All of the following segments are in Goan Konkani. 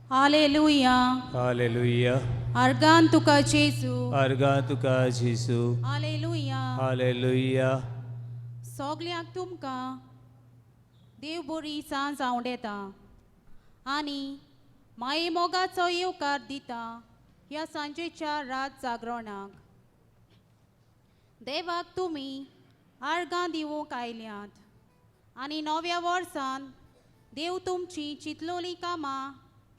हालेलुया. हालेलुया. आर्गान तुका जेजू. आर्गां तुका जेजू. हालेलुया. हालेलुया. सगल्यांक तुमकां देव बरी सांज आवडेता आनी माये मोगाचो येवकार दिता ह्या सांजेच्या रात जागरणाक. देवाक तुमी आर्गां दिवंक आयल्यात आनी नव्या वर्सान देव तुमची चिंतलोली कामां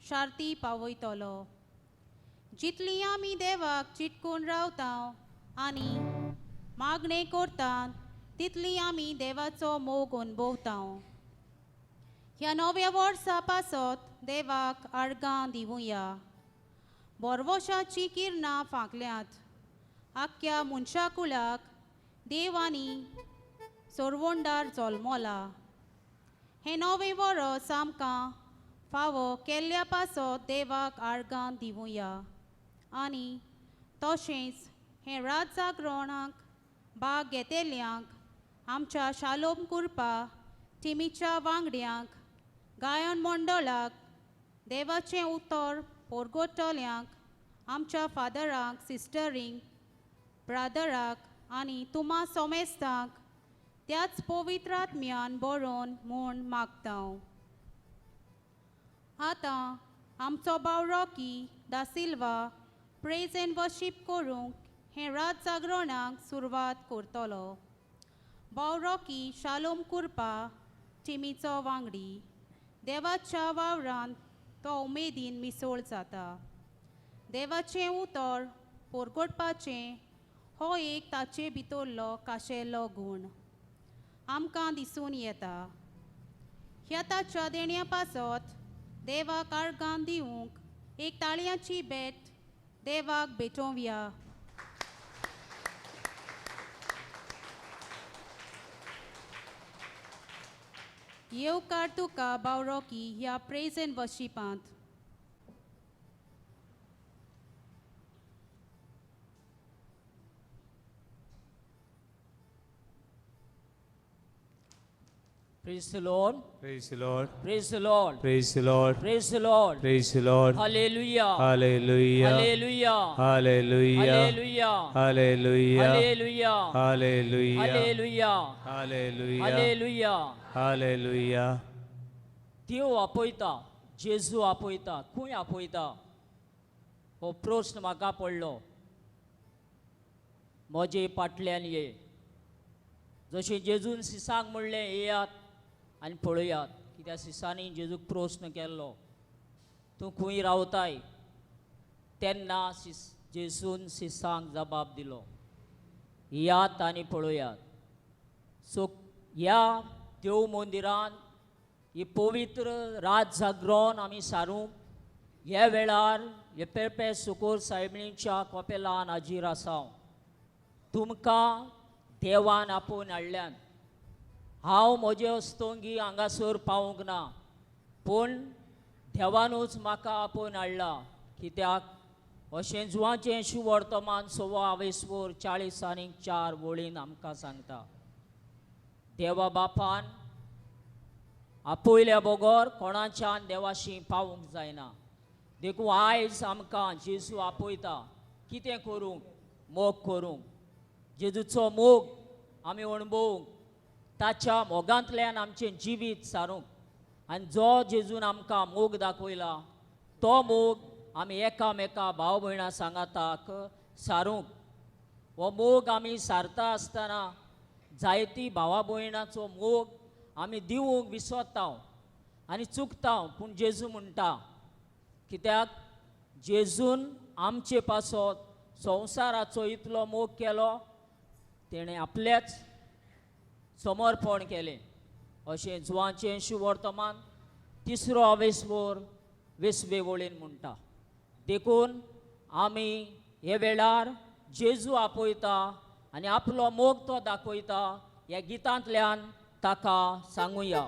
शार्ती पावयतलो. जितली आमी देवाक चिटकून रावता आनी मागणें करतात तितली आमी देवाचो मोग अणभवता. ह्या नव्या वर्सा पासत देवाक आर्गां दिवया. बोरवशाचीं किरणां फांकल्यात आख्ख्या मनशाकुळाक देव आनी सोरवंडार जल्मला. हें नवें वरस आमकां फावो केल्ल्या पासत देवाक आर्गां दिवया आनी तशेंच हें रात जागरणाक भाग घेतल्यांक आमच्या शालोम कुरपा टिमीच्या वांगड्यांक, गायन मंडळाक, देवाचें उतर परगटतल्यांक, आमच्या फादरांक, सिस्टरींक, ब्रादराक आनी तुमा सोमेस्तांक त्याच पवित्र आत्म्यान बरोवन म्हूण मागता. आतां आमचो भाव Rocky da Silva praise and worship करूंक हें रात जागरणाक सुरवात करतलो. भाव रॉकी शालोम कुरपा टिमीचो वांगडी. देवाच्या वावरांत तो उमेदीन मिसळ जाता. देवाचें उतर परगटपाचें हो एक ताचे भितरलो काशेल्लो गूण आमकां दिसून येता. ह्या ताच्या देण्या पासत देवाक आर्गां दिवंक एक ताळयांची भेट देवाक भेटोवया. येवकार तुका भाव रॉकी ह्या प्रेज and वर्शिपांत. Praise the Lord. Praise the Lord. Praise the Lord. Praise the Lord. Praise the Lord. Praise the Lord. Hallelujah. Hallelujah. Hallelujah. Hallelujah. Hallelujah. Hallelujah. Hallelujah. Hallelujah. Hallelujah. Hallelujah. Hallelujah. Hallelujah. देव आपयता, जेजू आपयता, खंय आपयता हो प्रस्न म्हाका पडलो. म्हजे फाटल्यान ये. जशें जेजून सिसांक म्हणलें येयात आनी पळयात, कित्याक सिसांनी जेजूक प्रस्न केल्लो तूं खंय रावताय, तेन्ना जेजून सिसांक जबाब दिलो येयात आनी पळयात. सो ह्या देव मंदिरान ही पवित्र रात जागरण आमी सारूंक ह्या वेळार हे पेरपे सुकोर सायबिणीच्या कपेलान हाजीर आसा. तुमकां देवान आपोवन हाडल्यान. हांव म्हजे हस्तोंगी हांगासर पावूंक ना, पूण देवानूच म्हाका आपोवन हाडला. कित्याक अशें जुवाचें शुवर्तमान सवा आवेसवर 40:4 वळीन आमकां सांगता, देवा बापान आपयल्या बगर कोणाच्यान देवाशी पावूंक जायना. देखून आयज आमकां जेजू आपयता कितें करूंक, मोग करूंक. जेजूचो मोग आमी अणभवूंक, ताच्या मोगांतल्यान आमचें जिवीत सारूंक. आनी जो जेजून आमकां मोग दाखयला तो मोग आमी एकामेका भाव भयणां सांगाताक सारूंक. हो मोग आमी सारता आसतना जायती भावा भयणाचो मोग आमी दिवंक विसरता आनी चुकता. पूण जेजू म्हणटा, कित्याक जेजून आमचे पासत संवसाराचो इतलो मोग केलो, तेणें आपल्याच समर्पण केलें. अशें जुवाचें शुवर्तमान 3 आवेसवर 20 वळीन म्हणटा. देखून आमी हे वेळार जेजू आपयता आनी आपलो मोग तो दाखयता ह्या गितांतल्यान ताका सांगुया.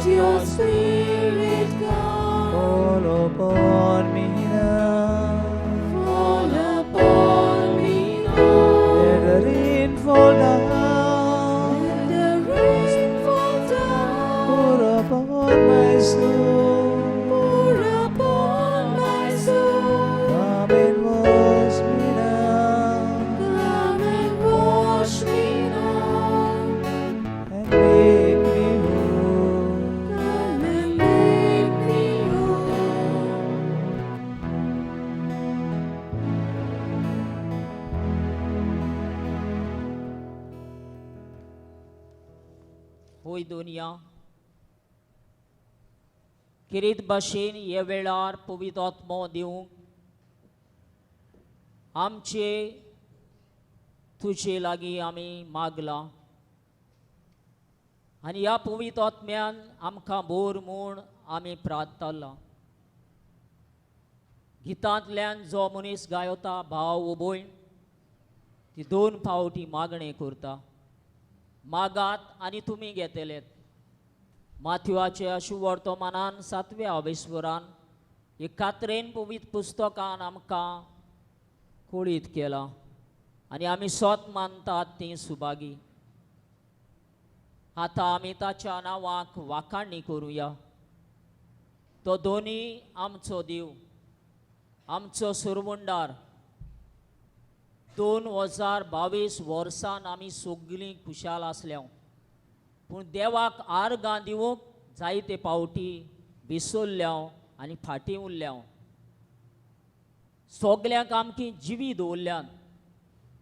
Let your spirit come. Fall upon me now. Fall upon me now. Let the rain fall down. Let the rain fall down. Pour upon my soul. Pour upon my soul. Come and wash me now. Come and wash me now. And make me whole. Come and make me whole. होय दुनिया किरीत भाशेन हे वेळार पवित्र आत्मो दिवंक आमचे तुजे लागीं आमी मागलां आनी ह्या पवित्र आत्म्यान आमकां बोर म्हूण आमी प्रार्थना. गितांतल्यान जो मनीस गायता भाव उबोय ती दोन फावटी मागणें करता. मागात आनी तुमी घेतलेत. माथ्युआचे अशुवर्तमानान सातव्या अवेश्वरान एकात्रेन पवित्र पुस्तकान आमकां कळीत केलां आनी आमी सोत मानतात तीं सुभागी. आतां आमी ताच्या नांवाक वाखाणी करुया. तो दोनी आमचो देव, आमचो सुरवंडार. 2022 वर्सान आमी सगळीं खुशाल आसल्या, पूण देवाक आर्गां दिवंक जायते पावटी विसरल्या आनी फाटीं उरल्या. सगल्यांक आमकी जिवी दवरल्यान.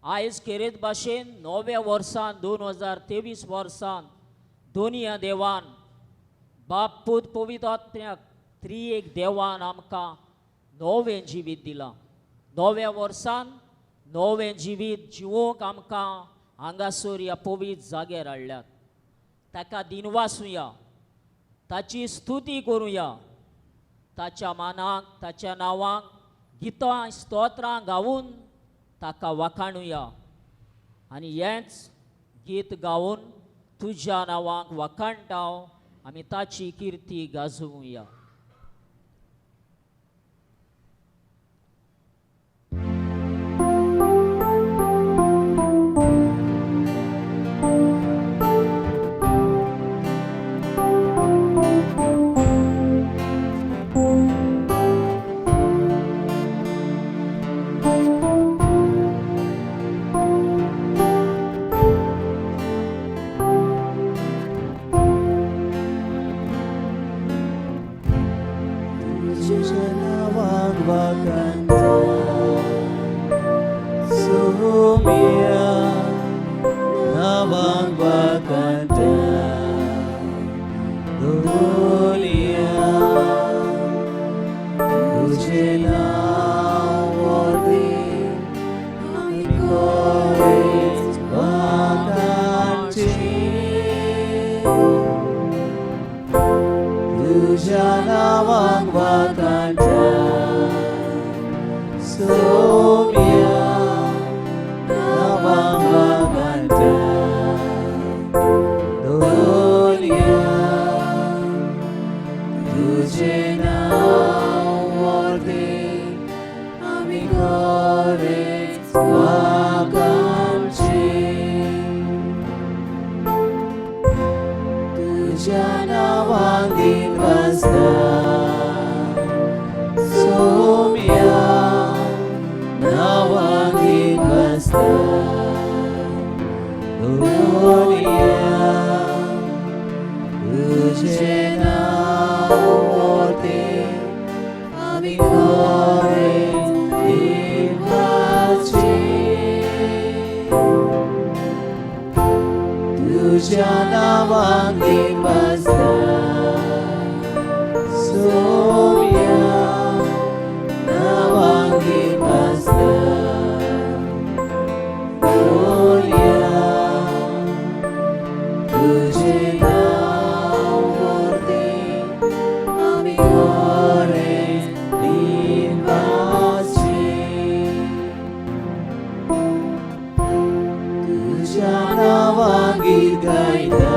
आयज खेरीत भाशेन नव्या वर्सान 2023 वर्सान दोनया देवान बाप पूत पवित्र आत्म्याक त्रिएक देवान आमकां नवें जिवीत दिलां. नव्या वर्सान नवें जिवीत जिवोवंक आमकां हांगासर ह्या पवित्र जाग्यार हाडल्यात. ताका दिनवासुया, ताची स्तुती करुया, ताच्या मानाक ताच्या नांवाक गितां स्तोत्रां गावन ताका वाखाणुया आनी हेंच गीत गावन तुज्या नांवाक वाखाणटा आमी ताची Kirti गाजोवया. Tuja nawang git gaita.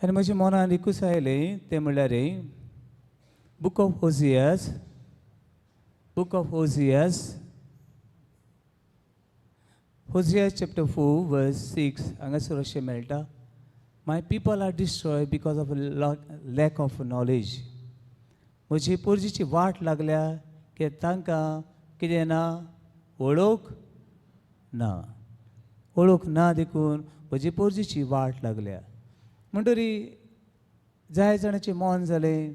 आनी म्हज्या मनान एकूच आयलें तें म्हणल्यार book of Hoseas, book of Hoseas, Hoseas chapter 4 verse 6 हांगासर अशें मेळटा, my people are destroy because of lack of knowledge. म्हजी पोरजीची वाट लागल्या की तांकां कितें ना, वळख ना, वळख ना देखून म्हजी पोरजीची वाट लागल्या. म्हणटरी जाय जाणाचें मन जालें,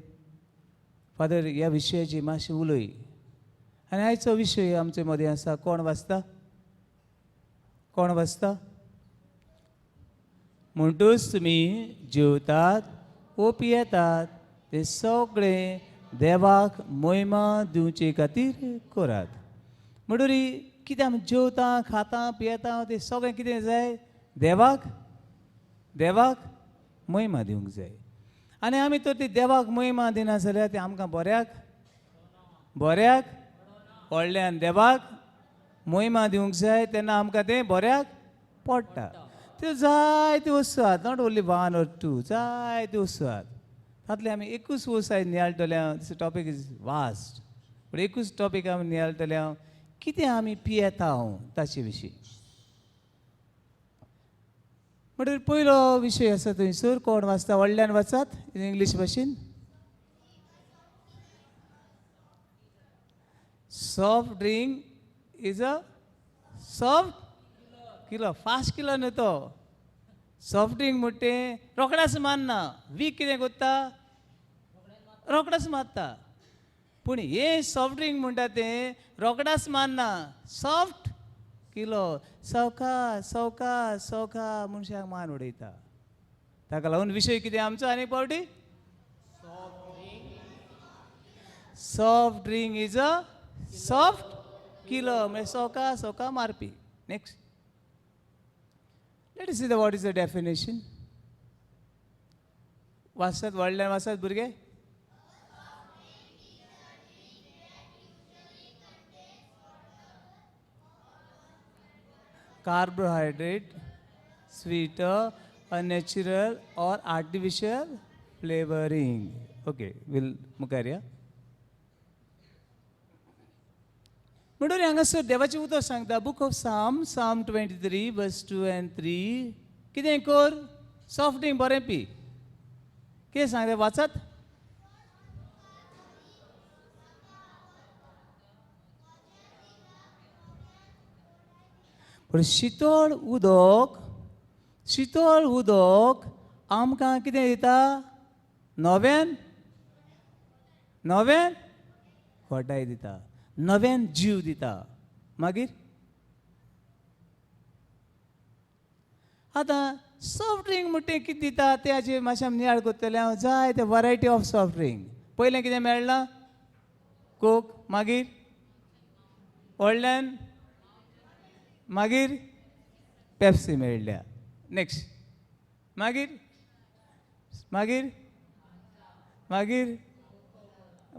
फादर ह्या विशयाची मातशें उलय. आनी आयचो विशय आमचे मदें आसा, कोण वाचता, कोण वाचता? म्हणटूच तुमी जेवतात वो पियेतात ते सगळें देवाक मोहिमा दिवचे खातीर करात. म्हणटरी कितें आमी जेवता, खाता, पियेता तें सगळें कितें जाय, देवाक, देवाक मोहिमा दिवंक जाय. आनी आमी तर ती देवाक मोहिमा दिना जाल्यार तें आमकां बऱ्याक, बऱ्याक व्हडल्यान देवाक मोहिमा दिवंक जाय, तेन्ना आमकां तें बऱ्याक पडटा. त्यो जायत्यो वस्तू आहात, not only one or two, जायत्यो वस्तू आहात. तातूंतले आमी एकूच वस्त आयज नियाळटले. This topic is vast, पूण एकूच टॉपीक आमी नियाळटले, कितें आमी पियेता हांव ताचे विशीं. म्हणटकीर पयलो विशय आसा थंयसर, कोण वाचता? व्हडल्यान वाचात इंग्लीश भाशेन. Soft drink is a soft killer, fast killer न्हू तो. सॉफ्ट ड्रिंक म्हणटा तें रोखडेंच मारना, वीक कितें करता, रोखडेंच मारता. पूण हें सॉफ्ट ड्रिंक म्हणटा तें रोखडेंच मारना, सॉफ्ट किलो, सवका सवका सवका मनशाक मान उडयता. ताका लागून विशय कितें आमचो आनी एक फावटी, soft drink is a soft killer, म्हळ्यार सवका सवका मारपी. Next, let us see the what is the definition. वाचतात व्हडल्यान वाचतात भुरगे? Carbohydrate, sweeter, a natural or artificial flavoring. Okay, we'll मुखार या. म्हणून हांगासर देवाचें उतर सांगता, book of Psalm, Psalm 23 verse 2 and 3. कितें कर, सॉफ्ट ड्रिंक बरें पी. कितें सांगता वाचात. पूण शितळ उदक, शितळ उदक आमकां कितें दिता, नव्यान, नव्यान खोटाय दिता, नव्यान जीव दिता. मागीर आतां सॉफ्ट ड्रिंक म्हणटा कितें दिता तें हाजेर मातशें आमी नियाळ करतले. हांव जाय ते वरायटी ऑफ सॉफ्ट ड्रिंक. पयलें कितें मेळ्ळां, कोक, मागीर व्हडल्यान, मागीर पेप्सी मेळ्ळ्या. नेक्स्ट, मागीर, मागीर, मागीर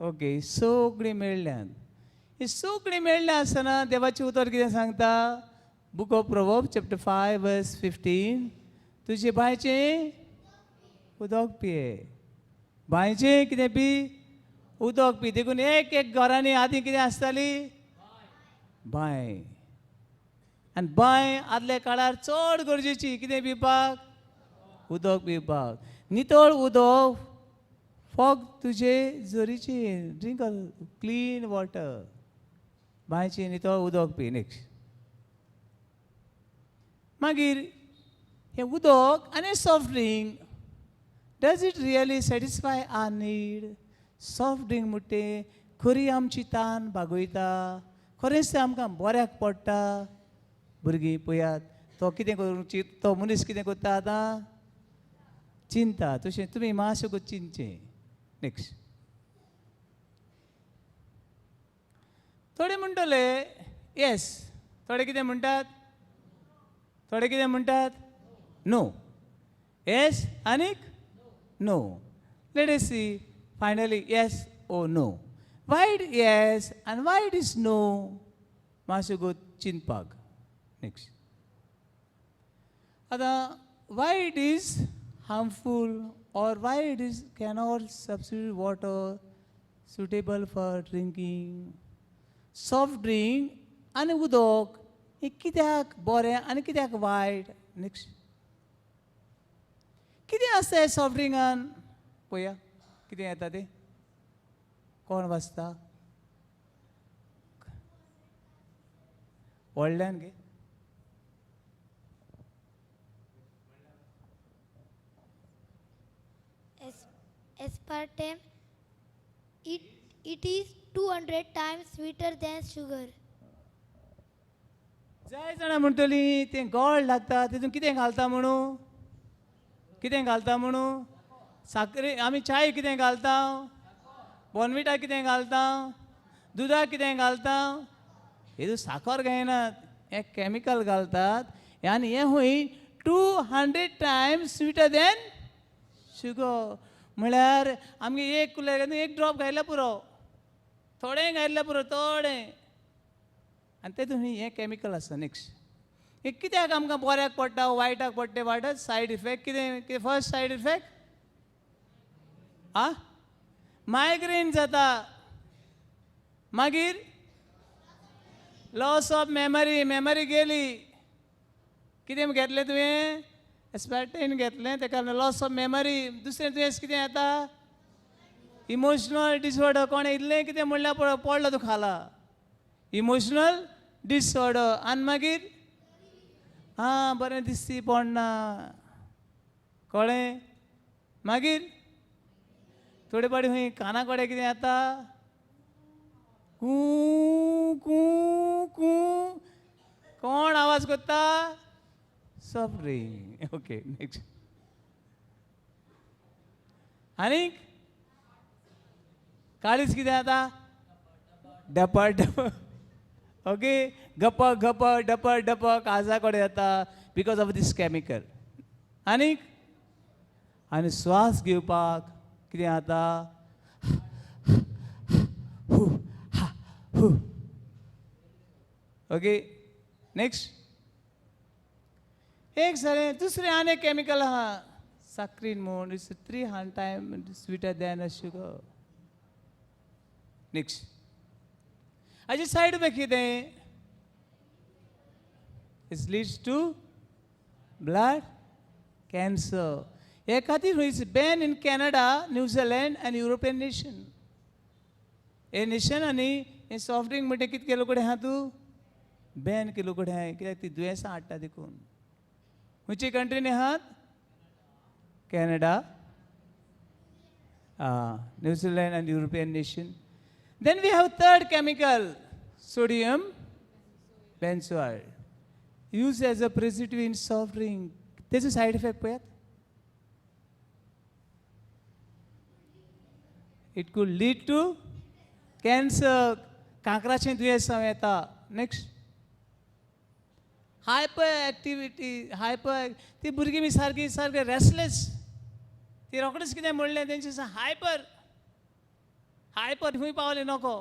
ओके, सगळीं मेळ्ळ्यान. ही सगळीं मेळ्ळ्या आसतना देवाचें उतर कितें सांगता, book of Proverb chapter 5 verse 15, तुजे बांयचें उदक पिये, बांयचें कितें पी, उदक पी. देखून एक एक घरांनी आदीं कितें आसताली, बांय. आनी बांय आदल्या काळार चड गरजेची, कितें पिवपाक, उदक पिवपाक. नितळ उदक फक्त तुजे जरीची, ड्रिंक क्लीन वॉटर, बांयचें नितळ उदक पी. नेक्स्ट, मागीर हें उदक आनी soft drink, does it really satisfy our need? Soft drink म्हणटा तें खरी आमची तान भागयता, खरेंच तें आमकां बऱ्याक पडटा. भुरगीं पळयात, तो कितें करूंक तो मनीस कितें करता आतां, चिंता. तशें तुमी मातशें चिंतचें. नेक्स्ट, थोडे म्हणटले येस, थोडे कितें म्हणटात, थोडे कितें म्हणटात नो. येस आनीक no. Let us see finally yes or no. Why it yes and why it is no, मातशें गो चिंतपाक. नेक्स्ट, आतां why it is harmful Or why it is cannot substitute water suitable for drinking? Soft drink आनी उदक हें कित्याक बरें आनी कित्याक वायट? नेक्स्ट. कितें आसता हे सॉफ्ट ड्रिंकान? पळया कितें येता तें. कोण वाचता? व्हडल्यान गे. Aspartame, it is 200 times sweeter than sugar. जाय जाणां म्हणटली तें गोड लागता, तितून कितें घालता म्हणू, कितें घालता म्हणू, साकरे आमी चाय कितें घालता, बोनविटा कितें घालता, दुदाक कितें घालता, हेतून साकर घायनात, हें कॅमिकल घालतात आनी हें खंय 200 times sweeter than sugar. म्हळ्यार आमगे एक कुल्यार एक ड्रॉप घायल्यार पुरो, थोडें घायल्यार पुरो, थोडें, आनी तेतून हें कॅमिकल आसता. नेक्स्ट. हें कित्याक आमकां बऱ्याक पडटा वायटाक पडटा? वायटच सायड इफेक्ट कितें? कितें फर्स्ट सायड इफेक्ट? आ, मायग्रेन जाता, मागीर लॉस ऑफ मेमरी, मेमरी गेली. कितें घेतलें तुवें? एस्पार्टेन घेतलें, तेका लॉस ऑफ मेमरी. दुसरें दुयेंस कितें येता? Emotional disorder. कोणें इल्लें कितें म्हणल्यार पळय पडलो तूं खाला, इमोशनल डिसऑर्डर. आनी मागीर आं बरें दिसती पडना, कळ्ळें? मागीर थोडे फावटी खंय काना कडेन कितें येता, कूं कूं कूं, कोण आवाज करता? Soft drink. Okay, next. आनीक काळीज कितें जाता? डप डप. ओके, गप गप डप डप काळजा कडेन जाता because of these chemical. आनीक आनी श्वास घेवपाक कितें जाता? हू हा हू. Okay, next. एक जालें. दुसरें आनी एक कॅमिकल आहा, साक्रीन म्हूण, it's 300 time sweeter than a sugar. Next. हाजे सायड इफेक्ट कितें? It's leads to blood cancer. हे खातीर it's ban in Canada, New Zealand आनी युरोपियन नेशन. हे नेशन आनी हे सॉफ्ट ड्रिंक म्हणटा कितें केलो कडेन आहा तूं? बॅन केलो कडेन आहा, कित्याक ती दुयेंसां हाडटा देखून. खंयचे कंट्रीनी आहात? Canada, New Zealand आनी European nation. Then we have third chemical, sodium benzoate, use as a preservative in soft drink. तेजो सायड इफेक्ट पळयात. It could lead to cancer, कांक्राचें दुयेंस जावं येता. नेक्स्ट. हायपर एक्टिविटी, हायपर, ती भुरगीं बी सारकी सारकी रेस्टलेस, ती रोखडीच कितें म्हणलें तेंचे हायपर हायपर, खंय पावलें नको,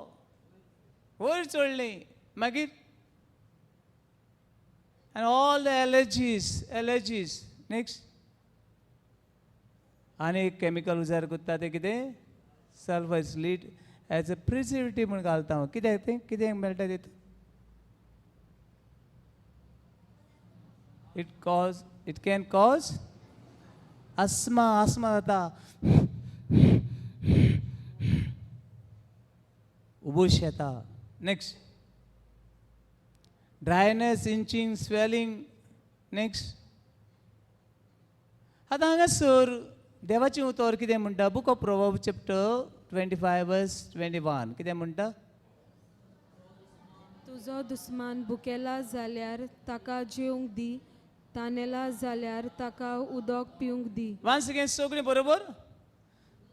वयर चडलीं. मागीर and all the allergies, allergies. Next. आनी एक कॅमिकल उजार करता तें कितें? Sulphur lead as a preservative म्हूण घालता हांव. कित्याक तें? कितें मेळटा तितून? It can cause asthma, asthma जाता, उबूश येता. Next. Dryness, itching, swelling. Next. आतां हांगासर देवाचें उतर कितें म्हणटा? Book of Proverb chapter 25 verse 21 कितें म्हणटा? तुजो दुस्मान भुकेला जाल्यार ताका जेवंक दी, तानेला जाल्यार ताका उदक पिवंक दी. वन्स अगेन सगळीं बरोबर.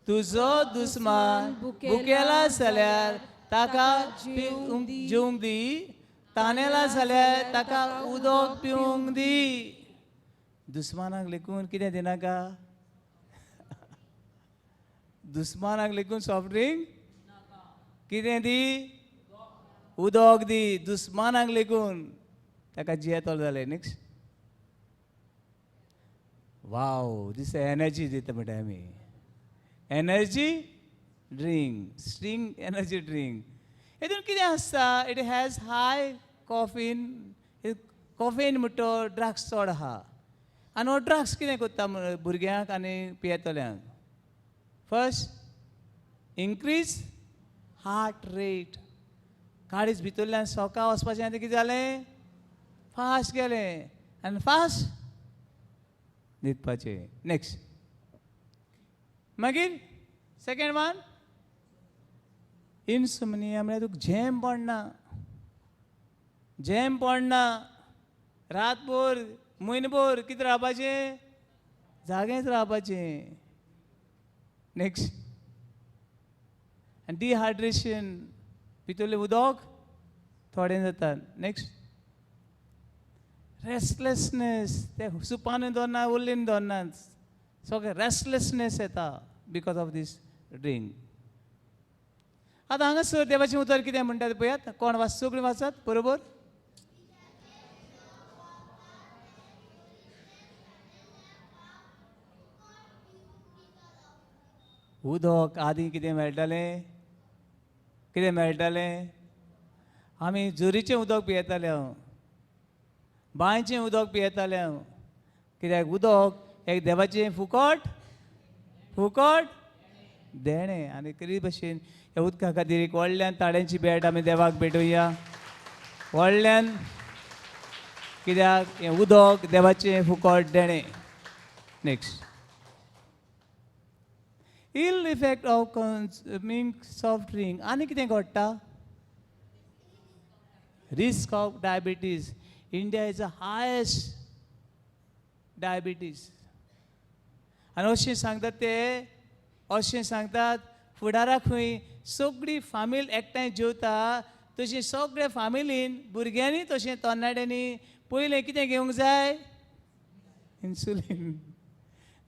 तुजो दुस्मान भुकेला जाल्यार ताका पिवंक जेवंक दी, तानेला जाल्यार ताका उदक पिवंक दी. दुस्मानाक लेखून कितें दिनाका? दुस्मानाक लेखून सॉफ्ट ड्रिंक कितें दी? उदक दी. दुस्मानाक लेखून ताका जियेतलो जालें. नेक्स्ट. वाव, दीस एनर्जी दिता म्हणटा आमी. Energy drink, string energy drink. हेतून कितें आसता? It has high caffeine. Caffeine म्हणटा तो ड्रग्स चड आहा आनी हो ड्रग्स कितें करता भुरग्यांक आनी पियेतल्यांक? First increase heart rate. काळीज भितरल्यान सोका वचपाचें आनी कितें जालें? फास्ट गेलें आनी फास्ट न्हिदपाचें. नेक्स्ट. मागीर सेकेंड वन इन्सुमनिया, म्हळ्यार तुका झेम पडना, झेम पडना, रातभर म्हयनोभर कितें रावपाचें? जागेंच रावपाचें. नेक्स्ट. आनी डिहायड्रेशन, भितरलें उदक थोडें जाता. नेक्स्ट. रेस्टलेसनेस, ते सुपानूय दवरना, उल्लीन दवरना, सगळें रेस्टलेसनेस येता because of these drink. आतां हांगासर देवाचें उतर कितें म्हणटा तें पळयात. कोण वाच? सगळीं वाचात बरोबर. उदक आदी कितें मेळटालें? कितें मेळटालें? आमी जोरीचें उदक पियेताले, हांव बांयचें उदक पियेताले हांव. कित्याक उदक एक देवाचें फुकट फुकट देणें. आनी करी भशेन ह्या उदका खातीर एक व्हडल्यान ताळ्यांची भेट आमी देवाक भेटोवया व्हडल्यान, कित्याक हें उदक देवाचें फुकट देणें. Next. Ill effect of consuming soft drink. आनी कितें घडटा? Risk of diabetes. India is a highest diabetes. आनी अशें सांगतात ते, अशें सांगतात फुडाराक खंय सगळी फामील एकठांय जेवता तशी सगळे फामिलीन भुरग्यांनी तशें तरणाट्यांनी पयलें कितें घेवंक जाय? इन्सुलीन.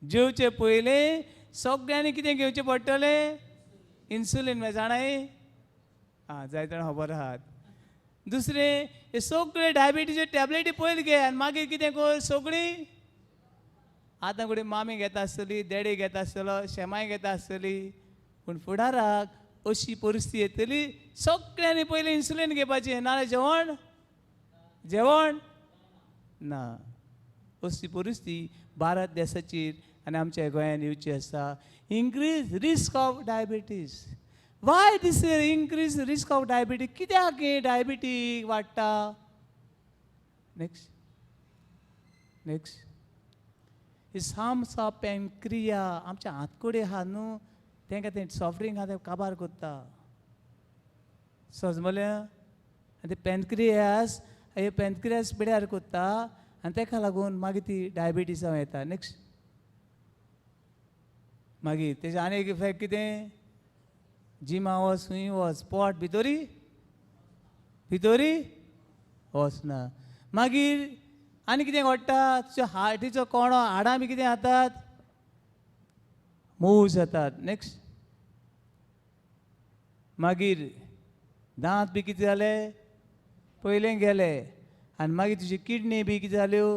जेवचे पयलें सगळ्यांनी कितें घेवचें पडटलें? इन्सुलीन. मागीर जाणाय आं, जायते जाण खबर आहात. दुसरें, हे सगळे डायबिटीजच्यो टॅबलेटी पयलीं घे आनी मागीर कितें कर? सगळीं आतां कडेन मामी घेता आसतली, देडे घेता आसतलो, शेमाय घेता आसतली, पूण फुडाराक अशी परिस्थिती येतली सगळ्यांनी पयलीं इन्सुलीन घेवपाचें, नाजाल्यार जेवण जेवण ना. अशी परिस्थिती भारत देसाचेर आनी आमच्या गोंयान येवची आसा. Increase risk of diabetes. Why this increase risk of diabetes? कित्याक हें डायबिटीक वाडटा? नेक्स्ट. नेक्स्ट. ही हार्म्स ऑफ पॅनक्रिया. आमच्या आंतकडेन आहा न्हू, तेंकां तें सॉफ्ट ड्रिंक आहा तें काबार करता, सजमलें. आनी ते पॅनक्रियास, हे पॅनक्रियास पिड्यार करता आनी तेका लागून मागीर ती डायबिटीज जावं येता. नेक्स्ट. मागीर तेजें आनी एक इफेक्ट कितें? जिमा वच, खंय वच, पोट भितरी भितरी वचना. मागीर आनी कितें घडटा? तुज्या हार्टीचो कोणो, हाडां बी कितें जातात? मोव जातात. नेक्स्ट. मागीर दांत बी कितें जाले? पयलें गेले. आनी मागीर तुजी किडनी बी कितें जाल्यो?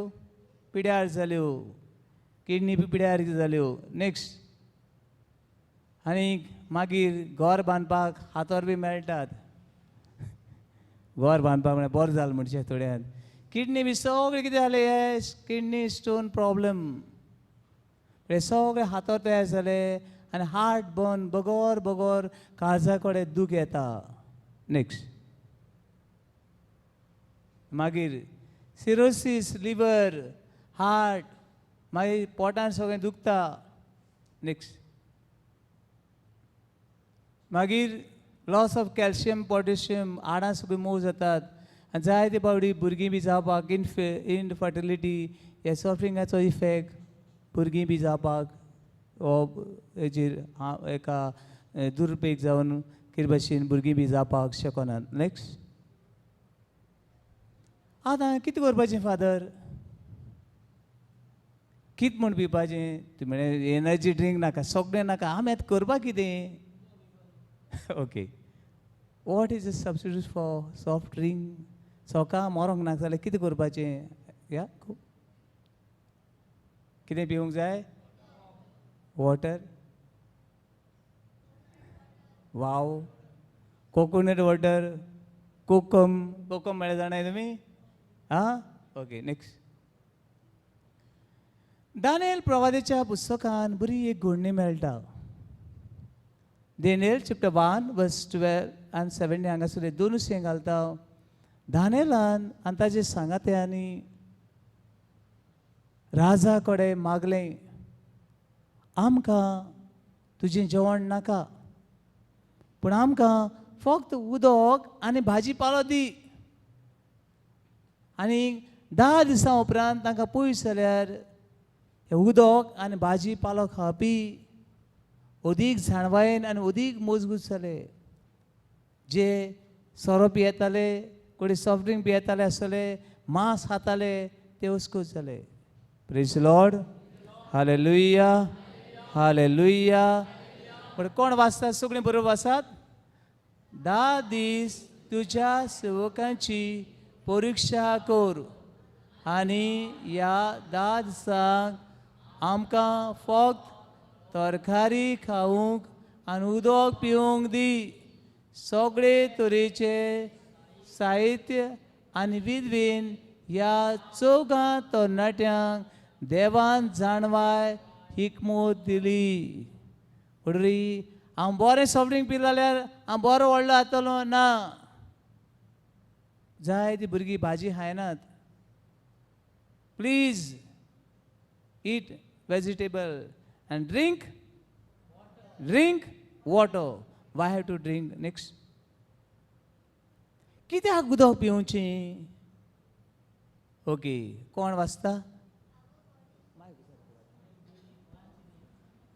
पिड्यार जाल्यो. किडनी बी पिड्यार जाल्यो. नेक्स्ट. आनी मागीर घर बांदपाक हातोर बी मेळटात. घर बांदपाक म्हळ्यार बरें जालें म्हणचें थोड्यान. किडनी बी सगळें कितें जालें? हे किडनी स्टोन प्रॉब्लम, हे सगळे हातोर तयार जाले आनी हार्ट बर्न, बगर बगर काळजा कडेन दूख येता. नेक्स्ट. मागीर सिरोसीस, लिवर, हार्ट, मागीर पोटान सगळें दुखता. नेक्स्ट. मागीर लॉस ऑफ कॅल्शियम, पोटेशियम, हाडां सगळीं मोव जातात आनी जायते फावटी भुरगीं बी जावपाक इनफर्टिलिटी. हे सॉफ्ट ड्रिंकाचो इफेक्ट भुरगीं बी जावपाक हो हेजेर एका दुरुपेग जावन कितें भशेन भुरगीं बी जावपाक शकनात. नेक्स्ट. आतां कितें करपाचें फादर? कितें म्हूण पिवपाचें? तुवें म्हणलें एनर्जी ड्रिंक नाका, सगळें नाका, आमी आतां करपाक कितें? Okay, what is a substitute for soft drink? सोका मरोंक नाका जाल्यार कितें करपाचें? या, कितें पिवंक जाय? वॉटर, वाव, कोकोनट वॉटर, कोकम. कोकम म्हळ्यार जाणाय तुमी? आं, ओके, नेक्स्ट. दानियल प्रवादेच्या पुस्तकान बरी एक घडणी मेळटा. Daniel chapter 1 verse 12 आनी 17. हांगासर दोनूच हें घालता. दानियलान आनी ताजे सांगात्यांनी राजा कडेन मागलें, आमकां तुजें जेवण नाका, पूण आमकां फक्त उदक आनी भाजी पालो दी. आनी 10 दिसां उपरांत तांकां पयस जाल्यार हें उदक आनी भाजी पालो खावपी अदीक जाणवायेन आनी अदीक मजबूत जाले. जे सोरो पियेताले, कोणी सॉफ्ट ड्रिंक पियेताले आसतले, मांस खाताले, ते अस्कूत जाले. प्रेज लॉर्ड, हालेलुया, हालेलुया. पण कोण वाचतात? सगळीं बरोबर वाचात. 10 दीस तुज्या सेवकांची परिक्षा कर आनी ह्या 10 दिसांक आमकां फक्त तरकारी खावंक आनी उदक पिवंक दी. सगळे तरेचे साहित्य आनी विद्वेन ह्या चौगां तरणाट्यांक देवान जाणवाय हिकमत दिली. म्हणटरी हांव बरें सॉफ्ट ड्रिंक पिलो जाल्यार हांव बरो व्हडलो जातलो ना. जायतीं भुरगीं भाजी खायनात. Please eat vegetable and drink water. Why have to drink? Next. कित्याक उदक पिवचें? ओके, कोण वाचता?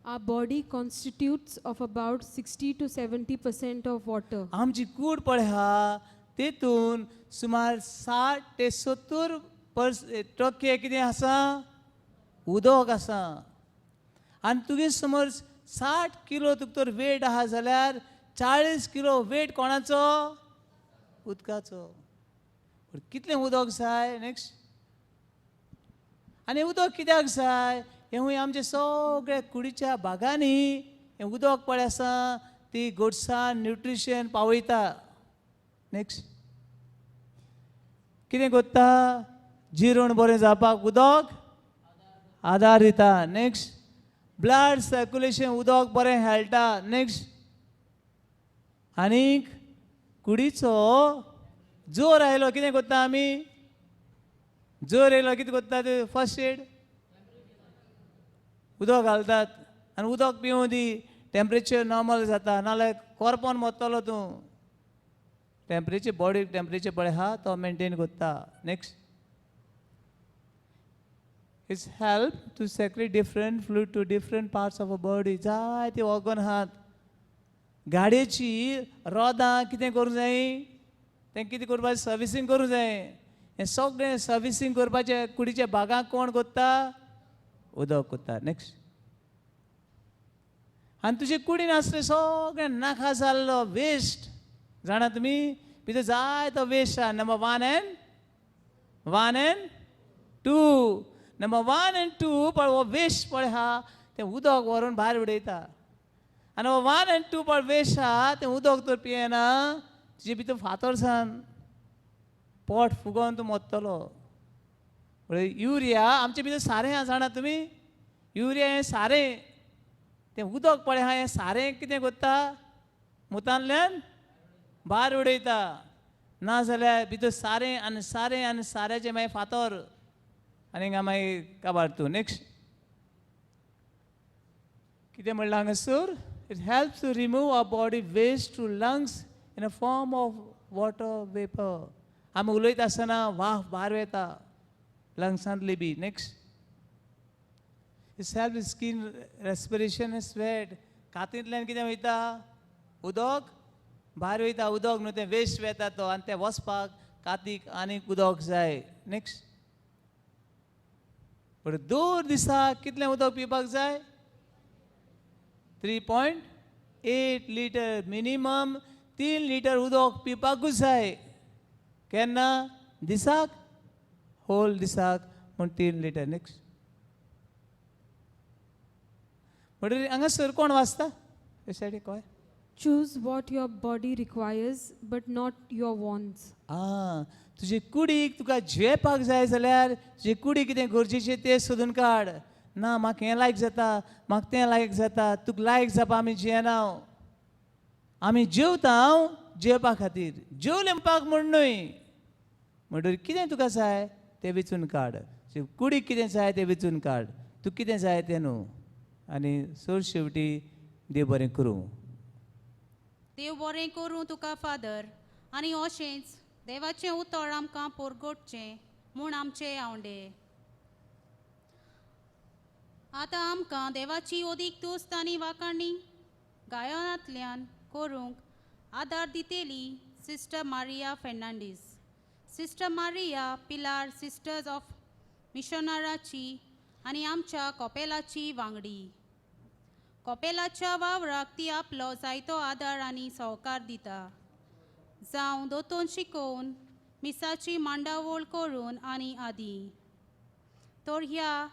Our body constitutes of about 60 to 70% of water. आमची कूड पळय आहा, तेतून सुमार 60 ते 70 टक्के कितें आसा? उदक आसा. आनी तुगे समज 60 किलो तुका तर वेट आहा जाल्यार 40 किलो वेट कोणाचो? उदकाचो. पूण कितलें उदक जाय? नेक्स्ट. आनी उदक कित्याक जाय? हें आमचे सगळे कुडीच्या भागांनी हें उदक पळय आसा, ती गोडसाण, न्युट्रिशन पावयता. नेक्स्ट. कितें करता? जिरण बरें जावपाक उदक आदार दिता. नेक्स्ट. ब्लड सर्कुलेशन उदक बरें खेळटा. नेक्स्ट. आनीक कुडीचो जोर आयलो, कितें करता आमी? जोर येयलो, कितें करता ते? फर्स्ट एड, उदक घालतात आनी उदक पिवूं दी, टेम्परेचर नॉर्मल जाता. नाल्यार कोरपोन मरतलो तूं. टेम्परेचर, बॉडी टेम्परेचर पळय आहा, तो मेंटेन करता. Next. It's help to secrete different fluid to different parts of a body. जायते ऑर्गन आहात. गाडयेची रोदां कितें करूंक जाय? तें कितें करपाचें? सर्विसींग करूंक जाय. हें सगळें सर्विसींग करपाचें कुडीच्या भागांक कोण करता? उदक करता. नेक्स्ट. आनी तुजे कुडीन आसलें सगळें नाका जाल्लो वेस्ट, जाणा तुमी, भितर जायतो वेस्ट आहा. Number 1 and 1 and 2, number 1 and 2 पळय, हो वेस्ट पळय आहा, तें उदक व्हरून भायर उडयता. आनी हो 1 आनी 2 पळय वेस्ट आहा, तें उदक तर पियेना, तुजे भितर फातर सान पोट फुगोवन तूं मरतलो. पळय, युरिया आमचे भितर सारें आहा, जाणा तुमी? युरिया हें सारें. तें उदक पळय आहा, हें सारें कितें करता? मुतांतल्यान भायर उडयता. ना जाल्यार भितर सारें आनी सारें आनी साऱ्याचें मागीर फातर आनी हिंगा मागीर काबार तूं. नेक्स्ट. कितें म्हणलां हांगासर? It helps to remove a body waste to lungs in a form of water vapour. आमी उलयता आसतना वाफ भायर वता लंग्सांतली बी. Next. It's help skin respiration, sweat. कातींतल्यान कितें वयता? उदक भायर वयता. उदक न्हू, तें वेस्ट वेता तो, आनी तें वचपाक कातीक आनीक उदक जाय. नेक्स्ट. बरें, दर दिसा कितलें उदक पिवपाक जाय? 3.8 litre minimum. 3 litre उदक पिवपाकूच जाय. केन्ना? दिसाक, होल दिसाक म्हूण 3 लिटर. नेक्स्ट. म्हणटकीर हांगासर कोण वाचता हे सायडीक कळ्ळें? Choose what your body requires, but not your wants. आं, तुजे कुडीक तुका जियेवपाक जाय जाल्यार तुजे कुडीक कितें गरजेचें तें सोदून काड. ना म्हाका हें लायक जाता, म्हाका तें लायक जाता, तुका लायक जावपा आमी जियेना. आमी जेवता जेवपा खातीर, जेवलें म्हणपाक म्हूण न्हय. म्हणटकीर कितें तुका जाय तें वेंचून काड, कुडीक कितें जाय तें वेंचून काड, तुका कितें जाय तें न्हू. आनी सर शेवटी देव बरें करूं. देव बरें करूं तुका फादर, आनी अशेंच देवाचें उतर आमकां पोरगोटचें म्हूण आमचे आवंडे. आतां आमकां देवाची अदीक तुस्त आनी वाखाणी गायनांतल्यान करूंक आदार दितली sister Maria Fernandes. Sister Maria Pilar sisters of मिशनराची आनी आमच्या कॉपेलाची वांगडी. कॉपेलाच्या वावराक ती आपलो जायतो आदार आनी सहकार दिता, जावं दोतोन शिकोवन, मिसाची मांडावळ करून आनी आदी. तर ह्या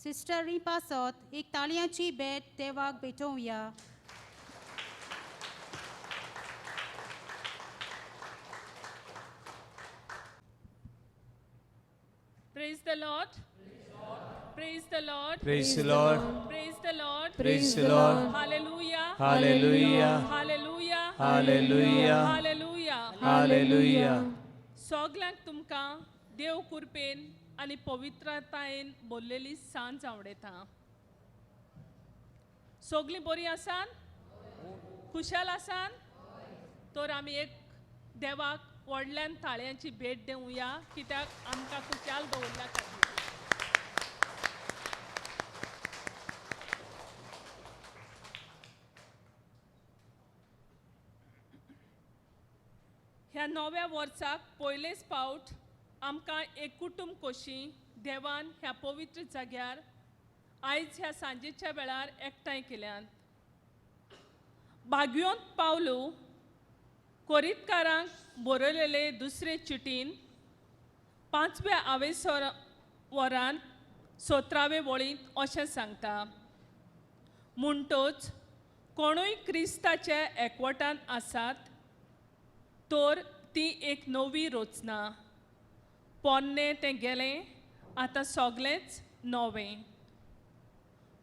सिस्टरी पासत एक ताळयांची भेट देवाक भेटोवया. Praise the Lord. Praise the Lord. Praise the Lord. Praise the Lord. Praise the Lord. Hallelujah. Hallelujah. Hallelujah. Hallelujah. Hallelujah. Hallelujah. सगल्यांक तुमकां देव कृपेन आनी पवित्रतायेन बोल्लेली सांज आवडयता. सगलीं बरीं आसान, खुशाल आसान, तर आमी एक देवाक व्हडल्यान ताळयांची भेट दिवया, कित्याक आमकां खुशाल दवरल्या खातीर. ह्या नव्या वर्साक पयलेच फावट आमकां एक कुटुंब कशी देवान ह्या पवित्र जाग्यार आयज ह्या सांजेच्या वेळार एकठांय केल्यात. बागयोंत पावलो कोरीतकारांक बरयलेले दुसरे चिटीन 5व्या आवेसर वरान 17वे वळींत अशें सांगता, म्हणटोच कोणूय क्रिस्ताच्या एकवटान आसात तर ती एक नवी रचना, पोन्नें तें गेलें, आतां सगलेंच नवें.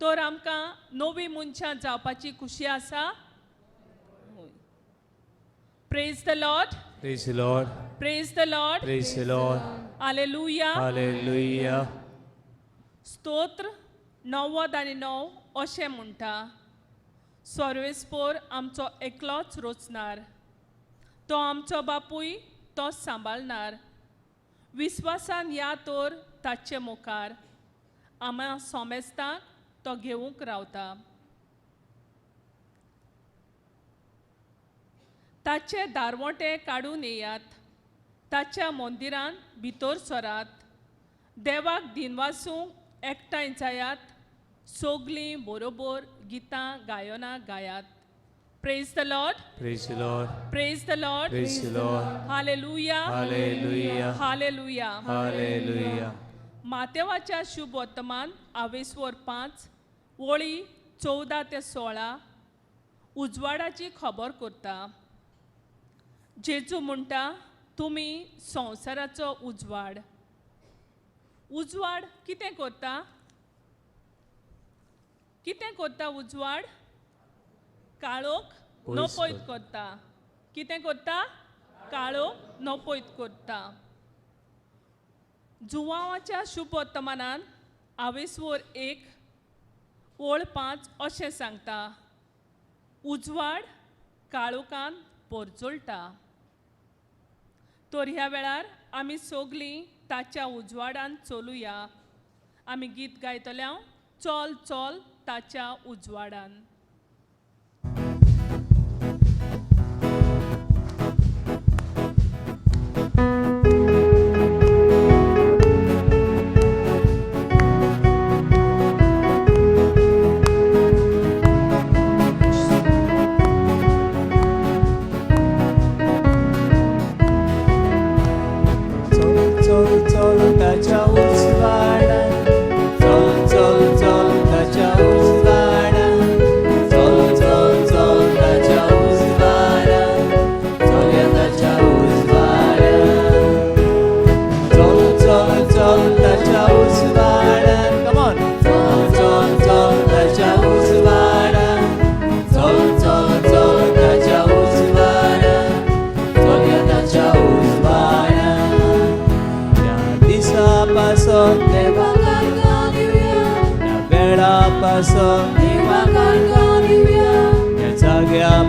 तर आमकां नवी मनशां जावपाची खुशी आसा. Praise the Lord. Praise the Lord. Praise the Lord. Praise the Lord. Hallelujah. Hallelujah. स्तोत्र 99 अशें म्हणटा, सर्वेस्पोर आमचो एकलोच रचणार, तो आमचो बापूय, तो सांबाळणार. विस्वासान या तर ताचे मुखार, आमा सोमेस्ताक तो घेवंक रावता. ताचे दारवोटे काडून येयात, ताच्या मंदिरान भितर सरात, देवाक दिनवासूंक एकठांय जायात, सगलीं बरोबर गितां गायनां गायात. Praise the Lord. Praise the Lord. Praise the Lord. Praise the Lord. Hallelujah. Hallelujah. Hallelujah. Hallelujah. मातेवाच्या शुभ वर्तमान आवेसवर 5 वळी 14 ते 16 उजवाडाची खबर करता. जेजू म्हणटा, तुमी संवसाराचो उजवाड. उजवाड कितें करता? कितें करता उजवाड? काळोख नपयत करता. कितें करता? काळोख नपयत करता. जुवांवाच्या शुभ वर्तमानान आवेसवर 1 ओळ 5 अशें सांगता, उजवाड काळोखान पोरजोळटा. तर ह्या वेळार आमी सगलीं ताच्या उजवाडान चलुया. आमी गीत गायतले, चल चल ताच्या उजवाडान. चल चल ताच्या उजवाडान, चल चल चल ताच्या उजवाडान,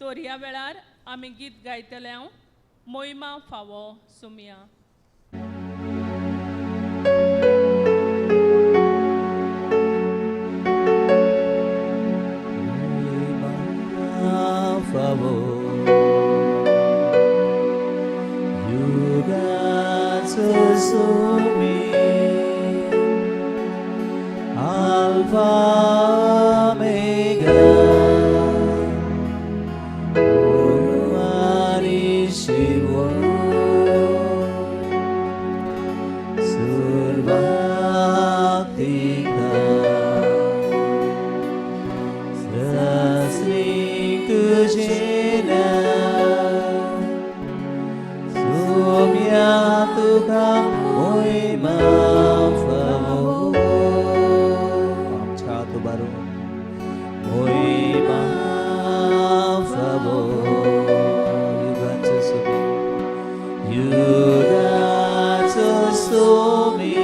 तर ह्या वेळार आमी गीत गायतले हांव मोहिमा फावो सुमिया. Alpha Omega, Urmani Shiva, Survaktika, Sasmik Tujena, Sumya Tuka Moima Favo. आमच्या हात उबारून मोहिमा फावो. युगाचो Sumi, युगाचो Sumi.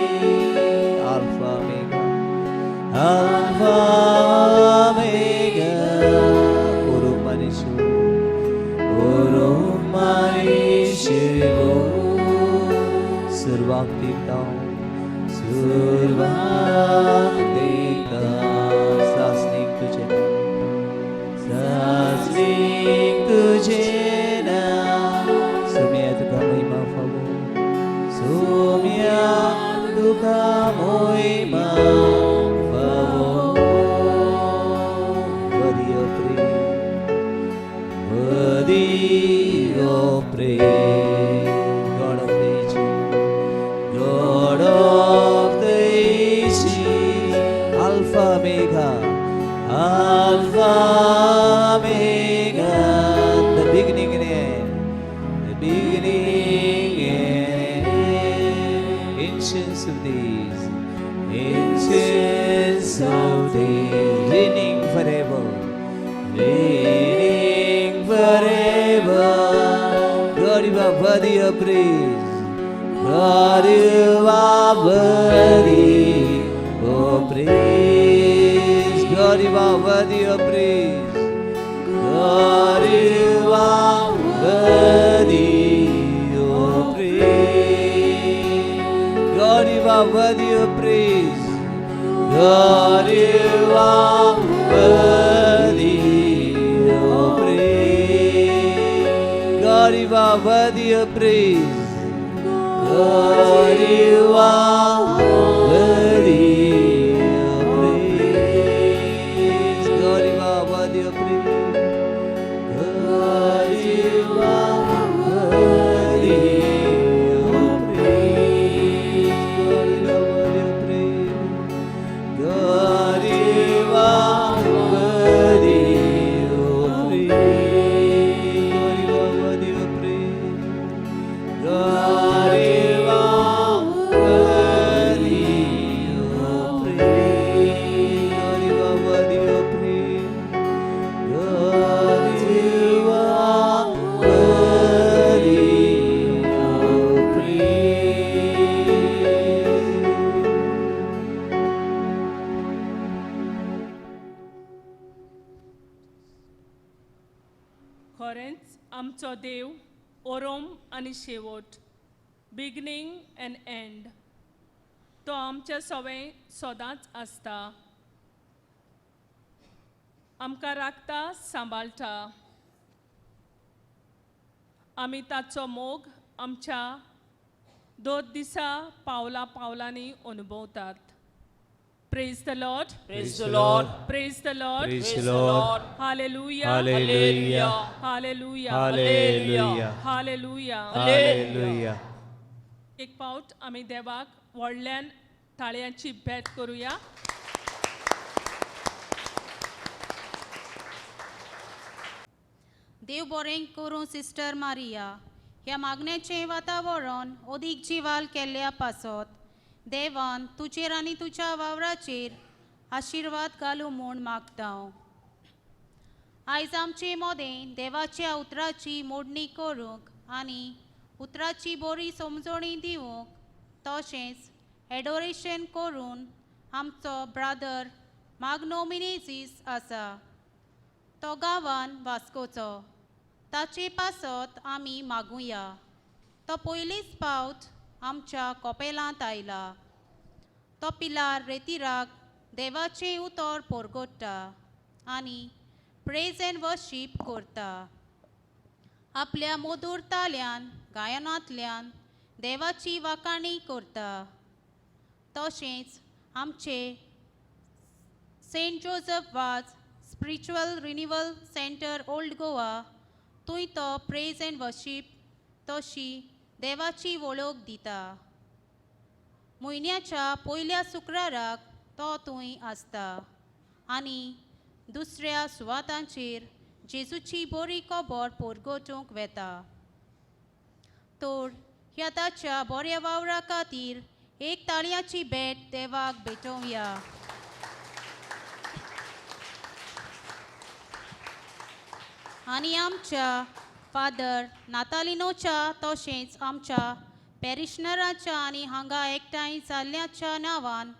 Alpha omega, alpha omega. उरुमानिशु, उरुमानिशु. सुरवाक दिता, सुरवाक दिता. सासनीक तुझे नांव, सासनीक तुझे नांव. सुम्या तुका महिमा फावो, सुम्या तुका महिमा फावो. Worthy of praise, worthy of praise, God of the ages, God of the ages, Alpha Omega, Alpha Omega, the beginning and end, the beginning and end, ancients of days, ancients of days, reigning forever, reigning forever. God, you are worthy of praise. God, you are worthy of praise. God, you are worthy of praise. God, you are worthy of praise. God, you are worthy of praise. God, you are worthy of praise. God, you are worthy of praise. God, you are worthy of praise. God, you are worthy of praise. God, you are worthy of praise. God, you are worthy of praise. God, you are worthy of praise. God, you are worthy of praise. God, you are worthy of praise. God, you are worthy of praise. God, you are worthy of praise. खरेंच आमचो देव ओरोम आनी शेवट, बिगनींग एंड एंड. तो आमच्या सवें सदांच आसता, आमकां राखता, सांबाळटा. आमी ताचो मोग आमच्या दर दिसा पावला पावलांनी अनुभवतात. Praise the Lord. Praise the Lord. Praise the Lord. Praise Praise the the Lord. Lord. Hallelujah. Hallelujah. Hallelujah. Hallelujah. Hallelujah. Hallelujah. एक पावट आमी देवाक व्हडल्यान ताळयांची भेट करुया. देव बरें करूं सिस्टर मारिया. ह्या मागण्याचें वातावरण अदीक जिवाल केल्ल्या पासत देवान तुजेर आनी तुज्या वावराचेर आशिर्वाद घालूं म्हूण मागता हांव. आयज आमचे मदें देवाच्या उतराची मोडणी करूंक आनी उतराची बरी समजणी दिवंक तशेंच एडोरेशन करून आमचो ब्रादर मागनो मिनेजीस आसा. तो गांवान वास्कोचो. ताचे पासत आमी मागुया. तो पयलीच पावट आमच्या कपेलांत आयला. तो पिलार रेतिराक देवाचें उतर परगट्टा आनी प्रेज एंड वर्शीप करता. आपल्या मधूर ताल्यान गायनांतल्यान देवाची वाखाणी करता. तशेंच आमचे Saint Joseph Vaz spiritual renewal centre old Goa थंय तो प्रेज एंड वर्शीप तशी देवाची वळख दिता. म्हयन्याच्या पयल्या शुक्राराक तो थंय आसता आनी दुसऱ्या सुवातांचेर जेजूची बरी खबर परगटूंक वेता. तर ह्या ताच्या बऱ्या वावरा खातीर एक ताळयाची भेट देवाक भेटोवया. आनी आमच्या फादर नातालिनोच्या तशेंच आमच्या पॅरिशनराच्या आनी हांगा एकठांय जाल्ल्याच्या नांवान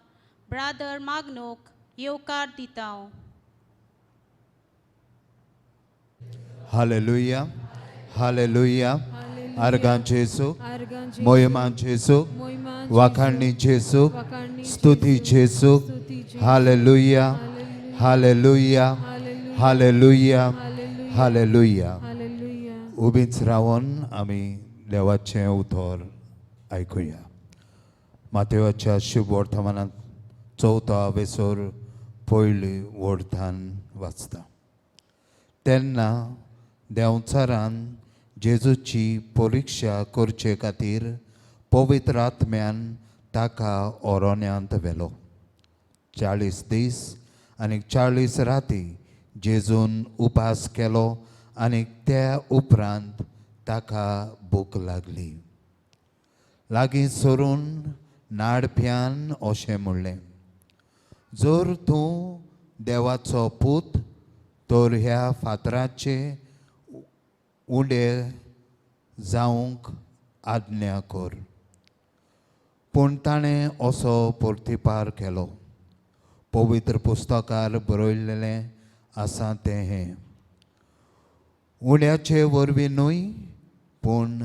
ब्रादर मागनूक येवकार दिता. Hallelujah, hallelujah. आर्गां जेजू, आर्गां जेजू, मोहिमा जेजू, मोहिमा जेजू, वाखाणणी जेजू, वाखाणणी स्तुती जेजू, जेजू. स्तुती Jezu. Hallelujah, hallelujah, hallelujah, hallelujah. Hallelujah. उबीच रावन आमी देवाचें उतर आयकुया. मातेवाच्या शुभ वर्तमानांत चवथो वेसर पयली वरदान वाचता. तेन्ना देंवचारान जेजूची परिक्षा करचे खातीर पवित्र आत्म्यान ताका ओरोन्यांत व्हेलो. 40 दीस आनी 40 राती जेजून उपास केलो आनी त्या उपरांत ताका भूक लागली. लागीं सरून नाडप्यान अशें म्हणलें, जर तूं देवाचो पूत तर ह्या फातराचे उंडे जावंक आज्ञा कर. पूण ताणें असो प्रतिपार केलो, पवित्र पुस्तकार बरयलेलें आसा तें हें, उंड्याचे वरवीं न्हय पूण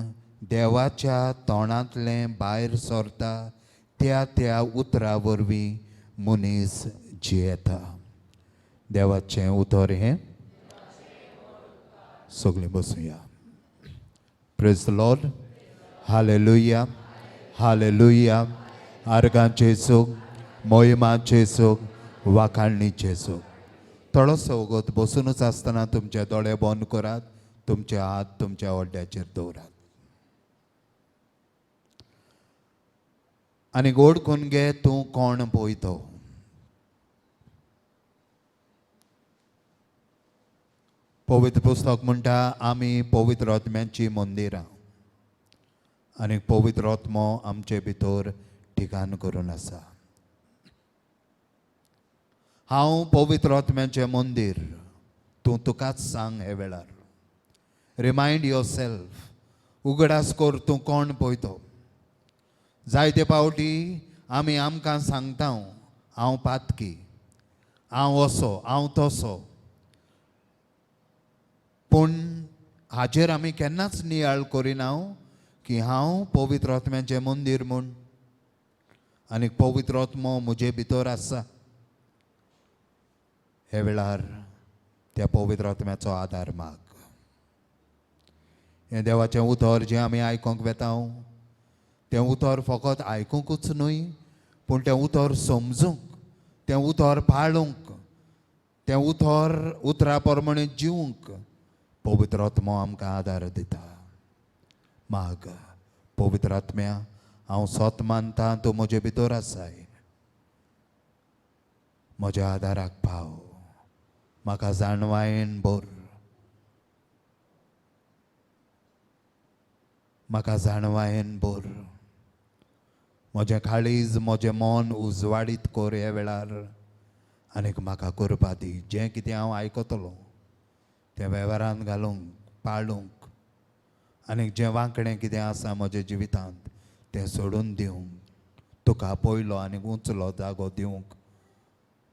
देवाच्या तोंडांतलें भायर सरता त्या त्या उतरा वरवीं मनीस जियेता. देवाचें उतर हें. सगळीं बसुया. Praise the Lord. Hallelujah, hallelujah. आर्गां जेजूक, मोहिमा जेजूक, वाखाणणी जेजूक. थोडोसो वगत बसुनूच आसतना तुमचे दोळे बंद करात, तुमचे हात तुमच्या ओड्याचेर दवरात आनी गोड करून घे तूं कोण पळय तो. पवित्र पुस्तक म्हणटा आमी पवित्र आत्म्यांची मंदिरां आनी पवित्र आत्मो आमचे भितर ठिकाण करून आसा. हांव पवित्र आत्म्याचें मंदीर, तूं तुकाच सांग हे वेळार. रिमायंड your self, उगडास कर तूं कोण पळय तो. जायते पावटी आमी आमकां सांगता हांव पातकी, हांव असो, हांव तसो, पूण हाचेर आमी केन्नाच नियाळ करिना की हांव पवित्र आत्म्याचें मंदीर म्हूण आनी पवित्र आत्मो म्हजे भितर आसा. हे वेळार त्या पवित्र आत्म्याचो आदार माग. हें देवाचें उतर जें आमी आयकूंक वेता तें उतर फकत आयकुंकूच न्हय पूण तें उतर समजूंक, तें उतर पाळूंक, तें उतर उतरा प्रमाणे जिवूंक पवित्र आत्मो आमकां आदार दिता. माग पवित्र आत्म्या, हांव सोत मानता तूं म्हजे भितर आसाय, म्हज्या आदाराक पाव, म्हाका जाणवायेन भर, म्हाका जाणवायेन भर, म्हजें काळीज म्हजें मन उजवाडीत कर ह्या वेळार आनीक म्हाका करपा दी जें कितें हांव आयकतलो तें वेव्हारान घालूंक, पाळूंक आनीक जें वांकडें कितें आसा म्हज्या जिवितांत तें सोडून दिवंक, तुका पयलो आनी उंचलो जागो दिवंक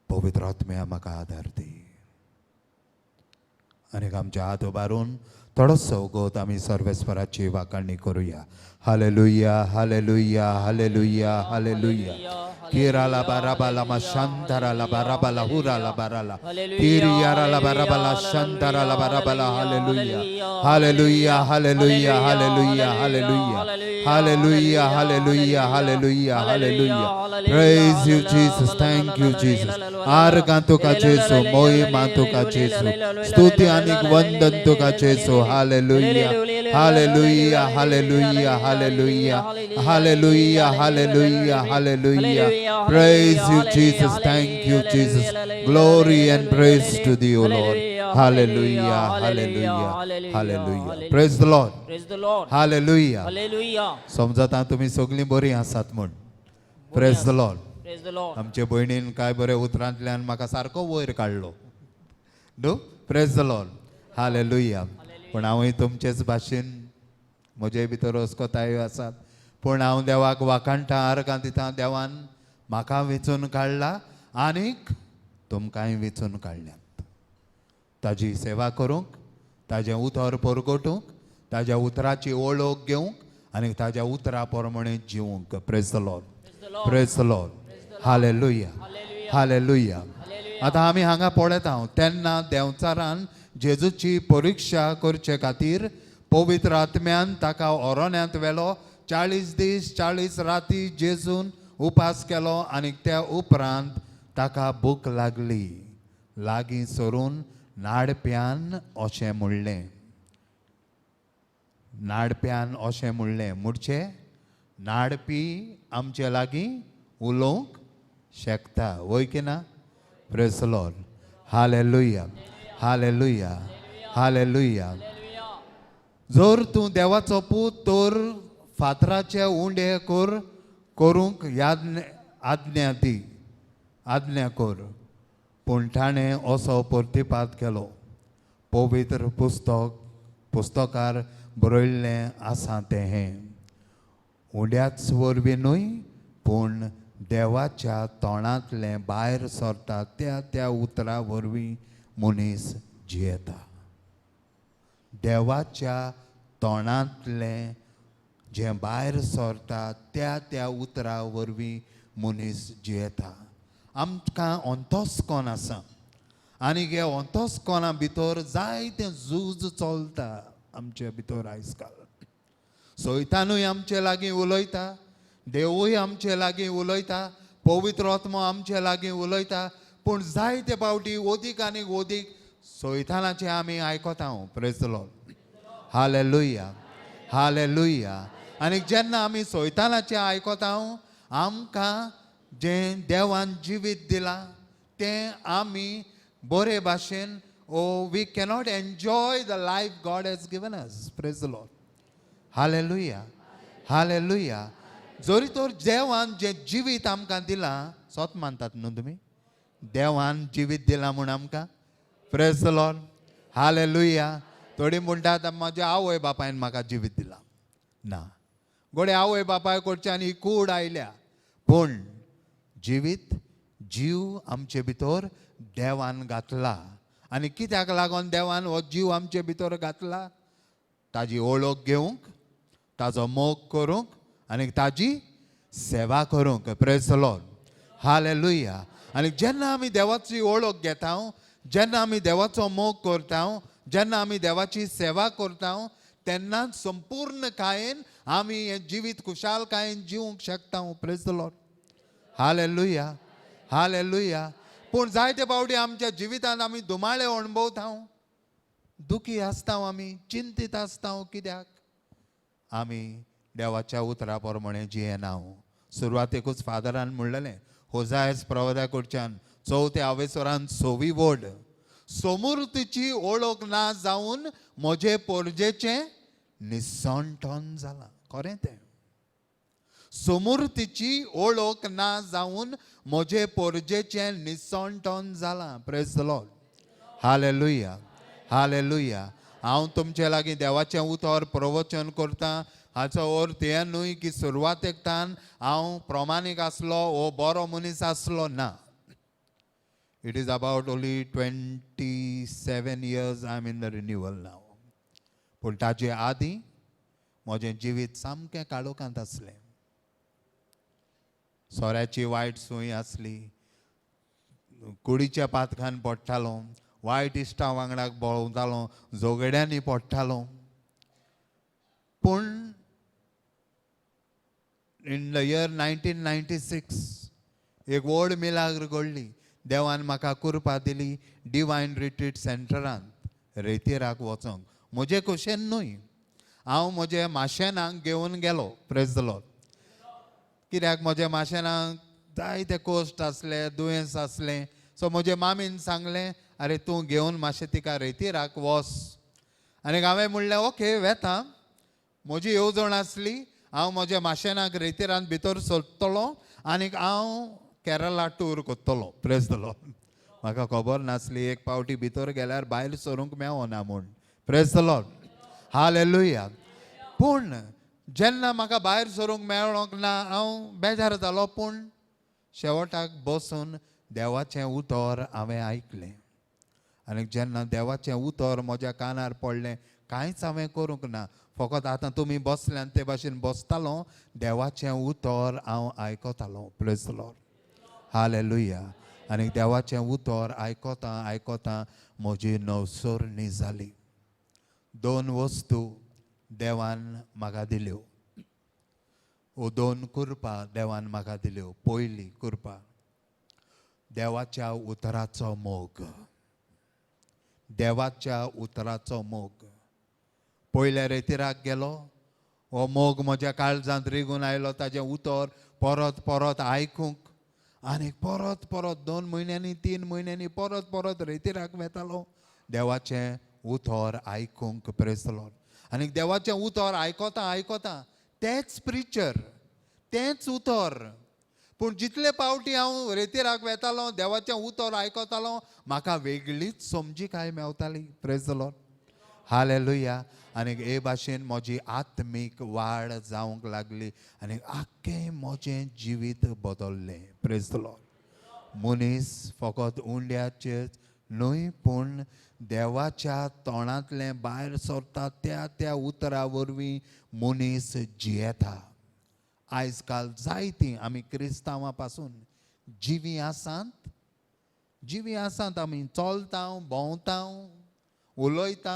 पवित्र आत्म्या म्हाका आदार दी. आनी आमचे हात उबारून थोडोसो वगत आमी सर्वेस्पराची वाखाणी करुया. Hallelujah, hallelujah, hallelujah, hallelujah. Kerala बाराबाला मा शांतराला बाराबाला हुराला बाराला किरियाराला बाराबाला शांतराला बाराबाला. Hallelujah, hallelujah, hallelujah, hallelujah, hallelujah, hallelujah, hallelujah, hallelujah, hallelujah. Praise you Jesus, thank you Jesus. आर्गां तुका जेजू, मोहिमा तुका जेजू, स्तुती आनी वंदन तुका जेजू. Hallelujah, hallelujah, hallelujah, hallelujah, hallelujah, hallelujah, hallelujah. Praise you Jesus, thank you Jesus. Glory and praise to thee, O Lord. Hallelujah, hallelujah, hallelujah. Praise the Lord. Praise the Lord. Hallelujah. Hallelujah. समजता तुमी सगळीं बरीं आसात म्हूण. Praise the Lord. Praise the Lord. आमचे भयणीन काय बरे उतरांतल्यान म्हाका सारको वयर काडलो न्हू. Praise the Lord. Hallelujah. पूण हांवूय तुमचेच भाशेन, म्हजे भितर अस्कोतायो आसात, पूण हांव देवाक वाखाणटा, आर्गां दिता. देवान म्हाका वेंचून काडला आनीक तुमकांय वेंचून काडल्यात ताजी सेवा करूंक, ताजें उतर परगटूंक, ताज्या उतराची वळख घेवंक आनी ताज्या उतरा प्रमाणे जिवंक. Praise the Lord. Praise the Lord. Hallelujah, hallelujah. आतां आमी हांगा पळयता हांव, तेन्ना देंवचारान जेजूची परिक्षा करचे खातीर पवित्र आत्म्यान ताका ओरोण्यांत व्हेलो. 40 दीस 40 राती जेजून उपास केलो आनी त्या उपरांत ताका भूक लागली. लागीं सरून नाडप्यान अशें म्हणलें, नाडप्यान अशें म्हणलें. म्हणचे नाडपी आमचे लागीं उलोवंक शकता, वय की ना? Praise Lord. Hallelujah, hallelujah, hallelujah. जर तूं देवाचो पूत तर फातराचे उंडे कर करूंक याज्ञ आज्ञा दी, आज्ञा कर. पूण ताणें असो प्रतिपाद केलो, पवित्र पुस्तकार बरयल्लें आसा तें हें, उंड्याच वरवीं न्हय पूण देवाच्या तोंडांतलें भायर सरता त्या त्या उतरा वरवीं मनीस जियेता. देवाच्या तोंडांतलें जें भायर सरता त्या त्या उतरा वरवीं मनीस जियेता. आमकां अंतस्कोन आसा आनी हे अंतस्कोना भितर जायतें झूज चलता आमचे भितर आयज काल. सैतानूय आमचे लागीं उलयता, देवूय आमचे लागीं उलयता, पवित्र आत्मो आमचे लागीं उलयता, पूण जायते फावटी ओदीक आनी ओदीक सैतानाचें आमी आयकता. Praise the Lord. Hallelujah, hallelujah. आनी जेन्ना आमी सैतानाचें आयकता, आमकां जें देवान जिवीत दिलां तें आमी बरे भाशेन ओ we cannot enjoy the life God has given us. Praise the Lord. Hallelujah, hallelujah. जरी तर देवान जें जिवीत आमकां दिलां, सोत मानतात न्हू तुमी, देवान जिवीत दिलां म्हूण आमकां. Praise the Lord. Hallelujah. थोडीं म्हणटात म्हज्या आवय बापायन म्हाका जिवीत दिलां. ना घोडे आवय बापाय कडच्यान ही कूड आयल्या, पूण जिवीत जीव आमचे भितर देवान घातला. आनी कित्याक लागून देवान हो जीव आमचे भितर घातला? ताजी वळख घेवंक, ताजो मोग करूंक आनी ताजी सेवा करूंक. Praise the Lord. Hallelujah. आनी जेन्ना आमी देवाची वळख घेता, जेन्ना आमी देवाचो मोग करता, जेन्ना आमी देवाची सेवा करता, तेन्ना संपूर्ण कायेन आमी हें जिवीत खुशालकायेन जिवंक शकता. Praise the Lord. Hallelujah, hallelujah. पूण जायते फावटी आमच्या जिवितांत आमी दुमाळे अणभवता, दुखी आसता, आमी चिंतीत आसता. कित्याक? आमी देवाच्या उतरा प्रमाणे जियेना. सुरवातेकूच फादरान म्हणलेलें, होजायस प्रवदा कडच्यान चवथ्या आवेसरान सोवी वड, सोमुर्तीची ओळख ना जावन म्हजे पोरजेचें निसणटन जालां. खरें तें, सोमुर्तीची ओळख ना जावन म्हजे पोरजेचें निसणटन जालां. Praise the Lord. Hallelujah, hallelujah. हांव तुमचे लागीं देवाचें उतर प्रवचन करता, हाचो अर्थ हें न्हय की सुरवातेक तान हांव प्रमाणीक आसलो वो बरो मनीस आसलो ना. It is about only 27 years I am in the renewal now. पूण ताजे आदीं म्हजें जिवीत सामकें काळोखांत आसलें. सोऱ्याची वायट सूय आसली, कुडीच्या पातकान पडटालो, वायट इश्टां वांगडा भोंवतालो, झगड्यांनी पडटालो. पूण in the year 1996 एक व्हड मिलाग्र घडली. देवान म्हाका कृपा दिली डिवायन रिट्रीट सेंटरांत रेतिराक वचोंक. म्हजे खोशेन न्हय, हांव म्हजे माशेनाक घेवन गेलो. प्रेज the Lord. कित्याक म्हज्या माशेनाक जायते कश्ट आसले, दुयेंस आसलें. सो म्हजे मामीन सांगलें, आरे तूं घेवन मातशें तिका रेतिराक वच. आनी हांवें म्हणलें ओके वेता. म्हजी येवजण आसली हांव म्हज्या माशेनाक रेतिरान भितर सरतलो आनीक हांव केरला टूर करतलो. प्रेज the Lord. म्हाका खबर नासली एक पावटी भितर गेल्यार भायर सरूंक मेवना म्हूण. Praise the Lord. Hallelujah. पूण जेन्ना म्हाका भायर सरूंक मेळोंक ना हांव बेजार जालो. पूण शेवटाक बसून देवाचें उतर हांवें आयकलें आनी जेन्ना देवाचें उतर म्हज्या कानार पडलें कांयच हांवें करूंक ना. फकत आतां तुमी बसल्यान ते भाशेन बसतालो, देवाचें उतर हांव आयकतालो. Praise the Lord. Hallelujah. आनी देवाचें उतर आयकता आयकता म्हजी नवसरणी जाली. दोन वस्तू देवान म्हाका दिल्यो, वो दोन कृपा देवान म्हाका दिल्यो. पयली कृपा देवाच्या उतराचो मोग. देवाच्या उतराचो मोग. पयल्या रेतिराक गेलो, हो मोग म्हज्या काळजांत रिगून आयलो. ताजें उतर परत परत आयकूंक आनी परत परत 2 म्हयन्यांनी 3 म्हयन्यांनी परत परत रेतिराक वेतालो देवाचें उतर आयकूंक. Praise the Lord. आनी देवाचें उतर आयकता आयकता तेंच प्रिचर, तेंच उतर, पूण जितले पावटी हांव रेतिराक वेतालो देवाचें उतर आयकतालो म्हाका वेगळीच समजिकाय मेवताली. Praise the Lord. Hallelujah. आनी हे भाशेन म्हजी आत्मीक वाड जावंक लागली आनी आख्खें म्हजें जिवीत बदल्लें. Praise the Lord. मनीस फकत उंड्याचेर न्हय पूण देवाच्या तोंडांतलें भायर सरता त्या त्या उतरा वरवीं मनीस जियेता. आयज काल जायतीं आमी क्रिस्तांवां पासून जिवीं आसात, जिवीं आसात आमी, चलता, भोंवता, उलयता,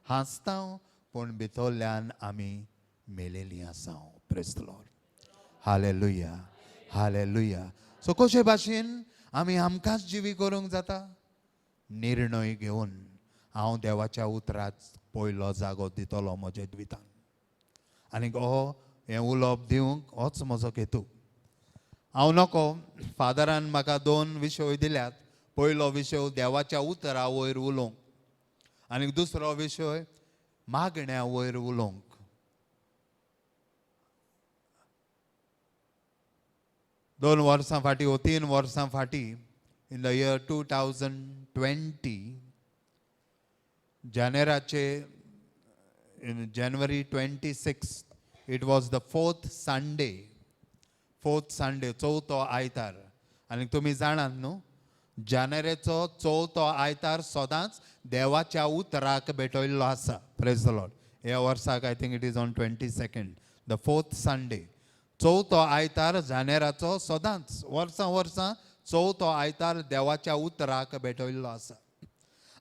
हांसता, पूण भितरल्यान आमी मेलेलीं आसा. Praise the Lord. Hallelujah. Hallelujah. So कशे भाशेन आमी आमकांच जिवी करूंक जाता? निर्णय घेवन हांव देवाच्या उतराक पयलो जागो दितलो म्हज्या जिवितान. आनी हो हें उलोवप दिवंक होच म्हजो हेतू. हांव नको फादरान म्हाका 2 विशय दिल्यात. पयलो विशय देवाच्या उतरा वयर उलोवंक आनी दुसरो विशय मागण्या वयर उलोवंक. 2 वर्सां फाटीं वो 3 वर्सां फाटीं in the year 2020 जानेराचे in January 26 it was the 4th Sunday, 4th Sunday, चवथो आयतार. आनी तुमी जाणात न्हू जानेरेचो चवथो आयतार सदांच देवाच्या उतराक भेटयल्लो आसा. Praise the Lord. ह्या वर्साक I think it is on 22nd, the 4th Sunday. चवथो आयतार जानेराचो सदांच वर्सां वर्सां चवथो आयतार देवाच्या उतराक भेटयल्लो आसा.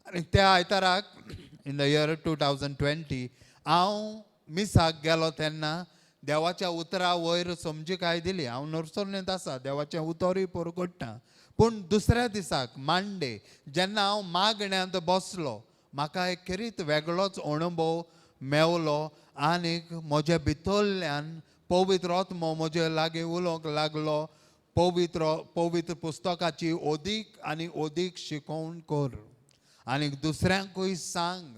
आनी त्या आयताराक इन the year 2020 हांव मिसाक गेलो तेन्ना देवाच्या उतरा वयर समजिकाय दिली. हांव नर्सरणेंत आसा, देवाचें उतरूय परगट्टा. पूण दुसऱ्या दिसाक मांडे जेन्ना हांव मागण्यांत बसलो म्हाका एक खेरीत वेगळोच अणभव मेवलो आनीक म्हज्या भितरल्यान पवित्र आत्मो म्हजे लागीं उलोवंक लागलो. पवित्र पुस्तकाची अदीक आनी अदीक शिकोवण कर आनी दुसऱ्यांकूय सांग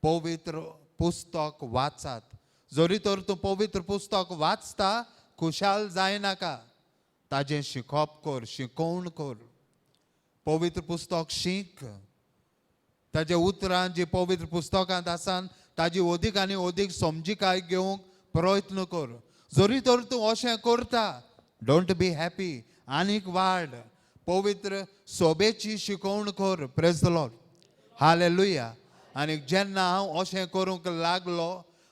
पवित्र पुस्तक वाचात. जरी तर तूं पवित्र पुस्तक वाचता खुशाल जायनाका, ताजें शिकोवप कर, शिकोवण कर, पवित्र पुस्तक शीक. ताजे उतरां जी पवित्र पुस्तकांत आसा ताजी अदीक आनी अदीक समजिकाय घेवंक प्रयत्न कर. जरी तर तूं अशें करता don't be happy, आनीक वाड. पवित्र सोबेची शिकोवण कर. प्रेज the Lord, hallelujah. आनी जेन्ना हांव अशें करूंक लागलो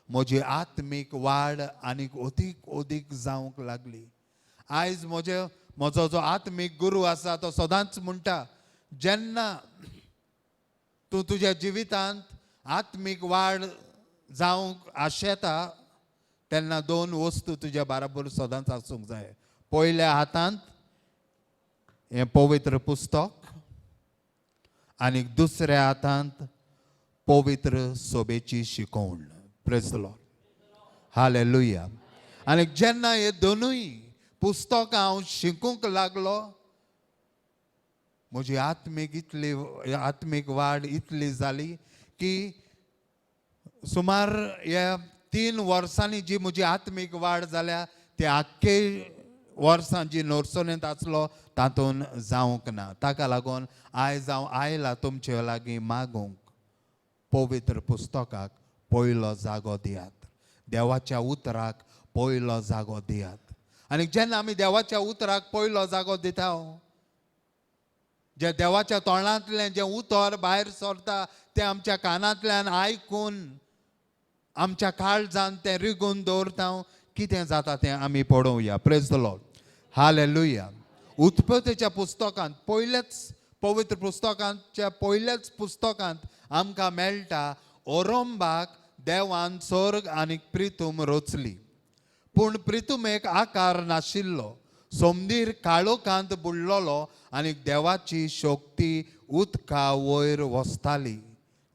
म्हजी आत्मीक वाड आनीक अदीक अदीक जावंक लागली. आयज म्हजो जो आत्मीक गुरू आसा तो सदांच म्हणटा, जेन्ना तूं तुज्या जिवितांत आत्मीक वाड जावंक आशेता तेन्ना दोन वस्तू तुज्या बराबर सदांच आसूंक जाय. पयल्या हातांत हें पवित्र पुस्तक आनी दुसऱ्या हातांत पवित्र सोबेची शिकोवण. प्रेज the Lord, hallelujah. आनी जेन्ना हे दोनूय पुस्तकां हांव शिकूंक लागलो म्हजी आत्मीक वाड इतली जाली की सुमार ह्या 3 वर्सांनी जी म्हजी आत्मीक वाड जाल्या ते आख्खे वर्सां जी नर्सरींत आसलो तातूंत जावंक ना. ताका लागून आयज हांव आयला तुमचे लागीं मागूंक, पवित्र पुस्तकाक पयलो जागो दियात, देवाच्या उतराक पयलो जागो दियात. आनी जेन्ना आमी देवाच्या उतराक पयलो जागो दिता, जे देवाच्या तोंडांतलें जें उतर भायर सरता तें आमच्या कानांतल्यान आयकून आमच्या काळजान तें रिगून दवरता, कितें जाता तें आमी पळोवया. प्रेज the Lord, hallelujah. उत्पत्तीच्या पुस्तकांत पयलेच पवित्र पुस्तकांच्या पयल्याच पुस्तकांत आमकां मेळटा ओरोंबाक देवान स्वर्ग आनी प्रितूम रचली, पूण प्रितुमेक आकार नाशिल्लो, सोमदीर काळोखांत बुडलेलो आनी देवाची शक्ती उदका वयर वसताली.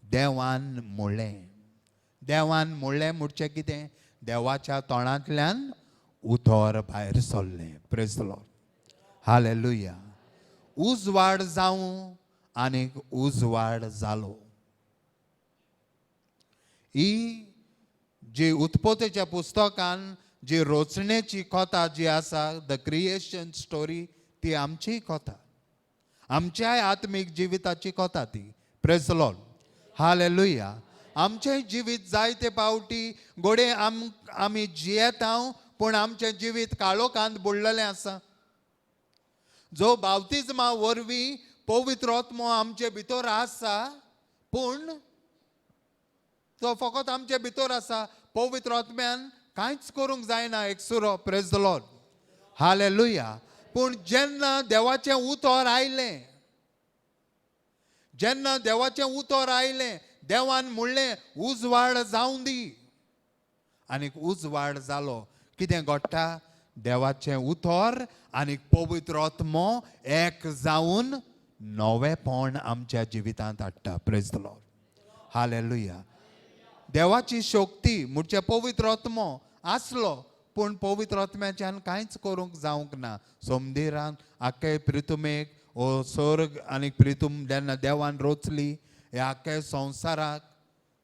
देवान म्हणलें, देवान म्हणलें म्हणचें कितें? देवाच्या तोंडांतल्यान उतर भायर सरलें. प्रेज the Lord, hallelujah. उजवाड जावं आनीक उजवाड जालो. ही जी उत्पत्तीच्या पुस्तकान जी रचणेची कथा जी आसा, the creation story, ती आमची कथा, आमच्याय आत्मीक जिविताची कथा ती. प्रेज the Lord, hallelujah. आमचें जिवीत जायते पावटी घोडे आमी जियेता, पूण आमचें जिवीत काळोखांत बुडलेलें आसा. जो बाप्तिज्मा वरवीं पवित्र आत्मो आमचे भितर आसा, पूण तो फकत आमचे भितर आसा. पवित्र आत्म्यान कांयच करूंक जायना एकसुरो. प्रेज the Lord, hallelujah. पूण जेन्ना देवाचें उतर आयलें, जेन्ना देवाचें उतर आयलें, देवान म्हणलें उजवाड जावं दी, आनीक उजवाड जालो. कितें घडटा? देवाचें उतर आनी पवित्र आत्मो एक जावन नवेपण आमच्या जिवितांत हाडटा. प्रेज the Lord, hallelujah. देवाची शक्ती म्हणचे पवित्र आत्मो आसलो, पूण पवित्र आत्म्याच्यान कांयच करूंक जावंक ना. सोमदिरान आख्खे प्रितुमेक ओ स्वर्ग आनी प्रितूम जेन्ना देवान रचली, ह्या आख्खे संवसाराक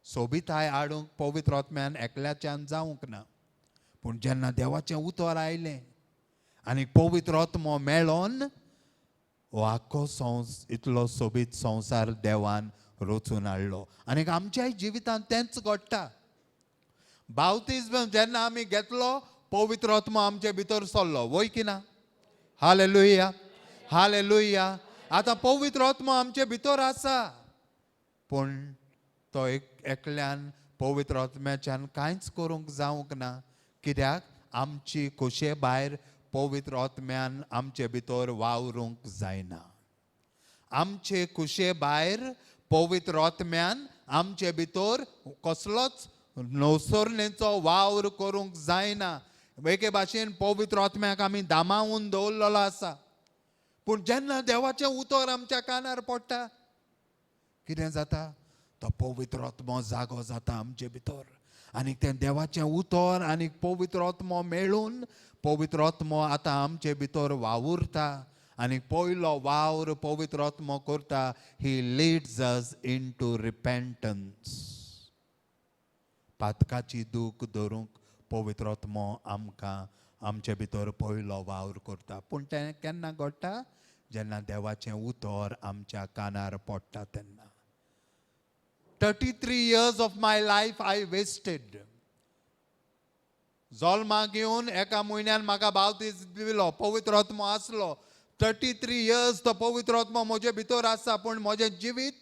सोबिताय हाडूंक पवित्र आत्म्यान एकल्याच्यान जावंक ना. पूण जेन्ना देवाचें उतर आयलें आनी पवित्र आत्मो मेळोन हो आख्खो इतलो सोबीत संवसार देवान रचून हाडलो. आनी आमच्याय जिवितांत तेंच घडटा. बाप्तिज्म जेन्ना आमी घेतलो, पवित्र आत्मो आमचे भितर सरलो, वय की ना? Hallelujah, hallelujah. आतां पवित्र आत्मो आमचे भितर आसा, पूण तो एकल्यान पवित्र आत्म्याच्यान कांयच करूंक जावंक ना. कित्याक? आमची खोशये भायर पवित्र आत्म्यान आमचे भितर वावरूंक जायना. आमचे खोशये भायर पवित्र आत्म्यान आमचे भितर कसलोच नवसरणेचो वावर करूंक जायना. एके भाशेन पवित्र आत्म्याक आमी दामावून दवरलेलो आसा. पूण जेन्ना देवाचें उतर आमच्या कानार पडटा, कितें जाता? तो पवित्र आत्मो जागो जाता आमचे भितर, आनी तें देवाचें उतर आनी पवित्र आत्मो मेळून पवित्र आत्मो आतां आमचे भितर वावुरता. आनी पयलो वावर पवित्र आत्मो करता, he leads us into repentance. पातकाची दूख धरूंक पवित्र आत्मो आमकां आमचे भितर पयलो वावर करता. पूण तें केन्ना घडटा? जेन्ना देवाचें उतर आमच्या कानार पडटा तेन्ना. 33 years of my life I wasted. जल्माक येवन एका म्हयन्यान म्हाका बावतीज दिलो, पवित्र आत्मो आसलो. 33 इयर्स तो पवित्र आत्मो म्हजे भितर आसा, पूण म्हजें जिवीत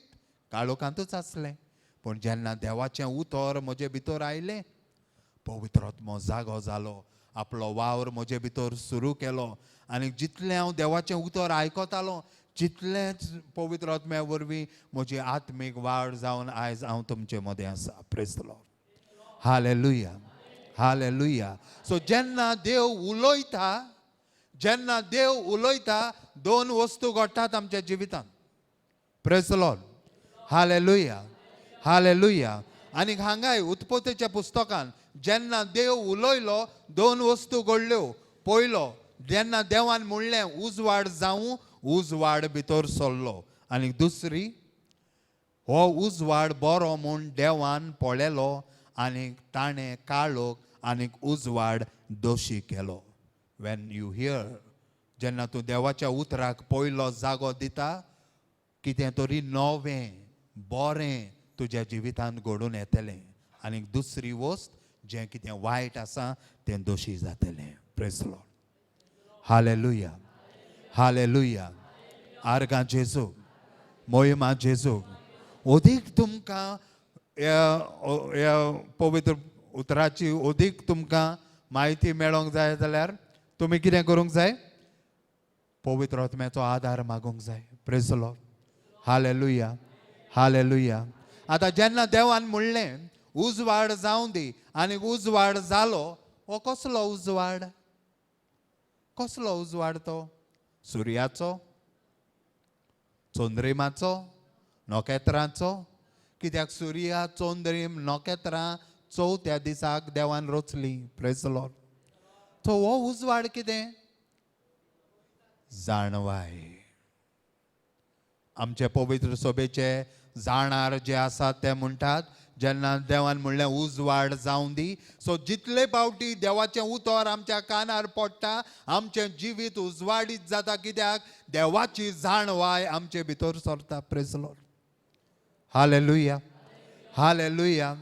काळोखांतूच आसलें. पूण जेन्ना देवाचें उतर म्हजे भितर आयलें, पवित्र आत्मो जागो जालो, आपलो वावर म्हजे भितर सुरू केलो आनी जितलें हांव देवाचें उतर आयकतालो, जितलेंच पवित्र आत्म्या वरवीं म्हजी आत्मीक वाड जावन आयज हांव तुमचे मदें आसा. Praise the Lord. Hallelujah, hallelujah. So जेन्ना देव उलयता, जेन्ना देव उलयता, दोन वस्तू घडटात आमच्या जिवितांत. Praise the Lord. Hallelujah, hallelujah. आनी हांगाय उत्पत्तीच्या पुस्तकान जेन्ना देव उलयलो, दोन वस्तू घडल्यो. पयलो, जेन्ना देवान म्हणलें उजवाड जावं, उजवाड भितर सरलो. आनी दुसरी, हो उजवाड बरो म्हूण देवान पळयलो आनी ताणें काळोख आनी उजवाड दोशी केलो. When you here, जेन्ना तूं देवाच्या उतराक पयलो जागो दिता, कितें तरी नवें बरें तुज्या जिवितांत घडून येतलें आनी दुसरी वस्त, जें कितें वायट आसा तें दोशी जातलें. Praise Lord. Hallelujah, hallelujah. आर्गां जेजू, मोहिमा जेजू. अदीक तुमकां ह्या ह्या पवित्र उतराची अदीक तुमकां म्हायती मेळोंक जाय जाल्यार तुमी कितें करूंक जाय? पवित्र आत्म्याचो आदार मागूंक जाय. Praise Lord. Hallelujah, hallelujah. आतां जेन्ना देवान म्हणलें उजवाड जावं दी आनी उजवाड जालो, हो कसलो उजवाड? कसलो उजवाड तो? सुर्याचो, चंद्रिमाचो, नखेत्रांचो? कित्याक सुर्या, चंद्रीम, नखेत्रां चवथ्या दिसाक देवान रचली. Praise Lord. सो हो उजवाड कितें? जाणवाय. आमचे पवित्र सभेचे जाणार जे आसात ते म्हणटात, जेन्ना देवान म्हणलें उजवाड जावं दी, सो जितले फावटी देवाचें उतर आमच्या कानार पडटा, आमचें जिवीत उजवाडीत जाता, कित्याक देवाची जाणवाय आमचे भितर सरता. Praise Lord. Hallelujah, hallelujah.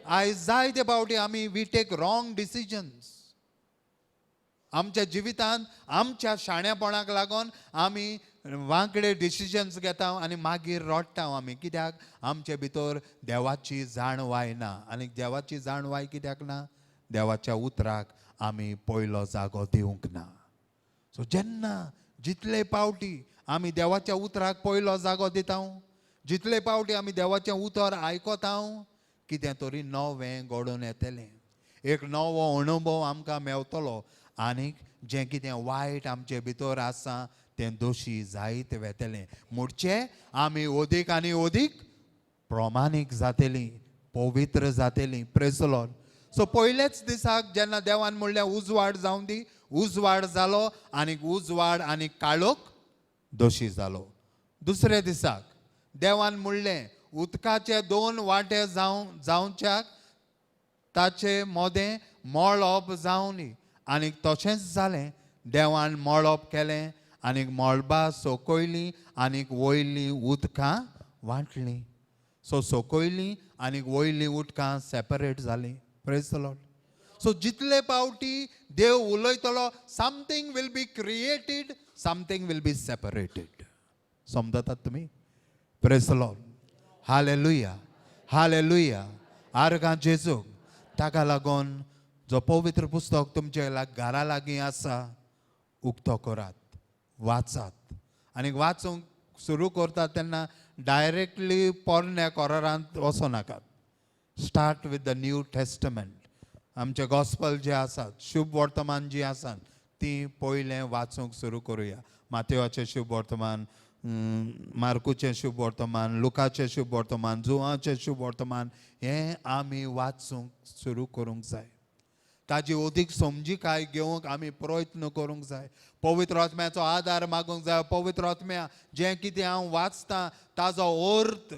आयज जायते फावटी आमी we take wrong decisions आमच्या जिवितांत. आमच्या शाणेपणाक लागून आमी वांकडे डिसिजन्स घेता आनी मागीर रडटा आमी, कित्याक आमचे भितर देवाची जाणवाय ना. आनी देवाची जाणवाय कित्याक ना? देवाच्या उतराक आमी पयलो जागो दिवंक ना. सो जेन्ना जितले पावटी आमी देवाच्या उतराक पयलो जागो दिता, जितले पावटी आमी देवाचें उतर आयकता, कितें तरी नवें घडोवन येतलें, एक नवो अणभव आमकां मेवतलो आनीक जें कितें वायट आमचे भितर आसा तें दोशी जायत वेतलें. म्हणचे आमी अदीक आनी अदीक प्रमाणीक जातली, पवित्र जातली. Praise Lord. सो पयलेच दिसाक जेन्ना देवान म्हणलें उजवाड जावं दी, उजवाड जालो आनी उजवाड आनी काळोख दोशी जालो. दुसऱ्या दिसाक देवान म्हणलें उदकाचे दोन वांटे जावं जावच्याक, ताचे मोदें मळब जावनी आनी तशेंच जालें. देवान मळब केलें आनी मळबा सकयलीं आनी वयलीं उदकां वांटलीं. सो सकयलीं आनी वयलीं उदकां सेपरेट जालीं. Praise Lord. सो जितले पावटी देव उलयतलो, something will be created, something will be separated. समजतात तुमी? Praise Lord. Hallelujah, hallelujah. आर्गां जेजूक. ताका लागून जो पवित्र पुस्तक तुमचे घरा लागीं आसा, उक्तो करात, वाचात आनी वाचूंक सुरू करतात तेन्ना डायरेक्टली पोरण्या कोरारांत वचो नाकात. Start with the New Testament. आमचे गॉस्पल जे आसात, शुभ वर्तमान जी आसात, ती पयलें वाचूंक सुरू करुया. मातेवाचें शुभ वर्तमान, मार्कूचें शुभ वर्तमान, लुकाचें शुभ वर्तमान, जुवाचें शुभ वर्तमान हें आमी वाचूंक सुरू करूंक जाय. ताजी अदीक समजिकाय घेवंक आमी प्रयत्न करूंक जाय. पवित्र आत्म्याचो आदार मागूंक जाय. पवित्र आत्म्या, जें कितें हांव वाचतां ताजो अर्थ,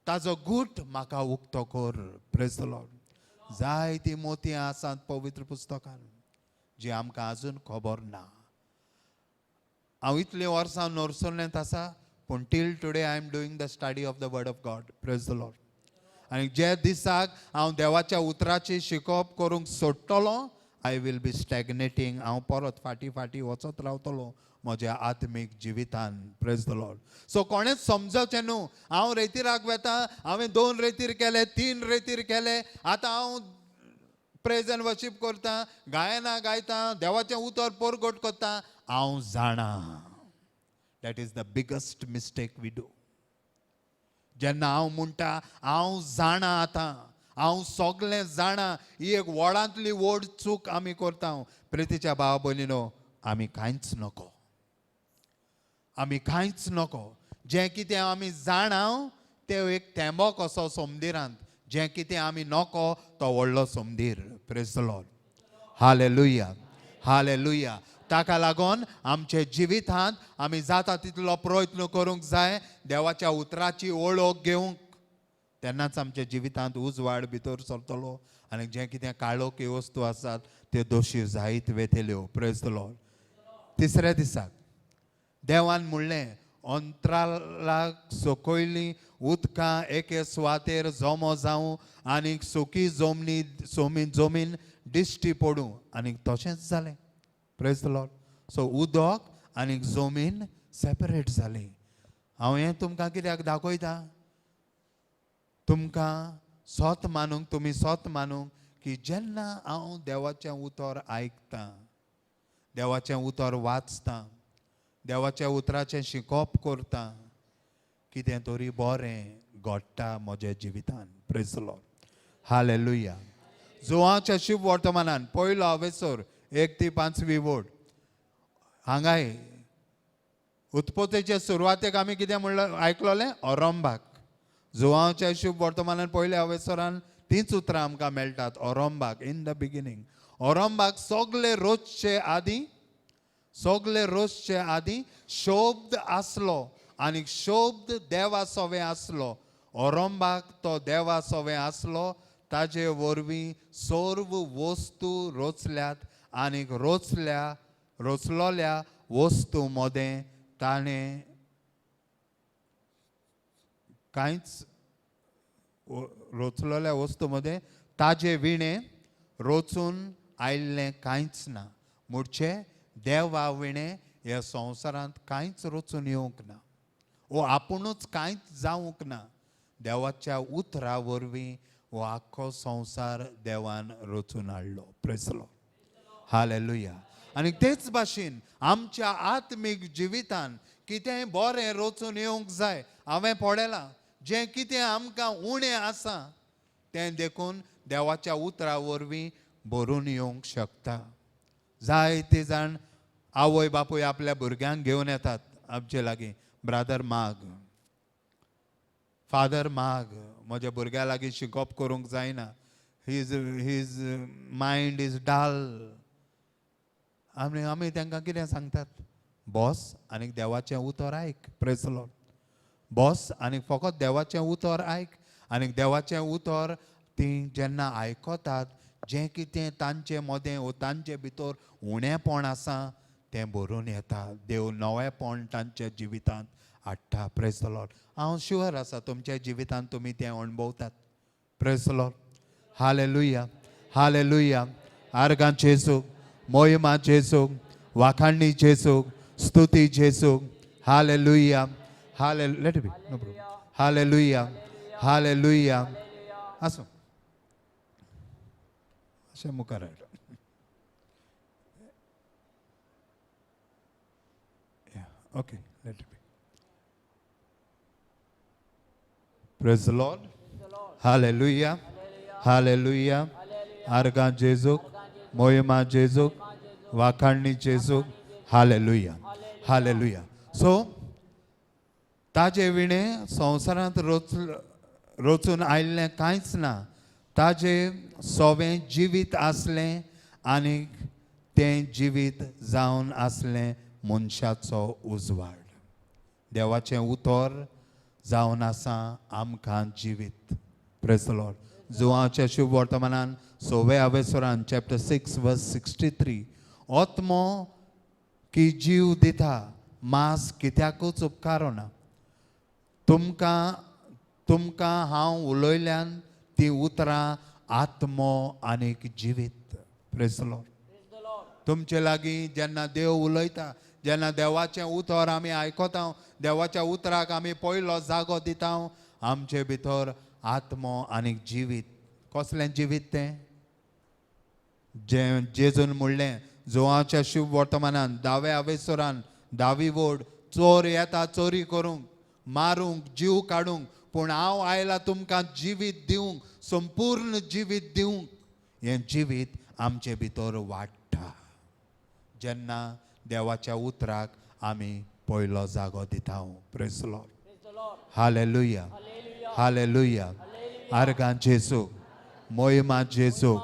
ताजो गूट म्हाका उक्तो कर. Praise Lord. जायतीं मोतयां आसात पवित्र पुस्तकान जी आमकां आजून खबर ना. हांव इतलीं वर्सां नरसोलेंत आसा, पूण till today I am doing the study of the word of God. Praise the Lord. आनी जे दिसाक हांव देवाच्या उतराची शिकोवप करूंक सोडटलो, I will be stagnating. हांव परत फाटीं फाटीं वचत रावतलो. म्हज्या आत्मीक जिवितान. Praise the Lord. सो कोणेच समजचें न्हू हांव रेतिराक वेता, हांवें 2 रेतीर केले, 3 रेतीर केले, आतां हांव प्रेज एंड वर्शीप करता, गायना गायता, देवाचें उतर परगट करता, हांव जाणा. That is the biggest mistake we do. जेन्ना हांव म्हणटा हांव जाणा, आतां हांव सगळें जाणा, ही एक व्हडांतली व्हड चूक आमी करता. प्रितीच्या भाव भयणीनो, आमी कांयच नको, आमी कांयच नको. जें कितें आमी जाणा तें एक तेंबो कसो सोमदिरांत, जें कितें आमी नको तो व्हडलो सोमदीर. Praise the Lord. Hallelujah, hallelujah. ताका लागून आमचे जिवितांत आमी जाता तितलो प्रयत्न करूंक जाय देवाच्या उतराची ओळख घेवंक, तेन्नाच आमच्या जिवितांत उजवाड भितर सरतलो आनी जें कितें काळोखी वस्तू आसात त्यो दोशी जायत वेतल्यो. Praise the Lord. तिसऱ्या दिसाक देवान म्हणलें, अंतरालाक सकयलीं उदकां एके सुवातेर जमो जावं आनी सुकी जमनी जमीन दिश्टी पडूं, आनी तशेंच जालें. Praise the Lord. सो उदक आनी जमीन सेपरेट जाली. हांव हें तुमकां कित्याक दाखयता? तुमकां सोत मानूंक, तुमी सोत मानूंक की जेन्ना हांव देवाचें उतर आयकतां, देवाचें उतर वाचतां, देवाच्या उतराचें शिकोप करतां, कितें तरी बरें घडटा म्हज्या जिवितान. Praise the Lord. Hallelujah. जुवाच्या शुभ वर्तमानान पयलो अवेसर 1 ते 5 वोट हांगाय उत्पत्तीचे सुरवातेक आमी कितें म्हणलें आयकलोलें? ओरंबाक. जुवाच्या शुभ वर्तमानान पयल्या अवेसरान तींच उतरां आमकां मेळटात. ओरंबाक, इन the beginning. ओरंबाक सगळे रोजचे आदी, सगळे रोजचे आदी शब्द आसलो आनी शब्द देवा सवें आसलो. ओरंबाक तो देवा सवें आसलो, ताजे वरवीं सर्व वस्तू रोचल्यात आनी रोचल्या रोचलोल्या वस्तू मदें ताणें कांयच रोचलोल्या वस्तू मदें ताजे विणें रोचून आयिल्लें कांयच ना. म्हणचे देवा विणें ह्या संवसारांत कांयच रोचून येवंक ना, वो आपुणूच कांयच जावंक ना. देवाच्या उतरा वरवीं हो आख्खो संवसार देवान रचून हाडलो. Praise the Lord. Hallelujah. आनी तेच भाशेन आमच्या आत्मीक जिवितान कितेंय बरें रचून येवंक जाय. हांवें पळयलां जें कितें आमकां उणें आसा तें देखून देवाच्या उतरा वरवीं भरून येवंक शकता. जायते जाण आवय बापूय आपल्या भुरग्यांक घेवन येतात आमचे लागीं, ब्रादर माग, फादर माग, म्हज्या भुरग्या लागीं शिकोप करूंक जायना, his his mind is dull. आमी आमी तांकां कितें सांगतात? बॉस आनी देवाचें उतर आयक. Praise the Lord. Boss आनी फकत देवाचें उतर आयक. आनी देवाचें उतर तीं जेन्ना आयकतात, जें कितें तांचे मदें वो तांचे भितर उणेपण आसा तें भरून येता. देव नवेपण तांच्या जिवितांत हाडटा. Praise the Lord. हांव शुअर आसा तुमच्या जिवितांत तुमी तें अणभवतात. Praise the Lord. Hallelujah, hallelujah. आर्गां जेजूक, मोहिमा जेजूक, वाखाणणी जेजूक, स्तुती जेजूक. Hallelujah, hallelujah. Let be, no problem. Hallelujah, hallelujah. आसूं, अशें मुखार हाड. Okay, let be. Praise the Lord. Hallelujah. Hallelujah. आर्गां जेजूक, मोहिमा जेजूक, वाखाणणी जेजूक. Hallelujah, hallelujah. सो ताजे विणें संवसारांत रोचून आयिल्लें कांयच ना. ताजे सोवें जिवीत आसलें आनी तें जिवीत जावन आसलें मनशाचो उजवाड. देवाचें उतर जावन आसा आमकां जिवीत. Praise the Lord. जुवाच्या शुभ वर्तमानान 6व्या अवेसरान चॅप्टर 6 वर्स 63, आत्मो की जीव दिता, मांस कित्याकूच उपकारना. तुमकां तुमकां हांव उलयल्यान ती उतरां आत्मो आनीक जिवीत. Praise the Lord. तुमचे लागीं जेन्ना देव उलयता, जेन्ना देवाचें उतर आमी आयकता, देवाच्या उतराक आमी पयलो जागो दिता, आमचे भितर आत्मो आनी जिवीत. कसलें जिवीत तें? जें जेजून म्हणलें जोवाच्या शुभ वर्तमानान दाव्या अवेसरान दावी वोड, चोर येता चोरी करूंक, मारूंक, जीव काडूंक, पूण हांव आयला तुमकां जिवीत दिवंक, संपूर्ण जिवीत दिवंक. हें जिवीत आमचे भितर वाडटा जेन्ना देवाच्या उतराक आमी पयलो जागो दिता. Praise Lord. Hallelujah, hallelujah. आर्गां जेजू, मोहिमा जेजू.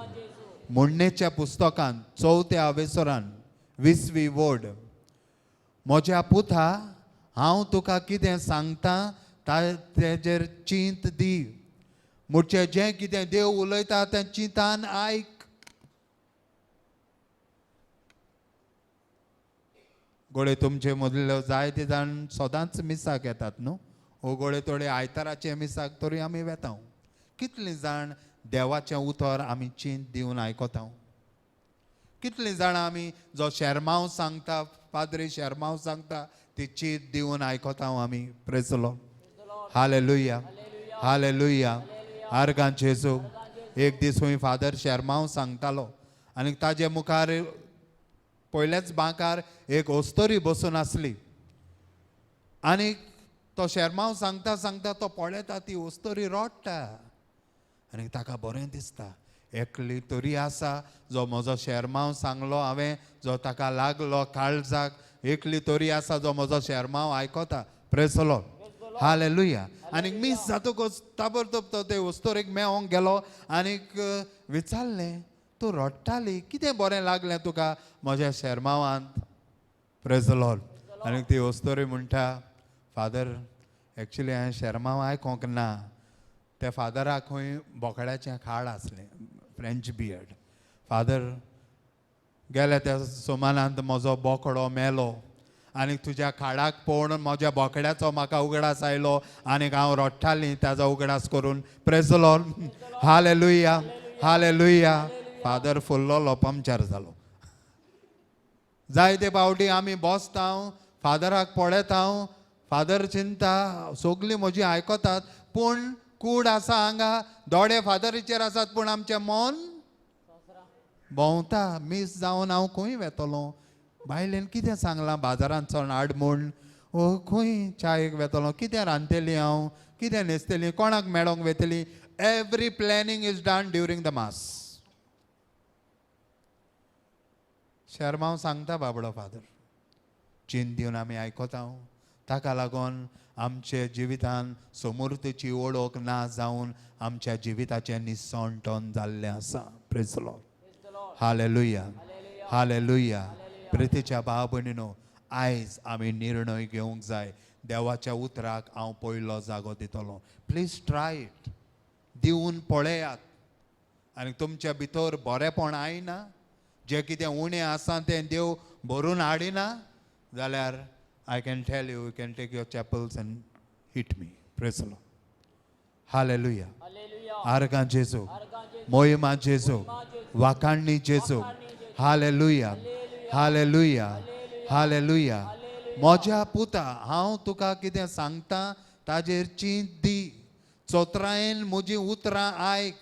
म्हणणेच्या पुस्तकान चवथ्या अवेसरान 20वी वोड, म्हज्या पुता हांव तुका कितें सांगता तेजेर चिंत दी. म्हणचे जें कितें देव उलयता तें चिंतान आयक. गोळे तुमचे मदले जायते जाण सदांच मिसाक येतात न्हू, ओ गोळे थोडे आयताराचे मिसाक तरी आमी वेता. कितलीं जाण देवाचें उतर आमी चिंत दिवन आयकता? कितलीं जाणां आमी जो शेरमांव सांगता, पाद्री शेरमांव सांगता ती चीत दिवन आयकता आमी? Praise Lord. Hallelujah, hallelujah. आर्गां जेजू. एक दीस खंय फादर शेरमांव सांगतालो आनी ताजे मुखार पयल्याच बांकार एक ओस्तोरी बसून आसली आनी तो शेरमांव सांगता सांगता तो पळयता ती ओस्तोरी रडटा आनी ताका बरें दिसता. एकली तरी आसा जो म्हजो शेरमांव सांगलो हांवें, जो ताका लागलो काळजाक, एकली तरी आसा जो म्हजो शेरमांव आयकता. Praise Lord. Hallelujah. आनी मीस जातकच ताबडतोब तो ते वस्तोरेक मेळोंक गेलो आनीक विचारलें, तूं रडटाली, कितें बरें लागलें तुका म्हज्या शेरमांवांत? Praise Lord. आनी ती वस्तोरी म्हणटा, फादर एक्चुली हांवें शेरमांव आयकोंक ना. त्या फादराक खंय बोकड्याचें खाड आसलें, फ्रेंच बियर्ड. फादर गेल्या त्या सुमानांत म्हजो बोकडो मेलो आनी तुज्या खाडाक पळोवन म्हज्या बोकड्याचो म्हाका उगडास आयलो आनी हांव रडटाली ताजो उगडास करून. Praise Lord. Hallelujah, hallelujah. Father फुल्लो पंक्चर जालो. जायते फावटी आमी बसता, फादराक पळयता, फादर चिंता सगळीं म्हजी आयकतात, पूण कूड आसा हांगा, दोळे फादरीचेर आसात, पूण आमचें मन भोंवता. मीस जावन हांव खंय वेतलो? बायलेन कितें सांगलां बाजारांत चल हाड म्हूण, ओ खंय चायेक वेतलो, कितें रांदतली हांव, कितें न्हेसतली, कोणाक मेळोंक वेतली? Every planning is done during the mass. शेरमांव सांगता बाबडो फादर, चिंत दिवन आमी आयकता. ताका लागून आमचे जिवितान समृद्धीची ओळख ना जावन आमच्या जिविताचें निसणटण जाल्लें आसा. Praise Lord. Hallelujah, hallelujah. प्रितीच्या भाव भयणीनो, आयज आमी निर्णय घेवंक जाय, देवाच्या उतराक हांव पयलो जागो दितलो. प्लीज ट्राय it, दिवन पळयात आनी तुमच्या भितर बरेंपण आयना, जें कितें उणें आसा तें देव भरून हाडिना जाल्यार I can tell you, you can take your chapels and hit me. Praise Lord. Hallelujah. आर्गां जेजू, मोहिमा जेजू, वाखाणणी जेजू. Hallelujah, hallelujah, hallelujah. म्हज्या पुता हांव तुका कितें सांगता ताजेर चिंत दी. चोत्रायेन म्हजीं उतरां आयक.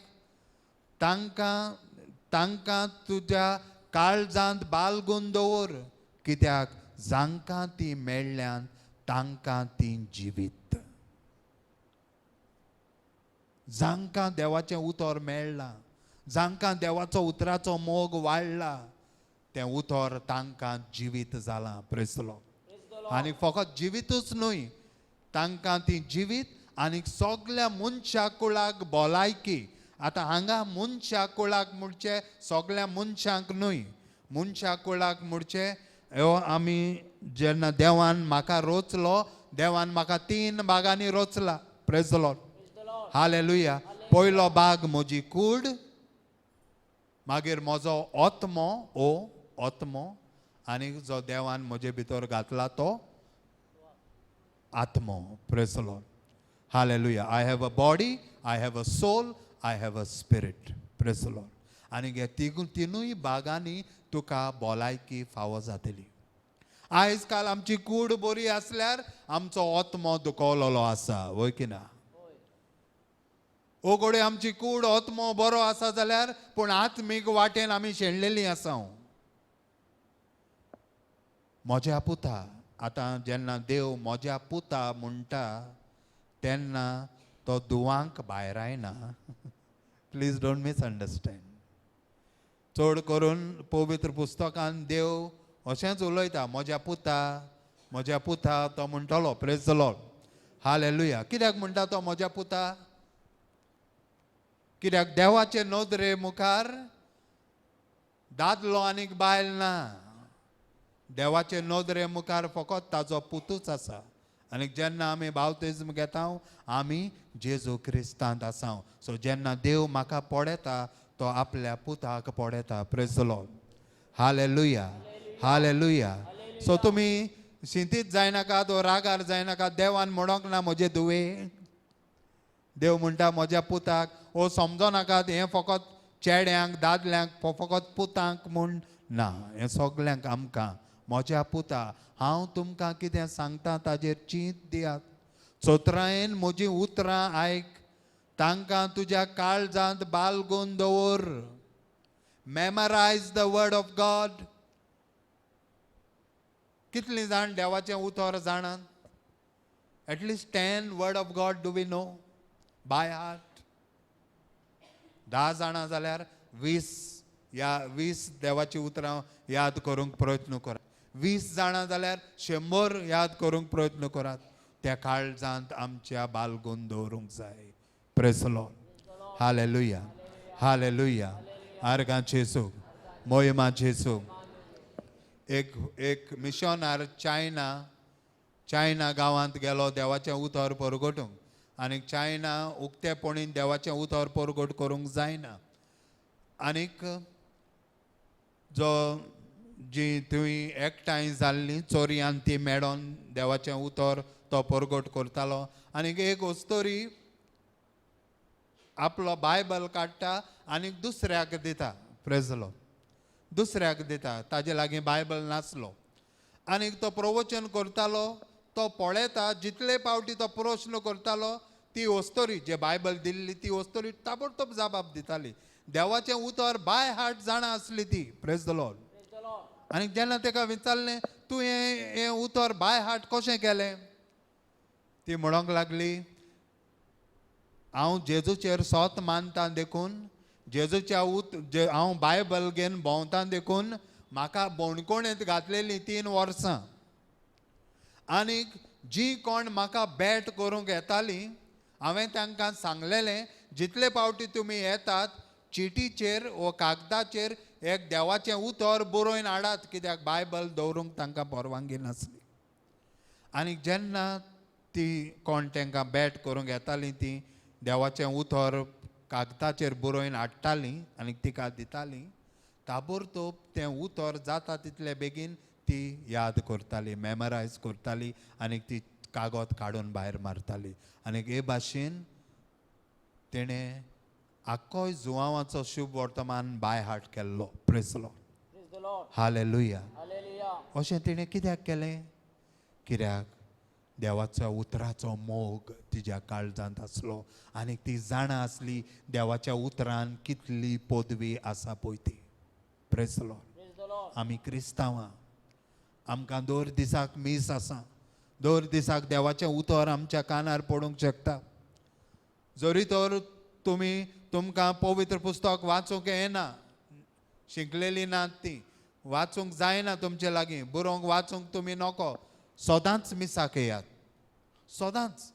तांकां तांकां तुज्या काळजांत बालगून दवर, कित्याक जांकां ती मेळ्ळ्यान तांकां ती जिवीत. जांकां देवाचें उतर मेळ्ळां, जांकां देवाचो उतराचो मोग वाडला, तें उतर तांकां जिवीत जालां. Praise Lord. आनी फकत जिवीतूच न्हय, तांकां ती जिवीत आनी सगल्या मनशा कुळाक भलायकी. आतां हांगा मनशा कुळाक म्हणचे सगल्या मनशांक न्हय, मनशा कुळाक म्हणचे ह्यो आमी जेन्ना देवान म्हाका रोचलो, देवान म्हाका 3 भागांनी रोचला. Praise Lord. Hallelujah. पयलो भाग म्हजी कूड, मागीर म्हजो आत्मो, ओ आत्मो, आनी जो देवान म्हजे भितर घातला तो आत्मो. Praise Lord. Hallelujah. I have a body, I have a soul, I have a spirit. Praise Lord. आनी ह्या तिनूय भागांनी तुका भलायकी फावो जातली. आयज काल आमची कूड बरी आसल्यार आमचो आत्मो दुखवलेलो आसा, वय की ना? ओ घडये आमची कूड आत्मो बरो आसा जाल्यार पूण आत्मीक वाटेन आमी शेणलेली आसा. म्हज्या पुता, आतां जेन्ना देव म्हज्या पुता म्हणटा तेन्ना तो दुवांक भायर आयना. Please don't misunderstand. चड करून पवित्र पुस्तकान देव अशेंच उलयता, म्हज्या पुता, म्हज्या पुता तो म्हणटलो. Praise the Lord, hallelujah. कित्याक म्हणटा तो म्हज्या पुता? कित्याक देवाचे नदरे मुखार दादलो आनीक बायल ना. देवाचे नदरे मुखार फकत ताजो पुतूच आसा. आनी जेन्ना आमी बावतिज्म घेता आमी जेजू क्रिस्तांत आसा. सो जेन्ना देव म्हाका पळयता तो आपल्या पुताक पळयता. Praise the Lord, hallelujah, hallelujah. So तुमी शिंतीत जायनाकात वो रागार जायनाकात. देवान म्हणोंक ना म्हजे धुवे, देव म्हणटा म्हज्या पुताक. ओ समजो नाकात हें फकत चेड्यांक दादल्यांक फकत पुतांक म्हूण ना, हें सगल्यांक आमकां. म्हज्या पुता, हांव तुमकां कितें सांगता ताजेर चींत दियात. चोत्रायेन म्हजीं उतरां आयक, तांकां तुज्या काळजांत बालगून दवर. Memorise the word of God. कितलीं जाण देवाचें उतर जाणात? At least 10 word of God do we know by heart? 10 जाणां जाल्यार 20 या 20 देवाचीं उतरां याद करूंक प्रयत्न करात. 20 जाणां जाल्यार 100 याद करूंक प्रयत्न करात. त्या काळजांत आमच्या बालगून दवरूंक जाय. Praise the Lord, hallelujah, hallelujah. आर्गां जेजू, मोहिमा जेजू. एक एक मिशनार चायना चायना गांवांत गेलो देवाचें उतर परगटूंक. आनी चायना उक्तेपणीन देवाचें उतर परगट करूंक जायना. आनीक जो जी थंय एकठांय जाल्ली चोरयान ती मेळोन देवाचें उतर तो परगट करतालो. आनीक एक अस्तोरी आपलो बायबल काडटा आनी दुसऱ्याक दिता. प्रेज the Lord, दुसऱ्याक दिता. ताजे लागीं बायबल नासलो. आनी तो प्रवचन करतालो, तो पळयता जितले पावटी तो प्रश्न करतालो ती अस्तोरी जे बायबल दिल्ली ती अस्तोरी ताबडतोब जबाब दिताली. देवाचें उतर बाय हार्ट जाणा आसली ती. Praise the Lord. आनी जेन्ना ताका विचारलें तूं हें हें उतर बाय हार्ट कशें केलें, ती म्हणूंक लागली हांव जेजूचेर सोत मानता देखून, जेजूच्या हांव बायबल घेवन भोंवता देखून म्हाका बोणकोणेंत घातलेली 3 वर्सां. आनीक जी कोण म्हाका बॅट करूंक येताली हांवें तांकां सांगलेलें जितले पावटी तुमी येतात चिटीचेर वो कागदाचेर एक देवाचें उतर बरोवन हाडात, कित्याक बायबल दवरूंक तांकां परवानगी नासली. आनी जेन्ना ती कोण तांकां बॅट करूंक येताली ती देवाचें उतर कागदाचेर बरोवन हाडटाली आनी तिका दिताली, ताबडतोब तें उतर जाता तितले बेगीन ती याद करताली, मेमरायज करताली आनी ती कागद काडून भायर मारताली. आनी हे भाशेन तेणें आख्खोय जुवांवाचो शुभ वर्तमान बाय हार्ट केल्लो. Praise the Lord, hallelujah. अशें तिणें कित्याक केलें? कित्याक देवाच्या उतराचो मोग तिज्या काळजांत आसलो आनी ती जाणा आसली देवाच्या उतरान कितली पदवी आसा पळय ती. Praise the Lord. आमी क्रिस्तांवां, आमकां दर दिसाक मीस आसा, दर दिसाक देवाचें उतर आमच्या कानार पडूंक शकता. जरी तर तुमी तुमकां पवित्र पुस्तक वाचूंक येना, शिकलेली ना ती वाचूंक जायना तुमचे लागीं, बरोवंक वाचूंक तुमी नको, सदांच मिसाक येयात. सदांच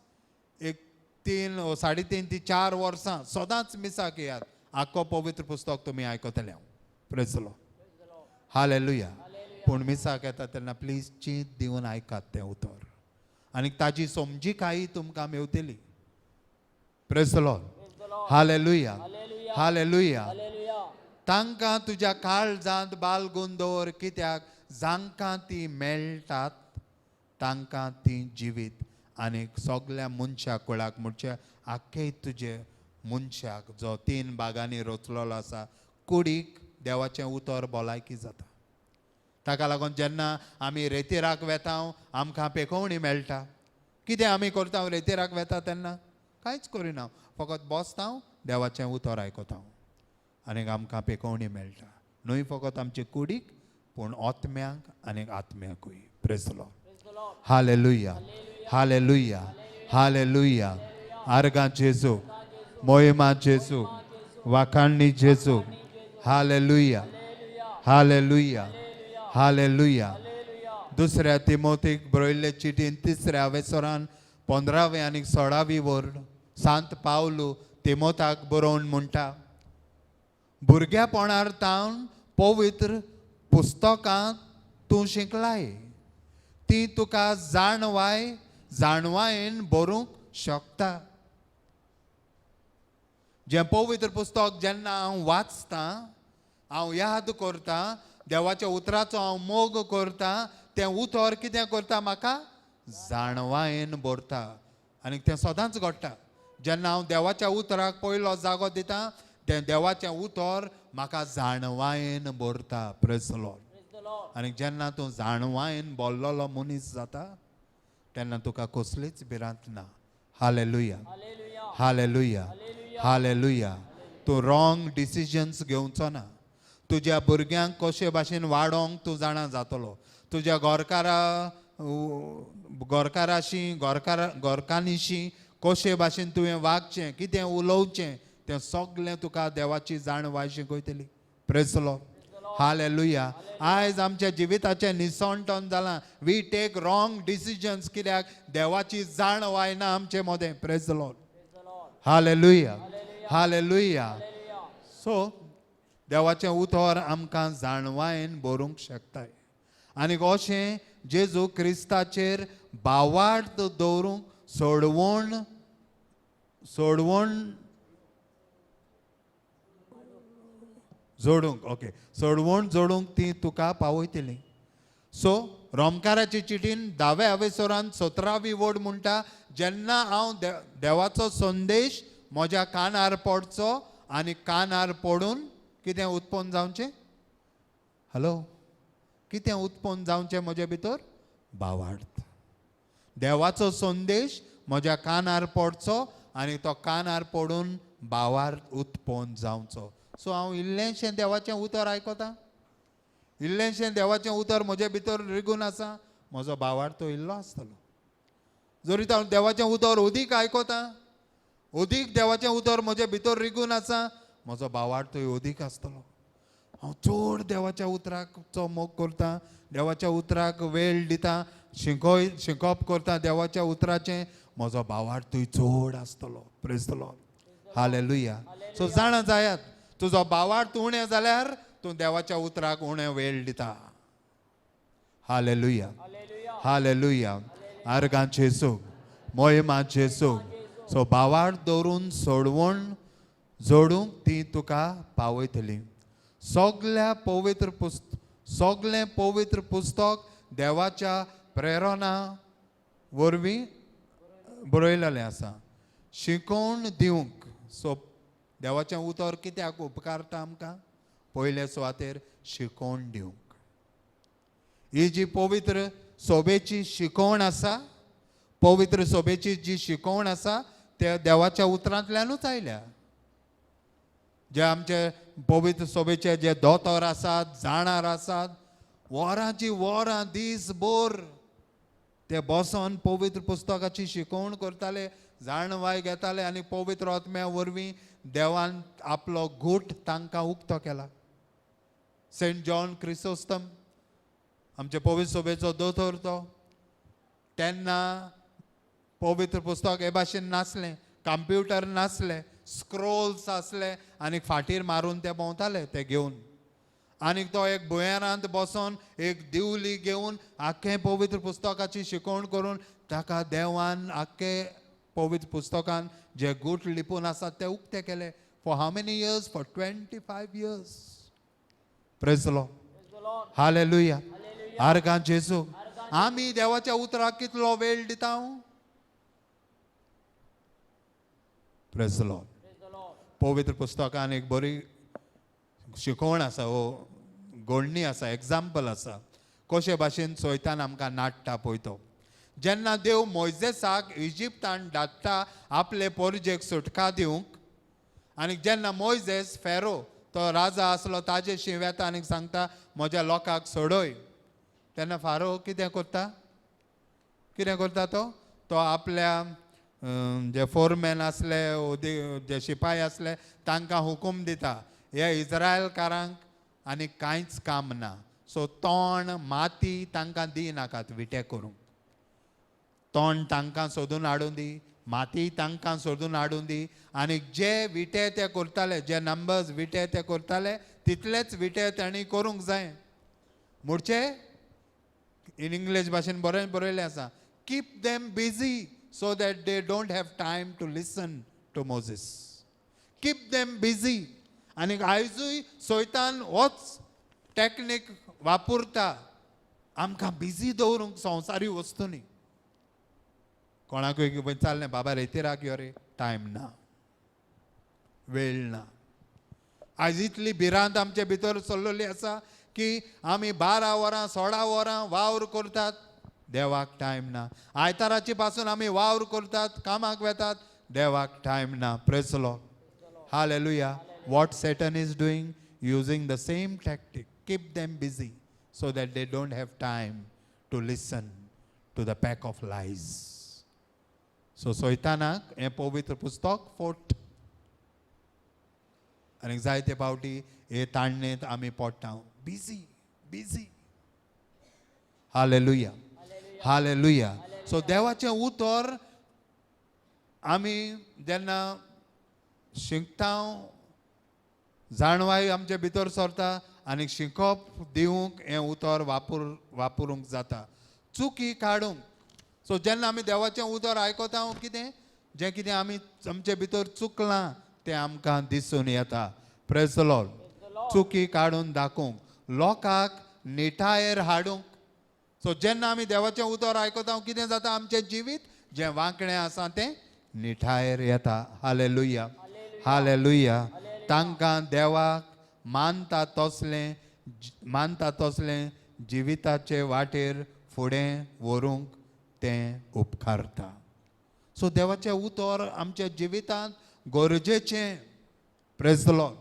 एक 3 3.5 ती 4 वर्सां सदांच मिसाक येयात. आख्खो पवित्र पुस्तक तुमी आयकतले. Praise the Lord, hallelujah. पूण मिसाक येता तेन्ना प्लीज चींत दिवन आयकात तें उतर आनी ताजी समजिकाय तुमकां मेवतली. Praise the Lord, hallelujah, hallelujah. तांकां तुज्या काळजांत बालगून दवर, कित्याक जांकां ती मेळटात तांकां ती जिवीत. आनी सगल्या मनशा कुळाक म्हणचे आख्खे तुजे मनशाक जो 3 भागांनी रचलेलो आसा, कुडीक देवाचें उतर भलायकी जाता, ताका लागून जेन्ना आमी रेतिराक वेता आमकां पेकोवणी मेळटा. कितें आमी करता रेतिराक वेता तेन्ना? कांयच करिना, फकत बसता, देवाचें उतर आयकता आनी आमकां पेकोवणी मेळटा. न्हय फकत आमचे कुडीक पूण आत्म्यांक आनी आत्म्याकूय. Praise the Lord. Hallelujah, hallelujah, hallelujah. आर्गां जेजू, मोहिमा जेजू, वाखाणणी जेजू. Hallelujah, hallelujah, hallelujah. दुसऱ्या तिमोतीक बरयल्ले चिटीन तिसऱ्या वेसरान 15वी आनी 16वी वर सांत पावलू तिमोताक बरोवन म्हणटा, भुरग्यापणार तावन पवित्र पुस्तकां तूं शिकलाय, ती तुका जाणवाय जाणवायेन बरोवंक शकता. जें पवित्र पुस्तक जेन्ना हांव वाचतां, हांव याद करता, देवाच्या उतराचो हांव मोग करता, तें उतर कितें करता म्हाका जाणवायेन भरता. आनी तें सदांच घडटा. जेन्ना हांव देवाच्या उतराक पयलो जागो दिता, तें देवाचें उतर म्हाका जाणवायेन भरता. Praise the Lord. आनी जेन्ना तूं जाणवायेन बोल्लोलो मनीस जाता तेन्ना तुका कसलीच भिरांत ना. Hallelujah, hallelujah, hallelujah. तूं रॉंग डिसिजन्स घेवचो ना. तुज्या भुरग्यांक कशे भाशेन वाडोवंक तूं जाणा जातलो. तुज्या घरकारा घरकाराशी घरकान्नीशी कशे भाशेन तुवें वागचें, कितें उलोवचें, तें सगळें तुका देवाची जाणवाय शिकयतली. Praise the Lord. Hallelujah. आयज आमच्या जिविताचें निसणटन जालां. We take wrong decisions कित्याक देवाची जाणवाय ना आमचे मदें. Praise the Lord. Hallelujah, hallelujah. So देवाचें उतर आमकां जाणवायेन बरोवंक शकताय. आनी अशें जेजू क्रिस्ताचेर भावार्थ दवरूंक सोडवण सोडवण जोडूंक, ओके, सोडवण जोडूंक ती तुका पावयतली. सो रोमकाराची चिटीन 10व्या अवेसोरान 17वी वड म्हणटा, जेन्ना हांव देवाचो संदेश म्हज्या कानार पडचो आनी कानार पडून कितें उत्पन्न जावचें? हॅलो, कितें उत्पन्न जावचें म्हजे भितर? भावार्थ. देवाचो संदेश म्हज्या कानार पडचो आनी तो कानार पडून भावार्थ उत्पन्न जावचो. सो हांव इल्लेंशें देवाचें उतर आयकता, इल्लेंशें देवाचें उतर म्हजे भितर रिगून आसा, म्हजो भावार्थ तो इल्लो आसतलो. जरी हांव देवाचें उतर अदीक आयकता, अदीक देवाचें उतर म्हजे भितर रिगून आसा, म्हजो भावार्थूय अदीक आसतलो. हांव चड देवाच्या उतराचो मोग करता, देवाच्या उतराक वेळ दिता, शिकोवप करता देवाच्या उतराचें, म्हजो भावार्थूय चड आसतलो. Praise the Lord. Hallelujah. So जाणा जायात, तुजो भावार्थ उणें जाल्यार तूं देवाच्या उतराक उणें वेळ दिता. Hallelujah, hallelujah. आर्गां जेजू, मोहिमा जेजू. सो भावार्थ दवरून सोडवण जोडूंक ती तुका पावयतली. सगल्या पवित्र सगळें पवित्र पुस्तक देवाच्या प्रेरणा वरवीं बरयलेलें आसा, शिकोवण दिवंक. सो देवाचें उतर कित्याक उपकारता आमकां? पयले सुवातेर शिकोवण दिवंक. ही जी पवित्र सोबेची शिकोवण आसा, पवित्र सोबेची जी शिकोवण आसा त्या देवाच्या उतरांतल्यानूच आयल्या. जे आमचे पवित्र सोबेचे जे दोतोर आसात, जाणार आसात, वरांची वरां दीस भर ते बसोन पवित्र पुस्तकाची शिकोवण करताले, जाणवाय घेताले आनी पवित्र आत्म्या वरवीं देवान आपलो घूट तांकां उक्तो केला. सेंट जॉन क्रिसोस्तम आमचे पवित्र सोबेचो दोतोर तो, तेन्ना पवित्र पुस्तक हे भाशेन नासलें, कंप्युटर नासले, स्क्रोल्स आसले आनी फाटीर मारून ते भोंवताले ते घेवन. आनी तो एक भुंयारांत बसोन एक दिवली घेवन आख्खें पवित्र पुस्तकाची शिकोवण करून ताका देवान आख्खे पवित्र पुस्तकान जे गूट लिपून आसात ते उक्ते केले. For how many years? For 25 years. Praise the Lord. Hallelujah. आर्गां जेजू. आमी देवाच्या उतराक कितलो वेळ दिता? Praise the Lord. पवित्र पुस्तकान एक बरी शिकोवण आसा, हो गोडणी आसा, एग्जाम्पल आसा. कशे भाशेन सोयतान आमकां नाडटा पळय तो. जेन्ना देव मोयजेसाक इजिप्तान धाडटा आपले पोरजेक सुटका दिवंक, आनी जेन्ना मोयजेस फेरो तो राजा आसलो ताजे वेता आनी सांगता म्हज्या लोकांक सोडय, तेन्ना फारो कितें करता, कितें करता तो, तो आपल्या जे फोरमॅन आसले जे शिपाय आसले तांकां हुकूम दिता हे इस्रायलकारांक आनी कांयच काम ना, सो तोंड माती तांकां दी नाकात विटे करूंक, तोंड तांकां सोदून हाडून दी, माती तांकां सोदून हाडून दी, आनी जे विटे ते करताले, जे नंबर्स विटे ते करताले तितलेच विटे तांणी करूंक जाय. म्हणचे इन इंग्लीश भाशेन बरें बरयलें आसा, keep them busy so that they don't have time to listen to Moses. Keep them busy. आनी आयजूय सोयतान होच टॅक्नीक वापरता आमकां बिजी दवरूंक संवसारी वस्तूंनी. कोणाकूय विचारलें बाबा रेतिराक यो रे, टायम ना, वेळ ना. आयज इतली भिरांत आमचे भितर चल्लेली आसा की आमी 12 वरां 16 वरां वावर करतात, देवाक टायम ना. आयताराचे पासून आमी वावर करतात, कामाक वेतात, देवाक टायम ना. Praise the Lord, hallelujah. What Satan is doing, using the same tactic, keep them busy so that they don't have time to listen to the pack of lies. So सोयतानाक हें पवित्र पुस्तक फोट, आनी जायते फावटी हे ताणणेंत आमी पडटा. Busy busy. Hallelujah, hallelujah. So देवाचें उतर आमी जेन्ना शिकता, जाणवाय आमचे भितर सरता आनी शिकप दिवंक हें उतर वापरूंक जाता, चुकी काडूंक. सो जेन्ना आमी देवाचें उतर आयकता कितें जें कितें आमी आमचे भितर चुकलां तें आमकां दिसून येता. Praise the Lord. चुकी काडून दाखोवंक, लोकांक निटायेर हाडूंक. सो जेन्ना आमी देवाचें उतर आयकता कितें जाता, आमचें जिवीत जें वांकडें आसा तें निटायेर येता. Hallelujah, hallelujah. तांकां देवाक मानता तसलें, मानता तसलें जिविताचे वाटेर फुडें व्हरूंक तें उपकारता. सो देवाचें उतर आमच्या जिवितांत गरजेचें. Praise the Lord.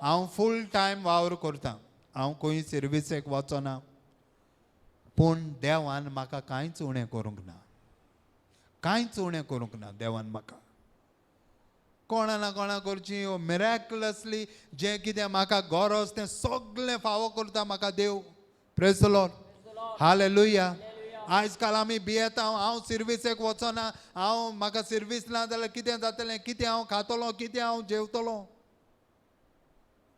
हांव फूल टायम वावर करता, हांव खंय सर्विसेक वचना, पूण देवान म्हाका कांयच उणें करूंक ना, कांयच उणें करूंक ना देवान म्हाका. कोणा ना कोणा करची मिराकलसली जें कितें म्हाका गरज तें सगळें फावो करता म्हाका देव. Praise the Lord, hallelujah. आयज काल आमी भियेता, हांव सर्विसेक वचना, हांव म्हाका सर्वीस ना जाल्यार कितें जातलें, कितें हांव खातलो, कितें हांव जेवतलो.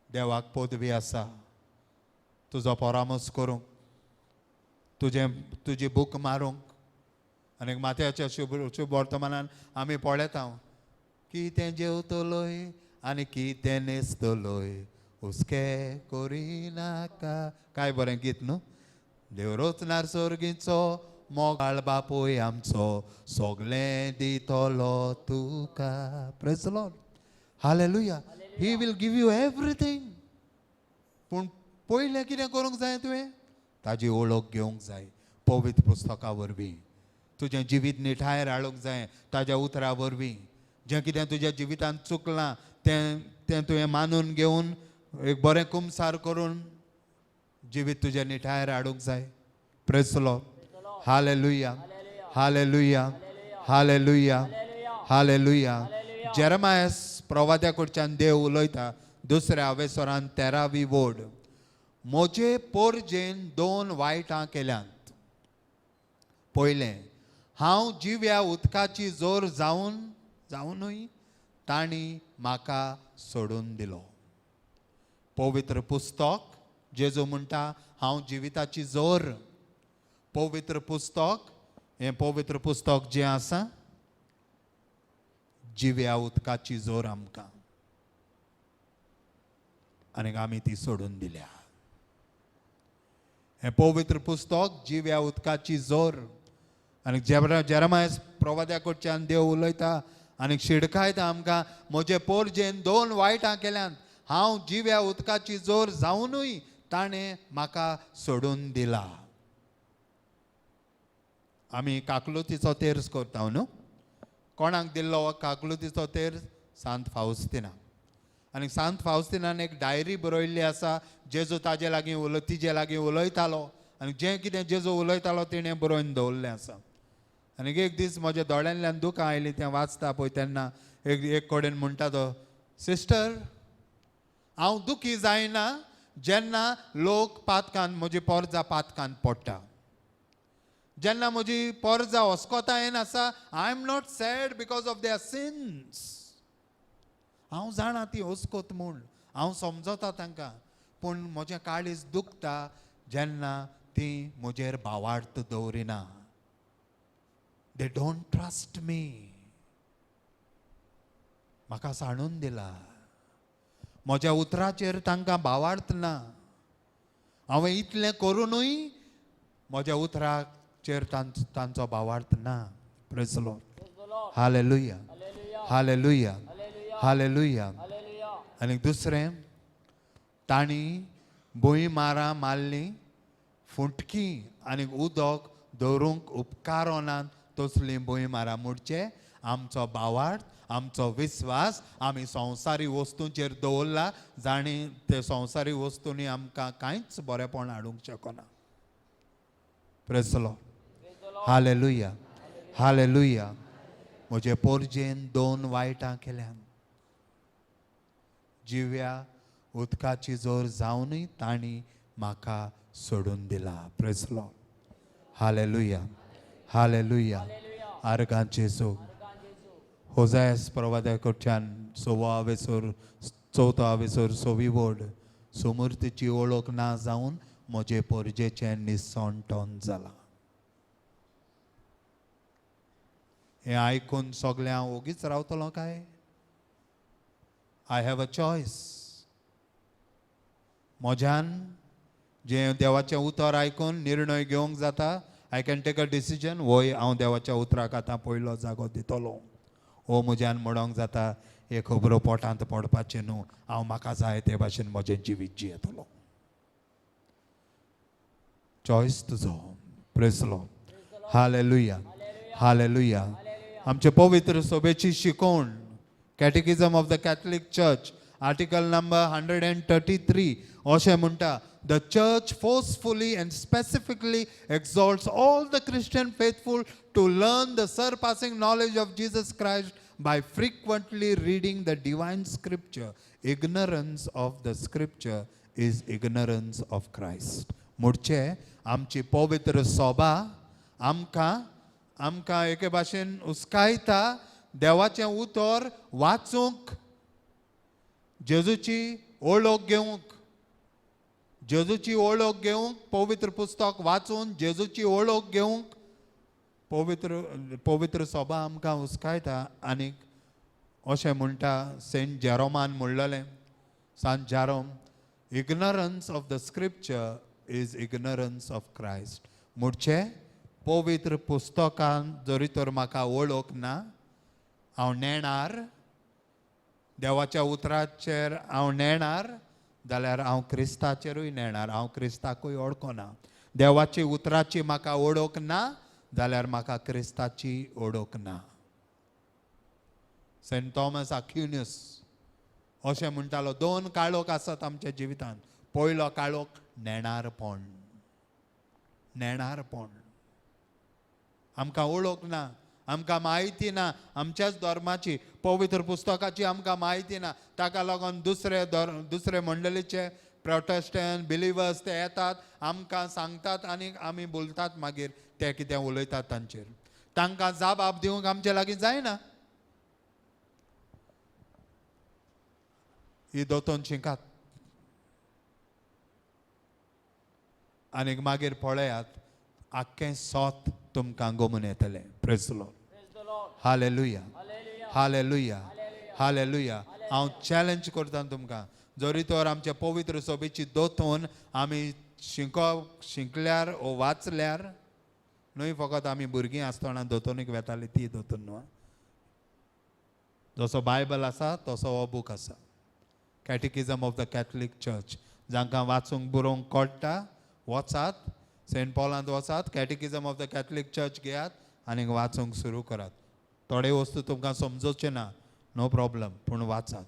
देवाक पदवी आसा तुजो परामर्श करूंक, तुजें तुजी बूक मारूंक. आनी माथ्याच्या शुभ वर्तमानान आमी पळयता कितें जेवतलोय आनी कितें न्हेसतलोय हुस्के करिनाका. काय बरें गीत न्हू. देव रोचणार सोर्गीचो मोगाळ बापूय आमचो सगळें दितलो तुका. Praise the Lord, hallelujah. He will give you everything. पूण पयलें कितें करूंक जाय तुवें, ताजी वळख घेवंक जाय पवित्र पुस्तका वरवीं. तुजें जिवीत निठायेर हाडूंक जाय ताज्या उतरा वरवीं. जें कितें तुज्या जिवितांत चुकलां तें तें तुवें मानून घेवन एक बरें कुमसार करून जिवीत तुजें निठायेर हाडूंक जाय. Praise the Lord, hallelujah, hallelujah, hallelujah, hallelujah. Jeremias प्रवाद्या कडच्यान देव उलयता दुसऱ्या अवेसरान 13वी वोड. म्हजे पोरजेन 2 वायटां केल्यांत. पयलें, हांव जिव्या उदकाची जोर जावनूय तांणी म्हाका सोडून दिलो. पवित्र पुस्तक जेजू म्हणटा हांव जिविताची जोर. पवित्र पुस्तक हें पवित्र पुस्तक जें आसा जिव्या उदकाची जोर आमकां, आनी आमी ती सोडून दिल्या. हें पवित्र पुस्तक जिव्या उदकाची जोर. आनी जेरमायस प्रवाद्या कडच्यान देव उलयता आनी शिडकायता आमकां, म्हजे पोरजेन 2 वायटां केल्यांत, हांव जिव्या उदकाची जोर जावनूय ताणें म्हाका सोडून दिला. आमी काकलुतीचो तेर्स करता न्हू. कोणाक दिल्लो हो काकलुतीचो तेर्स? सांत फावस्तिना. आनी सांत फावस्तिनान एक डायरी बरयल्ली आसा. जेजू ताजे लागीं उलय, तिजे लागीं उलयतालो आनी जें कितें जेजू उलयतालो तिणें बरोवन दवरलें आसा. आनी एक दीस म्हज्या दोळ्यांतल्यान दुकां आयलीं तें वाचता पळय तेन्ना एक एक कडेन म्हणटा तो, सिस्टर हांव दुखी जायना जेन्ना लोक पातकान म्हजी पोरजा पातकान पडटा, जेन्ना म्हजी पोरजा अस्कोतायेन आसा, I am not sad because of their sins. हांव जाणा ती अस्कोत म्हूण, हांव समजता तांकां, पूण म्हजें काळीज दुखता जेन्ना ती म्हजेर भावार्थ दवरिना. They don't trust me. म्हाका सांडून दिला, म्हज्या उतराचेर तांकां भावार्थ ना. हांवें इतलें करुनूय म्हज्या उतराचेर तांचो भावार्थ ना. Praise the Lord. Hallelujah, hallelujah, hallelujah. आनी दुसरें, तांणी भूंय मारां मारली, फुटकी आनी उदक दवरूंक उपकारोनात तसलीं भूंय मारां. म्हणचे आमचो भावार्थ, आमचो विस्वास आमी संवसारी वस्तूंचेर दवरला, जाणी ते संवसारी वस्तूंनी आमकां कांयच बरेपण हाडूंक शकना. Praise the Lord. Hallelujah, hallelujah. म्हजे पोरजेन दोन वायटां केल्यान, जिव्या उदकाची जोर जावनूय तांणी म्हाका सोडून दिला. Praise the Lord. Hallelujah, hallelujah. आर्गांचे Jog होजायस प्रवाद्या कडच्यान सवो आवेसर, चवथो आवेसर, सवी वड, समूर्तीची ओळख ना जावन म्हजे पोरजेचें निसणटन जालां. हें आयकून सगळें हांव ओगीच रावतलो काय? I have a choice. म्हज्यान जें देवाचें उतर आयकून निर्णय घेवंक जाता. I can take a decision. वय हांव देवाच्या उतराक आतां पयलो जागो दितलो. ओ म्हज्यान म्हणोंक जाता हे खबरो पोटांत पडपाचें न्हू, हांव म्हाका जाय ते भाशेन म्हजें जिवीत जियेतलो. चॉयस तुजो. Praise the Lord. Hallelujah, hallelujah. आमचे पवित्र सभेची शिकवण, Catechism of the Catholic Church, article number 133 अशें म्हणटा, the church forcefully and specifically exhorts all the Christian faithful to learn the surpassing knowledge of Jesus Christ by frequently reading the divine scripture. Ignorance of the scripture is ignorance of Christ. म्हणचे आमची पवित्र सोबा आमकां आमकां एके भाशेन उस्कायता देवाचें उतर वाचूंक, जेजूची ओळख घेवंक, जेजूची ओळख घेवंक, पवित्र पुस्तक वाचून जेजूची ओळख घेवंक पवित्र पवित्र सोबा आमकां उस्कायता. आनीक अशें म्हणटा Saint जेरोमान म्हणलेलें, Sant Jerome, ignorance of the scripture is ignorance of Christ. म्हणचे पवित्र पुस्तकान जरी तर म्हाका वळख ना, हांव नेणार, देवाच्या उतराचेर हांव नेणार, जाल्यार हांव क्रिस्ताचेरूय नेणार, हांव क्रिस्ताकूय वळखना. देवाची उतराची म्हाका वळख ना जाल्यार म्हाका क्रिस्ताची वळख ना. सेंट थॉमस आक्युनियस अशें म्हणटालो, दोन काळोख आसात आमच्या जिवितांत. पयलो काळोख नेणारपण, नेणारपण, आमकां वळख ना, आमकां म्हायती ना, आमच्याच धर्माची पवित्र पुस्तकाची आमकां म्हायती ना. ताका लागून दुसरे दुसरे मंडळीचे प्रोटेस्टंट बिलिवर्स ते येतात, आमकां सांगतात आनी आमी बोलतात, मागीर ते कितें उलयतात तांचेर तांकां जाबाब दिवंक आमचे लागीं जायना. ही दोतोन शिंकात आनी मागीर पळयात आख्खें सोत तुमकां गोमून येतलें. Praise the Lord. Hallelujah, hallelujah, hallelujah. हांव चॅलेंज करता तुमकां, जरी तर आमच्या पवित्र सोबेची दोतोन आमी शिंकल्यार ओ वाचल्यार न्हय, फकत आमी भुरगीं आसतना दोतोनीक वेताली ती दोतोन न्हू, जसो बायबल आसा तसो हो बूक आसा, Catechism of the Catholic Church. जांकां वाचूंक बरोवंक कळटा वचात, सेंट पॉलांत वचात, Catechism of the Catholic Church घेयात आनी वाचूंक सुरू करात. थोडे वस्तू तुमकां समजोचे ना, नो प्रॉब्लम, पूण वाचात.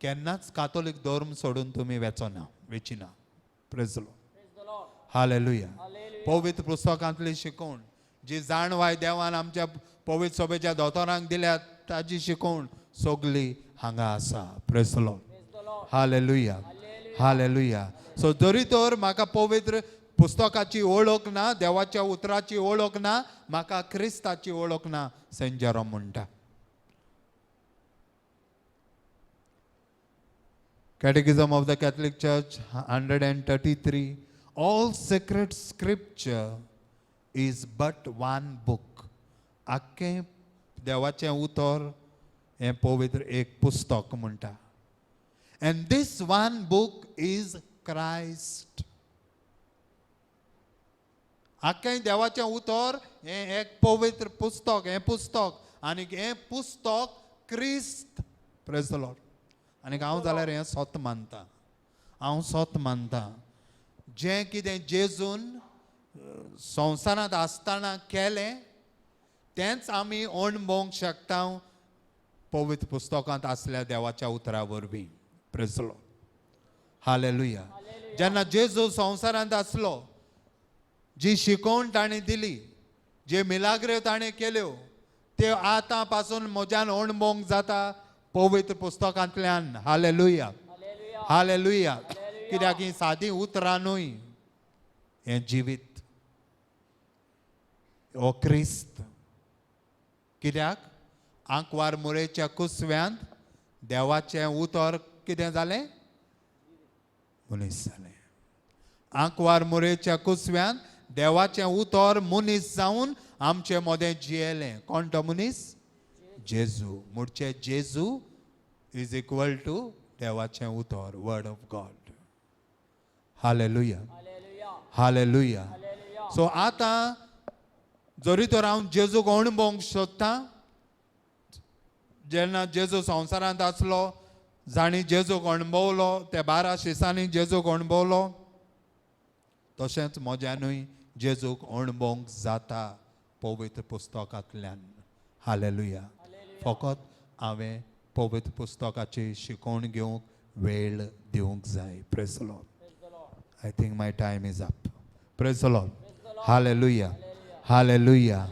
केन्नाच कातोलीक धर्म सोडून तुमी वेचो ना, वेचिना. Praise the Lord. Hallelujah. पवित्र पुस्तकांतली शिकवण, जी जाणवाय देवान आमच्या पवित्र सभेच्या दोतोरांक दिल्या, ताजी शिकवण सगली हांगा आसा. Praise the Lord. Hallelujah. Hallelujah. So जरी तर म्हाका पवित्र पुस्तकाची ओळख ना, देवाच्या उतराची ओळख ना, म्हाका क्रिस्ताची ओळख ना, सेंट जेरोम म्हणटा. Catechism of the Catholic Church, 133. All sacred scripture is but one book. आख्खें देवाचें उतर हें पवित्र एक पुस्तक म्हणटा. And this one book is Christ. आख्खें देवाचें उतर हें एक पवित्र पुस्तक, हें पुस्तक, आनी हें पुस्तक क्रिस्त. Praise the Lord. आनी हांव जाल्यार हें सत मानता, हांव सत मानता. जें कितें जेजून संवसारांत आसतना केलें तेंच आमी अणभवंक शकता पवित्र पुस्तकांत आसल्या देवाच्या उतरा वरवीं. Praise the Lord. Hallelujah. जेन्ना जेजू संवसारांत आसलो, जी शिकवण ताणें दिली, जे मिलाग्र्यो ताणें केल्यो, त्यो आतां पासून म्हज्यान अणभवंक जाता पवित्र पुस्तकांतल्यान. हालेलुया. हालेलुया. कित्याक ही सादी उतरां न्हय, हें जिवीत, हो क्रिस्त. कित्याक आंकवार मुरेच्या कुसव्यांत देवाचें उतर कितें जालें? मनीस जालें. आंकवार मुरेच्या कुसव्यांत देवाचें उतर मनीस जावन आमचे मदें जियेलें. कोण तो मनीस? जेजू. म्हणचे जेजू is equal to देवाचें उतर, word of God. Hallelujah. Hallelujah. So आतां जरी तर हांव जेजूक अणभवंक सोदतां, जेन्ना जेजू संवसारांत आसलो, जांणी जेजूक अणभवलो त्या 12 शिसांनी जेजूक अणभवलो, तशेंच म्हज्यानूय जेजूक अणभवंक जाता पवित्र पुस्तकांतल्यान. हालेलुया. फकत हांवें पवित्र पुस्तकाची शिकवण घेवंक वेळ दिवंक जाय. Praise the Lord. I think my time is up. Praise the Lord. Hallelujah. Hallelujah.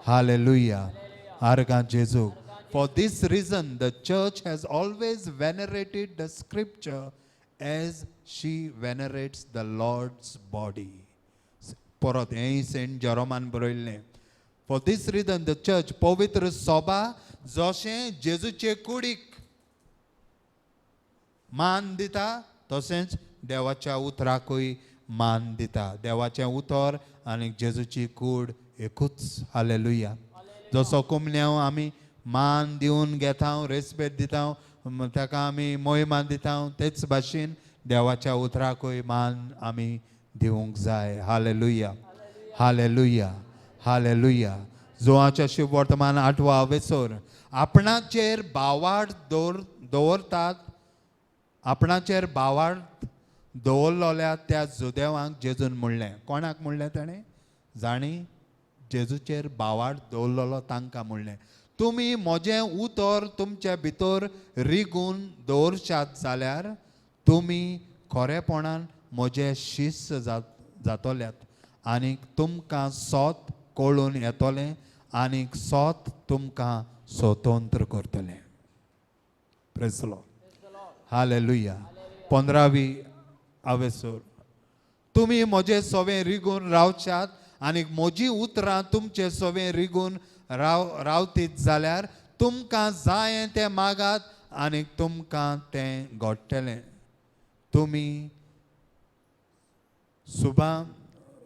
Hallelujah. आर्गां जेजू. For this reason, the church has always venerated the scripture as she venerates the Lord's body. परत हेंय सेंट जेरोमान बरयल्लें. For this reason, the church, पवित्र सभा जशें जेजूचे कुडीक मान दिता, तशेंच देवाच्या उतराकूय मान दिता. देवाचें उतर आनी जेजूची कूड एकूच. हालेलुया. जसो कुमन्यांव आमी मान दिवन घेता, रेस्पेद दिता, ताका आमी मोहिमा दिता, तेच भाशेन देवाच्या उतराकूय मान आमी दिवंक जाय. हालेलुया. हालेलुया. हालेलुया. जुवाच्या शुभ वर्तमान 8वो अवेसर. आपणाचेर भावार्थ दवरतात, आपणाचेर भावार्थ दवरलोल्या त्या जुदेवांक जेजून म्हणलें. कोणाक म्हणलें ताणें? जाणी जेजूचेर भावार्थ दवरलेलो तांकां म्हणलें, तुमी म्हजें उतर तुमचे भितर रिगून दवरशात जाल्यार तुमी खरेपणान म्हजे शिस्त जातल्यात आनी तुमकां सोत कळून येतलें आनी सोत तुमकां स्वतंत्र करतलें. Praise the Lord. Hallelujah. 15वी अवेसर. तुमी म्हजे सवें रिगून रावच्यात आनी म्हजी उतरां तुमचे सवें रिगून रावतीत जाल्यार तुमकां जाय तें मागात आनी तुमकां तें घडटलें. तुमी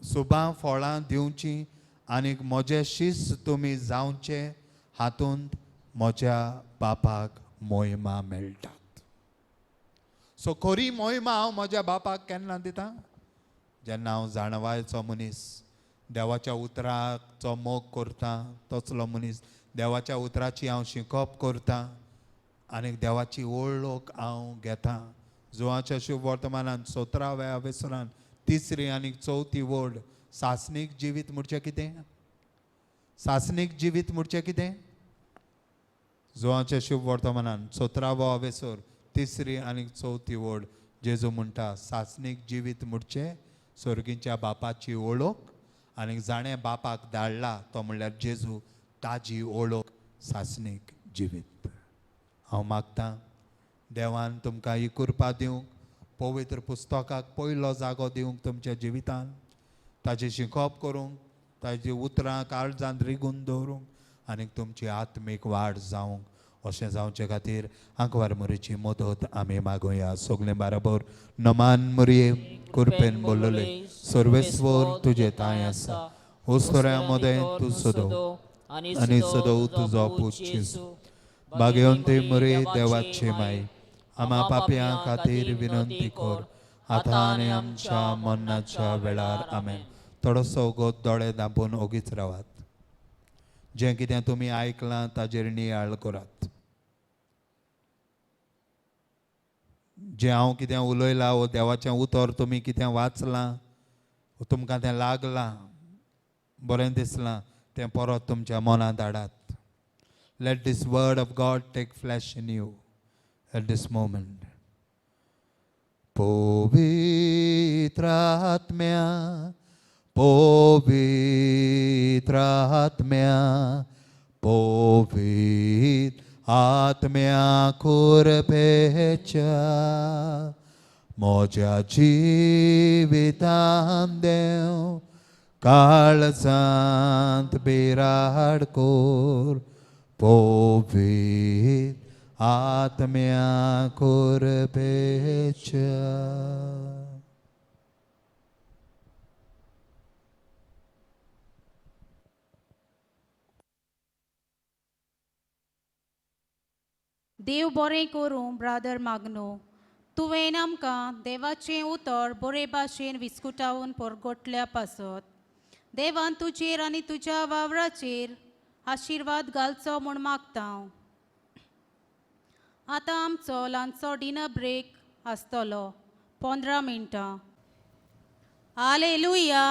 सुबां फळां दिवचीं आनी म्हजे शिस्त तुमी जावचे, हातूंत म्हज्या बापाक मोहिमा मेळटात. सो खरी मोहिमा हांव म्हज्या बापाक केन्ना दिता? जेन्ना हांव जाणवायचो मनीस, देवाच्या उतराचो मोग करता तसलो मनीस, देवाच्या उतराची हांव शिकप करता आनी देवाची ओळख हांव घेता. जुवाच्या शुभ वर्तमानान 17व्या अवेसरान तिसरी आनी चवथी वड सासणीक जिवीत म्हणचें कितें? सासणीक जिवीत म्हणचें कितें? जुवांच्या शुभ वर्तमानान सतरावो अवेसर तिसरी आनी चवथी वड जेजू म्हणटा सासणीक जिवीत म्हणचें सर्गीच्या बापाची ओळख आनी जाणें बापाक धाडला तो म्हणल्यार जेजू, ताजी ओळख सासणीक जिवीत. हांव मागतां देवान तुमकां ही कृपा दिवंक, पवित्र पुस्तकाक पयलो जागो दिवंक तुमच्या जिवितान, ताजें शिकोवप करूंक, ताजी उतरां काळजांत रिगून दवरूंक आनी तुमची आत्मीक वाड जावंक. अशें जावचे खातीर आंकवार मोरीची मदत आमी मागुया. सगळें बाराबर नमान मोरये, कृपेन बोल्लोले सर्वेस्वर तुजे तांय आसा, ओस्तोऱ्या मदें तूं सदो आनी सदो तुजो पूत जेजू. भाग्यवंती मोरये, देवाची माई, आमा पापयां खातीर विनंती कर आतां आनी आमच्या मरणाच्या वेळार. आमेन. थोडोसो वगत दोळे धांपून ओगीच रावात. जें कितें तुमी आयकलां ताजेर नियाळ करात. जें हांव कितें उलयलां वो देवाचें उतर तुमी कितें वाचलां, तुमकां तें लागलां, बरें दिसलां, तें परत तुमच्या मनांत हाडात. Let this word of God take flesh in you at this moment. पवित्र आत्म्या, पवित्र आत्म्या, पवित्र आत्म्या कृपेच्या म्हज्या जिवितान देव काळजांत बिराड कोर, पवित्र आत्म्या कृपेच्या. देव बरें करूं ब्रादर मागनो, तुवें आमकां देवाचें उतर बरे भाशेन विस्कुटावन परगटल्या पासत देवान तुजेर आनी तुज्या वावराचेर आशिर्वाद घालचो म्हूण मागता हांव. आतां आमचो ल्हानसो डिनर ब्रेक आसतलो 15 मिनटां. हालेलुया.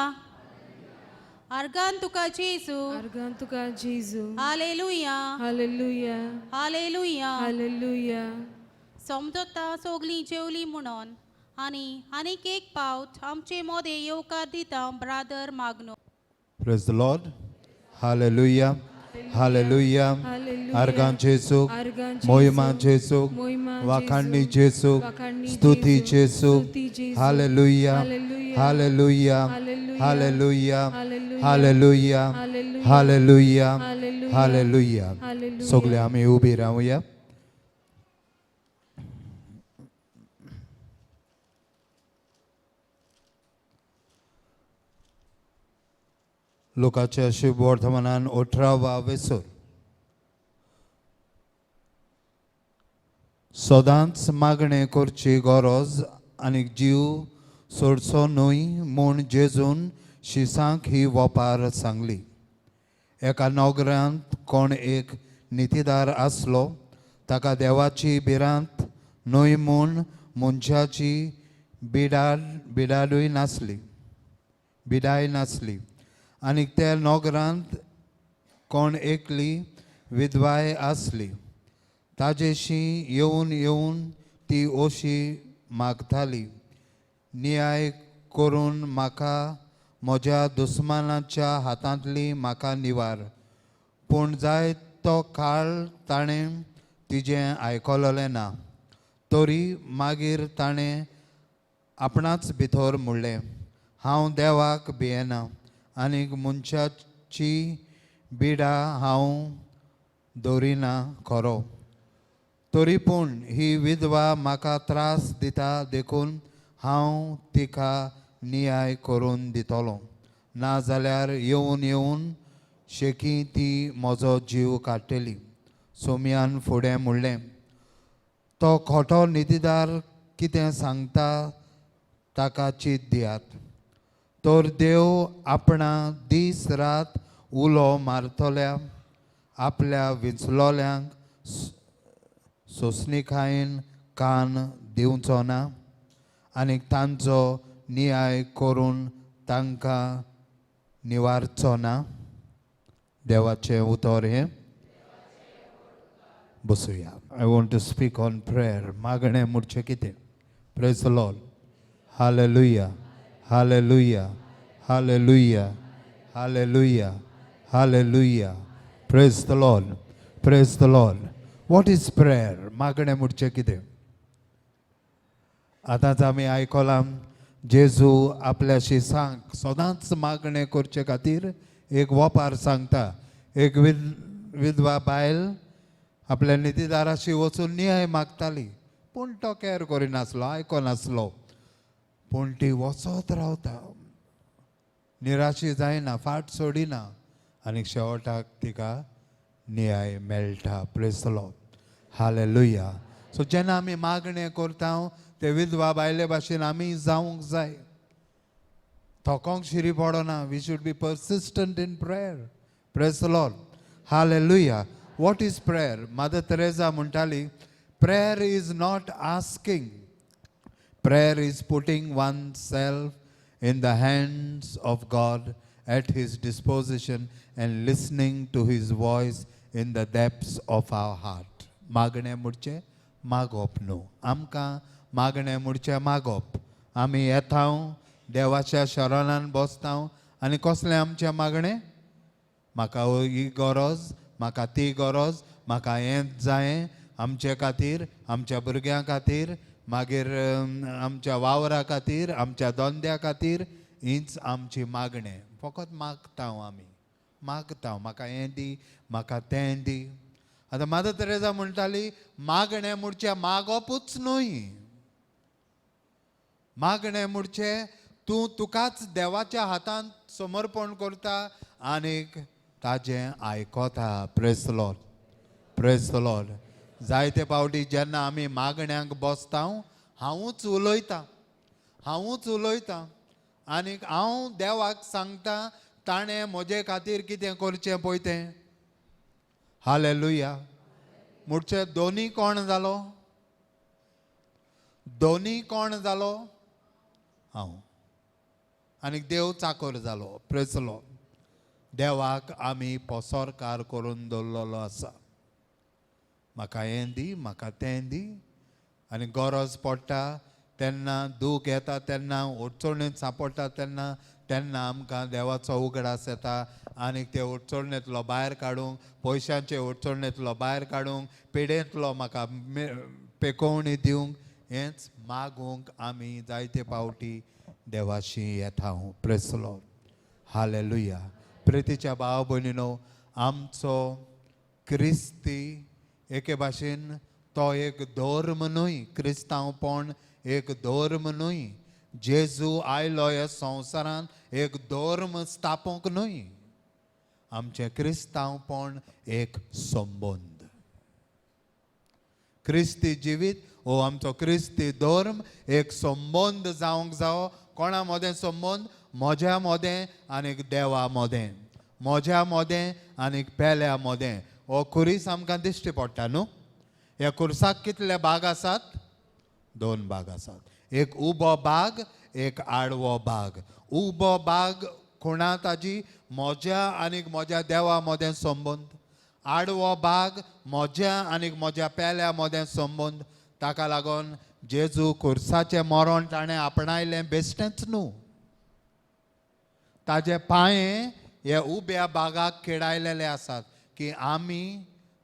आर्गान तुका जेजू. आर्गान तुका जेजू. हालेलुया. हालेलुया. हालेलुया. हालेलुया. समजता सोगलीं जेवलीं म्हणून आनी आनीक एक पावट आमचे मोदें येवकार दिता brother मागनो. Praise the Lord. Hallelujah. Hallelujah. Hallelujah. आर्गां जेजू, आर्गां जेजू, मोहिमा जेजू, मोहिमा वाखाणणी जेजू, जेजू, वाखाणणी स्तुती जेजू, जेजू. स्तुती जेजू. Hallelujah. Hallelujah. Hallelujah. Hallelujah. Hallelujah. Hallelujah. Hallelujah. Hallelujah. Hallelujah. Hallelujah. Hallelujah. Hallelujah. सगळे आमी उबी रावया. लोकाच्या शुभ वर्तमानान 18 वेसर सदांच मागणें करची गरज आनी जीव सोडचो न्हय म्हूण जेजून शिसांक ही वपार सांगली. एका नगरांत कोण एक नितीदार आसलो, ताका देवाची भिरांत न्हय म्हूण मनशाची बिडाडूय नासली, बिडाय नासली. आनी त्या नगरांत कोण एकली विधवाय आसली, ताजेशी येवन येवन ती ओशी मागताली, न्याय करून म्हाका म्हज्या दुस्मानाच्या हातांतली म्हाका निवार. पूण जाय तो काळ ताणें तिजें आयकलोलें ना. तरी मागीर ताणें आपणाच भितर म्हणलें, हांव देवाक भियेना आनी मनशाची बिडा हांव दवरिना खरो, तरी पूण ही विधवा म्हाका त्रास दिता देखून हांव तिका न्याय करून दितलो, नाजाल्यार येवन येवन शेकी ती म्हजो जीव काडटली. सोम्यान फुडें म्हणलें, तो खोटो नितीदार कितें सांगता ताका चीत दियात. तर देव आपणा दीस रात उलो मारतल्या आपल्या विंचलोल्यांक सोंसणीकायेन कान दिवचो ना आनी तांचो नियाय करून तांकां निवारचो ना? देवाचें उतर हें. बसुया. I want to speak on prayer. मागणें म्हणचें कितें? Praise the Lord. Hallelujah, hallelujah, hallelujah, hallelujah, hallelujah. Praise the Lord, praise the Lord. What is prayer? मागणें म्हणचें कितें? आतांच आमी आयकलां, जेजू आपल्या शिसांक सदांच मागणें करचे खातीर एक वपार सांगता. एक विधवा बायल आपल्या नितीदाराशी वचून नियाय मागताली, पूण तो कॅर करिनासलो, आयकनासलो. पूण ती वचत रावता, निराशी जायना, फाट सोडिना आनी शेवटाक तिका न्याय मेळटा. Praise the Lord. Hallelujah. So जेन्ना आमी मागणें करता, ते विधवा बायले भाशेन आमी जावंक जाय. थकोंक शिरी पडना. We should be persistent in prayer. Praise the Lord. Hallelujah. What is prayer? Mother Teresa म्हणटाली, "Prayer is not asking. Prayer is putting oneself in the hands of God at His disposition and listening to His voice in the depths of our heart." मागणें म्हणचें मागप न्हू. आमकां मागणें म्हणचें मागप. आमी येता, देवाच्या शरणान बसता आनी कसलें आमचें मागणें? म्हाका ही गरज, म्हाका ती गरज, म्हाका हेंच जायें, आमचे खातीर, आमच्या भुरग्यां खातीर, मागीर आमच्या वावरा खातीर, आमच्या धंद्या खातीर. हीच आमची मागणें. फकत मागता आमी, मागता, म्हाका हें दी, म्हाका तें दी. आतां मादर तेरेजा म्हणटाली, मागणें म्हणचें मागपूच न्हय. मागणें म्हणचें तूं तुकाच देवाच्या हातांत समर्पण करता आनीक ताजें आयकता. Praise the Lord, praise the Lord. जायते फावटी जेन्ना आमी मागण्यांक बसता, हांवूच उलयतां, हांवूच उलयतां आनीक हांव देवाक सांगता ताणें म्हजे खातीर कितें करचें पळय तें. हालेलुया. म्हणचे दोनी कोण जालो? दोनी कोण जालो? हांव. आनी देव चाकर जालो. Praise the Lord. देवाक आमी पोसोरकार करून दवरलेलो आसा. म्हाका हें दी, म्हाका तें दी. आनी गरज पडटा तेन्ना, दूख येता तेन्ना, अडचणींत सांपडटा तेन्ना, तेन्ना आमकां देवाचो उगडास येता आनी ते अडचणेंतलो भायर काडूंक, पयशांचे अडचणेंतलो भायर काडूंक, पिडेंतलो म्हाका पेकोवणी दिवंक, हेंच मागूंक आमी जायते फावटी देवाशी येता. Praise the Lord. Hallelujah. प्रितीच्या भाव भयणीनो, आमचो क्रिस्ती एके भाशेन तो एक धर्म न्हय. क्रिस्तांवपण एक धर्म न्हय. जेजू आयलो ह्या संवसारांत एक धर्म स्थापूंक न्हय. आमचें क्रिस्तांवपण एक संबंद. क्रिस्ती जिवीत हो आमचो क्रिस्ती धर्म एक संबंद जावंक जावो. कोणा मदें संबंद? म्हज्या मदें आनी देवा मदें, म्हज्या मदें आनी पेल्या मदें. हो खुरीस आमकां दिश्टी पडटा न्हू? ह्या खुर्साक कितले भाग आसात? दोन भाग आसात. एक उबो भाग, एक आडवो भाग. उबो भाग खुणा ताजी म्हज्या आनी म्हज्या देवा मदें संबंद. आडवो भाग म्हज्या आनी म्हज्या पेल्या मदें संबंद. ताका लागून जेजू खुर्साचें मरण ताणें आपणायलें बेश्टेंच न्हू. ताजे पांये हे उब्या भागाक खेळायलेले आसात की आमी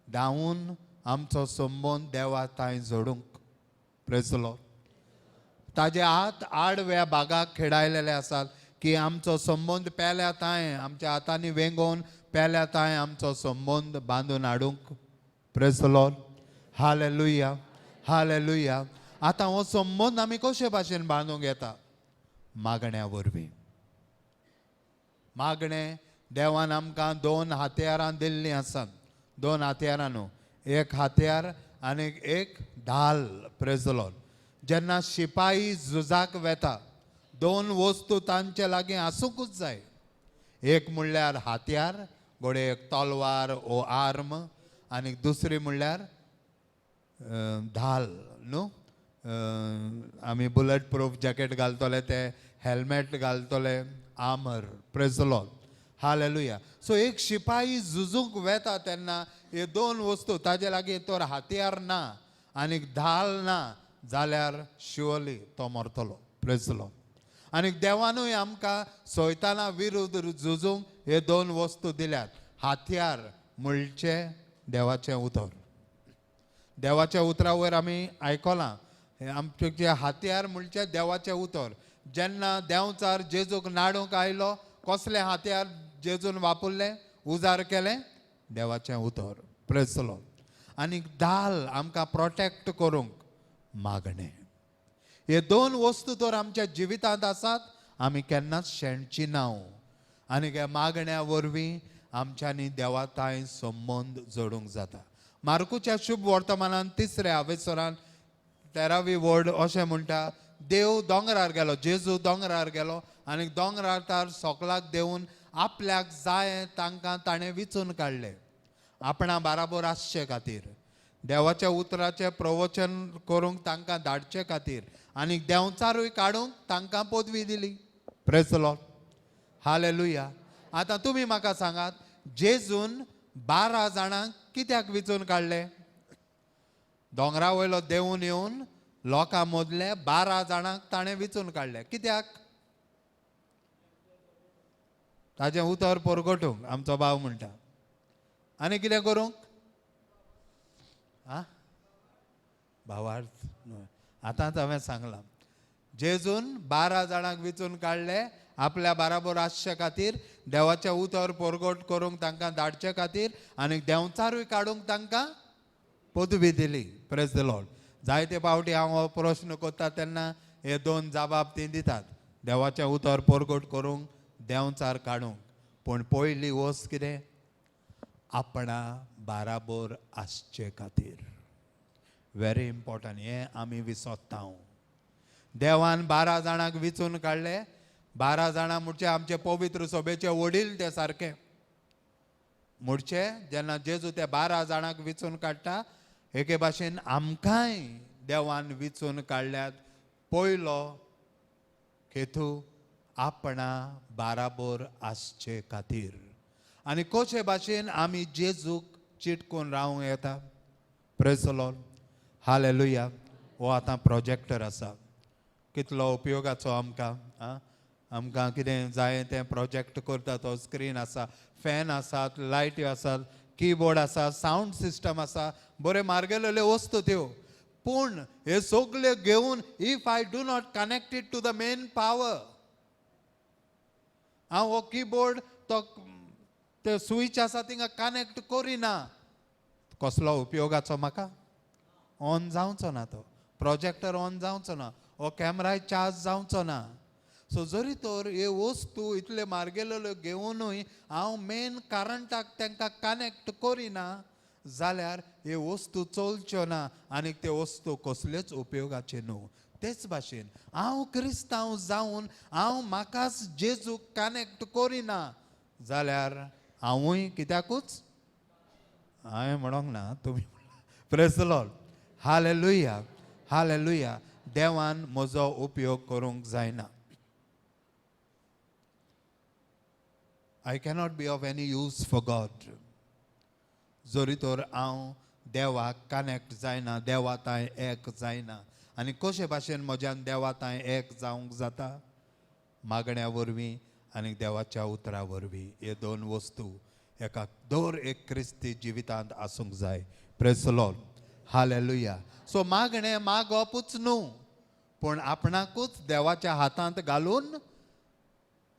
धांवून आमचो संबंद देवा थंय जोडूंक. Praise the Lord. ताजे हात आडव्या भागाक खेळायलेले आसात की आमचो संबंद पेल्या तांय, आमच्या हातांनी वेंगोवन पेल्या तांय आमचो संबंद बांदून हाडूंक. Praise the Lord. Hallelujah, hallelujah. आतां हो संबंद आमी कशे भाशेन बांदूंक येता? मागण्या वरवीं. मागणें, देवान आमकां दोन हातयारां दिल्लीं आसात. दोन हातयारां न्हू, एक हातयार आनी एक ढाल. Praise the Lord. जेन्ना शिपाई झुजाक वेता, दोन वस्तू तांचे लागीं आसूंकूच जाय. एक म्हणल्यार हातयार, घडये एक तलवार ओ आर्म, आनी दुसरी म्हणल्यार ढाल न्हू? आमी बुलेट प्रूफ जॅकेट घालतले ते हेल्मेट घालतले, armour. Praise the Lord, hallelujah. So एक शिपाई झुजूंक वेता तेन्ना हे दोन वस्तू ताजे लागीं तर हातयार ना आनी धाल ना जाल्यार शुअरली तो मरतलो. Praise the Lord. आनी देवानूय आमकां सैताना विरुद्ध झुजूंक हे दोन वस्तू दिल्यात. हातयार म्हणचे देवाचें उतर. देवाच्या उतरा वयर आमी आयकलां, हें आमचें जें हातयार म्हणचे देवाचें उतर. जेन्ना देंवचार जेजूक नाडूंक आयलो, कसलें हातयार जेजून वापरलें, उजार केलें? देवाचें उतर. Praise the Lord. आनी दाल आमकां प्रोटेक्ट करूंक मागणें. हे दोन वस्तू तर आमच्या जिवितांत आसात, आमी केन्नाच शेणची ना. आनी ह्या मागण्या वरवीं आमच्यांनी देवा तांय संबंद जोडूंक जाता. मार्कूच्या शुभ वर्तमानान तिसऱ्या अवेसरान 13वी वर्ड अशें म्हणटा, देव दोंगरार गेलो, जेजू दोंगरार गेलो आनी दोंगरार तार सोकलाक देवन आपल्याक जाय तांकां ताणें विचून काडले आपणा बाराबोर आसचे खातीर, देवाच्या उतराचें प्रवचन करूंक तांकां धाडचे खातीर आनी देंवचारूय काडूंक तांकां पदवी दिली. Praise the Lord, hallelujah. आतां तुमी म्हाका सांगात, जेजून 12 जाणांक कित्याक विचून काडले? दोंगरा वयलो देंवून येवन लोकां मदले 12 जाणांक ताणें विचून काडले. कित्याक? ताजें उतर परगटूंक आमचो भाव म्हणटा. आनी कितें करूंक? आ भावार्थ न्हय, आतांच हांवें सांगलां, जेजून 12 जाणांक विचून काडले आपल्या बाराबोर आसचे खातीर, देवाचें उतर परगट करूंक तांकां धाडचे खातीर आनी देंवचारूय काडूंक तांकां पदवी दिली. Praise the Lord. जायते फावटी हांव हो प्रश्न करता तेन्ना हे दोन जाबाब ती दितात, देवाचें उतर परगट करूंक, देंवचार काडूंक. पूण पयली वस्त कितें? आपणा बाराबोर आसचे खातीर. व्हेरी इम्पॉर्टंट, हें आमी विसरता. देवान 12 जाणांक विचून काडले. 12 जाणां म्हणचे आमचे पवित्र सभेचे वडील ते सारके. म्हणचे जेन्ना जेजू ते 12 जाणांक विचून काडटा, एके भाशेन आमकांय देवान विचून काडल्यात. पयलो हेतू आपणा बाराबोर आसचे खातीर. आनी कशे भाशेन आमी जेजूक चिटकून रावंक येता? Praise the Lord, hallelujah. हो आतां प्रोजेक्टर आसा, कितलो उपयोगाचो आमकां. आं, आमकां कितें जाय तें प्रोजेक्ट करता. तो स्क्रीन आसा, फॅन आसात, लायटी आसात, किबोर्ड आसा, सावंड सिस्टम आसा, बऱ्यो मार्गेलेल्यो वस्तू त्यो. पूण हे सगल्यो घेवन if I do not connected to the main power, हांव हो किबोर्ड तो ते स्विच आसा थिंगा कनेक्ट करिना, कसलो उपयोगाचो म्हाका? ऑन जावचो ना तो प्रोजेक्टर, ऑन जावचो ना, हो कॅमराय चार्ज जावचो ना. सो जरी तर हे वस्तू इतले मार्गेलेल्यो घेवनूय हांव मेन करंटाक तांकां कनेक्ट करिना जाल्यार हे वस्तू चलच्यो ना आनी त्यो वस्तू कसल्योच उपयोगाच्यो न्हू. तेच भाशेन हांव क्रिस्तांव जावन हांव म्हाकाच जेजूक कनेक्ट करिना जाल्यार हांवूय कित्याकूच, हांवें म्हणोंक ना, तुमी. Praise the Lord, hallelujah, hallelujah. देवान म्हजो उपयोग करूंक जायना. I cannot be of any use for God. जरी तर हांव देवाक कनेक्ट जायना, देवा तांय एक जायना. आनी कशे भाशेन म्हज्यान देवा तांय एक जावंक जाता? मागण्या वरवीं आनी देवाच्या उतरा वरवीं. हे दोन वस्तू एका दर एक क्रिस्ती जिवितांत आसूंक जाय. Praise the Lord, hallelujah. So मागणें मागपूच न्हू, पूण आपणाकूच देवाच्या हातांत घालून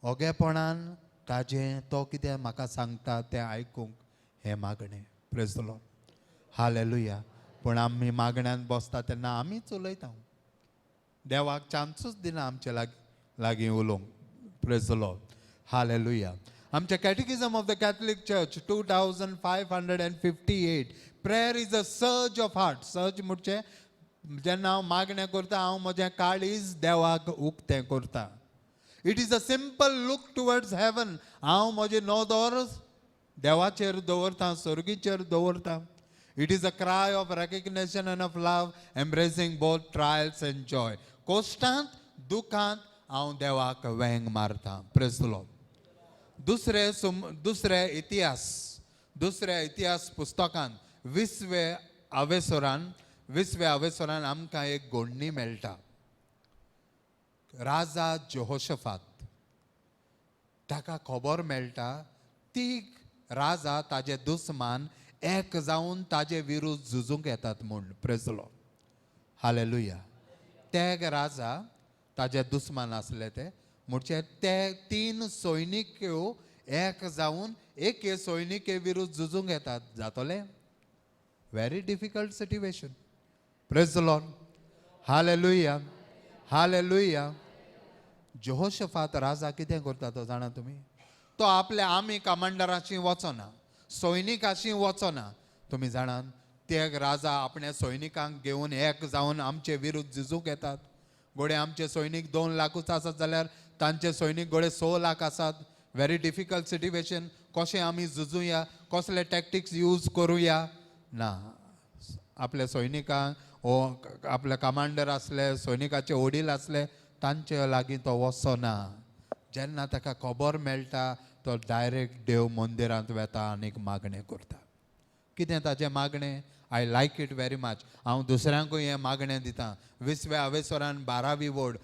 ओगेपणान ताजें तो कितें म्हाका सांगता तें आयकूंक हें मागणें. Praise the Lord, hallelujah. पूण आमी मागण्यान बसता तेन्ना आमीच उलयता, देवाक चान्सूच दिना आमचे लागीं लागीं उलोवंक. Praise the Lord, hallelujah. आमच्या catechism of the Catholic Church 2558, prayer is a surge of heart. Surge म्हणजे जेन्ना हांव मागणें करता, हांव म्हजें काळीज देवाक उक्तें करता. It is a simple look towards heaven. हांव म्हजें नदर देवाचेर दवरता, सर्गीचेर दवरता. It is a cry of recognition and of love, embracing both trials and joy. कोश्टांत दुखांत हांव देवाक वेंग मारता. प्रेज the Lord. दुसरे इतिहास, दुसऱ्या इतिहास पुस्तकान 20वे आवेसरान आमकां एक गोडणी मेळटा. राजा जेहोशफात, ताका खबर मेळटा ती राजा ताजे दुस्मान एक जावन ताजे विरुद्ध झुजूंक येतात म्हूण. प्रेज the Lord. Hallelujah. ते राजा ताजे दुस्मान आसले ते, म्हणजे ते तीन सैनिक्यो एक जावन एके सैनिके विरुद्ध झुजूंक येतात, जातले? Very difficult situation. Praise the Lord. Hallelujah. Hallelujah. Jehoshaphat राजा कितें करता तो जाणा तुमी? तो आपल्या आर्मी कमांडराशी वचना, सैनिकाशी वचना. तुमी जाणात, ते राजा आपल्या सैनिकांक घेवन एक जावन आमचे विरुद्ध झुजूंक येतात. घोडे आमचे सैनीक 2 लाखूच आसात जाल्यार तांचे सैनीक घोडे 6 लाख आसात. Very difficult situation. कशें आमी झुजुया? कसले टॅक्टिक्स यूज करुया? ना, आपल्या सैनिकांक ओ आपले कमांडर आसले, सैनिकाचे वडील आसले, तांचे लागीं तो वचना. जेन्ना ताका खबर मेळटा, तो डायरेक्ट देव मंदिरांत वेता आनी मागणें करता. कितें ताचें मागणें? I like it very much. हांव दुसऱ्यांकूय हें मागणें दितां. 20व्या आवेसरान 12वी वोड,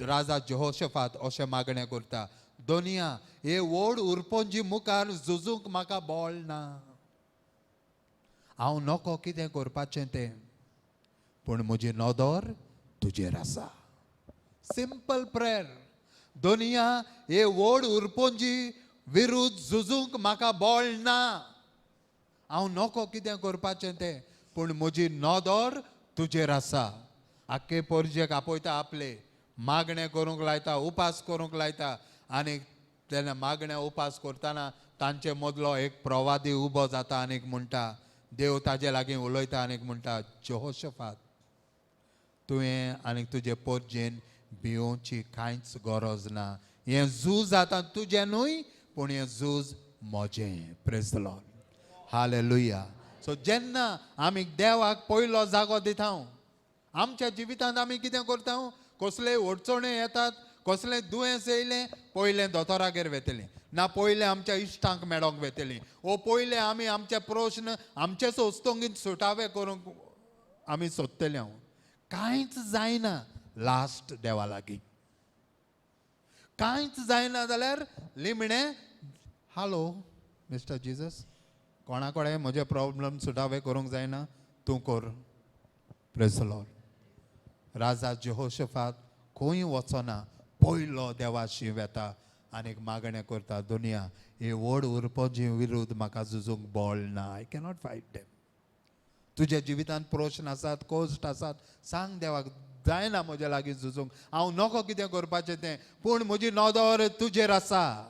राजा जेहोशफात अशें मागणें करता: दोनिया, हे व्हड उरपोंजी मुखार झुजूंक म्हाका बळ ना. हांव नको कितें करपाचें तें, पूण म्हजी नदर तुजेर आसा. Simple prayer. दोनिया, हे व्हड उरपोंजी विरुद्ध झुजूंक म्हाका बळ ना. हांव नको कितें करपाचें तें, पूण म्हजी नदर तुजेर आसा. आख्खे पोरजेक आपयता, आपले मागणें करूंक लायता, उपास करूंक लायता. आनी तेन्ना मागणें उपास करतना तांचे मदलो एक प्रवादी उबो जाता आनी म्हणटा, देव ताजे लागीं उलयता आनी म्हणटा, जेहोशफात, तुवें आनी तुजे पोरजेन भियोवची कांयच गरज ना. हें झूज आतां तुजें न्हय, पूण हें झूज म्हजें. Praise the Lord. Hallelujah. So जेन्ना आमी देवाक पयलो जागो दिता आमच्या जिवितांत, आमी कितें करता? कसलेय अडचण्यो येतात, कसलें दुयेंस येयलें, पयलें दोतोरागेर वेतलीं ना, पयलें आमच्या इश्टांक मेळोंक वेतलीं, ओ पयलें आमी आमचे प्रश्न आमचेच वस्तुंगीत सुटावे करूंक आमी सोदतले. हांव कांयच जायना, लास्ट देवा लागीं. कांयच जायना जाल्यार निमणें, hello mister Jesus, कोणा कडेन म्हजे प्रॉब्लम सुटावे करूंक जायना, तूं कर. Praise Lord. राजा जेहोशफात खंय वचना, पयलो देवाशी वेता आनी मागणें करता: दुनिया, ही व्हड उरपोजी विरुद्ध म्हाका झुजूंक बळ ना. I cannot fight them. तुज्या जिवितांत प्रश्न आसात, कश्ट आसात, सांग देवाक, जायना म्हज्या लागीं झुजूंक, हांव नको कितें करपाचें तें, पूण म्हजी नदर तुजेर आसा.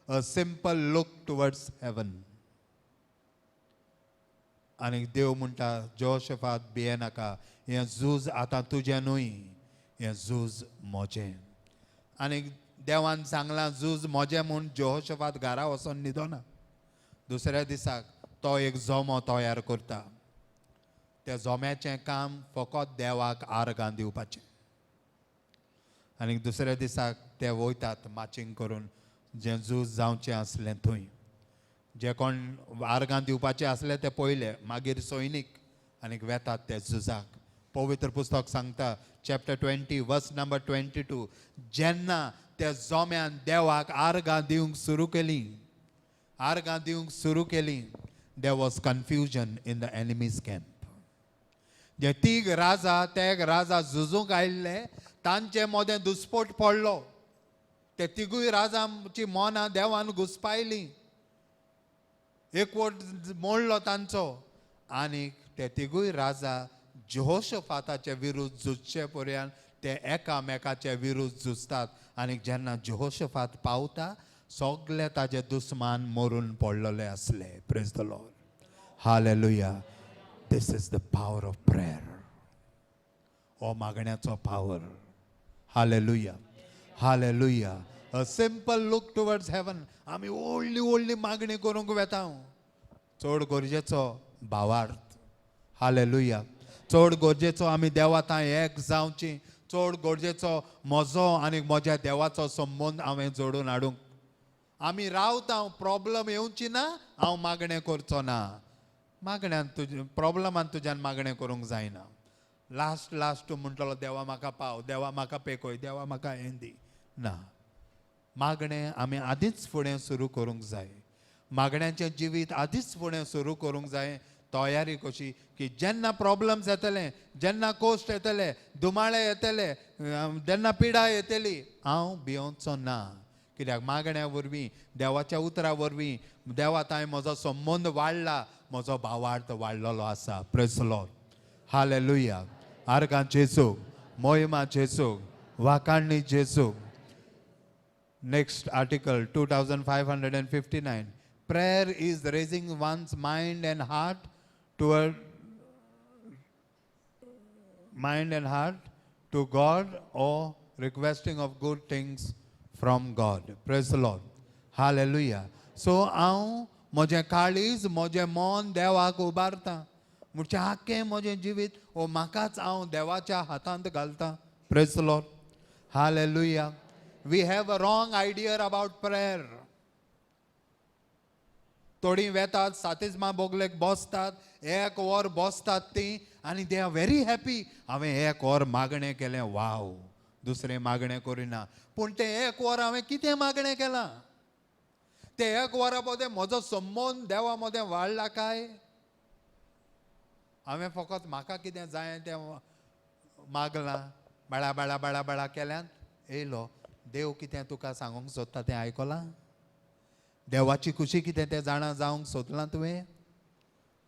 A simple look towards heaven. आनी देव म्हणटा, जोशफात, भियेनाका. हें झूज आतां तुजें न्हय, हें झूज म्हजें. आनी देवान सांगलां झूज म्हजें म्हूण जोशफात घरा वचोन न्हिदोना. दुसऱ्या दिसाक तो एक जोमो तयार करता. त्या जोम्याचें काम फकत देवाक आर्गां दिवपाचें. आनी दुसऱ्या दिसाक ते वयतात मार्चिंग करून जें झूज जावचें आसलें थंय. जे कोण आर्गां दिवपाचे आसले ते पयले, मागीर सैनीक, आनी वेतात ते झुजाक. पवित्र पुस्तक सांगता, chapter 20, verse number 22, जेन्ना त्या जोम्यान देवाक आर्गां दिवंक सुरू केली, आर्गां दिवंक सुरू केली, there was confusion in the enemy's camp. जे तीग राजा, ते राजा झुजूंक आयिल्ले, तांचे मदें दुस्पोट पडलो. ते तिगूय राजांची मनां देवान घुसपायली, एकवट मोडलो तांचो. आनी ते तिगूय राजा जेहोशफाताचे विरुद्ध झुजचे पर्यंत ते एकामेकाचे विरुद्ध झुजतात. आनी जेन्ना जेहोशफात पावता, सगळे ताजे दुस्मान मरून पडलेले आसले. Praise the Lord. Hallelujah. This is the power of prayer. हो मागण्याचो power. Hallelujah. Hallelujah. A simple look towards heaven. आमी व्हडली व्हडली मागणी करूंक वेता. चड गरजेचो भावार्थ. हालेलुया. चड गरजेचो आमी देवा थंय एक जावची. चड गरजेचो म्हजो आनी म्हज्या देवाचो संबंद हांवें जोडून हाडूंक. आमी रावता, प्रॉब्लम येवची ना, हांव मागणें करचो ना. मागण्यान तुजे प्रॉब्लमान तुज्यान मागणें करूंक जायना. लास्ट लास्ट तूं म्हणटलो देवा म्हाका पाव, देवा म्हाका पेकय, देवा म्हाका हें दी. ना, मागणें आमी आदींच फुडें सुरू करूंक जाय. मागण्याचें जिवीत आदींच फुडें सुरू करूंक जाय. तयारी कशी की जेन्ना प्रॉब्लम्स येतले, जेन्ना कोश्ट येतले, दुमाळे येतले, जेन्ना पिडा येतली, हांव भियोवचो ना. कित्याक मागण्या वरवीं, देवाच्या उतरा वरवीं देवा तांय म्हजो संबंद वाडला, म्हजो भावार्थ वाडलेलो आसा. Praise Lord, hallelujah. आर्गां जेजूक, मोहिमा जेजूक, वाखाणणी जेजूक. Next article 2559. Prayer is raising one's mind and heart toward mind and heart to God or requesting of good things from God. Praise the Lord. Hallelujah. So हांव म्हजें काळीज, म्हजें मन देवाक उबारता. म्हणजे आख्खें म्हजें जिवीत ओ म्हाकाच हांव देवाच्या हातांत घालता. Praise the Lord. Hallelujah. We have a wrong idea about prayer. थोडीं वेतात सातिज्मा बोगलेक बसतात, एक वर बसतात ती आनी they are very happy, हांवें एक वर मागणें केलें, वाव, दुसरें मागणें करिना. पूण तें एक वर हांवें कितें मागणें केलां? तें एक वरा मदें म्हजो संबंद देवा मदें वाडला काय हांवें फकत म्हाका कितें जाय तें मागलां? बाळा बाळा बाळा बाळा केल्यान येयलो. देव कितें तुका सांगूंक सोदता तें आयकलां? देवाची खुशी कितें तें जाणा जावंक सोदलां तुवें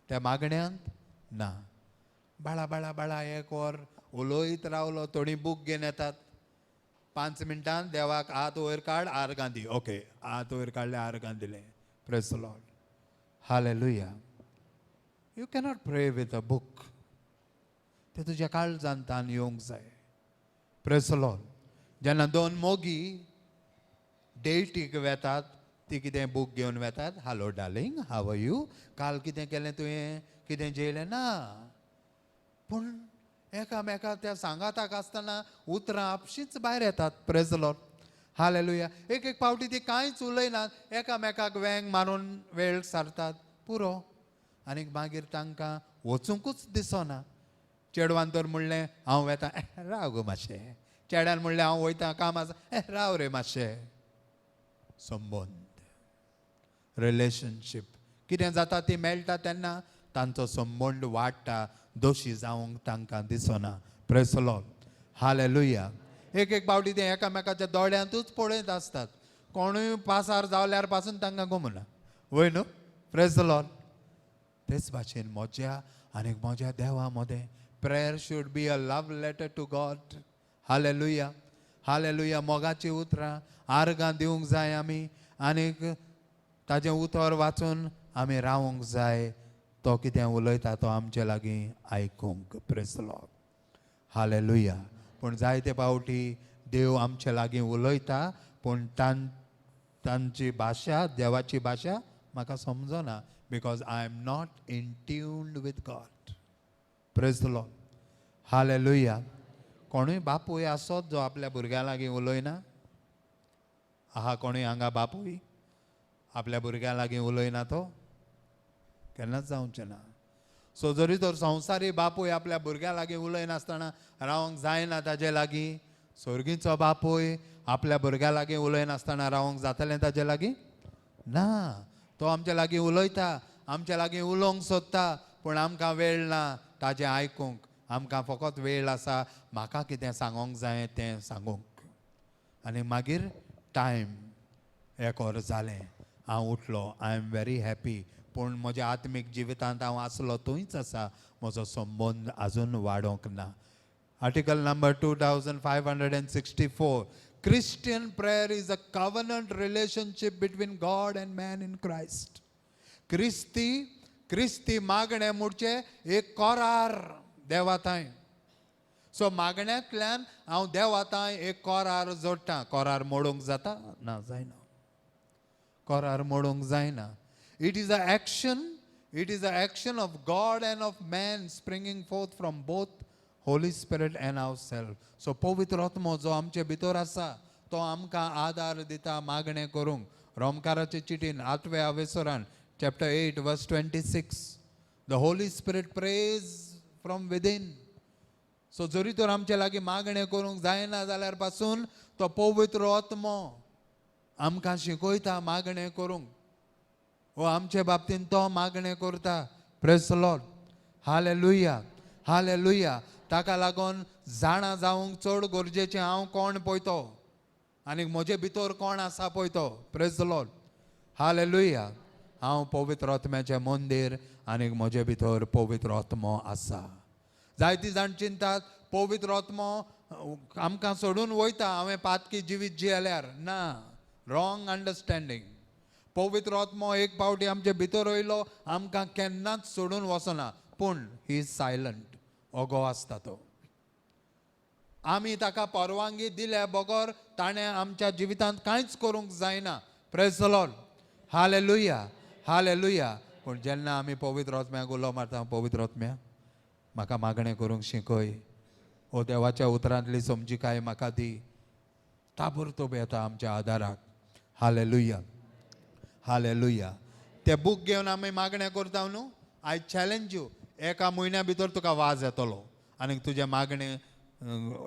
त्या मागण्यांत? ना. बाळा बाळा बाळा एक वर उलयत रावलो. थोडीं बूक घेवन येतात, 5 मिनटां देवाक हात वयर काड, आर्गां दी. ओके, हात वयर काडले, आर्गां दिलें. Praise Lord, hallelujah. You cannot pray with a book. तें तुज्या काळजान तान येवंक जाय. Praise Lord. जेन्ना दोन मोगी डेटीक वेतात, ती कितें बूक घेवन वेतात? Hello darling, how are you, काल कितें केलें तुवें, कितें जेयलें? ना. पूण एकामेका त्या सांगाताक आसतना उतरां आपशींच भायर येतात. Praise Lord, hallelujah. एक एक पावटी ती कांयच उलयनात, एकामेकाक वेंग मारून वेळ सारतात, पुरो. आनी मागीर तांकां वचुंकूच दिसना. चेडवान तर म्हणलें हांव वेता, राव गो मातशें. चेड्यान म्हणलें हांव वयता, काम आसा, राव रे मातशें. संबंद, रिलेशनशीप कितें जाता, ती मेळटा तेन्ना तांचो संबंद वाडटा, दोशी जावंक तांकां दिसना. Praise Lord, hallelujah. एक एक पावटी ते एकामेकाच्या दोळ्यांतूच पळयत आसतात. कोणूय पासार जावल्यार पासून तांकां गमना, वय न्हू? Praise Lord. तेच भाशेन म्हज्या आनी म्हज्या देवा मदें prayer should be a love letter to God. Hallelujah, hallelujah. मोगाची उतरां, आर्गां दिवंक जाय आमी आनीक ताजें उतर वाचून आमी रावंक जाय. तो कितें उलयता तो आमचे लागीं आयकूंक. Praise Lord, hallelujah. पूण जायते पावटी देव आमचे लागीं उलयता, पूण तांची भाशा, देवाची भाशा म्हाका समजना, because I am not in tuned with God. Praise Lord, hallelujah. कोणूय बापूय आसत जो आपल्या भुरग्यां लागीं उलयना? आहा कोणूय हांगा बापूय आपल्या भुरग्यां लागीं उलयना? तो केन्नाच जावचें ना. सो जरी तर संवसारी बापूय आपल्या भुरग्यां लागीं उलयनासतना रावंक जायना ताजे लागीं, सोर्गीचो बापूय आपल्या भुरग्यां लागीं उलयनासतना रावंक जातलें ताजे लागीं? ना. तो आमच्या लागीं उलयता, आमच्या लागीं उलोवंक सोदता, पूण आमकां वेळ ना ताजें आयकूंक. आमकां फकत वेळ आसा म्हाका कितें सांगोंक जाय तें सांगूंक. आनी मागीर टायम एक वर जालें, हांव उठलो, I am very happy. पूण म्हज्या आत्मीक जिवितांत हांव आसलो थंयच आसा, म्हजो संबंद आजून वाडोवंक ना. Article number 2564. Christian prayer is a covenant relationship between God and man in Christ. क्रिस्ती क्रिस्ती मागणें म्हणचे एक कोरार देवा थांय. सो मागण्यांतल्यान हांव देवा थांय एक कोरार जोडटा. कोरार मोडूंक जाता? ना, जायना. कोरार मोडूंक जायना. It is a action of God and of man, springing forth from both. Holy Spirit and our self. So पवित्र आत्मो जो आमचे भितर आसा तो आमकां आदार दिता मागणें करूंक. रोमकाराचे चिटीन आठव्या अवेसरान chapter 8 verse 26, the Holy Spirit prays from within. So जरी तर आमचे लागीं मागणें करूंक जायना जाल्यार पासून तो पवित्र आत्मो आमकां शिकयता मागणें करूंक. हो आमचे बाबतीन तो मागणें करता. Praise the Lord. Hallelujah, hallelujah. ताका लागून जाणा जावंक चड गरजेचें हांव कोण पळयतो आनी म्हजे भितर कोण आसा पळयतो. Praise the Lord. Hallelujah. हांव पवित्र आत्म्याचें मंदीर आनी म्हजे भितर पवित्र आत्मो आसा. जायती जाण चिंतात पवित्र आत्मो आमकां सोडून वयता हांवें पातकी जिवीत जियेल्यार. ना, रॉंग अंडरस्टँडींग. पवित्र आत्मो एक पावटी आमचे भितर वयलो आमकां केन्नाच सोडून वचना, पूण he is silent, ओगो आसता तो. आमी ताका परवानगी दिल्या बगर ताणें आमच्या जिवितांत कांयच करूंक जायना. Praise the Lord. Hallelujah, hallelujah. पूण जेन्ना आमी पवित्र आत्म्याक उलो मारता, पवित्र आत्म्या म्हाका मागणें करूंक शिकय, ओ देवाच्या उतरांतली समजिकाय म्हाका दी, ताबडतोब येता आमच्या आदाराक. Hallelujah, hallelujah. ते बूक घेवन आमी मागणें करता न्हू, I challenge you, एका म्हयन्या भितर तुका वाज येतलो आनी तुजें मागणें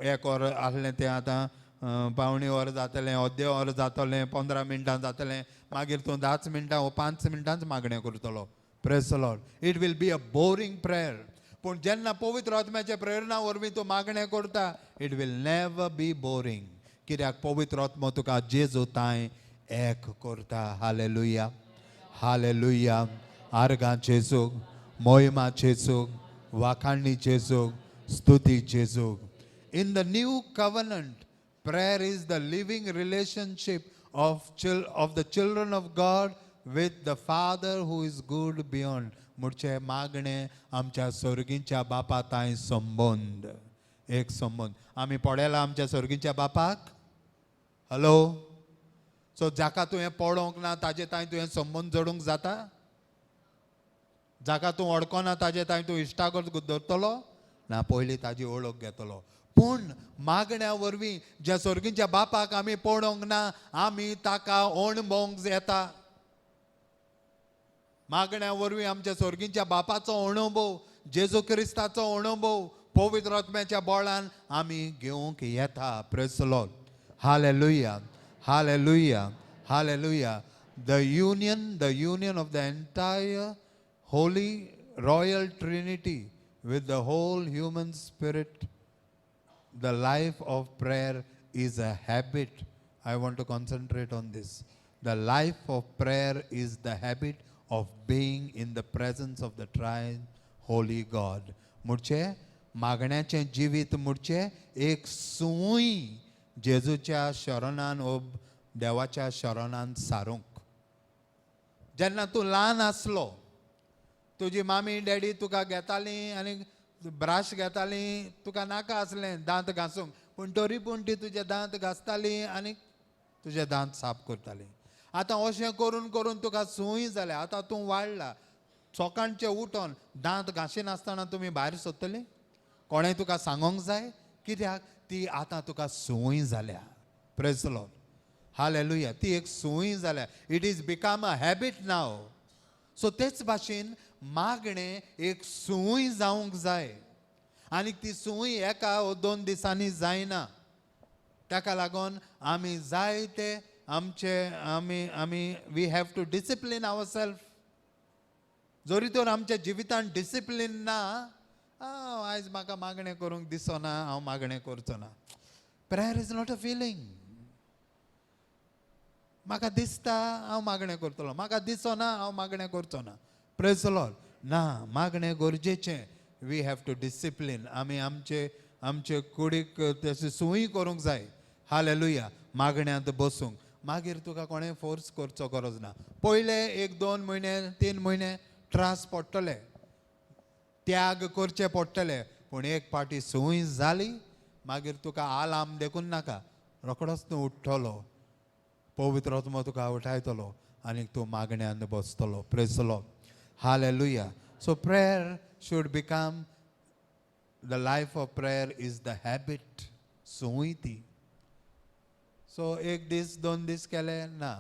एक वर आसलें तें आतां पावणी वर जातलें, अर्दें वर जातलें, 15 मिनटां जातलें, मागीर तूं 10 मिनटां वो 5 मिनटांच मागणें करतलो. Praise the Lord. It will be a boring prayer. पूण जेन्ना पवित्र आत्म्याच्या प्रेरणा वरवीं तूं मागणें करता, it will never be boring. कित्याक पवित्र आत्मो तुका जेजू तांय एक करता. Hallelujah, hallelujah. आर्गां जेजूक, मोहिमा जेजूक, वाखाणणी जेजूक, स्तुती जेजूक. In the new covenant, prayer is the living relationship of the children of God with the Father who is good beyond. म्हणचे मागणें आमच्या सर्गींच्या बापा तांय संबंद, एक संबंद. आमी पळयला आमच्या सर्गींच्या बापाक. हॅलो, सो जाका तुवें पळोवंक ना ताजे तांय तुवें संबंद जोडूंक जाता? जाका तूं वळखना ताजे तांय तूं इश्टागत दवरतलो ना? पयलीं ताजी वळख घेतलो. पूण मागण्या वरवीं ज्या सर्गींच्या बापाक आमी पळोवंक ना, आमी ताका अणभवंक येता. मागण्या वरवीं आमच्या सर्गींच्या बापाचो अणभव, जेजू क्रिस्ताचो अणभव पवित्र आत्म्याच्या बळान आमी घेवंक येता. Praise the Lord. Hallelujah, hallelujah, hallelujah. The union of the entire holy royal Trinity with the whole human spirit. The life of prayer is a habit. I want to concentrate on this. The life of prayer is the habit of being in the presence of the Trine Holy God. म्हणजे मागण्याचें जिवीत म्हणजे एक सुंय जेजूच्या शरणान ओ देवाच्या शरणान सारूंक. जेन्ना तूं ल्हान आसलो, तुजी मामी डॅडी तुका घेताली आनी ब्राश घेताली, तुका नाका आसलें दांत घासूंक, पूण तरी पूण ती तुजे दांत घासताली आनी तुजे दांत साफ करताली. आतां अशें करून करून तुका सूय जाल्या. आतां तूं वाडला, सकाळचें उठोन दांत घांशिनासतना तुमी भायर सोदतली? कोणें तुका सांगोंक जाय? कित्याक ती आतां तुका सूय जाल्या. Praise the Lord. Hallelujah. ती एक सूय जाल्या. It is become a habit now. So तेच भाशेन मागणें एक सूय जावंक जाय आनी ती सूय एका वो 2 दिसांनी जायना. ताका लागून आमी जायते आमचे आमी आमी we have to discipline our self. जरी तर आमच्या जिवितांत डिसिप्लीन ना, आयज म्हाका मागणें करूंक दिसना, हांव मागणें करचो ना. Prayer is not a feeling. म्हाका दिसता हांव मागणें करतलो, म्हाका दिसना हांव मागणें करचो ना. Praise the Lord. ना, मागणें गरजेचें. We have to discipline. आमी आमचे आमचे कुडीक तशें सुंय करूंक जाय. हालेलुया. मागण्यांत बसूंक मागीर तुका कोणें फोर्स करचो गरज ना. पयले 1 2 म्हयने 3 म्हयने त्रास पडटले, त्याग करचे पडटले, पूण एक पाटी सुंय जाली मागीर तुका आलार्म देखून नाका, रोकडोच तूं उठ्ठलो, पवित्र आत्मो तुका उठायतलो आनी तूं मागण्यांत बसतलो. Praise the Lord. Hallelujah. So prayer should become The life of prayer is the habit, संवय ती. सो एक दीस दोन दीस केले ना,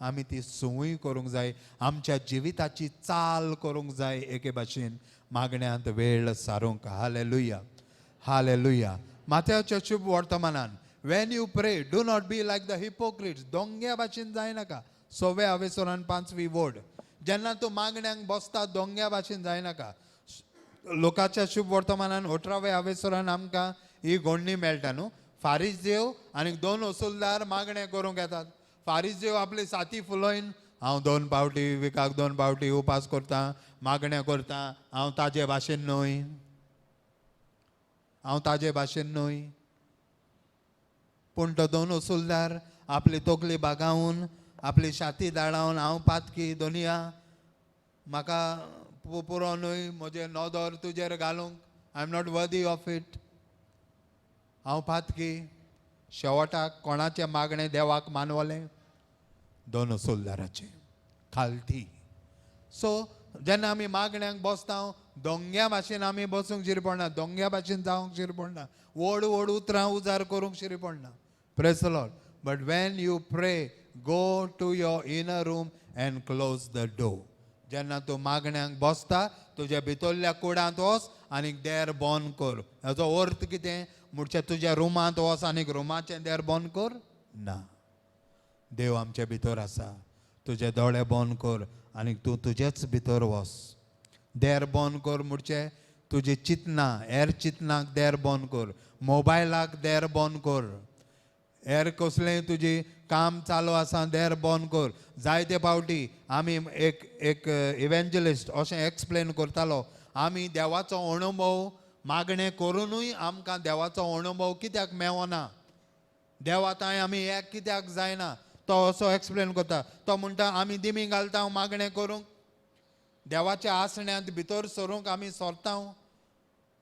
आमी ती संवय करूंक जाय, आमच्या जिविताची चाल करूंक जाय एके भाशेन मागण्यांत वेळ सारूंक. Hallelujah, hallelujah. माथ्याच्या शुभ वर्तमानान, when you pray, do not be like the hypocrites. दोंग्या भाशेन जायनाका. सव्या अवेसरान पांचवी वड. जेन्ना तूं मागण्यांक बसता दोंग्या भाशेन जायनाका. लोकाच्या शुभ वर्तमानान 18व्या अवेसरान आमकां ही गोडणी मेळटा न्हू. फारीस देव आनी दोन वसुलदार मागणें करूंक येतात. फारीस देव आपली साथी फुलोयन, हांव दोन पावटी विकाक दोन पावटी उपास करता, मागणें करता, हांव ताजे भाशेन न्हय, हांव ताजे भाशेन न्हय. पूण तो दोन वसुलदार आपली तकली बागावन, आपली छाती दाळावन, हांव पातकी दोनिया, म्हाका पुरो न्हय म्हजें नदर तुजेर घालूंक, I am not worthy of it, हांव पातकी. शेवटाक कोणाचें मागणें देवाक मानवलें? दोन वसुलदाराचें खालती. सो जेन्ना आमी मागण्यांक बसता, दोंग्या भाशेन आमी बसूंक शिरी पडना, दोंग्या भाशेन जावंक शिरी पडना, व्हड व्हड उतरां उजार करूंक शिरी पडना. Praise the Lord. But when you pray, go to your inner room and close the door. जेन्ना तूं मागण्यांक बसता, तुज्या भितरल्या कुडांत वच आनी देर बंद कर. हाचो अर्थ कितें म्हणचे, तुज्या रुमांत वच आनी रुमाचें देर बंद कर ना. देव आमचे भितर आसा. तुजे दोळे बंद कर आनी तूं तुजेच भितर वच. देर बंद कर म्हणचे तुजी चिंतनां, हेर चिंतनाक देर बंद कर, मोबायलाक देर बंद कर, हेर कसलेंय तुजी काम चालू आसा देर बंद कर. जायते फावटी आमी एक एक इव्हेंजलिस्ट अशें एक्सप्लेन करतालो, आमी देवाचो अणभव मागणें करुनूय आमकां देवाचो अणभव कित्याक मेवना, देवा तांय आमी एक कित्याक जायना. तो असो एक्सप्लेन करता, तो म्हणटा आमी दिमी घालता मागणें करूंक, देवाच्या आसण्यांत भितर सरूंक आमी सरता,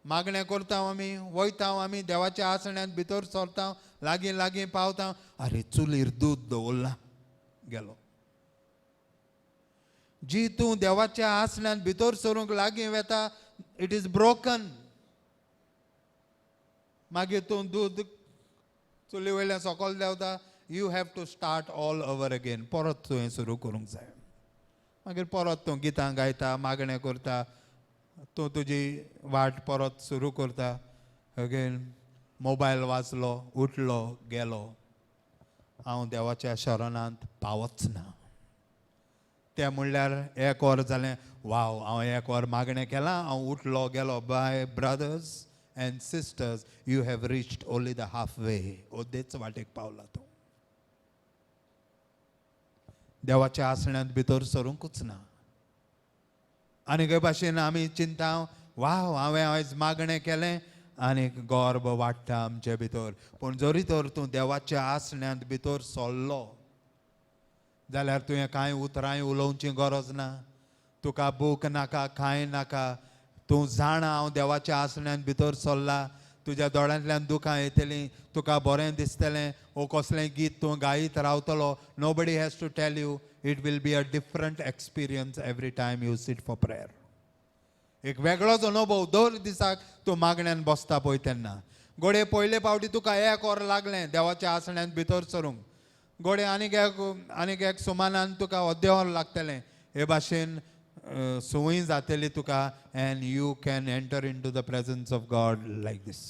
मागणें करता, आमी वयता, आमी देवाच्या आसण्यांत भितर सरता, लागीं लागीं पावता, अरे चुलीर दूद दवरलां, गेलो. जी तूं देवाच्या आसण्यांत भितर सरूंक लागीं वेता, it is broken. मागीर तूं दूद चुली वयल्यान सकयल देंवता, you have to start all over again. परत तुवें सुरू करूंक जाय. मागीर परत तूं गितां गायता, मागणें करता, तूं तुजी वाट परत सुरू करता. अगेन मोबायल वाजलो, उठलो, गेलो, हांव देवाच्या शरणांत पावच ना. तें म्हणल्यार एक वर जालें, वाव, हांव एक वर मागणें केलां, हांव उठलो, गेलो. My brothers and sisters, you have reached only the half way. अर्देच वाटेक पावला तूं. देवाच्या आसण्यांत भितर सरूंकूच ना. आनी हे भाशेन आमी चिंता, वाव, हांवें आयज मागणें केलें, आनी गर्व वाडटा आमचे भितर. पूण जरी तर तूं देवाच्या आसण्यांत भितर सरलो जाल्यार तुवें कांय उतरांय उलोवची गरज ना, तुका बूक नाका, कांय नाका. तूं जाणा हांव देवाच्या आसण्यांत भितर सरला. तुज्या दोळ्यांतल्यान दुकां येतलीं, तुका बरें दिसतलें, वो कसलें गीत तूं गायत रावतलो. Nobody has to tell you. It will be a different experience every time you sit for prayer. एक वेगळोच अनुभव दर दिसाक तूं मागण्यान बसता पळय तेन्ना. गोडे पयले फावटी तुका एक वर लागलें देवाच्या आसण्यांत भितर सरूंक, गोडे आनीक एक सुमानान तुका अर्दें वर लागतलें. हे भाशेन संवय जातली तुका, and you can enter into the presence of God like this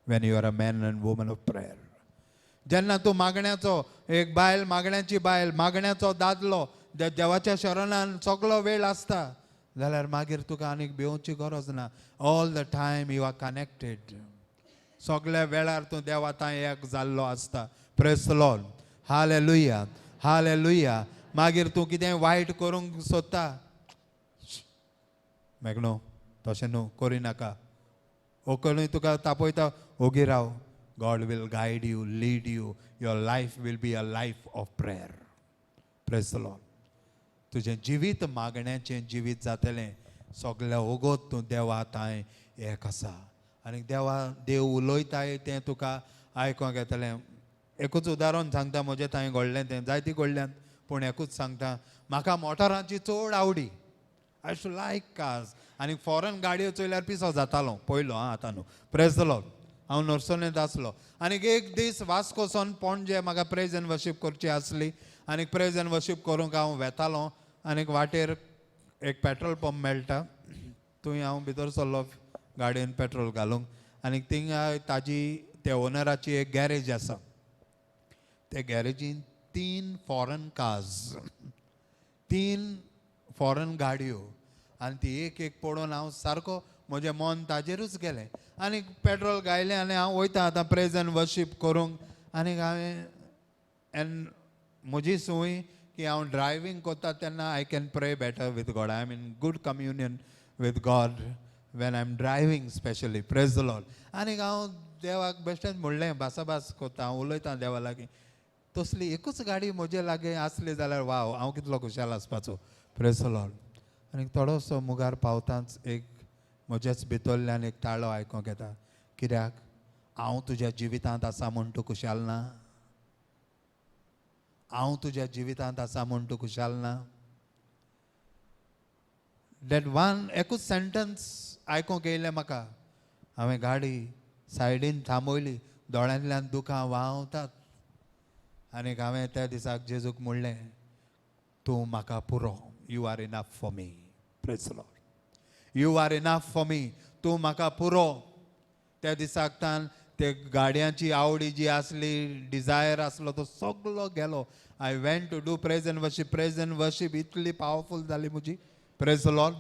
when you are a man and woman of prayer. जेन्ना तूं मागण्याचो एक बायल, मागण्याची बायल, मागण्याचो दादलो देवाच्या शरणान सगलो वेळ आसता जाल्यार मागीर तुका आनीक भिवची गरज ना. All the time you are connected. सगल्या वेळार तूं देवा तांय एक जाल्लो आसता. Praise Lord. Hallelujah, hallelujah. मागीर तूं कितें वायट करूंक सोदता, मेगनो तशें न्हू, करिनाका. ओ कोणूय तुका तापयता, ओगी राव. God will guide you, lead you. Your life will be a life of prayer. Praise the Lord. तुजें जिवीत मागण्याचें जिवीत जातलें. सगळें ओगोत तूं देवा तांय एक आसा आनी देवा देव उलयताय तें तुका आयकोंक येतलें. एकूच उदाहरण सांगता, म्हजें थंय घडलें तें, जायतीं घडल्यात पूण एकूच सांगता. म्हाका मोटरांची चड आवडी. I used to like cars. आनी फॉरन गाडयो चोयल्यार पिसो जातालो पयलो आं, आतां न्हू. प्रेज the Lord. हांव नर्सोनेंत आसलो आनी एक दीस वास्कोसून पणजे म्हाका प्रेज एंड वर्शीप करची आसली आनी प्रेज एंड वर्शीप करूंक हांव वेतालो आनी वाटेर एक पेट्रोल पंप मेळटा, थंय हांव भितर सरलो गाडयेन पेट्रोल घालूंक आनी थिंगा ताजी त्या ओनराची एक गॅरेज आसा. त्या गॅरेजीन 3 फॉरन कार्स, 3 फॉरन गाडयो आनी ती एक एक पळोवन हांव सारको म्हजें मन ताजेरूच गेलें आनी पेट्रोल घायलें आनी हांव वयता आतां प्रेज एंड वर्शीप करूंक. आनी हांवें एंड म्हजी संवय की हांव ड्रायवींग करता तेन्ना I can pray better with God. I am in good communion with God when I am driving specially. Praise the Lord. आनी हांव देवाक बेश्टेंच म्हणलें, भासाभास करता हांव, उलयतां देवा लागीं. तसली एकूच गाडी म्हजे लागीं आसली जाल्यार वाव, हांव कितलो खुशाल आसपाचो. Praise the Lord. आनी थोडोसो मुखार पावतांच एक म्हज्याच भितरल्यान एक ताळो आयकूंक येता, कित्याक हांव तुज्या जिवितांत आसा म्हूण तूं खुशाल ना, हांव तुज्या जिवितांत आसा म्हूण तूं खुशाल ना. That one एकूच सेंटन्स आयकूंक येयलें म्हाका. हांवें गाडी सायडीन थांबयली, दोळ्यांतल्यान दुकां व्हांवतात आनी हांवें त्या दिसाक जेजूक म्हणलें, तूं म्हाका पुरो, you are enough for me. Praise the Lord. You are enough for me, तूं म्हाका पुरो. त्या दिसाक तान ते गाडयांची आवडी जी आसली, डिजायर आसलो तो सगलो गेलो. I went to do praise and worship. Praise and worship इतली पावरफूल जाली म्हजी. Praise the Lord.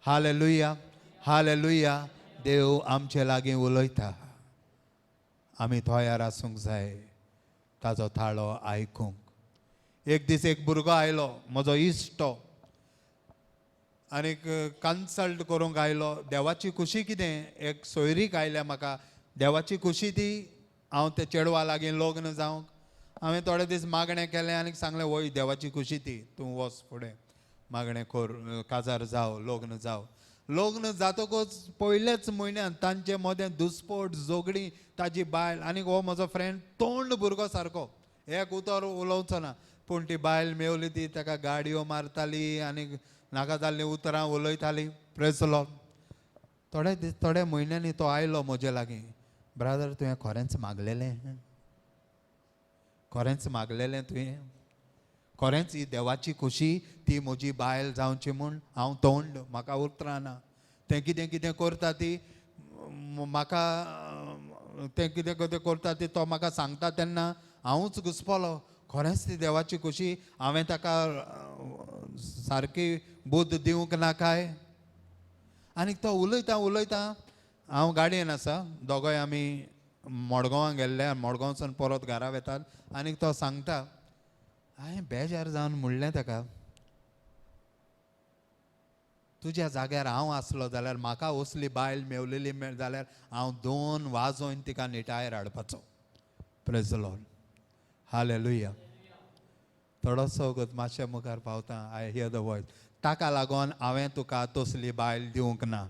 Hallelujah, hallelujah. देव आमचे लागीं उलयता, आमी तयार आसूंक जाय ताजो थाळो आयकूंक. एक दीस एक भुरगो आयलो, म्हजो इश्ट, आनीक कन्सल्ट करूंक आयलो. देवाची खुशी कितें, एक सोयरीक आयल्या म्हाका, देवाची खुशी ती हांव त्या चेडवा लागीं लग्न जावंक. हांवें थोडे दीस मागणें केलें आनी सांगलें, वय देवाची खुशी ती, तूं वच फुडें मागणें कर, काजार जाव, लग्न जाव. लग्न जातकूच पयल्याच म्हयन्यान तांचे मदें दुस्पोट, झगडीं, ताजी बायल आनी हो म्हजो फ्रेंड तोंड भुरगो सारको, एक उतर उलोवचो ना, पूण ती बायल मेवली, ती ताका गाडयो मारताली आनी नाका जाल्लीं उतरां उलयताली. Praise the Lord. थोडे दीस, थोड्या म्हयन्यांनी तो आयलो म्हजे लागीं, ब्रादर तुवें खरेंच मागलेलें, खरेंच मागलेलें तुवें, खरेंच ही देवाची खुशी ती म्हजी बायल जावची म्हूण. हांव तोंड, म्हाका उतरां ना, तें कितें कितें करता ती म्हाका, तें कितें कितें करता ती तो म्हाका सांगता तेन्ना हांवूच घुसपलो. खरेंच ती देवाची खुशी, हांवें ताका सारकी बुद्द दिवंक ना काय. आनी तो उलयता उलयता, हांव गाडयेन आसा, दोगोय आमी मडगांवां गेल्ले, मडगांवसून परत घरा वेतात आनी तो सांगता, हांवें बेजार जावन म्हणलें ताका, तुज्या जाग्यार हांव आसलो जाल्यार म्हाका असली बायल मेवलेली जाल्यार हांव 2 वाजोवन तिका निटायर हाडपाचो. Praise the Lord. Hallelujah. थोडोसो वगत मातशें मुखार पावता, I hear the voice, ताका लागून हांवें तुका तसली बायल दिवंक ना.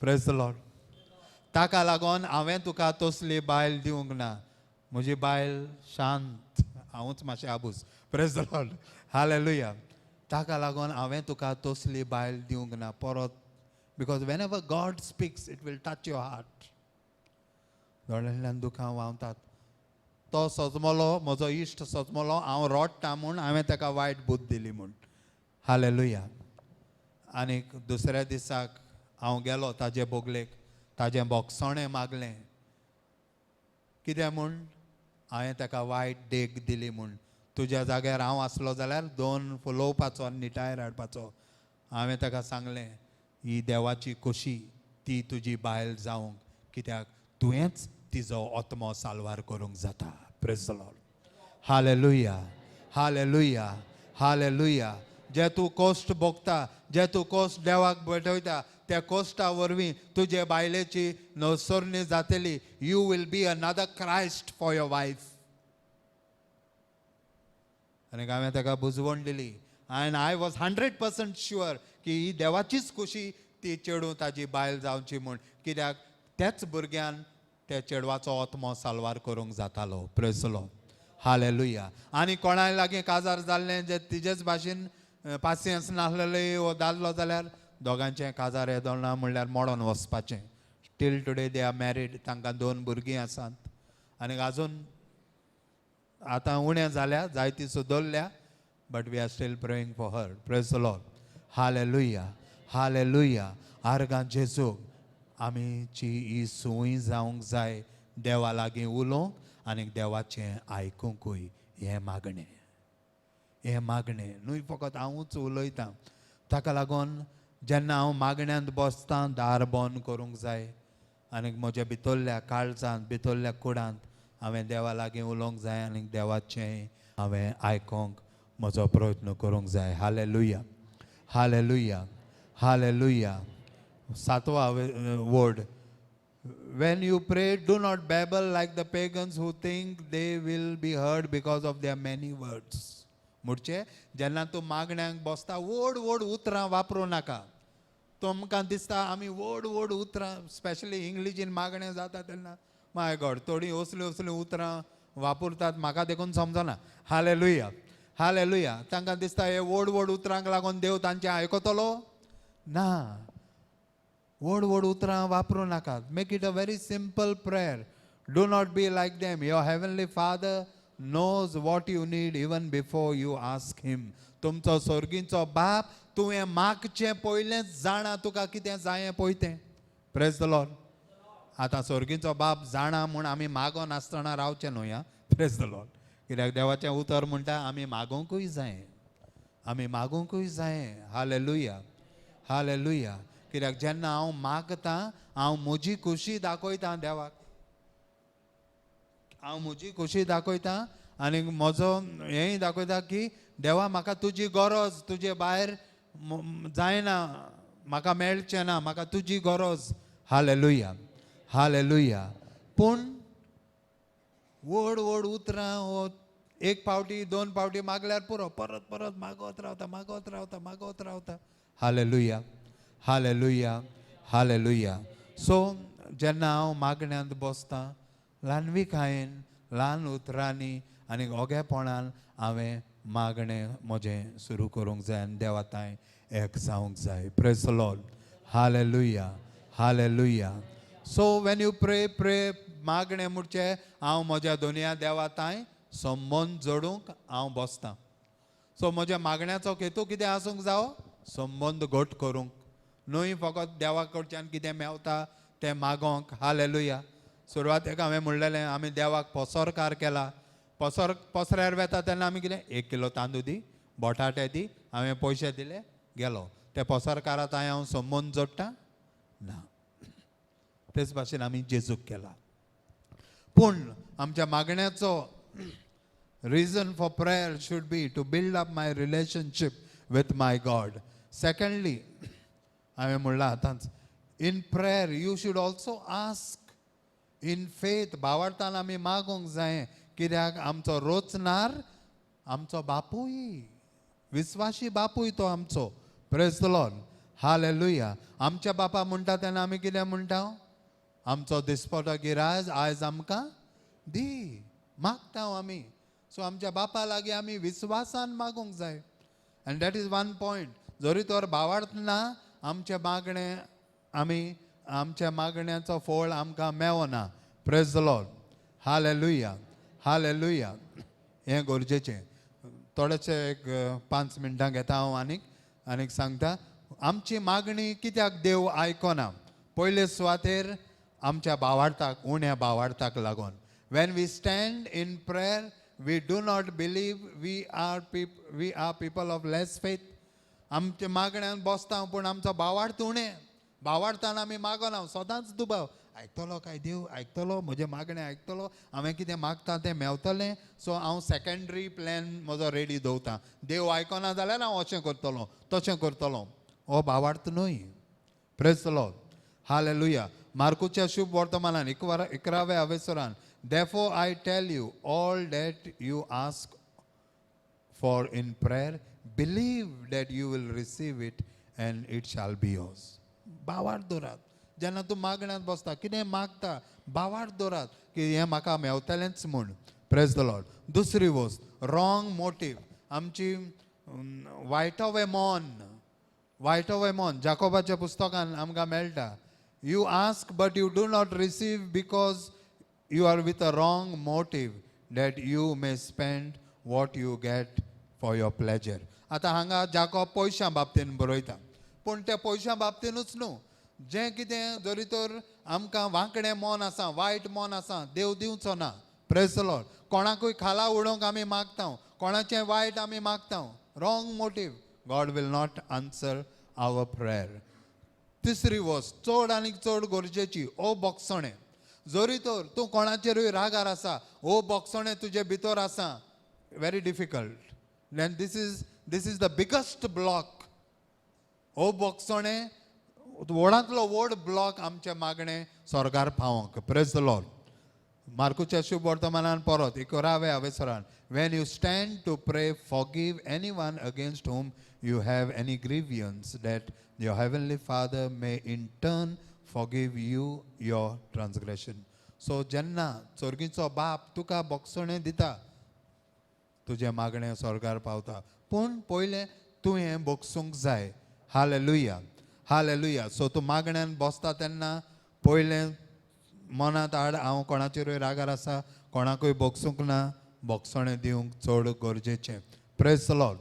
Praise the Lord. ताका लागून हांवें तुका तसली बायल दिवंक ना. म्हजी बायल शांत, हांवूच मातशें आबूज. Praise the Lord. Hallelujah. ताका लागून हांवें तुका तसली बायल दिवंक ना परत, because whenever God speaks it will touch your heart. दोळ्यांतल्यान दुखां व्हांवतात. तो सजमलो, म्हजो इश्ट सजमलो, हांव रडटा म्हूण हांवें ताका वायट बुद्द दिली म्हूण. हालेलुया. आनीक दुसऱ्या दिसाक हांव गेलो ताजे बोगलेक, ताजें बोगसणें मागलें, कितें म्हूण हांवें ताका वायट देख दिली म्हूण. तुज्या जाग्यार हांव आसलो जाल्यार 2 फुलोवपाचो आनी निटायर हाडपाचो. हांवें ताका सांगलें, ही देवाची खोशी ती तुजी बायल जावंक, कित्याक तुवेंच तिजो आत्मो साल्वार करूंक जाता. Praise the Lord. Hallelujah, hallelujah, hallelujah. जे तूं कश्ट भोगता, जे तूं कश्ट देवाक भेटयता, त्या कश्टा वरवीं तुजे बायलेची नवसरणी जातली. You will be another Christ for your wife. आनी हांवें ताका बुजवण दिली आनी I was 100% sure की ही देवाचीच खुशी ती चेडूं ताजी बायल जावची म्हूण, कित्याक त्याच भुरग्यान त्या चेडवाचो आत्मो साल्वार करूंक जातालो. Praise the Lord. Hallelujah. आनी कोणाय लागीं काजार जाल्लें जे तिजेच भाशेन पासियेंस नासलेले वो दादलो जाल्यार दोगांचें काजार येदोळना म्हणल्यार मोडोन वचपाचें. Till today they are married. तांकां दोन भुरगीं आसात आनी अजून आतां उणें जाल्या, जायती सुदरल्या, but we are still praying for her. Praise the Lord. Hallelujah, hallelujah. आर्गां जेजूक. आमीची ही संवय जावंक जाय, देवा लागीं उलोवंक आनी देवाचें आयकुंकूय. हें मागणें, हें मागणें न्हय फकत हांवूच उलयतां. ताका लागून जेन्ना हांव मागण्यांत बसतां, दार बंद करूंक जाय आनी म्हज्या भितरल्या काळजांत, भितरल्या कुडांत हांवें देवा लागीं उलोवंक जाय आनी देवाचें हांवें आयकोंक म्हजो प्रयत्न करूंक जाय. Hallelujah, hallelujah, hallelujah. सातवा word. When you pray, do not babble like the pagans who think they will be heard because of their many words. म्हणजे जेन्ना तूं मागण्यांक बसता, व्हड व्हड उतरां वापरूं नाका. तुमकां दिसता आमी व्हड व्हड उतरां, स्पेशली इंग्लिशीन मागणें जाता तेन्ना, माय गॉड, थोडीं असलीं असलीं उतरां वापरतात, म्हाका देखून समजना. Hallelujah, hallelujah. तांकां दिसता हे व्हड व्हड उतरांक लागून देव तांचें आयकतलो ना. व्हड व्हड उतरां वापरूं नाकात. Make it a very simple prayer. Do not be like them. Your heavenly Father knows what you need even before you ask him. तुमचो स्वर्गींचो बाप तुवें मागचें पयलेंच जाणा तुका कितें जायें पळय तें. Praise the Lord. आतां स्वर्गींचो बाप जाणा म्हूण आमी मागो नासतना रावचें न्हय आं. Praise the Lord. कित्याक देवाचें उतर म्हणटा, आमी मागोंकूय जाय, आमी मागोंकूय जाय. Hallelujah, hallelujah. कित्याक जेन्ना हांव मागतां, हांव म्हजी खुशी दाखयता देवाक. हांव म्हजी खुशी दाखयता आनी म्हजो हेंय दाखयता की देवा, म्हाका तुजी गरज, तुजे भायर जायना, म्हाका मेळचें ना, म्हाका तुजी गरज. Hallelujah, hallelujah. पूण व्हड व्हड उतरां हो एक पावटी दोन पावटी मागल्यार पुरो, परत परत मागत रावता, मागत रावता, मागत रावता. Hallelujah, hallelujah, hallelujah. सो जेन्ना हांव मागण्यांत बसतां, ल्हानविकायेन, ल्हान उतरांनी आनी ओगेपणान हांवें मागणें म्हजें सुरू करूंक जाय आनी देवा थांय एक जावंक जाय. Praise Lord. Hallelujah, hallelujah. So when you pray, pray. मागणें म्हणचे हांव म्हज्या दोनया देवा थांय संबंद जोडूंक हांव बसतां. सो म्हज्या मागण्याचो हेतू कितें आसूंक जावो? संबंद घट करूंक न्हय, फकत देवा कडच्यान कितें मेवता तें मागोंक. हालेलुया. सुरवातेक हांवें म्हणलेलें, आमी देवाक पसरकार केला. पसर पसऱ्यार वेता तेन्ना आमी कितें, एक किलो तांदूळ दी, बटाटे दी, हांवें पयशे दिले, गेलो. ते पसरकारा थांय हांव संबंद जोडटा ना. तेच भाशेन आमी जेजूक केला. पूण आमच्या मागण्याचो reason for prayer should be to build up my relationship with my God. Secondly, हांवें म्हणलां आतांच, in prayer you should also ask in faith. भावार्थान आमी मागूंक जाय, कित्याक आमचो रोचणार आमचो बापूय, विस्वाशी बापूय तो आमचो. Praise the Lord. हालेलुया. आमच्या बापा म्हणटा तेन्ना आमी कितें म्हणटा? आमचो दिसपटो गिराज आयज आमकां दी, मागता आमी. सो आमच्या बापा लागीं आमी विस्वासान मागूंक जाय. And that is one point. जरी तर भावार्थ ना, आमचें मागणें आमी आमच्या मागण्याचो फळ आमकां मेवना. Praise the Lord. Hallelujah, hallelujah. हें गरजेचें. थोडेशे एक 5 मिनटां घेता हांव आनीक आनीक सांगता. आमची मागणी कित्याक देव आयकना? पयले सुवातेर आमच्या भावार्थाक, उण्या भावार्थाक लागून. When we stand in prayer, we do not believe we are people of less faith. आमच्या मागण्यान बसता, पूण आमचो भावार्थ उणें. भावार्थान आमी मागना. सदांच दुबाव, आयकतलो काय देव? आयकतलो म्हजें मागणें? आयकतलो? हांवें कितें मागता तें मेवतलें? सो हांव सेकेंडरी प्लॅन म्हजो रेडी दवरता. देव आयकना जाल्यार हांव अशें करतलो, तशें करतलो. हो भावार्थ न्हय. Praise Lord. हालेलुया. मार्कुच्या शुभ वर्तमानान 11व्या अवेसरान, "Therefore I tell you, all that you ask for in prayer, believe that you will receive it and it shall be yours." भावार्थ दवरात. जेन्ना तूं मागण्यांत बसता, कितें मागता, भावार्थ दवरात की हें म्हाका मेवतलेंच म्हूण. Praise the Lord. दुसरी वस्त, रॉंग मोटीव. आमची वायटवे मन. वायटोवें मन जाकोबाच्या पुस्तकान आमकां मेळटा, you ask but you do not receive because you are with a wrong motive that you may spend what you get for your pleasure. आतां हांगा जाकोब पयशां बाबतीन बरयता, पूण त्या पयशां बाबतीनूच न्हू, जें कितें जरी तर आमकां वांकडें मन आसा, वायट मन आसा, देव दिवचो ना. Praise the Lord. कोणाकूय खाला उडोवंक आमी मागता, कोणाचें वायट आमी मागता, wrong motive, God will not answer our prayer. तिसरी वस्त चड आनीक चड गरजेची, ओ बोगसणें. जरी तर तूं कोणाचेरूय रागार आसा, ओ बोगसणें तुजे भितर आसा, very difficult. Then this is the biggest block. ओ बोगसणें व्हडांतलो व्हड ब्लॉक आमचें मागणें स्वर्गार पावोंक. Praise the Lord. मार्कुच्या शुभ वर्तमानान परत इकराव्या अवेसरान, when you stand to pray forgive anyone against whom you have any grievance that your heavenly father may in turn forgive you your transgression. So जेन्ना चोरगीचो बाप तुका बोगसणें दिता, तुजें मागणें स्वर्गार पावता, पूण पयलें तुवें बोगसूंक जाय. Hallelujah, hallelujah. सो तूं मागण्यान बसता तेन्ना पयलें मनांत हाड, हांव कोणाचेरूय रागार आसा, कोणाकूय बोगसूंक ना, बोगसणें दिवंक चड गरजेचें. Praise the Lord.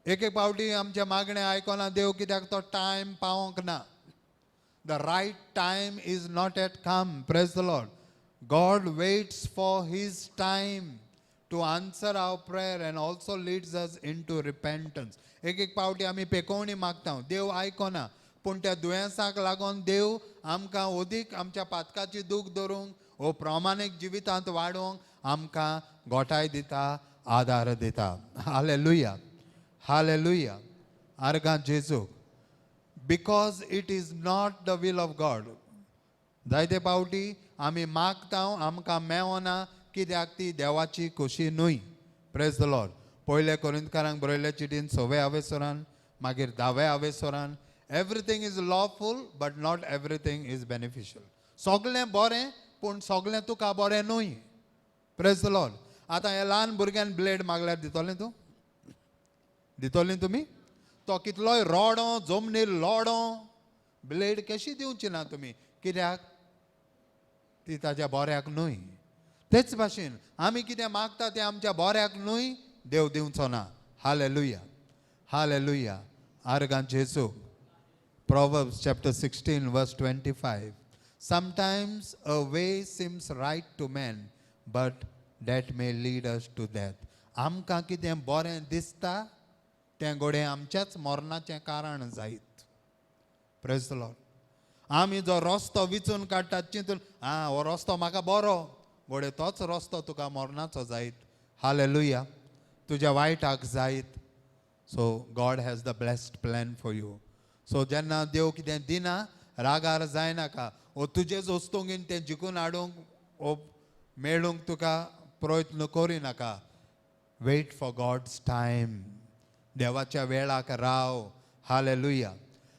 एक एक पावटी आमचें मागणें आयकना देव, कित्याक तो टायम पावोंक ना. The right time is not yet come. Praise the Lord. God waits for his time to answer our prayer and also leads us into repentance. एक एक पावटी आमी पेकोवणी मागता, देव आयकना, पूण त्या दुयेंसाक लागून देव आमकां अदीक आमच्या पातकाची दूख धरूंक वो प्रमाणीक जिवितांत वाडोवंक आमकां गोठाय दिता, आदार दिता. Hallelujah, hallelujah. आर्गां जेजूक. Because it is not the will of God. जायते पावटी आमी मागता, आमकां मेवना, कित्याक ती देवाची खोशी न्हय. Praise the Lord. पयले कोरिंतकारांक बरयल्ले चिटीन सव्या आवेसरान, मागीर धाव्या आवेसरान, everything is lawful but not everything is beneficial. सगळें बरें पूण सगळें तुका बरें न्हय. Praise the Lord. आतां ह्या ल्हान भुरग्यान ब्लेड मागल्यार दितलें तूं? दितलें तुमी? तो कितलोय रोडो, जमनीर लोडो, ब्लेड कशी दिवची ना तुमी, कित्याक ती ताज्या बऱ्याक न्हय. तेच भाशेन आमी कितें मागता तें आमच्या बऱ्याक न्हय, देव दिवचो ना. Hallelujah, hallelujah. आर्गां जेजूक. Proverbs chapter 16 verse 25. Sometimes a way seems right to man, but that may lead us to death. आमकां कितें बरें दिसता तें घोडे आमच्याच मरणाचें कारण जायत. Praise the Lord. आमी जो रस्तो विचून काडटात चिंतून, आं हो रस्तो म्हाका बरो, घोडे तोच रस्तो तुका मरणाचो जायत. हालेलुया. तुज्या वायटाक जायत. So God has the best plan for you. So जेन्ना देव कितें दिना रागार जायनाका, वो तुजेच वस्तूंगीन तें जिखून हाडूंक वो मेळूंक तुका प्रयत्न करिनाका. Wait for God's time. देवाच्या वेळाक राव. Hallelujah,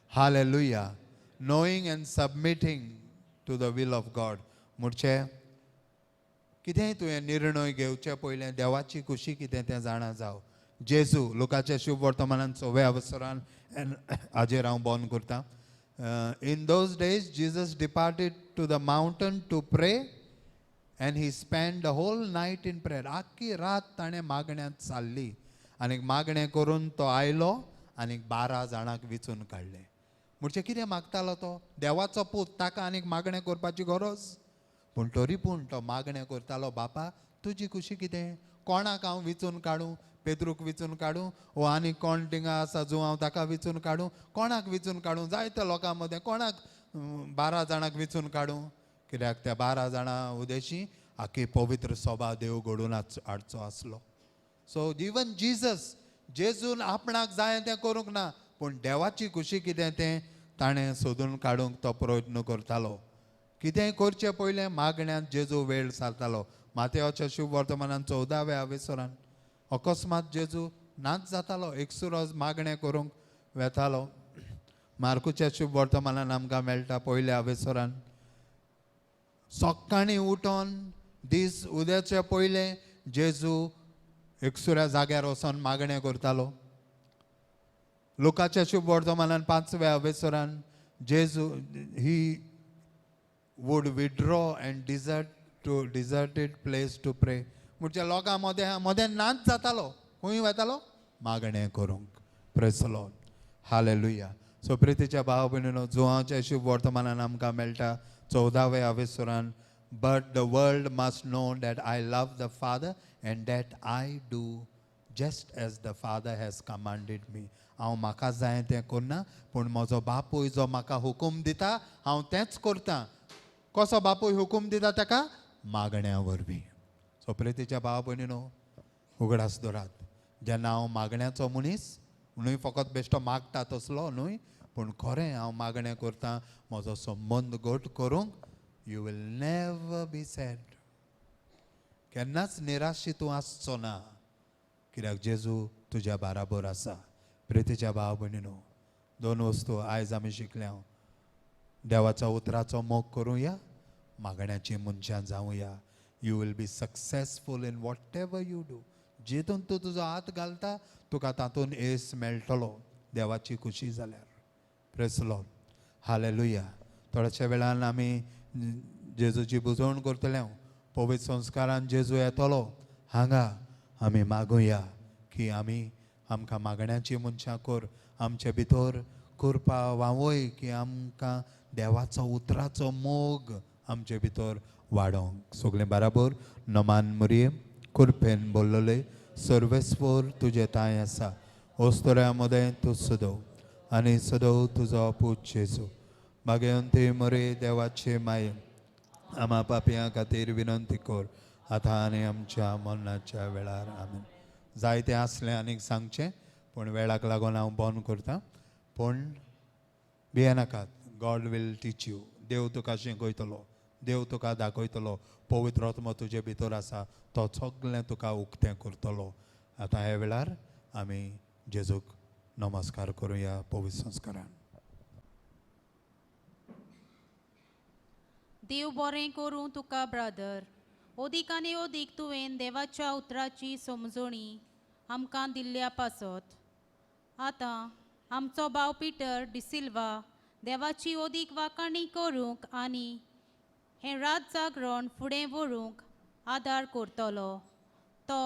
hallelujah. Knowing and submitting to the will of God. म्हणचे कितेंय तुवें निर्णय घेवचे पयलें देवाची खुशी कितें तें जाणा जाव. जेजू लोकाच्या शुभ वर्तमानान सव्या अवसरान हाजेर हांव बंद करता. In those days Jesus departed to the mountain to pray and he spend the whole night in prayer. आख्खी रात ताणें मागण्यांत सारली आनी मागणें करून तो आयलो आनी 12 जाणांक विचून काडले. म्हणजे कितें मागतालो तो? देवाचो पूत, ताका आनीक मागणें करपाची गरज? पूण तरी पूण तो मागणें करतालो, बापा तुजी खुशी कितें, कोणाक हांव विचून काडूं? पेद्रूक विचून काडूं वो आनी कोण थिंगा आसा जो हांव ताका विचून काडूं? कोणाक विचून काडूं? जायत्या लोकां मदें कोणाक 12 जाणांक विचून काडूं? कित्याक त्या 12 जाणां उदेशी आखी पवित्र सभा देव घडोवन हाडचो आसलो. सो इवन जीजस, जेजून आपणाक जाय तें करूंक ना, पूण देवाची खुशी कितें तें ताणें सोदून काडूंक तो प्रयत्न करतालो. कितेंय करचें पयलें मागण्यांत जेजू वेळ सारतालो. मातेवाच्या शुभ वर्तमानान 14व्या अवेसरान अकस्मात जेजू नाच जातालो, एकसुरोज मागणें करूंक वेतालो. मार्कुच्या शुभ वर्तमानान आमकां मेळटा पयल्या अवेसरान, सकाळीं उठोन दीस उद्याचे पयलें जेजू एकसुऱ्या जाग्यार वचोन मागणें करतालो. लोकाच्या शुभ वर्तमानान 5व्या अवेसरान जेजू he would withdraw and desert to deserted place to pray. म्हणजे लोकां मदें मदें नाच जातालो, खंय वतालो मागणें करूंक. Praise the Lord, hallelujah. So प्रितीच्या भाव भयणीनो, जुवांच्या शुभ वर्तमानान आमकां मेळटा 14व्या अवेसरान, but the world must know that I love the Father and that I do just as the Father has commanded me. हांव म्हाका जाय तें करना, पूण म्हजो बापूय जो म्हाका हुकूम दिता हांव तेंच करतां. कसो बापूय हुकूम दिता ताका? मागण्या वरवीं. सो प्रितीच्या भाव भयणीनो, उगडास दवरात, जेन्ना हांव मागण्याचो मनीस न्हय, फकत बेश्टो मागता तसलो न्हय, पूण खरें हांव मागणें करता म्हजो संबंद घट करूंक. You will never be sad. केन्नाच निराशी तूं आसचो ना, कित्याक जेजू तुज्या बाराबर आसा. प्रितीच्या भाव भयणीनो, दोन वस्तू आयज आमी शिकल्या. देवाचो उतराचो मोग करुया, मागण्याची मनशां जावया. You will be successful in whatever you do. जितून तूं तुजो हात घालता तुका तातूंत येस मेळटलो, देवाची खुशी जाल्यार. Praise Lord, hallelujah. थोड्याशा वेळान आमी जेजूची बुजवण करतले. पवित्र संस्कारान जेजू येतलो हांगा. आमी मागुया की आमी आमकां मागण्याची मनशां कर, आमचे भितर करपा वावय की आमकां देवाचो उतराचो मोग आमचे भितर वाडोवंक. सगळें बराबर नमान मुरये कुरपेन बोल्लोले सर्वेस्वर तुजें तांय आसा, ओस्तोऱ्या मदें तूं सदव आनी सदव तुजो पूत जेजू. भाग्यवंती मरे देवाचे माये, आमा पापयां खातीर विनंती कर आतां आनी आमच्या मरणाच्या वेळार. आमेन. जायतें आसलें आनीक सांगचें, पूण वेळाक लागून हांव बंद करतां. पूण भियेनाकात, गॉड will teach you. देव तुका शिकयतलो, देव तुका दाखयतलो, पवित्र आत्मो तुजे भितर आसा, तो सगळें तुका उक्तें करतलो. आतां ह्या वेळार आमी जेजूक नमस्कार करुया पवित्र संस्कारान. देव बरें करूं तुका ब्रदर. ओदीक आनी ओदीक तुवें देवाच्या उतराची समजणी आमकां दिल्ल्या पासत. आतां आमचो भाव पिटर डिसिल्वा देवाची ओदीक वाखाणी करूंक आनी हें रात जागरण फुडें व्हरूंक आदार करतलो. तो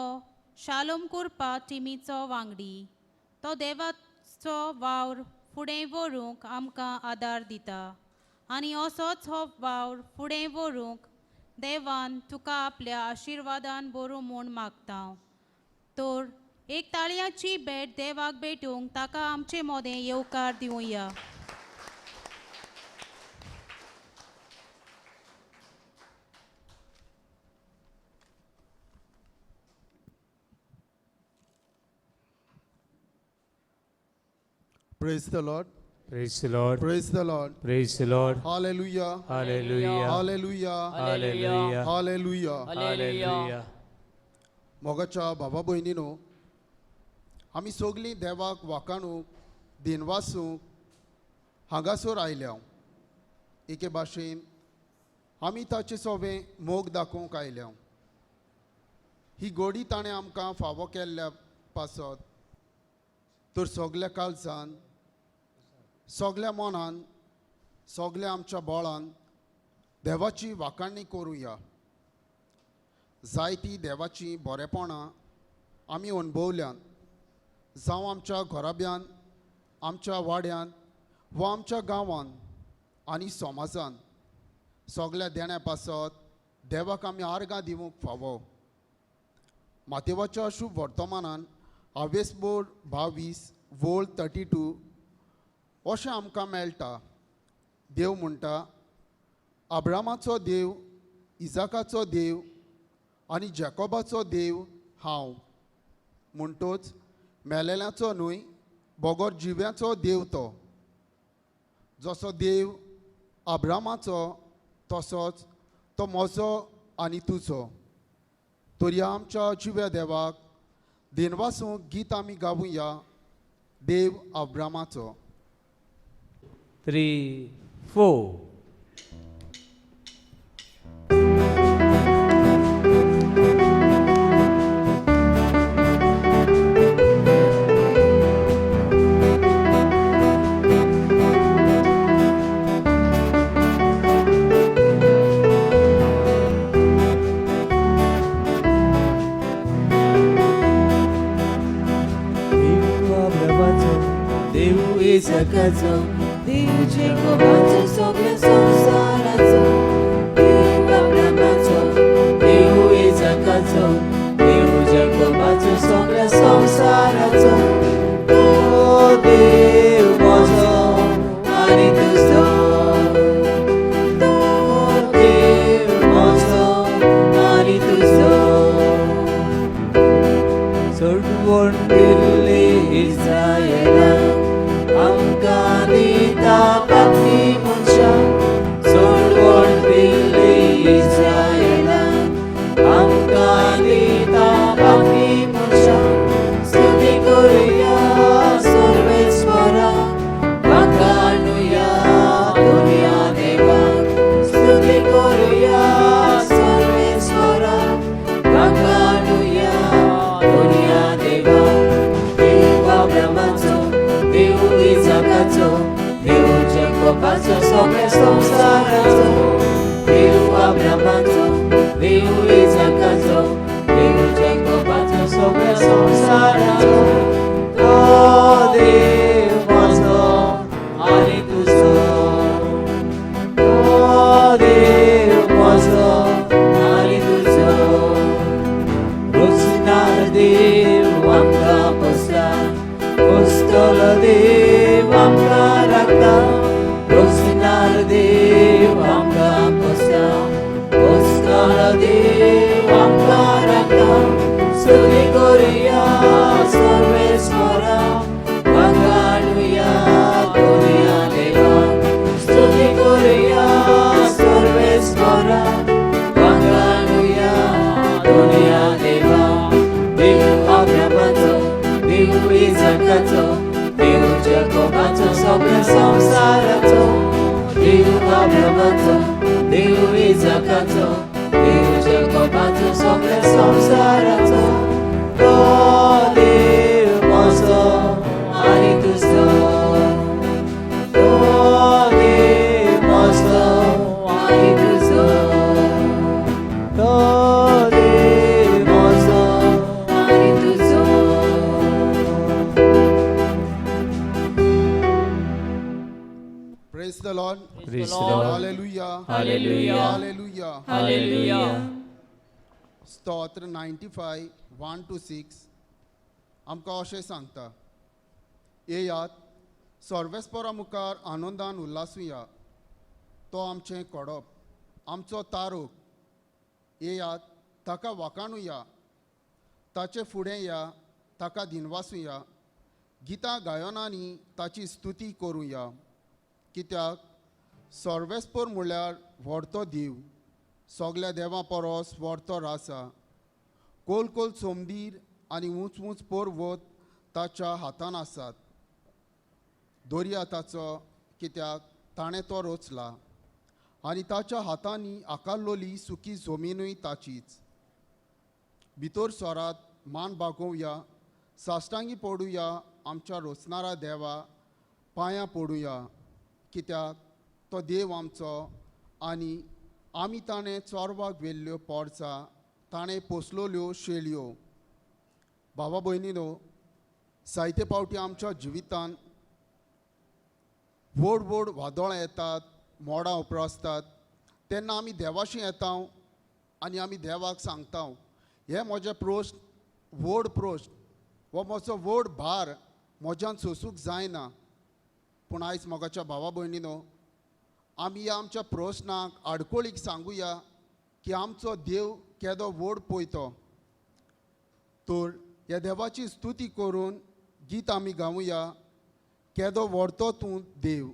शालोम कुरपा टिमीचो वांगडी. तो देवाचो वावर फुडें व्हरूंक आमकां आदार दिता आनी असोच हो वावर फुडें व्हरूंक देवान तुका आपल्या आशिर्वादान बरो म्हूण मागता. तर एक ताळयाची भेट देवाक भेटूंक ताका आमचे मोदें येवकार दिवया. Praise the Lord. Praise the Lord. Praise the Lord. Praise the Lord. Hallelujah. Hallelujah. Hallelujah. Hallelujah. Hallelujah. Hallelujah. मोगाच्या बाबा भयणीनो, आमी सगळीं देवाक वाखाणूंक दिनवासूंक हांगासर आयल्या. एके भाशेन आमी ताचे सोबें मोग दाखोवंक आयल्या. ही गोडी ताणें आमकां फावो केल्ल्या पासत तर सगल्या काळजान, सगल्या मनान, सगल्या आमच्या बळान देवाची वाखाणणी करुया. जायती देवाची बरेपणां आमी अणभवल्यात, जावं आमच्या घराब्यान, आमच्या वाड्यान वा आमच्या गांवान आनी समाजान. सगल्या देण्या पासत देवाक आमी आर्गां दिवंक फावो. मातेवाच्या शुभ वर्तमानान आवेसबोर्ड 22 वोळ 32 अशें आमकां मेळटा. देव म्हणटा, अब्रामाचो देव, इजाकाचो देव आनी जॅकोबाचो देव हांव. म्हणटोच मेलेल्याचो न्हय बगर जिव्याचो देव तो. जसो देव अब्रामाचो तसोच तो म्हजो आनी तुजो. तर ह्या आमच्या जिव्या देवाक दिनवासूंक गीत आमी गावुया, देव अब्रामाचो. 3, 4. इसाकाचो, देव जेकोबाचो, सगळ्या संवसाराचो. देव अब्रामाचो, देव इसाकाचो, देव जेकोबाचो, सगळ्या संवसाराचो. तो देव म्हजो आनी तुजो, तो देव म्हजो आनी तुजो. सोडवण दिल्ली इस्रायलाक, आमकां दिता पापी मनशाक. सोडवण दिल्ली इस्रायलाक, आमकां दिता पापी मनशाक. स्तुती करुया सर्वेस्परा, वाखाणुया दुनिया देवाक. स्तुती करुया सर्वेस्परा, वाखाणुया दुनिया देवाक. देव अब्रामाचो, देव इसाकाचो, देव जेकोबाचो, सगळ्या संवसाराचो. देव अब्रामाचो, देव इसाकाचो, देव जेकोबाचो, सगळ्या संवसाराचो. तो देव म्हजो आनी तुजो, तो देव म्हजो आनी तुजो. रोजनार देव आमकां पोसता, पोसतलो देव आमकां राखता. रोजनार देव आमकां पोसता, पोसतलो देव आमकां राखता. स्तुती करुया सर्वेस्परा, वाखाणुया दुनिया देवाक. स्तुती करुया सर्वेस्परा, वाखाणुया दुनिया देवाक. देव अब्रामाचो, देव इसाकाचो, देव जेकोबाचो, सगळ्या संवसाराचो. देव अब्रामाचो, देव इसाकाचो, देव जेकोबाचो, सगळ्या संवसाराचो. तो देव म्हजो आनी तुजो, तो देव म्हजो आनी तुजो, तो देव म्हजो आनी तुजो. Praise the Lord. Praise the Lord. Hallelujah. Hallelujah. Hallelujah. Hallelujah. स्तोत्र 95 1 to 6 आमकां अशें सांगता, येयात सर्वेस्परा मुखार आनंदान उल्लासुया, तो आमचें कोडप, आमचो तारूक. येयात ताका वाखाणुया, ताचे फुडें या, ताका दिनवासुया, गितां गायनांनी ताची स्तुती करुया. कित्याक सर्वेस्पर म्हळ्यार व्हडतो देव, सगल्या देवां परस व्हडतो रासा. कोल कोल सोमदीर आनी ऊंच ऊंच पर्वत ताच्या हातान आसात. दर्या ताचो, कित्याक ताणें तो रचला, आनी ताच्या हातांनी आकारलोली सुकी जमिनूय ताचीच. भितर सरात, मान बागोवया, साश्टांगी पडुया, आमच्या रोचणारा देवा पांयां पडुया. कित्याक तो देव आमचो आनी आमी ताणें चोरवाक व्हेल्ल्यो पोरसां, ताणें पोसलोल्यो शेळयो. बाबा भयणीनो, जायते फावटी आमच्या जिवितान व्हड व्हड वादळां येतात, मोडां उप्रासतात, तेन्ना आमी देवाशी येता आनी आमी देवाक सांगता, हे म्हजें प्रश्न व्हड प्रश्न, हो म्हजो व्हड भार म्हज्यान सोंसूंक जायना. पूण आयज मोगाच्या भावा भयणीनो, आमी ह्या आमच्या प्रश्नाक आडकोळीक सांगुया की आमचो देव केदो व्हड पळयतो. तर ह्या देवाची स्तुती करून गीत आमी गावया, केदो व्हडतो तूं देव.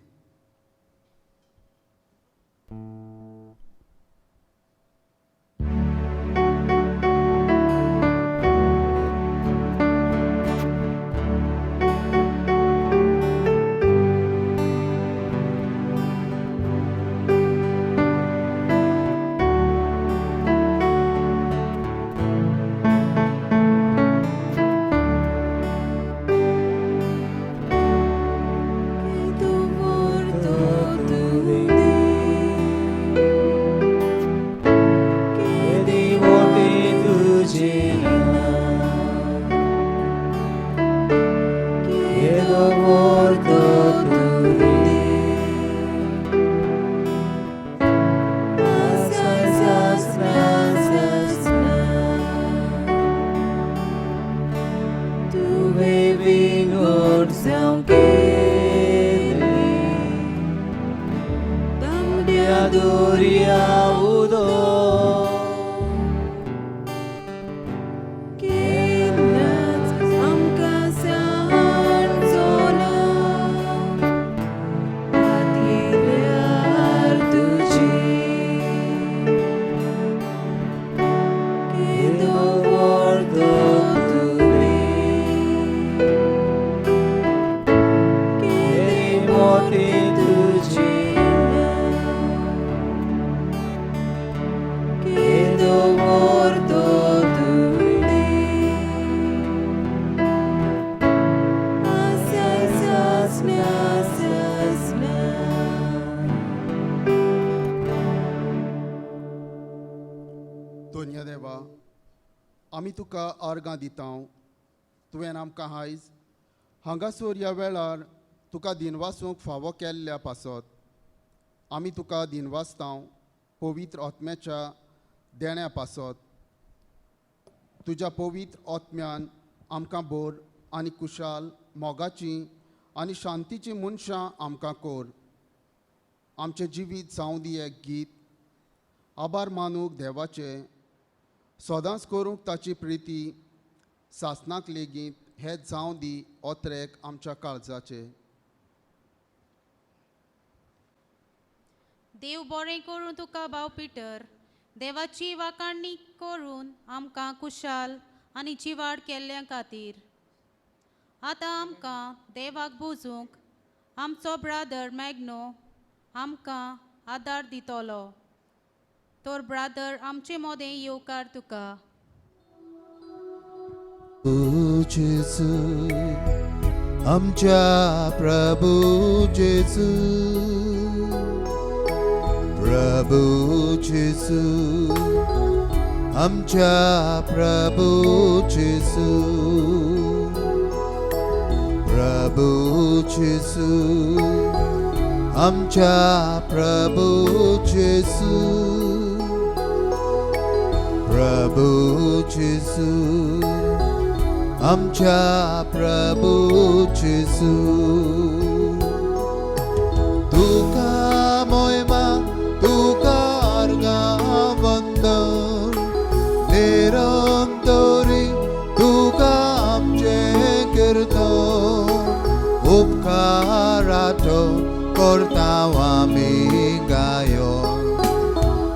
केदो व्हडतो तूं देव. जोडजांव केलें तांबड्या दर्या उदक केन्नाच आमकां सांजचो ना रात येयल्यार तुजी केदो व्हड तो तुवें केदी मोटी तुजी केदो व्हड तो तुवें आसा सासण्या सासण्या. धन्य देवा, आमी तुका अर्गां दिता. तुवें आमकां आयज हांगासर ह्या वेळार तुका दिनवासूंक फावो केल्ल्या पासत आमी तुका दिनवासता पवित्र आत्म्याच्या देण्या पासत. तुज्या पवित्र आत्म्यान आमकां बोर आनी कुशाल मोगाची आनी शांतीची मनशां आमकां कोर. आमचें जिवीत जावं दी एक गीत आभार मानूंक देवाचें, सदांच करूंक ताची प्रिती सासणाक लेगीत हें जावं दी ओत्रेक आमच्या काळजाचें. देव बरें करूं तुका भाव पिटर. देवाची वाखाणणी करून आमकां कुशाल आनी जिवाड केल्ल्या खातीर. आतां आमकां देवाक बुजूंक आमचो ब्रादर मॅग्नो आमकां आदार दितलो. तर ब्रादर आमचे मोदें येवकार तुका. जेजू, आमच्या प्रभू जेजू, प्रभू जेजू, आमच्या प्रभू जेजू, प्रभू जेजू, आमच्या प्रभू जेजू, प्रभू जेजू, आमच्या प्रभू जेजू. तुका मोयमा, तुका अर्गां वंदन निरंतरी, तुका आमचें कीर्तन उपकाराचो करता आमी गायन.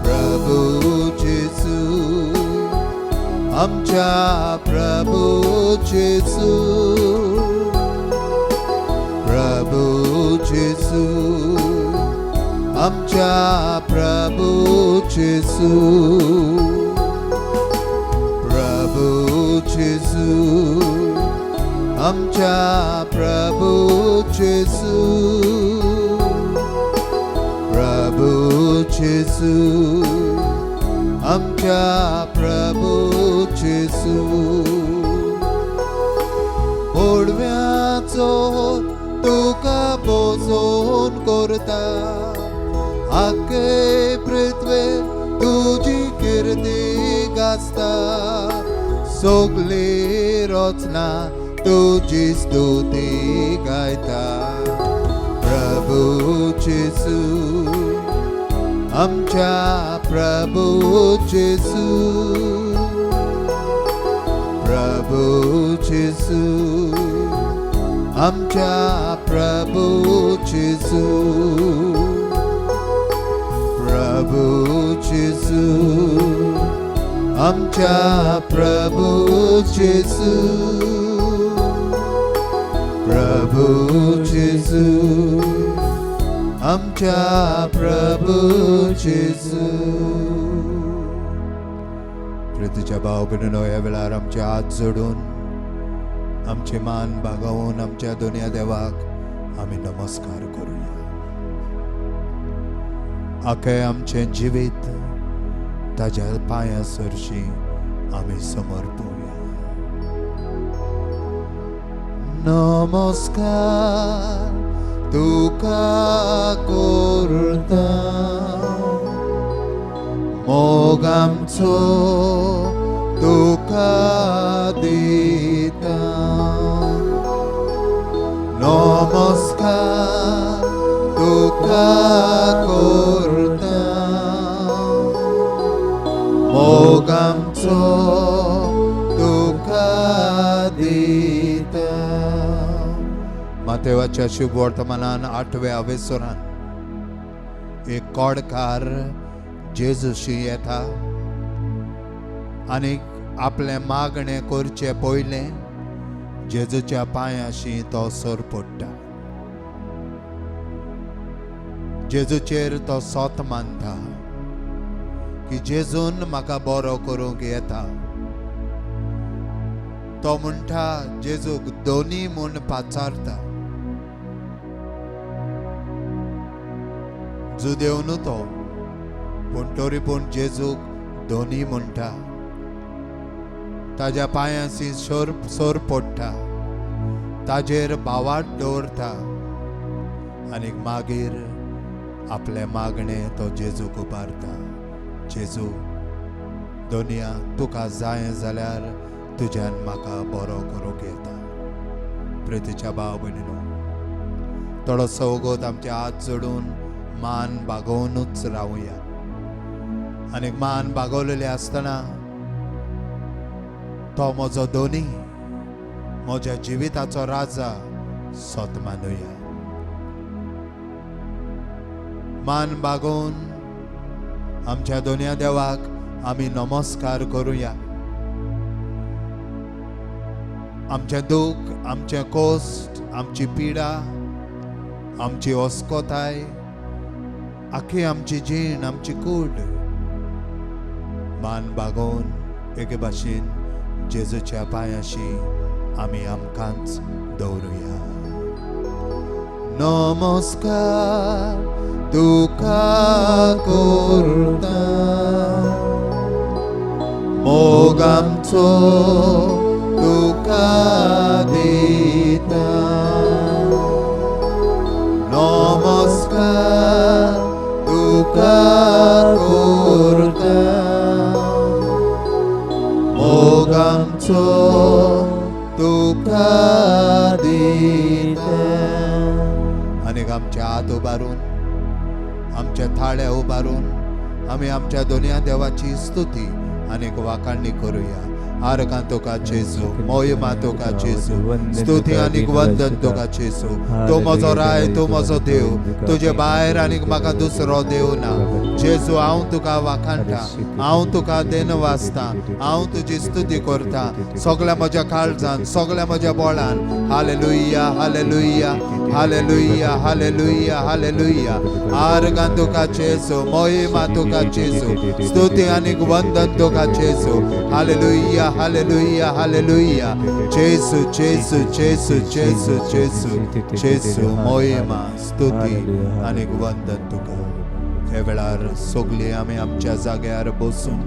प्रभू जेजू, आमच्या प्रभू जेजू, प्रभू जेजू, आमच्या प्रभू जेजू, प्रभू जेजू, आमच्या प्रभू जेजू, प्रभू जेजू, आमच्या प्रभू जेजू. बोडव्याचो तुका बोजोन करता, आखे पृथ्वे तुजी किर्ती गाजता, सगली रचना तुजी स्तुती गायता. प्रभू जेजू, आमच्या प्रभू जेजू, प्रभू जेजू, आमच्या प्रभू जेजू, प्रभू जेजू, आमच्या प्रभू जेजू, प्रभू जेजू, आमच्या प्रभू जेजू. प्रितीच्या भाव भयणीनो, ह्या वेळार आमचे हात जोडून, आमचे मान बागोवन आमच्या दोनया देवाक आमी नमस्कार करुया. आखे आमचें जिवीत ताज्या पांया सरशी आमी समर्पुया. नमस्कार तुका करता, मोग आमचो तुका दिता, तुका करता, मोग आमचो तुका दिता. मातेवाच्या शुभ वर्तमानान 8व्या अवेसरान एक कोडकार जेजूशी येता आनी आपलें मागणें करचें पयलें जेजूच्या पांयाशी तो सर पडटा. जेजूचेर तो सोत मानता की जेजून म्हाका बरो करूंक येता. तो म्हणटा जेजूक दोनी म्हूण पाचारता. जुदेव न्हू तो, पूण तरी पूण जेजूक दोनी म्हणटा. ताज्या पांयांशी सोर पडटा, ताजेर भावार्थ दवरता आनी मागीर आपलें मागणें तो जेजूक उबारता. जेजू दोनया तुका जाय जाल्यार तुज्यान म्हाका बरो करूंक येता. प्रितीच्या भाव भयणीनो, थोडोसो वगत आमचे हात जोडून मान बागोवनूच रावया आनी मान बागवलेले आसतना तो म्हजो दोनी, म्हज्या जिविताचो राजा सोत मानुया. मान बागोवन आमच्या दोनया देवाक आमी नमस्कार करुया. आमचें दूख, आमचें कोश्ट, आमची पिडा, आमची अस्कोताय, आखी आमची जीण, आमची कूड मान बागोवन एके भाशेन जेजूच्या पांयाशी आमी आमकांच दवरुया. नमस्कार तुका करता, मोग आमचो तुका दिता. नमस्कार तुका करता, मोग आमचो तुका दिता. आनी आमचे हात उबारून, आमच्या थाळ्या उबारून आमी आमच्या दोनया देवाची स्तुती आनी वाखाणणी करुया. आरगां तुका जेजू, मोहिमा तुका जेजू, स्तुती आनी वंदन तुका जेजू. तूं म्हजो राय, तूं म्हजो देव, तुजे भायर आनी म्हाका दुसरो देव ना. जेजू हांव तुका वाखाणटा, हांव तुका देन वाचता, हांव तुजी स्तुती करता सगळ्या म्हज्या काळजान, सगळ्या म्हज्या बोळान. Hallelujah, hallelujah, hallelujah, hallelujah, hallelujah. आरगां तुका जेजू, मोहिमा तुका जेजू, स्तुती आनी वंदन तुका जेजू. Hallelujah, hallelujah, hallelujah. Jezu, Jezu, Jezu, Jezu, Jezu, जेजू, मोहिमा, स्तुती आनी वंदन तुका. हे वेळार सगळीं आमी आमच्या जाग्यार बसून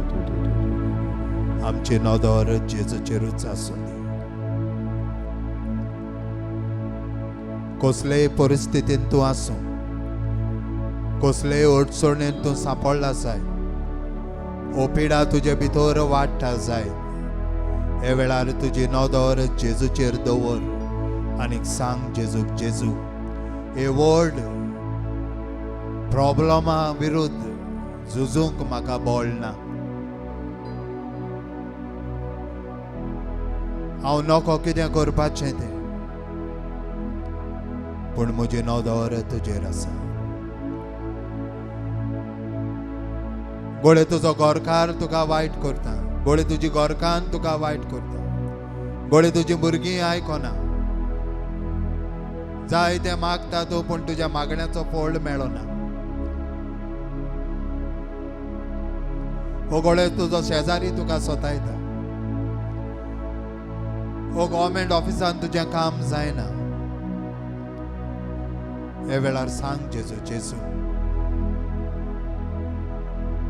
आमची नदर जेजूचेरूच आसूं दी. कसलेय परिस्थितीन तूं आसूं, कसलेय अडचणेन तूं सांपडला जाय, ओ पिडा तुजे भितर वाडटा जाय, हे वेळार तुजी नदर जेजूचेर दवर आनी सांग जेजूक, जेजू हे व्हड प्रॉब्लमा विरुद्ध झुजूंक म्हाका बळ ना, हांव नको कितें करपाचें तें, पूण म्हजी नदर तुजेर आसा. गोळे तुजो घरकार तुका वायट करता, गोळे तुजी घरकान्न तुका वायट करता, गोळे तुजी भुरगीं आयकना, जाय तें मागता तूं पूण तुज्या मागण्याचो फळ मेळना. हो गोळे तुजो शेजारी तुका सतायता, हो गव्हर्मेंट ऑफिसान तुजें काम जायना. हे वेळार सांग जेजू, जेजू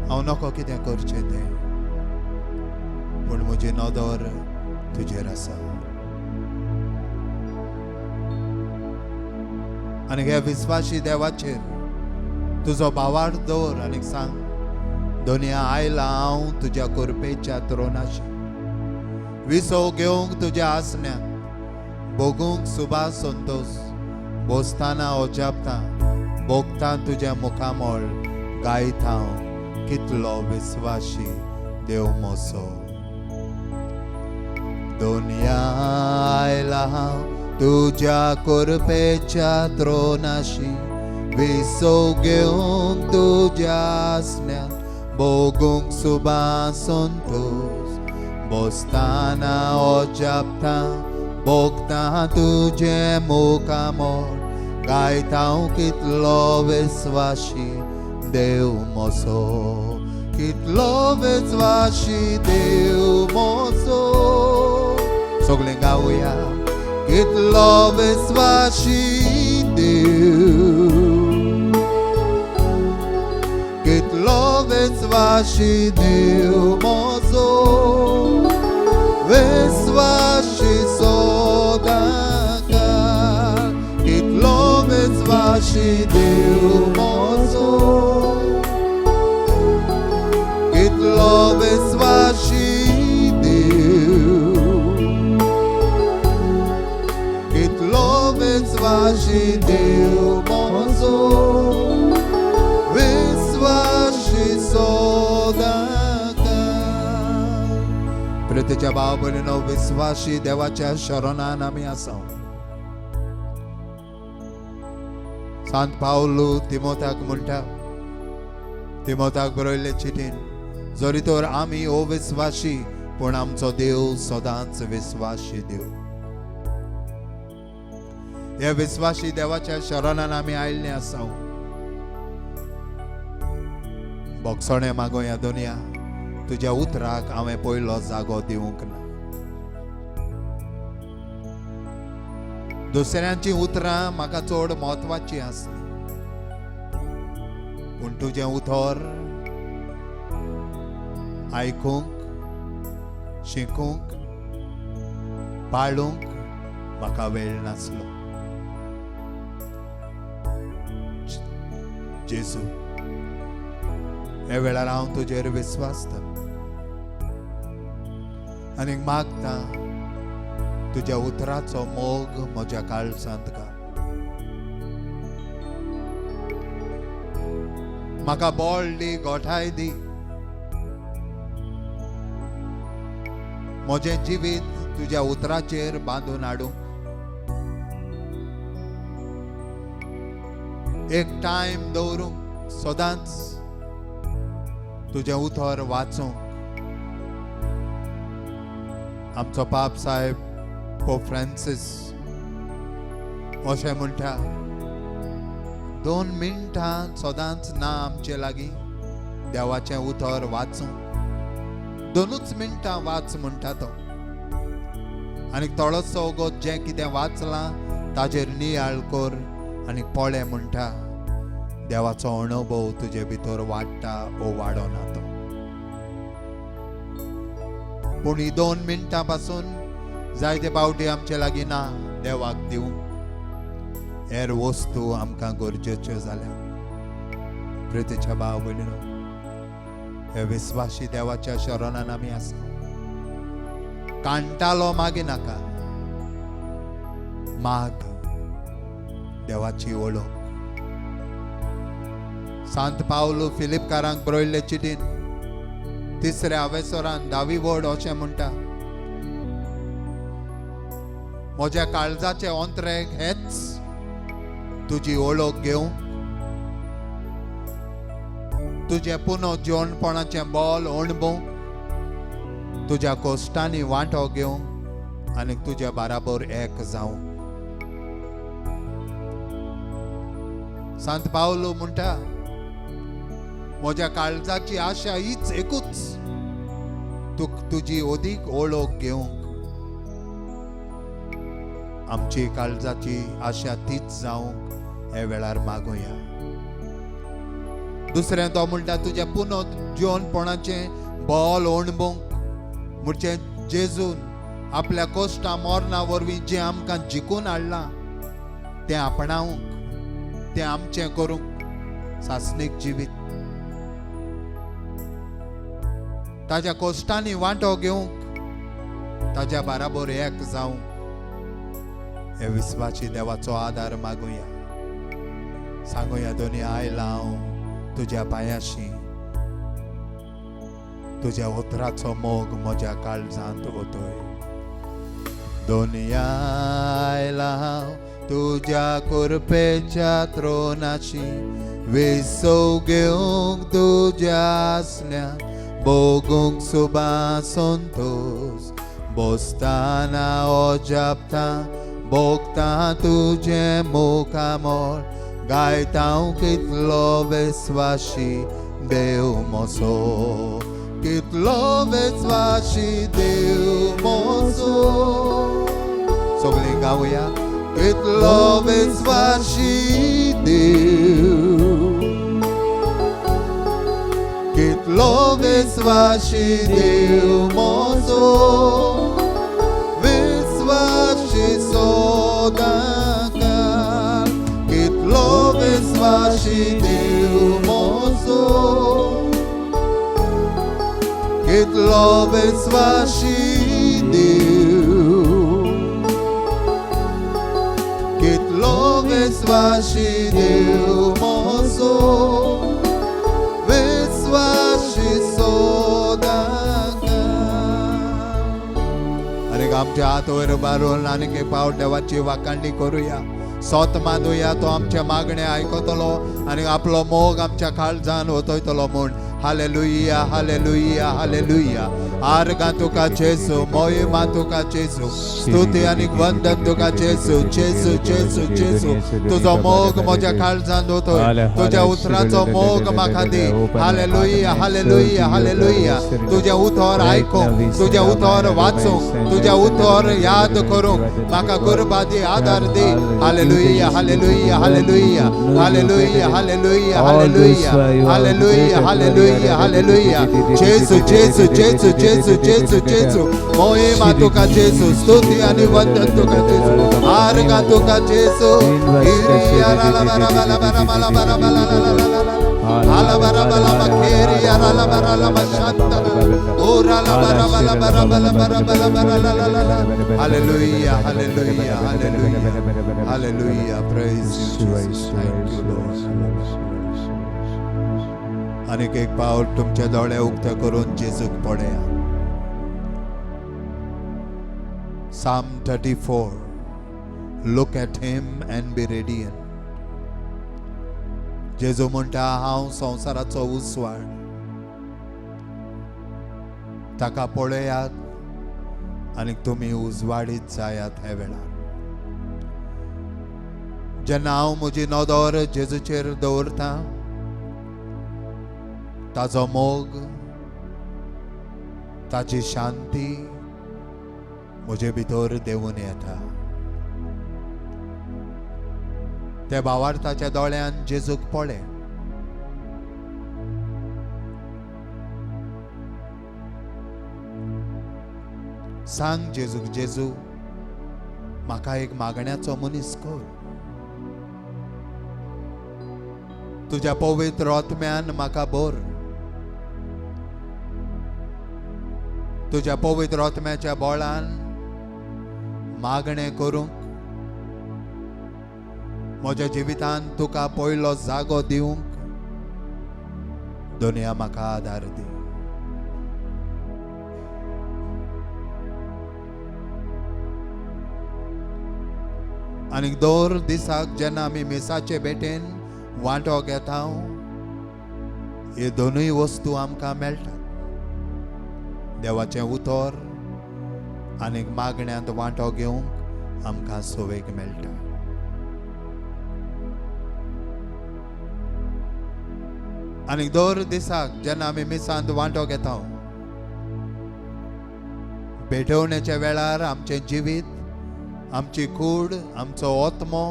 हांव नको कितें करचें तें, पूण म्हजी नदर तुजेर आसा. आनी ह्या विस्वाशी देवाचेर तुजो भावार्थ दवर आनी सांग, दोनया आयला हांव तुज्या कृपेच्या त्रोनाशी, विसव घेवंक तुज्या आसण्यांत, भोगूंक सुबा संतोष, बसतना अजापता भोगता तुजें मुखामळ गायता हांव कितलो विस्वाशी देव मोसो. दुनिया आयला हांव तुज्या कुरपेच्या त्रोनाशी, विसव घेवंक तुज्या आसण्यान भोगूंक सुबा संतोष. बसताना अजापता भोगता तुजें मुखामळ गायता हांव कितलो विस्वाशी देव मोसो, कितलो विस्वाशी देव मोसो. सगळें गावया, कितलो विस्वाशी देव, कितलो विस्वाशी देव मोसो, विस्वाशी सदांकाळ, कितलो विस्वाशी देव मोसो, कितलो विस्वाशी देव, कितलो विस्वाशी देव मोसो, विस्वाशी सदांकाळ. प्रितीच्या भाव भयणीनो, विस्वाशी देवाच्या शरणान आमी आसा. सांत पावलू तिमोताक म्हणटा, तिमोताक बरयल्ले चिटीन, जरी तर आमी अविस्वाशी पूण आमचो देव सदांच विस्वाशी देव. हे विस्वाशी देवाच्या शरणान आमी आयिल्ले आसा. बोगसणें मागोया दुनिया, तुज्या उतराक हांवें पयलो जागो दिवंक ना. दुसऱ्यांची उतरां म्हाका चड म्हत्वाची आसली, पूण तुजें उतर आयकूंक, शिकूंक, पाळूंक म्हाका वेळ नासलो. जेजू, ह्या वेळार हांव तुजेर विस्वासता आनी मागता तुज्या उतराचो मोग म्हज्या काळजांत घाल. म्हाका बळ दी, गोठाय दी, म्हजें जिवीत तुज्या उतराचेर बांदून हाडूंक. एक टायम दवरूंक सदांच तुजें उतर वाचूंक. आमचो पाप साहेब पोप फ्रांसीस अशें म्हणटा, 2 मिनटां सदांच ना आमचे लागीं देवाचें उतर वाचूंक, 2 मिनटां वाच म्हणटा तो. आनी थोडोसो वगत जें कितें वाचलां ताजेर नियाळ कर आनी पळय म्हणटा, देवाचो अणभव तुजे भितर वाडटा ओ वाडना तो. पूण ही 2 मिनटां पासून जायते पावटी आमचे लागीं ना देवाक दिवंक. हेर वस्तू आमकां गरजेच्यो जाल्या. प्रितीच्या भाव भयणीनो, हे विस्वाशी देवाच्या शरणान आमी आसा. कांटालो मागी नाका, माग देवाची वळख. सांत पावलू फिलिपकारांक बरयल्ले चिटीन 3ऱ्या अवेसरान 10वी वड अशें म्हणटा, म्हज्या काळजाचे अंतरेक हेच तुजी वळख घेवंक, तुजें पुनो जिवनपणाचें बळ अणभवंक, तुज्या कोश्टांनी वांटो घेवंक आनी तुज्या बराबर एक जावंक. सांत पावलू म्हणटा, म्हज्या काळजाची आशा हीच एकूच, तुजी अदीक वळख घेवंक. आमची काळजाची आशा तीच जावंक हे वेळार मागुया. दुसरें तो म्हणटा, तुज्या पुनो जिवनपणाचें बळ अणभवंक, म्हणजे जेजून आपल्या कोश्टां मरणा वरवीं जें आमकां जिखून हाडलां तें आपणावंक, तें आमचें करूंक सासणीक जिवीत, ताज्या कोश्टांनी वांटो घेवंक, ताज्या बराबर एक जावंक. हे विस्वाशी देवाचो आदार मागुया. सांगुया दोनी आयला हांव तुज्या पांयाशी, तुज्या उतराचो मोग म्हज्या काळजांत वतय. दोनया आयला हांव तुज्या कुरपेच्या त्रोनाशी, विसव घेवंक तुज्या आसल्या भोगूंक सुबा संतोष. बसताना अजापता भोगता तुजें मुखामळ, गायता कितलो विस्वाशी देव मोसो, कितलो विस्वाशी देव मोसो. सगळीं गावया, कितलो विस्वाशी देव, कितलो विस्वाशी देव मोसो, विस्वाशी सदांकाळ, कितलो विस्वाशी देव मोसो, कितलो विस्वाशी देव, कितलो विस्वाशी देव मोसो, विस्वाशी सदांकाळ. आनी आमच्या हात वयर उबारून आनीक एक पावट देवाची वाखाणणी करुया, सोत मानुया, तो आमचे मागणे आयकतलो आनी आपलो मोग आमच्या काळजान वतयतलो म्हूण. Hallelujah, hallelujah, hallelujah. आर्गां तुका जेजू, मोहिमा तुका जेजू, स्तुती आनी वंदन तुका जेजू, जेजू, जेजू, जेजू. तुजो मोग म्हज्या काळजान वतय, तुज्या उतराचो मोग म्हाका दी. Hallelujah, hallelujah, hallelujah. तुजें उतर आयकूंक, तुजें उतर वाचूंक, तुजें उतर याद करूंक म्हाका कृपा दी, आदार दी. Hallelujah, hallelujah, hallelujah, hallelujah, hallelujah, hallelujah, hallelujah, hallelujah, hallelujah. Jezu, Jezu, Jezu, Jezu, Jezu, जेजू. मोहिमा तुका जेजू, स्तुती आनी वंदन तुका जेजू, आर्गां तुका जेजू. Hallelujah, hallelujah, hallelujah, hallelujah. Praise you, Jesus. Thank you, Lord. आनीक एक पावट तुमचे दोळे उक्ते करून जेजूक पळयात. Psalm 34, look at him and be radiant. जेजू म्हणटा, हांव संवसाराचो उजवाड, ताका पळयात आनी तुमी उजवाडीत जायात. ह्या वेळार जेन्ना हांव म्हजी नदर जेजूचेर दवरता, ताजो मोग, ताजी शांती म्हजे भितर देंवून येता. ते भावार्थाच्या दोळ्यान जेजूक पळय. सांग जेजूक, जेजू म्हाका एक मागण्याचो मनीस कर, तुज्या पवित्र आत्म्यान म्हाका भर, तुज्या पवित्र आत्म्याच्या बळान मागणें करूंक, म्हज्या जिवितान तुका पयलो जागो दिवंक दुनिया म्हाका आदार दी. आनी दर दिसाक जेन्ना आमी मिसाचे भेटेन वांटो घेता, हे दोनूय वस्तू आमकां मेळटात, देवाचें उतर आनी मागण्यांत वांटो घेवंक आमकां सोवेक मेळटा. आनी दर दिसाक जेन्ना आमी मिसांत वांटो घेता, भेटवण्याच्या वेळार आमचें जिवीत, आमची कूड, आमचो आत्मो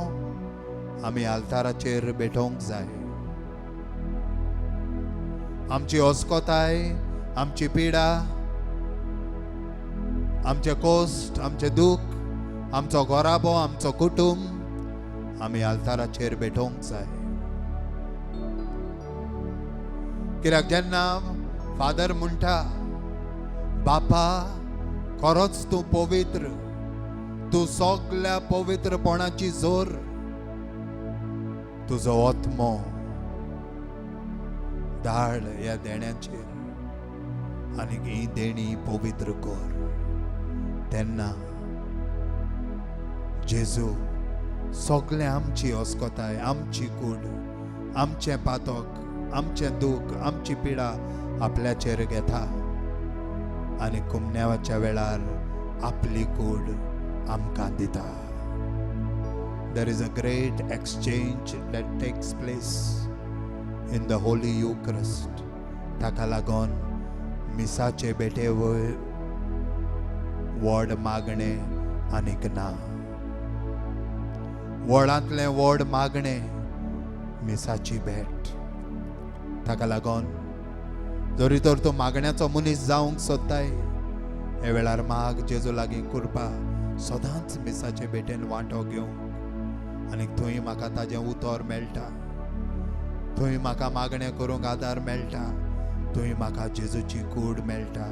आमी आल्ताराचेर भेटोवंक जाय. आमची अस्कोताय, आमची पिडा, आमचे कोश्ट, आमचें दूख, आमचो घराबो, आमचो कुटुंब आमी आल्ताराचेर भेटोवंक जाय. कित्याक जेन्ना फादर म्हणटा, बापा खरोच तूं पवित्र, तूं सगल्या पवित्रपणाची जोर, तुजो आत्मो धाड ह्या देण्यांचेर आनी ही देणी पवित्र कर. तेन्ना जेजू सगळें आमची अस्कताय, आमची कूड, आमचें पातक, आमचें दूख, आमची पिडा आपल्याचेर घेता आनी कुमन्यावाच्या वेळार आपली कूड आमकां दिता. There is a great exchange that takes place in the Holy Eucharist. ताका लागून मिसाचे भेटे वयर व्हड मागणें आनीक ना. व्हडांतलें व्हड मागणें मिसाची भेट. ताका लागून जरी तर तूं मागण्याचो मनीस जावंक सोदताय, हे वेळार माग जेजू लागीं कुरपा सदांच मिसाचे भेटेन वांटो घेवंक आनी थंय म्हाका ताजें उतर मेळटा, थंय म्हाका मागणें करूंक आदार मेळटा, थंय म्हाका जेजूची कूड मेळटा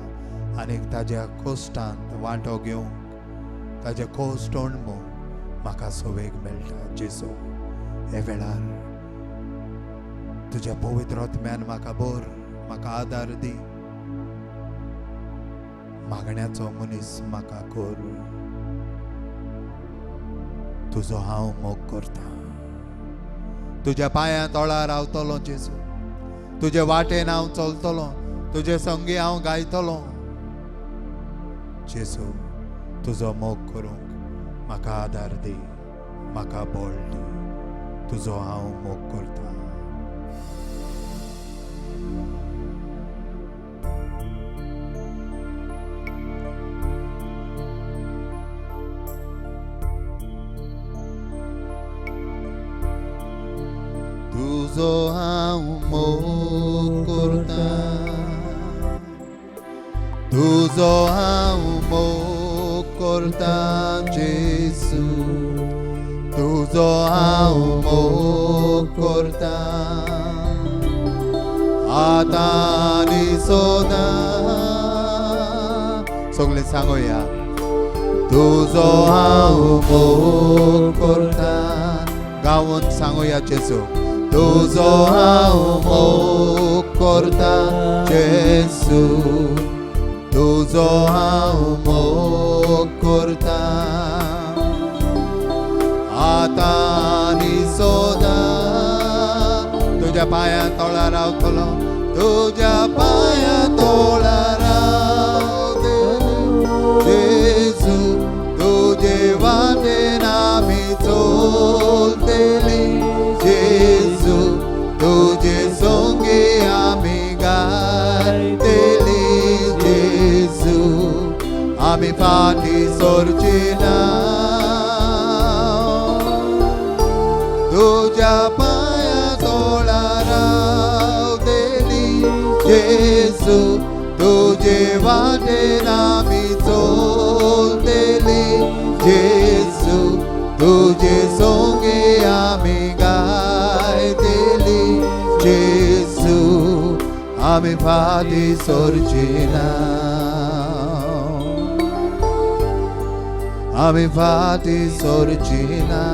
आनी ताज्या कोश्टांत वांटो घेवंक, ताजें कोश्ट अणभवूंक म्हाका सवेग मेळटा. जेजू हे वेळार तुज्या पवित्र आत्म्यान म्हाका भर, म्हाका आदार दी, मागण्याचो मनीस म्हाका कर. तुजो हांव मोग करता, तुज्या पांयां तळार रावतलो जेजू, तुजे वाटेन हांव चलतलो, तुजे संगी हांव गायतलो. जेजू तुजो मोग करूंक म्हाका आदार दी, म्हाका बळ दी, तुजो हांव मोग करता. तुजो हांव मोग करता, तुजो हांव मोग करता जेजू, तुजो हांव मोग करता आतां आनी सदां. सगळें सांगोया. तुजो हांव मोग करता, गावन सांगोया जेजू. तुजो हांव मोग करता जेजू, तुजो हांव मोग करता आतां आनी सदां. तुज्या पांयां तळा रावतलो, तुज्या पांयां तळा रावतलो जेजू, तुजे वाटेन आमी चलतली जेजू, तुजे संगी आमी गायतली जेजू, आमी फाटीं सरची ना. तुज्या पांयां तळा रावतली जेजू, तुजे वाटेन आमी चलतली जेजू, तुजे संगी आमी गायतली जेजू, आमी फाटीं सरची ना, आमी फाटीं सरची ना.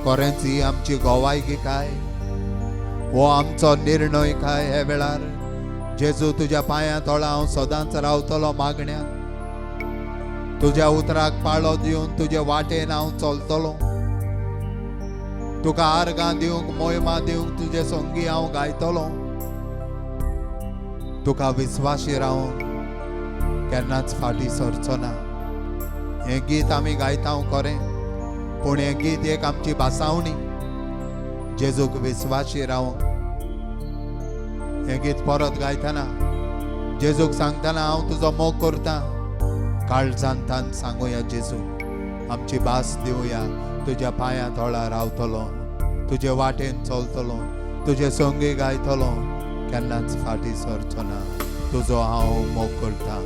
खरेंच ही आमची गोवायकी काय, हो आमचो निर्णय काय? हे वेळार जेजू तुज्या पांयां तळा हांव सदांच रावतलो मागण्यान, तुज्या उतराक पाळो दिवन तुजे वाटेन हांव चलतलो, तुका आर्गां दिवंक, मोहिमा दिवंक तुजे संगी हांव गायतलो, तुका विस्वाशी रावूंक केन्नाच फाटीं सरचो ना. हें गीत आमी गायता खरें, पूण हें गीत एक आमची भासावणी जेजूक विस्वाशी रावूंक. हें गीत परत गायतना जेजूक सांगतना हांव तुजो मोग करता, काळजांतान सांगुया जेजू, आमची भास दिवया, तुज्या पांयां तळा रावतलो, तुजे वाटेन चलतलो, तुजे संगी गायतलो, केन्नाच फाटीं सरचो ना. तुजो हांव मोग करता,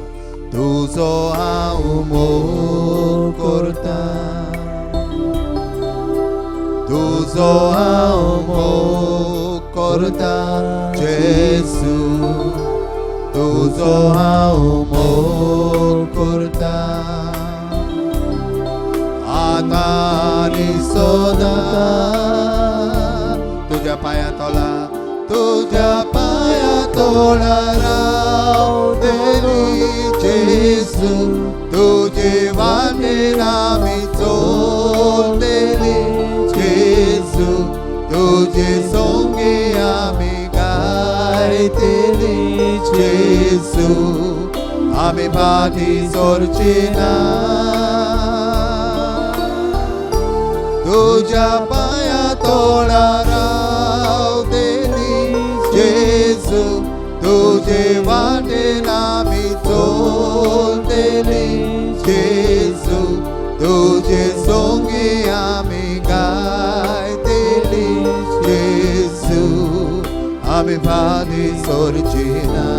तुजो हांव मोग करता, तुजो हांव मोग करता जेजू, तुजो हांव मोग करता. आतां आनी सदां. तुज्या पांया तोला, तुज्या पांया तोळा रावतली जेजू, तुजे वाटेन आमी चलतली जेजू, तुजे सोंगे आमी गायतली जेजू, आमी फाटीं सरची ना. तुज्या पांया तोळा रावतली जेजू, तुजे वाटेन आमी चलतली जेजू, तुजे सोंगे आमी गायतली जेजू, आमी फाटीं सरची ना,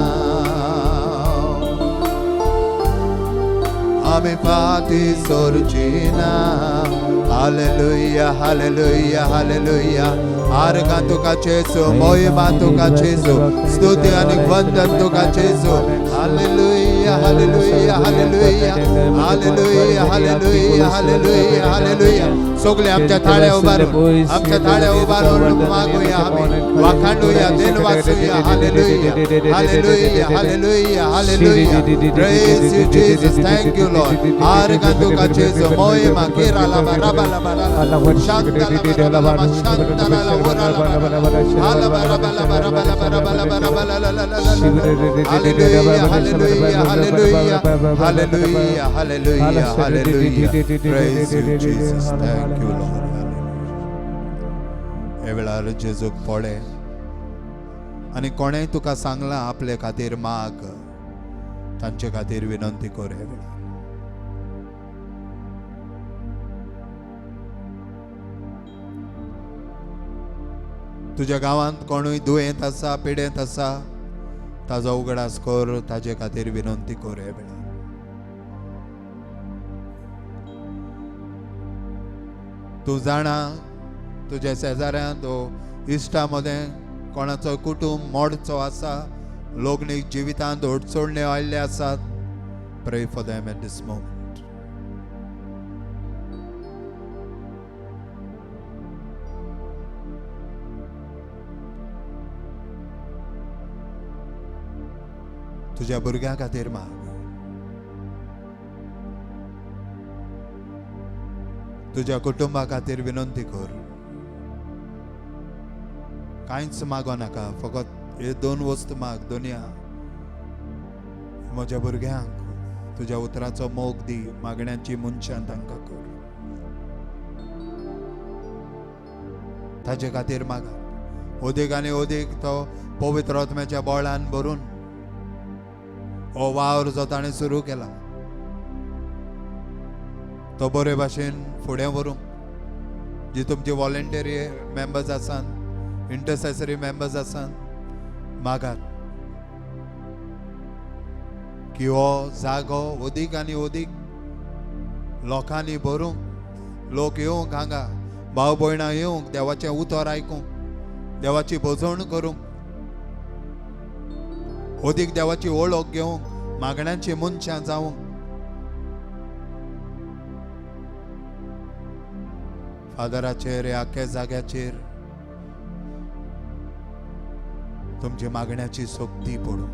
आमी फाटीं सरची ना. Hallelujah, hallelujah, hallelujah. आर्गां तुका जेजू, मोहिमा तुका जेजू, स्तुती आनी वंदन तुका जेजू. Hallelujah, hallelujah, hallelujah, hallelujah, hallelujah, hallelujah, hallelujah. सगळे आमच्या थाळ्या उबारून, आमच्या थाळ्या उबारून मागूया, आमी वाखाणुया, देनवासूया. Hallelujah, hallelujah, hallelujah, hallelujah. Praise you Jesus, thank you Lord. आर्गां तुका जेजू, मोहिमा केरा लाबा राबा लाबा लाबा शांता लाबा लाबा शांता लाबा ओरा लाबा लाबा राबा लाबा राबा लाबा राबा लाबा राबा ला ला ला ला. Hallelujah, hallelujah, hallelujah, hallelujah, hallelujah, hallelujah. Praise you Jesus, thank you Lord. हे वेळार जेजूक पळय आनी कोणेय तुका सांगलां आपले खातीर माग, तांचे खातीर विनंती कर हे वेळार. तुज्या गांवांत कोणूय दुयेंत आसा, पिडेंत आसा, ताजो उगडास कर, ताजे खातीर विनंती कर हे वेळार. तूं जाणा तुज्या शेजाऱ्यांत वो इश्टा मदें कोणाचो कुटूंब मोडचो आसा, लग्नीक जिवितांत अडचण्यो आयिल्ले आसात. Pray for them at this moment. तुज्या भुरग्यां खातीर माग, तुज्या कुटुंबा खातीर विनंती कर. कांयच मागो नाका, फकत हे दोन वस्तू माग. दोनया म्हज्या भुरग्यांक तुज्या उतराचो मोग दी, मागण्याची मनशां तांकां कर, ताजे खातीर मागा. ओदीक आनी ओदीक तो पवित्र आत्म्याच्या बळान भरून हो वावर जो ताणें सुरू केला तो बरे भाशेन फुडें व्हरूंक जी तुमची वॉलंटियरी मेंबर्स आसात, इंटरसेसरी मेंबर्स आसात, मागात की हो जागो ओदीक आनी ओदीक लोकांनी भरूंक, लोक येवंक हांगा, भाव भयणां येवंक, देवाचें उतर आयकूंक, देवाची भजवण करूंक, ओदीक देवाची वळख घेवंक, मागण्यांची मनशां जावंक. फादराचेर ह्या आख्या जाग्याचेर तुमची मागण्याची शक्ती पडूं.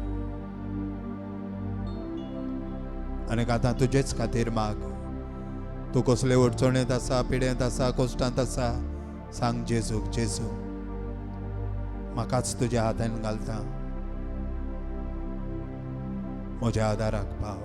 आनी आतां तुजेच खातीर माग. तूं कसले अडचणेंत आसा, पिडेंत आसा, कश्टांत आसा, सांग जेजूक, जेजू म्हाकाच तुज्या हातान घालता, म्हज्या आदाराक पाव.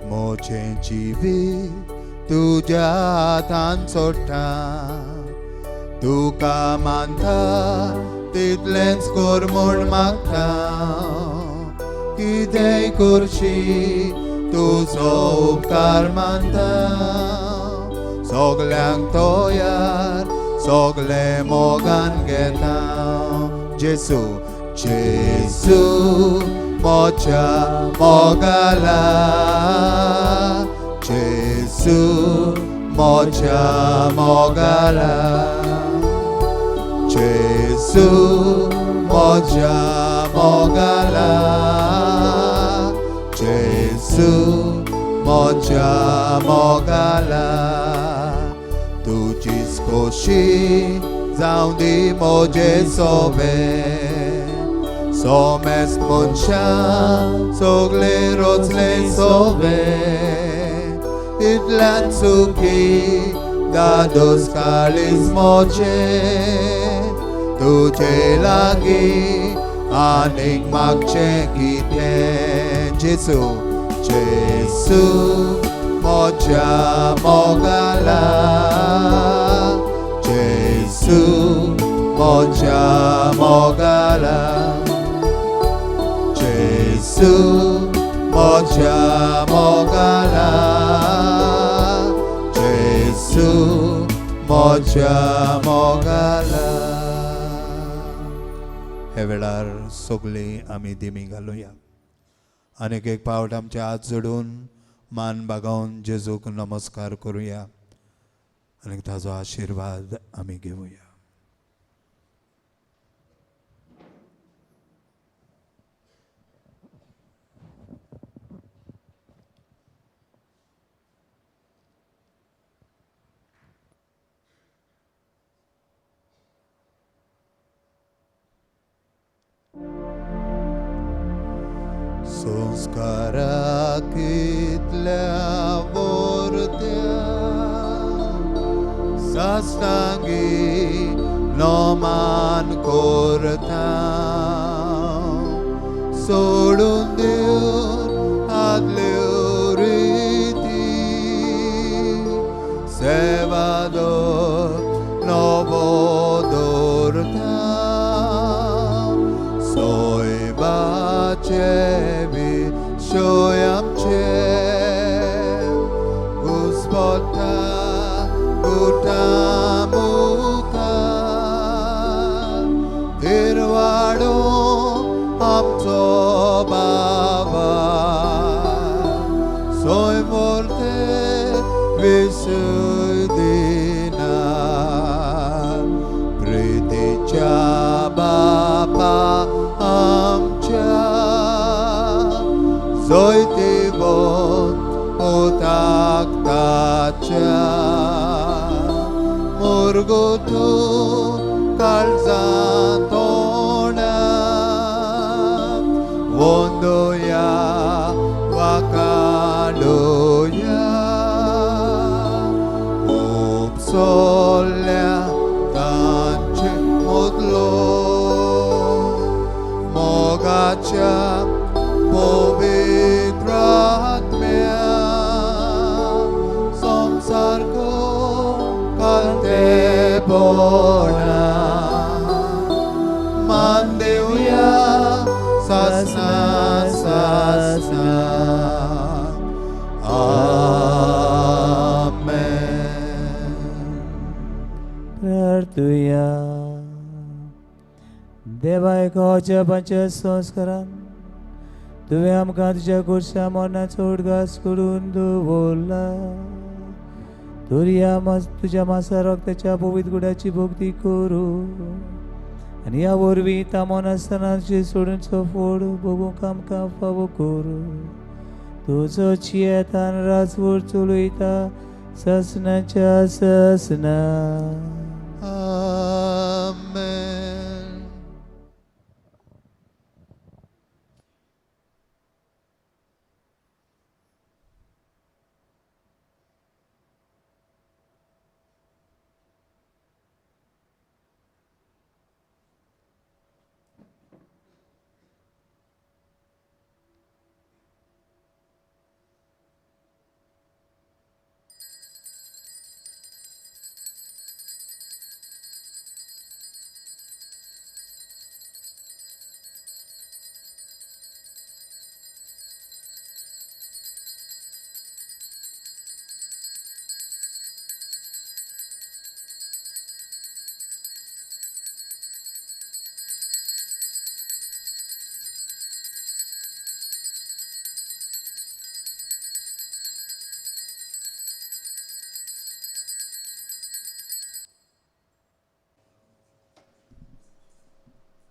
म्हजें जिवीत तुज्या हातान सोडटा, तुका मानता तितलेंच कर म्हूण मागता, कितेंय करशी तुजो उपकार मानता, सगल्यांक तयार सगले मोगान घेता. जेजू, जेजू म्हज्या मोगाला, जेजू म्हज्या मोगाला, जेजू म्हज्या मोगाला, जेजू म्हज्या मोगाला. तुजीच खोशी जावं दी म्हजे सोबे, सोमेस मनशां सगळे रोचले सोबे, इतल्यान सुखी दादोस काळीज म्हजें, तुजे लागीं आनीक मागचें कितें. जेजू, जेजू म्हज्या मोगाला, जेजू म्हज्या मोगाला, जेजू म्हज्या मोगाला, जेजू म्हज्या मोगाला. हे वेळार सगळीं आमी दिमी घालुया आनीक एक पावट आमचे हात जोडून मान बागोवन जेजूक नमस्कार करुया आनी ताजो आशिर्वाद आमी घेवया. संस्कारा कितल्या वर्त्या साष्टांगी नमान करता, सोडून दिवन आदल्यो रिती, सेवा नवो दवरता, सोयबाचे विशय आमचे घुस्पता गुटा मुखार, थिरवाडो आमचो बाबा, सोयमोर्ते विशय दिना, प्रितीच्या बापा आमच्या जैतिवंत पुताक ताच्या, मुरगुतू काळजां तोंडा वंदोया वाकाडोया, उपसोल्या तांचे मदलो मोगाच्या पवित्र आत्म्या, संवसारको कालतेपणा, मान देवया सासना सासना. आमेन. प्रार्थुया. देवा एका अजापाच्या संस्कारान तुवें आमकां तुज्या कुर्सा मरणाचो उडगास करून दवरला, तर ह्या तुज्या मासा रक्ताच्या पवित्र गुडाची भक्ती करूं आनी ह्या वरवीं तामो नासतना तुजें सोडूनचो फोड भोगूंक आमकां फावो करूं. तुजो चियेतान राजवट चलयता ससनाच्या ससना. आमेन.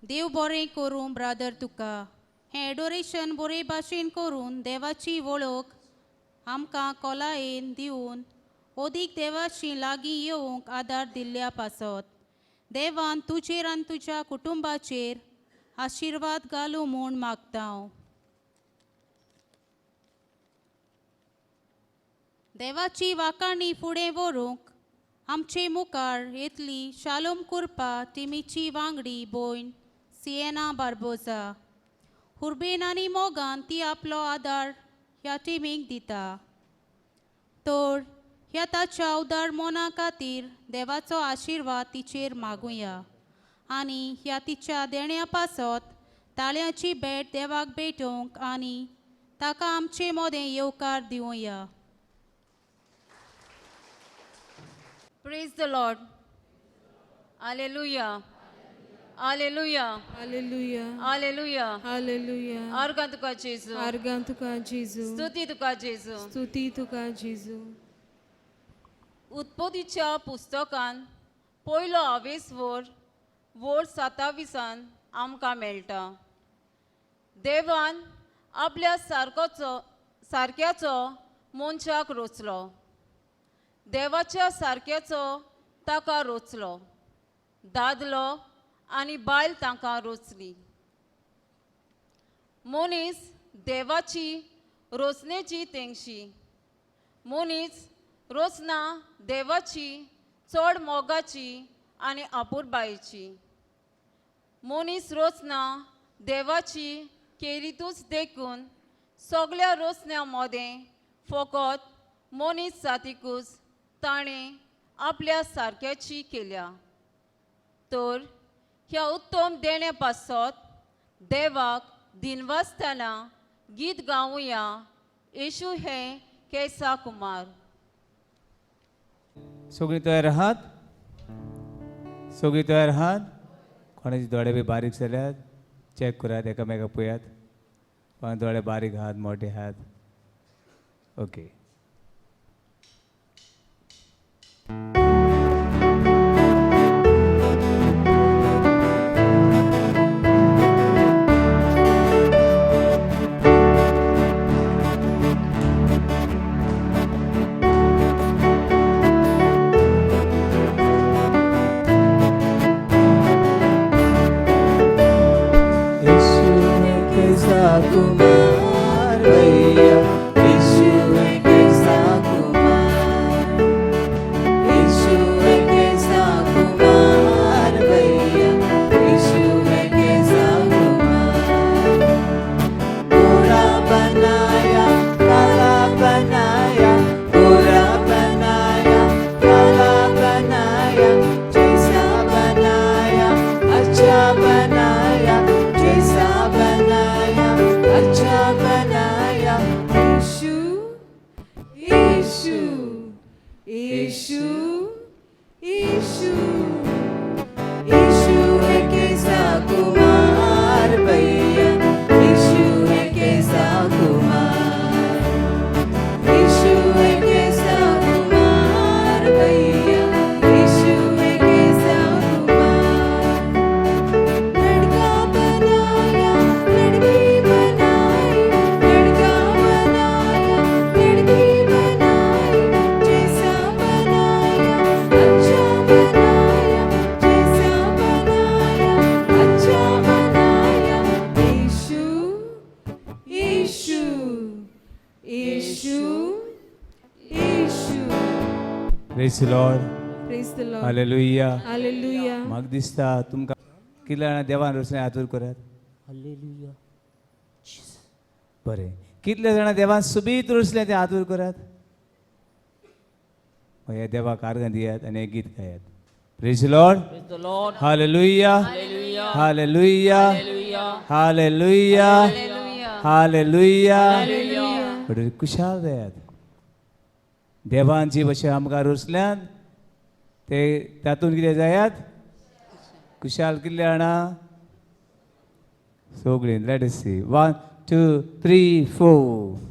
देव बरें करूं ब्रादर तुका. हें एडोरेशन बरे भाशेन करून देवाची वळख आमकां कोलायेन दिवन ओदीक देवाशी लागीं येवंक आदार दिल्ल्या पासत देवान तुजेर आनी तुज्या कुटुंबाचेर आशिर्वाद घालूं म्हूण मागता हांव. देवाची वाखाणी फुडें व्हरूंक आमचे मुखार येतली शालोम कुरपा टिमीची वांगडी भयण सिएना बार्बोजा. हुर्बेन आनी मोगान ती आपलो आदार ह्या टिमीक दिता. तर ह्या ताच्या उदार मना खातीर देवाचो आशिर्वाद तिचेर मागुया आनी ह्या तिच्या देण्या पासत ताळ्याची भेट देवाक भेटोवंक आनी ताका आमचे मदें येवकार दिवया. Praise the Lord. Hallelujah. Hallelujah. Hallelujah. Hallelujah. Hallelujah. आर्गां तुका जेजू. आर्गां तुका जेजू. स्तुती तुका जेजू. स्तुती तुका जेजू. उत्पत्तीच्या पुस्तकान पयलो आवेसवर वोर 27 आमकां मेळटा. देवान आपल्या सारक्याचो मनशाक रोचलो. देवाच्या सारक्याचो ताका रोचलो. दादलो आनी बायल तांकां रोचली. मनीस देवाची रोचणेची तेंगशी. मनीस रोचना देवाची चड मोगाची आनी आपुरबायेची. मनीस रोचना देवाची केरीतूच देखून सगळ्या रोचण्या मदें फकत मनीस जातीकूच ताणें आपल्या सारक्याची केल्या. तर ह्या उत्तम देण्या पासत देवाक दिनवासतना गीत गावया. येशू हे केसा कुमार. सगळीं तयार आहात? सगळीं तयार आहात? कोणाचे दोळे बी बारीक जाल्यात चॅक करात, एकामेका पळयात. कोणा दोळे बारीक आहात, मोठे आहात. ओके. कुमार भैया, यीशु है कैसा कुमार, यीशु है कैसा कुमार भैया, यीशु है कैसा कुमार। गोरा बनाया काला बनाया, गोरा बनाया काला बनाया, जैसा बनाया अच्छा बनाया, जैसा बनाया अच्छा बनाया। येशू येशू येशू येशू. यीशु है कैसा कुमार भैया, यीशु है कैसा कुमार, यीशु है कैसा कुमार भैया, यीशु है कैसा कुमार। लड़का बनाया लड़की बनाई, लड़का बनाया लड़की बनाई, जैसा बनाया अच्छा बनाया, जैसा बनाया अच्छा बनाया। येशू येशू येशू येशू. Praise Lord. Praise the Lord. Hallelujah. Hallelujah. म्हाका दिसता तुमकां कितल्या जाणां देवान रचलें हातूर करात. हालेलुया. बरें, कितले जाणां देवान सुबीत रचलें तें हातूर करात. ह्या देवाक आर्गां दियात आनी हें गीत गायात. Praise Lord. Praise the Lord. Hallelujah. Hallelujah. Hallelujah. Hallelujah. Hallelujah. Hallelujah. Hallelujah. म्हणटकीर कुशाल जायात. देवान जी भशेन आमकां रचल्यात ते तातूंत कितें जायात कुशाल. कितले जाणां? सगळीं. Let us see. 1 2 3 4.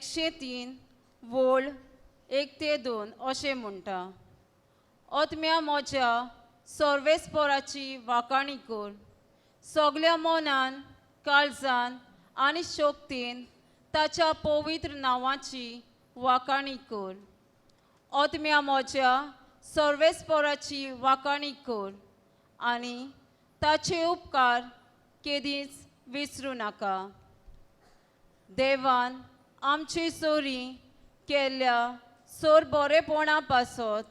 103 वोळ 1 ते 2 अशें म्हणटा, आत्म्या म्हज्या सर्वेस्पोराची वाखाणी कर, सगल्या मनान काळजान आनी शक्तीन ताच्या पवित्र नांवाची वाखाणी कर. आत्म्या म्हज्या सर्वेस्पोराची वाखाणी कर आनी ताचे उपकार केदींच विसरूं नाका. देवान आमची सोरी केल्ल्या सोर बरेपणा पासत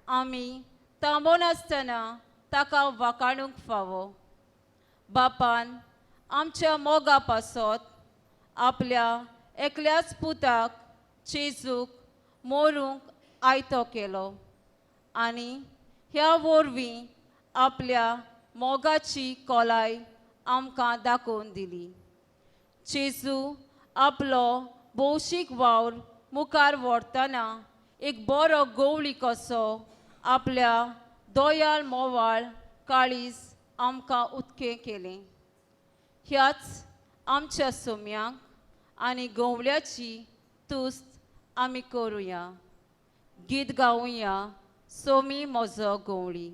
आमी थांबनासतना ताका वाखाणूंक फावो. बापान आमच्या मोगा पासत आपल्या एकल्याच पुताक जेजूक मोरूंक आयतो केलो आनी ह्या वरवीं आपल्या मोगाची खोलाय आमकां दाखोवन दिली. जेजू आपलो भौशीक वावर मुखार व्हरतना एक बरो गवळी कसो आपल्या दोयाळ मोवाळ काळीज आमकां उदकें केलें. ह्याच आमच्या सोम्यांक आनी गवळ्याची तुस्त आमी करुया. गीत गावया सोमी म्हजो गवळी.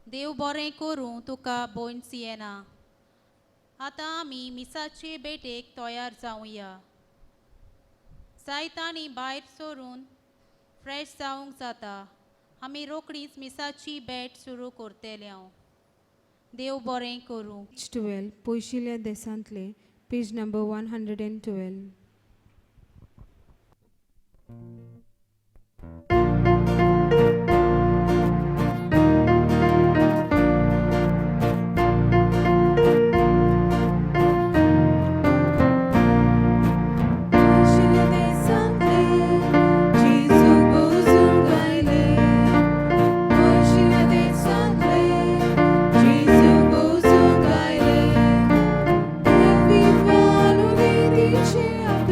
देव बरें करूं तुका भयण सियेना. आतां आमी मिसाचे भेटेक तयार जावया. जायतांनी भायर सरून फ्रेश जावंक जाता. आमी रोखडीच मिसाची भेट सुरू करतले. हांव देव बरें करूं. 12 पयशिल्ल्या देसांतले, पेज नंबर 112. Yeah.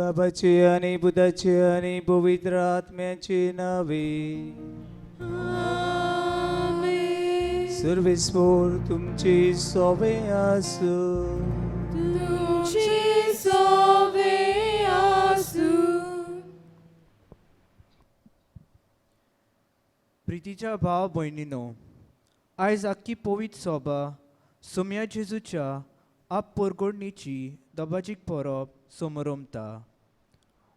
बाबाचे आनी पुताचे आनी पवित्र आत्म्याचे नावे. सर्वेस्पोर तुमचे सोवे आसूं. तुमचे सोवे आसूं. प्रितीच्या भाव भयणीनो, आयज आख्खी पवित्र सोबा सोम्या जेजूच्या आप पोरगोडणीची दबाजीक परब समरमता.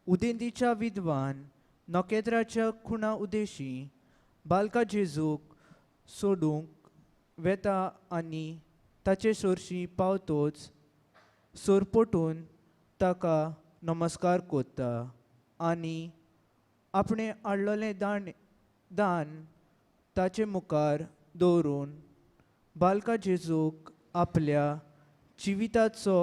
उदेंतीच्या विद्वान नखेत्राच्या खुणा उदेशी बालका जेजूक सोडूंक वेता आनी ताचे सोरशी पावतोच सोरपोटून ताका नमस्कार कोत्ता आनी आपणें हाडलेलें दान ताचे मुखार दवरून बालका जेजूक आपल्या जिविताचो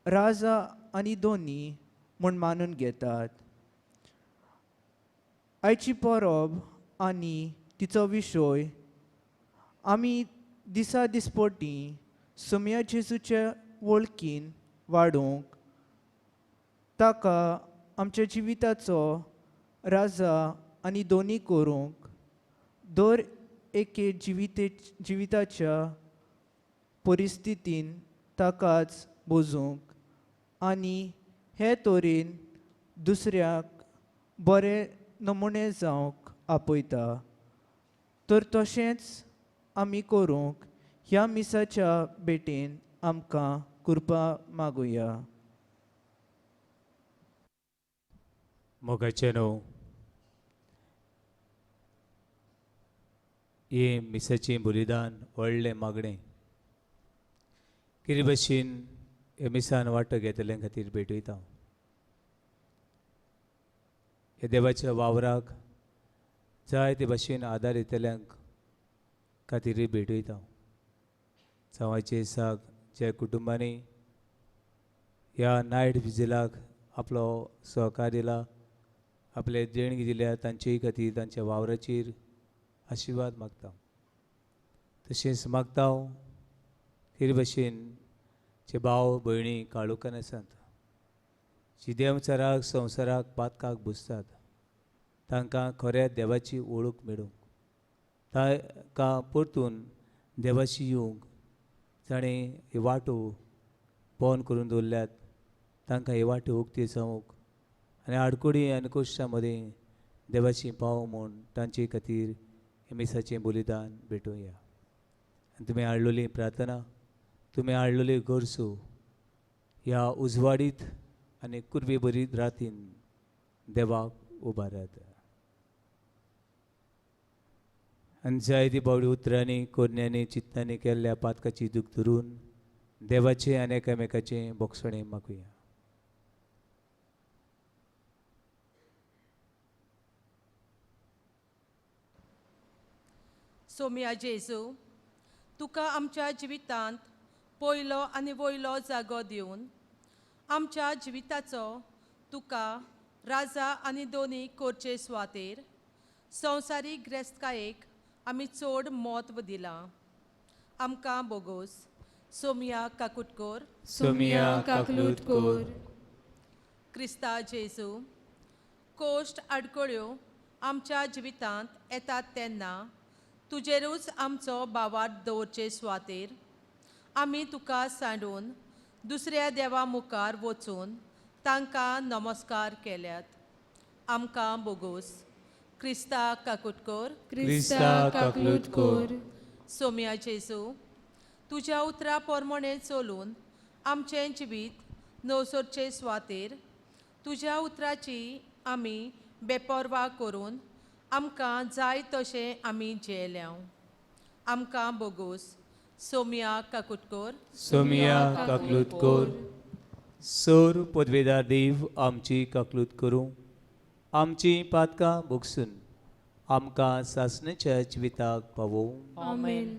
राजा आनी दोनी म्हूण मानून घेतात. आयची परब आनी तिचो विशय आमी दिसा दिसपटी सोम्या जेजूच्या वळखीन वाडोवंक ताका आमच्या जिविताचो राजा आनी दोनी करूंक दर एके जिविताच्या परिस्थितीन ताकाच बोजूंक आनी हे तरेन दुसऱ्याक बरे नमुने जावंक आपयता. तर तशेंच आमी करूंक ह्या मिसाच्या भेटेन आमकां कृपा मागुया. मोगाचे न्हू, हें मिसाचें बलिदान व्हडलें मागणें कितें भशेन हे मिसान वांटो घेतल्या खातीर भेटयता. हे देवाच्या वावराक जाय ते भशेन आदार दितल्यांक खातीरय भेटयता. जावाचे साक ज्या कुटुंबांनी ह्या नायट विजिलाक आपलो सहकार दिला, आपले देणगी दिल्या, तांचेय खातीर तांच्या वावराचेर आशिर्वाद मागता. तशेंच मागता हांव ते भशेन जे भाव भयणी काळोखान आसात, जी देंवचाराक संवसाराक पातकाक बुजतात, तांकां खऱ्या देवाची वळख मेळूंक, तांकां परतून देवाशी येवंक जाणें ही वाटो बंद करून दवरल्यात तांकां ही वाटो उक्ती जावंक आनी आडकुडी आनी कोश्टा मदीं देवाची पाव म्हूण तांचे खातीर हे मिसाचें बलिदान भेटोवया. आनी तुमी हाडलेली प्रार्थना, तुमी हाडलेली गरजो ह्या उजवाडीत आनी कुर्बे बरी रातीन देवाक उबारात. आनी जायती बावडी उतरांनी, कोरण्यांनी, चिंतनांनी केल्ल्या पातकाची दूख धरून देवाचें आनी एकामेकाचें बोगसणें मागुया. सोम्या जेजू, तुका आमच्या जिवितांत पयलो आनी वयलो जागो दिवन आमच्या जिविताचो तुका राजा आनी दोनी करचे सुवातेर संवसारीक ग्रेस्तकायेक आमी चड म्हत्व दिलां. आमकां बोगोस. सोमिया काकुटकोर. सोमिया काकलूटकोर. क्रिस्ता जेजू, कोश्ट आडकळ्यो आमच्या जिवितांत येतात तेन्ना तुजेरूच आमचो भावार्थ दवरचे सुवातेर आमी तुका सांडून दुसऱ्या देवा मुखार वचून तांकां नमस्कार केल्यात. आमकां बोगोस. क्रिस्ता काकुटकोर. क्रिस्ता काकलूटकोर. सोम्या जेजू, तुज्या उतरा पोरमोणे चलून आमचें जिवीत नवसरचे सुवातेर तुज्या उतराची आमी बेपर्वा करून आमकां जाय तशें आमी जियेल्या. आमकां बोगोस. सोमिया काकुटकोर. सोमिया काकलूटकोर. सोर पदवेदार देव आमची काकलूत करूं, आमची पातकां भोगसून आमकां सासणेच्या जिविताक पावोवं. आमेन.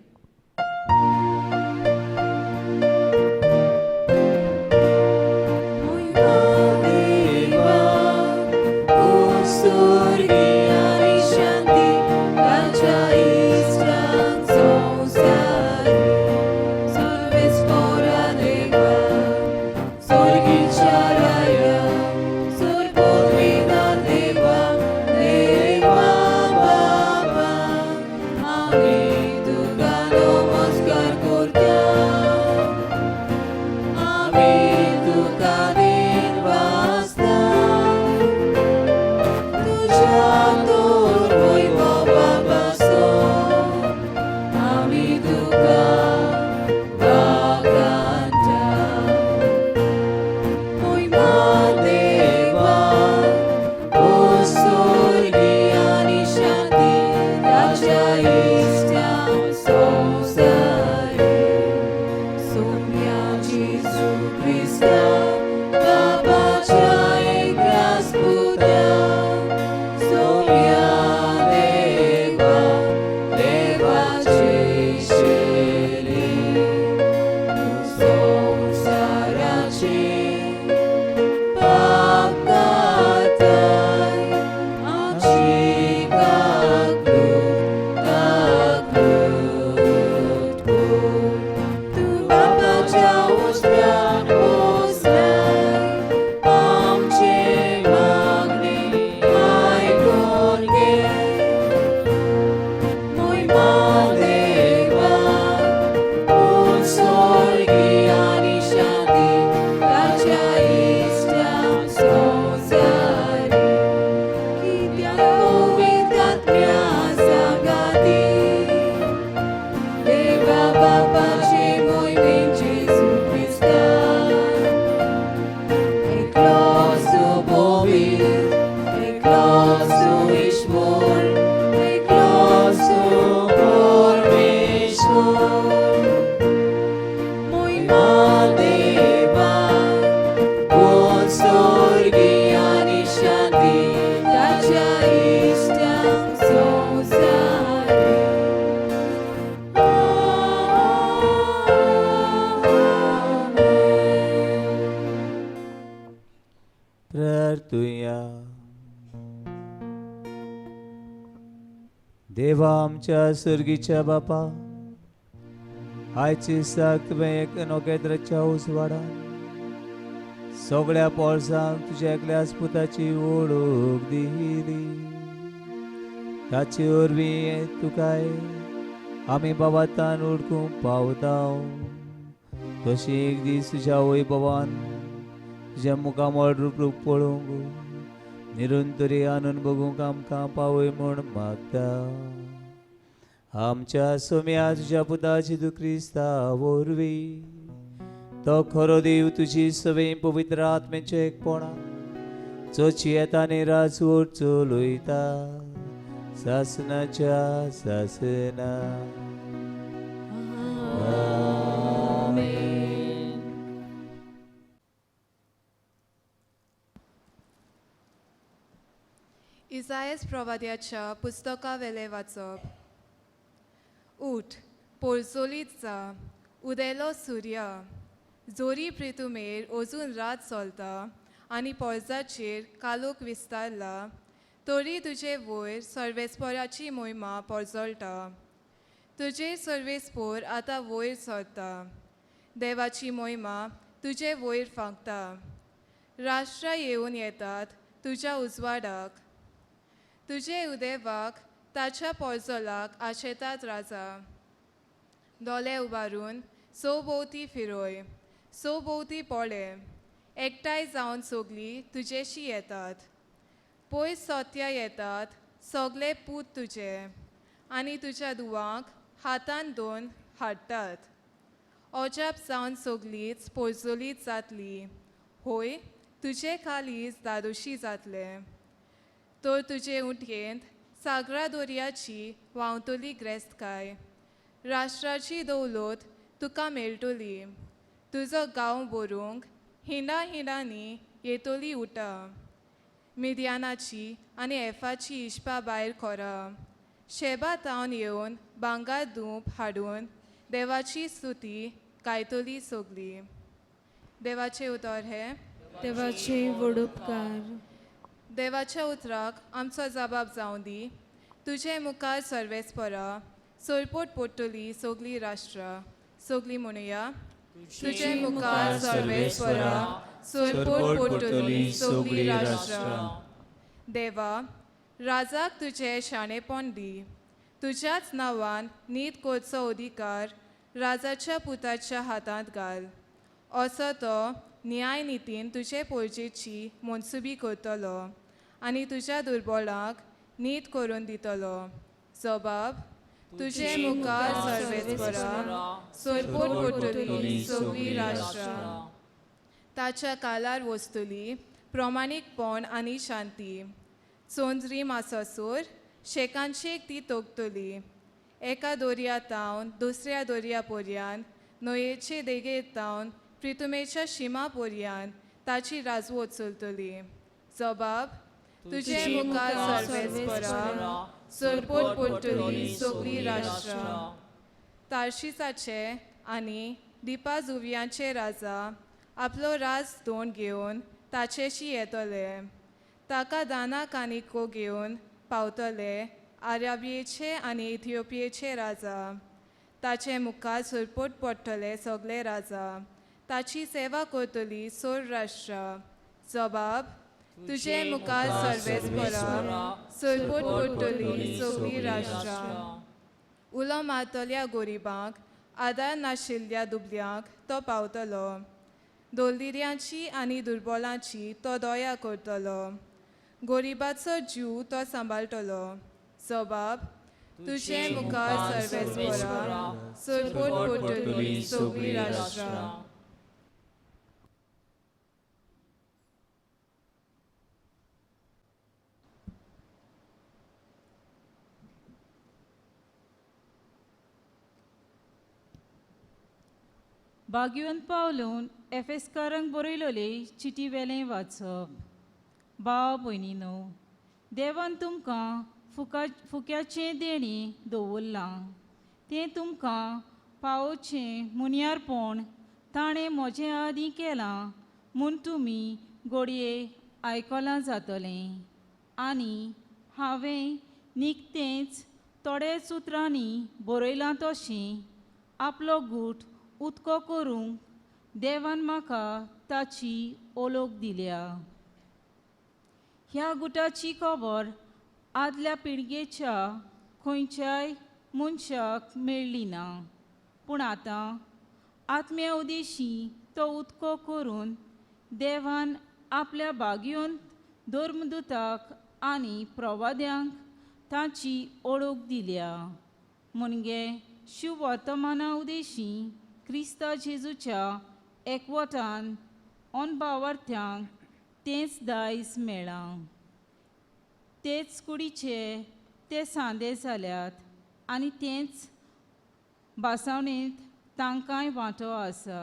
देवा आमच्या सर्गीच्या बापा, आयचे दिसाक तुवें एक नखेत्राच्या उजवाडान सगळ्या पोरसांक तुज्या एकल्याच पुताची वळख दिली. ताचे वरवीं तुकाय आमी बाबातान उडकूंक पावता. तशी एक दीस तुज्या वैभवान तुज्या मुखामळ रूप रूप पळोवंक निरंतरी आनंद बघूंक आमकां पावय म्हूण मागता. आमच्या सोम्या तुज्या पुता जेजू क्रिस्ता वरवीं, तो खरो देव तुजी सवय पवित्र आत्म्याचें एकपणा चोची येता आनी राजवट चलयता सासनाच्या सासना. आमेन. इजायस प्रवाद्याच्या पुस्तकावेलें वाचप. उठ, पोरजोलीत जा, उदेलो सुर्या, जोरी प्रितुमेर अजून रात चलता आनी पोरजाचेर कालोख विस्तारला, तरी तुजे वयर सर्वेस्पोराची मोहिमा पोरजळटा. तुजेर सर्वेस्पोर आतां वयर सरता, देवाची मोहिमा तुजे वयर फांकता. राष्ट्रां येवन येतात तुज्या उजवाडाक, तुजे उदेवाक ताच्या पोरजोलाक आशेतात राजा. दोले उबारून सो भोंवती फिरय, सो भोंवती पळय, एकठांय जावन सगलीं तुजेशी येतात. पयस सोत्या येतात सगले पूत तुजे आनी तुज्या दुवांक हातान दोन हाडटात. अजाप जावन सगलींच पोरजोलीत जातली, होय तुजे खालीच दादोशी जातलें. तर तुजे उंटयेंत सागरा दर्याची व्हांवतली ग्रेस्तकाय, राष्ट्राची दौलत तुका मेळटली. तुजो गांव भरूंक हिंडा हिंडांनी येतली उटा. मिद्यानाची आनी एफाची इश्पा भायर कोरा, शेबा तावन येवन भांगर धूप हाडून देवाची स्तुती गायतली सगली. देवाचें उतर हें. देवाचे व्हड उपकार. देवाच्या उतराक आमचो जबाब जावं दी. तुजे मुखार सर्वेस्परा सोरपोट पडटली सगलीं राष्ट्रां. सगलीं म्हणुया, तुजे मुखार सर्वेस्परा सोरपोट पडटली सगलीं राष्ट्रां. देवा, राजाक तुजें शाणेपण दी, तुज्याच नांवान नीत करचो अधिकार राजाच्या पुताच्या हातांत घाल. असो तो न्याय नितीन तुजे पोरजेची मनसुबी करतलो आनी तुज्या दुर्बळाक नीत करून दितलो. जबाब, तुजे मुखार सर्वेस्परा सोरपोट पडटली सगलीं राष्ट्रां. ताच्या कालार वस्तुली प्रमाणीकपण आनी शांती. चोंजरी आसासर शेकानशेक ती तोगतली. एका दर्या तावन दुसऱ्या दर्या पर्यान, न्हंयेचे देगेर तावन प्रितुमेच्या शिमा पर्यान ताची राजवट चलतली. जबाब, तुजे मुखार सर्वेस्परा सोरपोट पडटली सगलीं राष्ट्रां. तार्शिसाचे आनी दिपा जुव्यांचे राजा आपलो राज दोन घेवन ताचेशी येतले. ताका दाना कानिको घेवन पावतले आराबियेचे आनी इथिओपियेचे राजा. ताचे मुखार सोरपोट पडटले सगले राजा. ताची सेवा करतली सोर राष्ट्रां. जबाब, तुजे मुखार सर्वेस्परा सोरपोट पडटली सगलीं राष्ट्रां. उलो मारतल्या गोरिबांक, आदार नाशिल्ल्या दुबल्यांक तो पावतलो. दोलदिऱ्यांची आनी दुर्बलांची तो दया करतलो. गोरिबाचो जीव तो सांबाळटलो. जबाब, तुजे मुखार सर्वेस्परा सोरपोट पडटली सगलीं राष्ट्रां. भाग्यवंत पावलून एफेस्कारांक बरयलोले चिटी वेलें वाचप. भाव भयणीनो, देवान तुमकां फुक्याचें देणें दवरलां, तें तुमकां पावोवचें मुनियारपण ताणें म्हजें आदीं केलां म्हूण तुमी घडये आयकलां जातलें. आनी हांवें निकतेंच थोडेच उतरांनी बरयलां तशें आपलो गूट उदको करूंक देवान म्हाका ताची ओलोक दिल्या. ह्या गुटाची खबर आदल्या पिळगेच्या खंयच्याय मनशाक मेळ्ळी ना, पूण आतां आत्म्या उदेशी तो उदको करून देवान आपल्या भाग्योंत धर्मदुताक आनी प्रवाद्यांक ताची ओळख दिल्या. मुणगे शुवर्तमाना उदेशी क्रिस्ता जेजूच्या एकवटान अनभावार्थ्यांक तेंच दायज मेळ्ळां. तेच कुडीचे ते सांदे जाल्यात आनी तेंच भासावणेंत तांकांय वांटो आसा.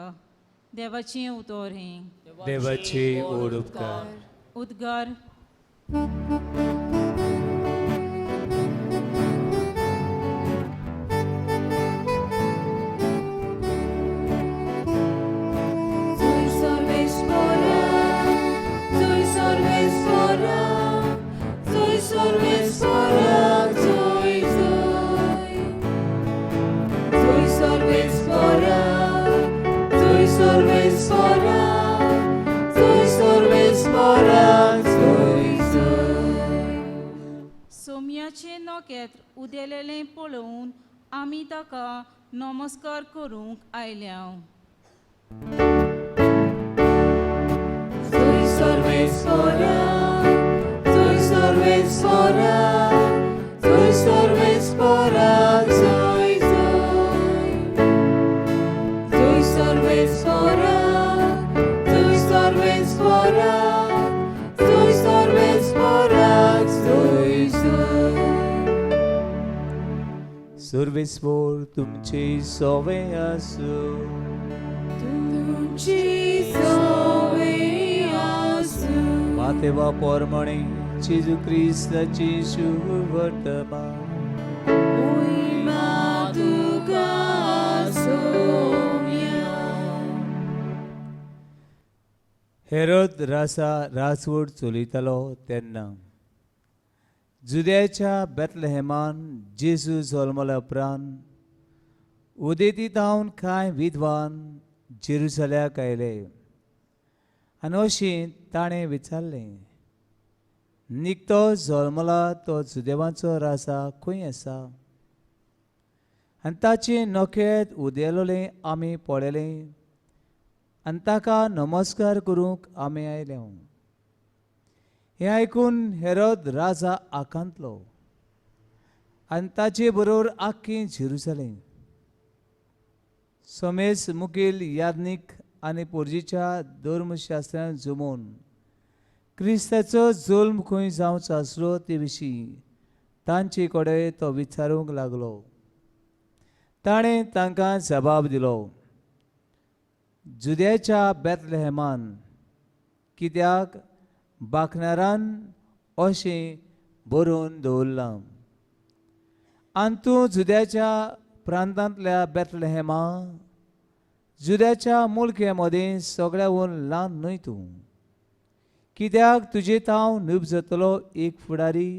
देवाचें उतर हें. देवाचे ओड उपकार. उद्गार. सोम्याचें नखेत्र उदेलेलें पळोवन आमी ताका नमस्कार करूंक आयल्या. सर्वेस्पोर तुमचे सोवे आसूं. तुमची सोवे आसूं. मातेवा पोरमणे जेजू क्रिस्ताची शुभवर्तमान. मोहिमा तुका सोम्या. हेरोद राजा राजवट चलयतालो तेन्ना जुद्याच्या बेतलहेमान जेजू जल्मल्या उपरांत उदेती तावन कांय विद्वान जेरुसल्याक आयले आनी अशें ताणें विचारलें, निकतो जल्मला तो जुदेवांचो राजा खंय आसा? आनी ताचें नखेत उदेलोलें आमी पळयलें आनी ताका नमस्कार करूंक आमी आयले. हें आयकून हेरोद राजा आकांतलो आनी ताचे बरोबर आख्खें जेरुसलेम. समेस मुखेल याज्ञीक आनी पोरजीच्या धर्मशास्त्रान जमोवन क्रिस्ताचो जल्म खंय जावचो आसलो ते विशीं तांचे कडेन तो विचारूंक लागलो. ताणें तांकां जबाब दिलो, जुद्याच्या बेतलहेमान, कित्याक बाकनारान अशें बरोवन दवरलां, आनी तूं जुद्याच्या प्रांतांतल्या बेतलहेमा, जुद्याच्या मुलखे मदीं सगळ्याहून ल्हान न्हय तूं, कित्याक तुजे तांव निपजतलो एक फुडारी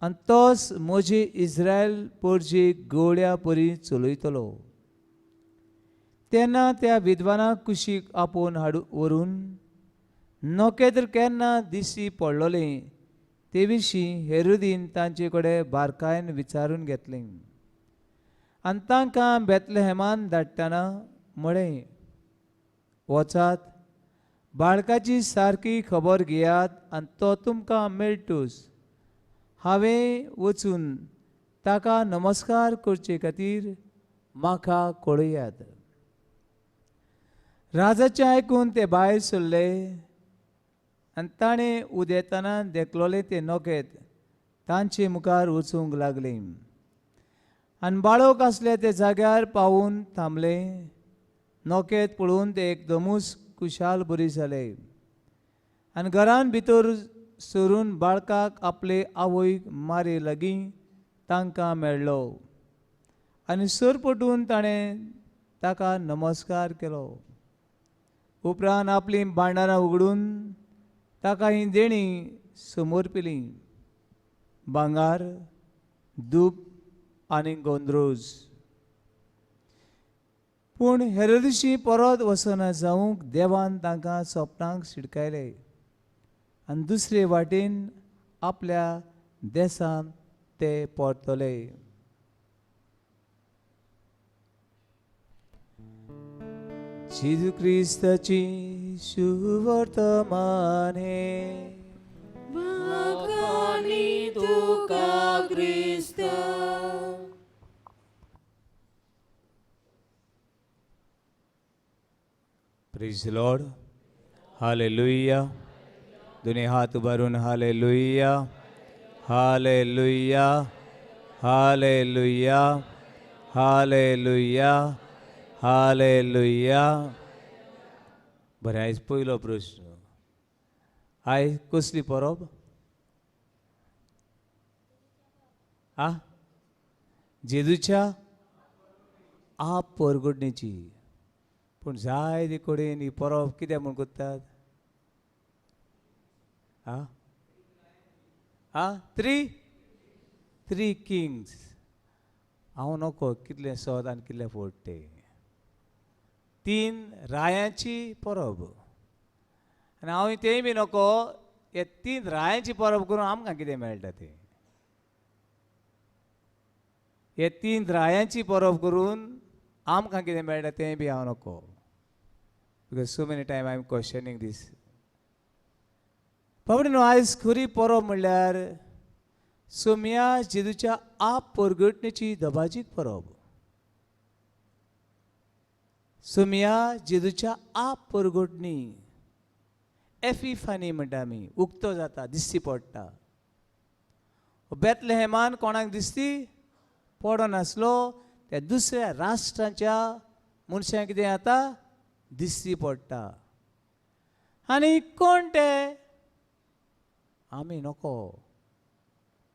आनी तोच म्हजे इस्रायल पोरजे गवळ्या परी चलयतलो. तेन्ना त्या विद्वानाक कुशीक आपोवन हाडू व्हरून नखेत्र केन्ना दिश्टी पडलोलें ते विशीं हेरोदीन तांचे कडेन बारकायेन विचारून घेतलें आनी तांकां बेतलहेमान धाडटना म्हळें, वचात बाळकाची सारकी खबर घेयात आनी तो तुमकां मेळटूच. हांवें वचून ताका नमस्कार करचे खातीर म्हाका कळयात. राजाचें आयकून ते भायर सरले आनी ताणें उदेतना देखलोलें तें नखेत तांचे मुखार वचूंक लागलें आनी बाळक आसले ते जाग्यार पावून थांबले. नखेत पळोवन ते एकदमूच खुशाल बरी जाले आनी घरान भितर सरून बाळकाक आपले आवयक मारे लागीं तांकां मेळ्ळो आनी सरपटून ताणें ताका नमस्कार केलो. उपरांत आपलीं भांडारां उगडून ताका ही देणी समर्पिली, भांगार, धूप आनी गोंद्रोज. पूण हेरोदशी परत वचना जावंक देवान तांकां सोपणांक शिडकायले आनी दुसरे वाटेन आपल्या देशांत ते परतले. जेजू क्रिस्ताची शुवर्तमाने. वाखाणी तुका क्रिस्ता. Praise Lord. Hallelujah. दोन्ही हात उबारून hallelujah, hallelujah, hallelujah, hallelujah, hallelujah. बरें, आयज पयलो प्रश्न, आयज कसली परब? आ, जेजूच्या आप परगडणेची. पूण जायते कडेन ही परब कित्याक म्हूण करतात? आ आ थ्री थ्री किंग्स. हांव नको कितलें सोद आनी कितलें फोट तें. तीन रायांची परब. आनी हांव तेंय बी नको, हे तीन रायांची परब करून आमकां कितें मेळटा तें. हे तीन रायांची परब करून आमकां कितें मेळटा तें बी हांव नको. Because so many time I am questioning this. बाबडे न्हू, आयज खरी परब म्हणल्यार सोम्या जेजूच्या आप परगटणेची दबाजीक परब. सोम्या जेजूच्या आप परगटणी, एफिफानी म्हणटा आमी, उक्तो जाता, दिसती पडटा. बेतलेहेमान कोणाक दिसती पडनासलो, त्या दुसऱ्या राष्ट्रांच्या मनशांक कितें जाता, दिसती पडटा. आनी कोण ते? आमी नको,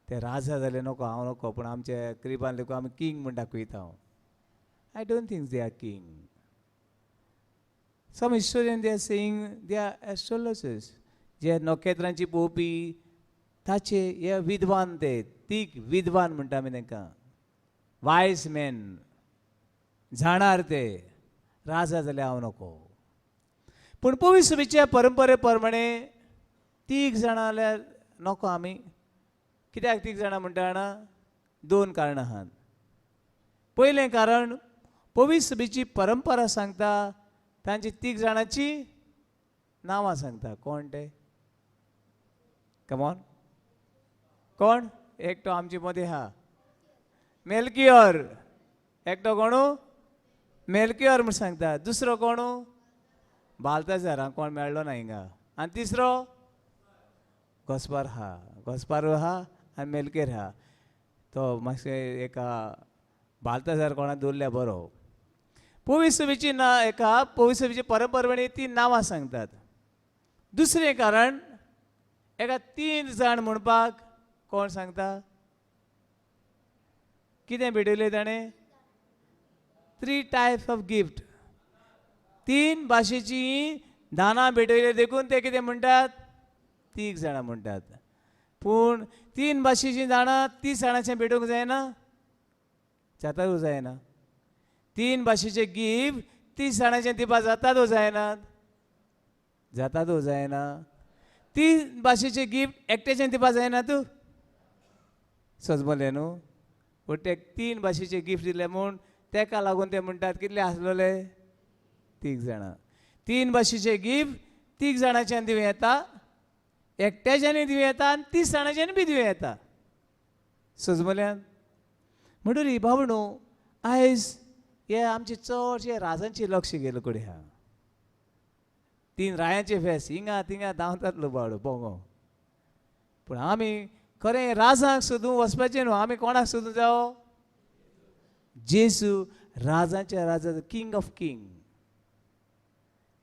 ते राजा जाले नको, हांव नको, पूण आमच्या क्रिबान लेगून आमी किंग म्हूण दाखयता. हांव I don't think they are king. Some historian they are saying they are astrologers, जे नखेत्रांची पळोवपी ताचे हे विद्वान, ते तीग विद्वान म्हणटा आमी तांकां, वायज मॅन, जाणार ते राजा जाल्यार हांव नको. पूण पवित्र सभेच्या परंपरे प्रमाणे तीग जाणां जाल्यार नको आमी. कित्याक तीग जाणां म्हणटा जाणा? दोन कारणां आहात. पयलें कारण, पवित्र सभेची परंपरा सांगता तांची तीग जाणांची नांवां सांगता. कोण ते? कमॉन, कोण? एकटो आमचे मदें आहा, मेलकियर. एकटो कोणू? मेलकियर म्हूण सांगता. दुसरो कोणू? बालताजार. हांव कोण मेळ्ळो ना हिंगा. आनी तिसरो गोस्पार आहा. गोस्पार आहा आनी मेलकेर आहा. तो मातशें एका बालताजार कोणा दवरल्या बरो. पवित्र सभेची ना एका पवित्र सभेची परंपरेन तीन नांवां सांगतात. दुसरें कारण, एका तीन जाण म्हणपाक कोण सांगता? कितें भेटयलें ताणें? 3 टायप्स ऑफ गिफ्ट. तीन भाशेची दानां भेटयले देखून ते कितें म्हणटात? तीग जाणां म्हणटात. पूण तीन भाशेची दानां 30 जाणांचें भेटूंक जायना, जाताच जायना. तीन भाशेचे गिफ्ट 30 जाणांचें दिवपा जातात जायना, जातात जायना. तीन भाशेचे गिफ्ट एकट्याचें दिवपा जायना. तूं सजमलें न्हू? पूण ते तीन भाशेचे गिफ्ट दिले म्हूण तेका लागून ते म्हणटात कितले आसलोले? तीग जाणां. तीन भाशेचे गिफ्ट तीग जाणांच्यान दिवं येता, एकट्याच्यानूय दिवं येता आनी 30 जाणांच्यान बी दिवं येता. सजमल्यान म्हणटरी बाबणो, आयज हे आमचे चडशे राजांचे लक्ष गेले कडेन आहा. तीन रायांचे फेस हिंगा थिंगा धांवतातलो बावडो पोंगो. पूण आमी खरें राजांक सोदूंक वचपाचें न्हू. आमी कोणाक सोदूंक जावो? जेजू, राजांच्या राजा, किंग ऑफ किंग.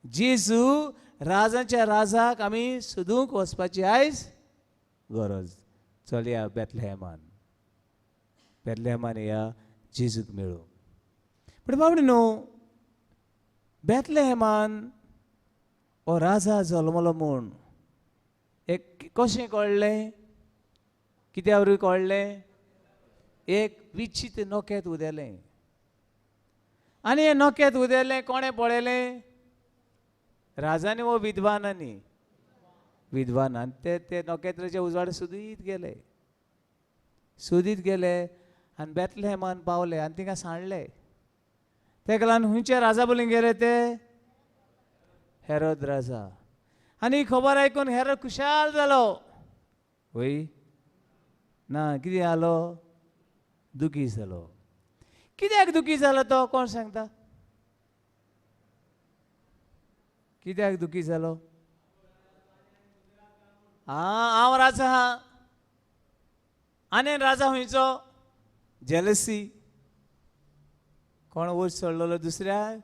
जेजू राजांच्या राजाक आमी सोदूंक वचपाची आयज गरज. चलया बेतलेहेमान, बेतलेहेमान या जेजूक मेळूंक. पूण बाबडी न्हू, बेतलेहेमान हो राजा जल्मलो म्हूण एक कशें कळ्ळें? कित्या वरवीं कळ्ळें? एक विचित्र नोकेत उदेलें आनी हें नोकेत उदेलें कोणें पळयलें? राजांनी वो विद्वानांनी? विद्वान. आनी ते ते नखेत्राचे उजवाड सोदीत गेले, सोदीत गेले आनी बेतलेहमान पावले आनी तिंगा सांडले. तेका लागून खंयच्या राजा बोलीन गेले ते? हेरोद राजा. आनी ही खबर आयकून हेरोद खुशाल जालो. वय ना, कितें जालो? दुखी जालो. कित्याक दुखी जालो तो कोण सांगता? कित्याक दुखी जालो? आं, हांव राजा आहा आनी राजा खंयचो? जेलसी. कोण वयर चडलेलो दुसऱ्याक?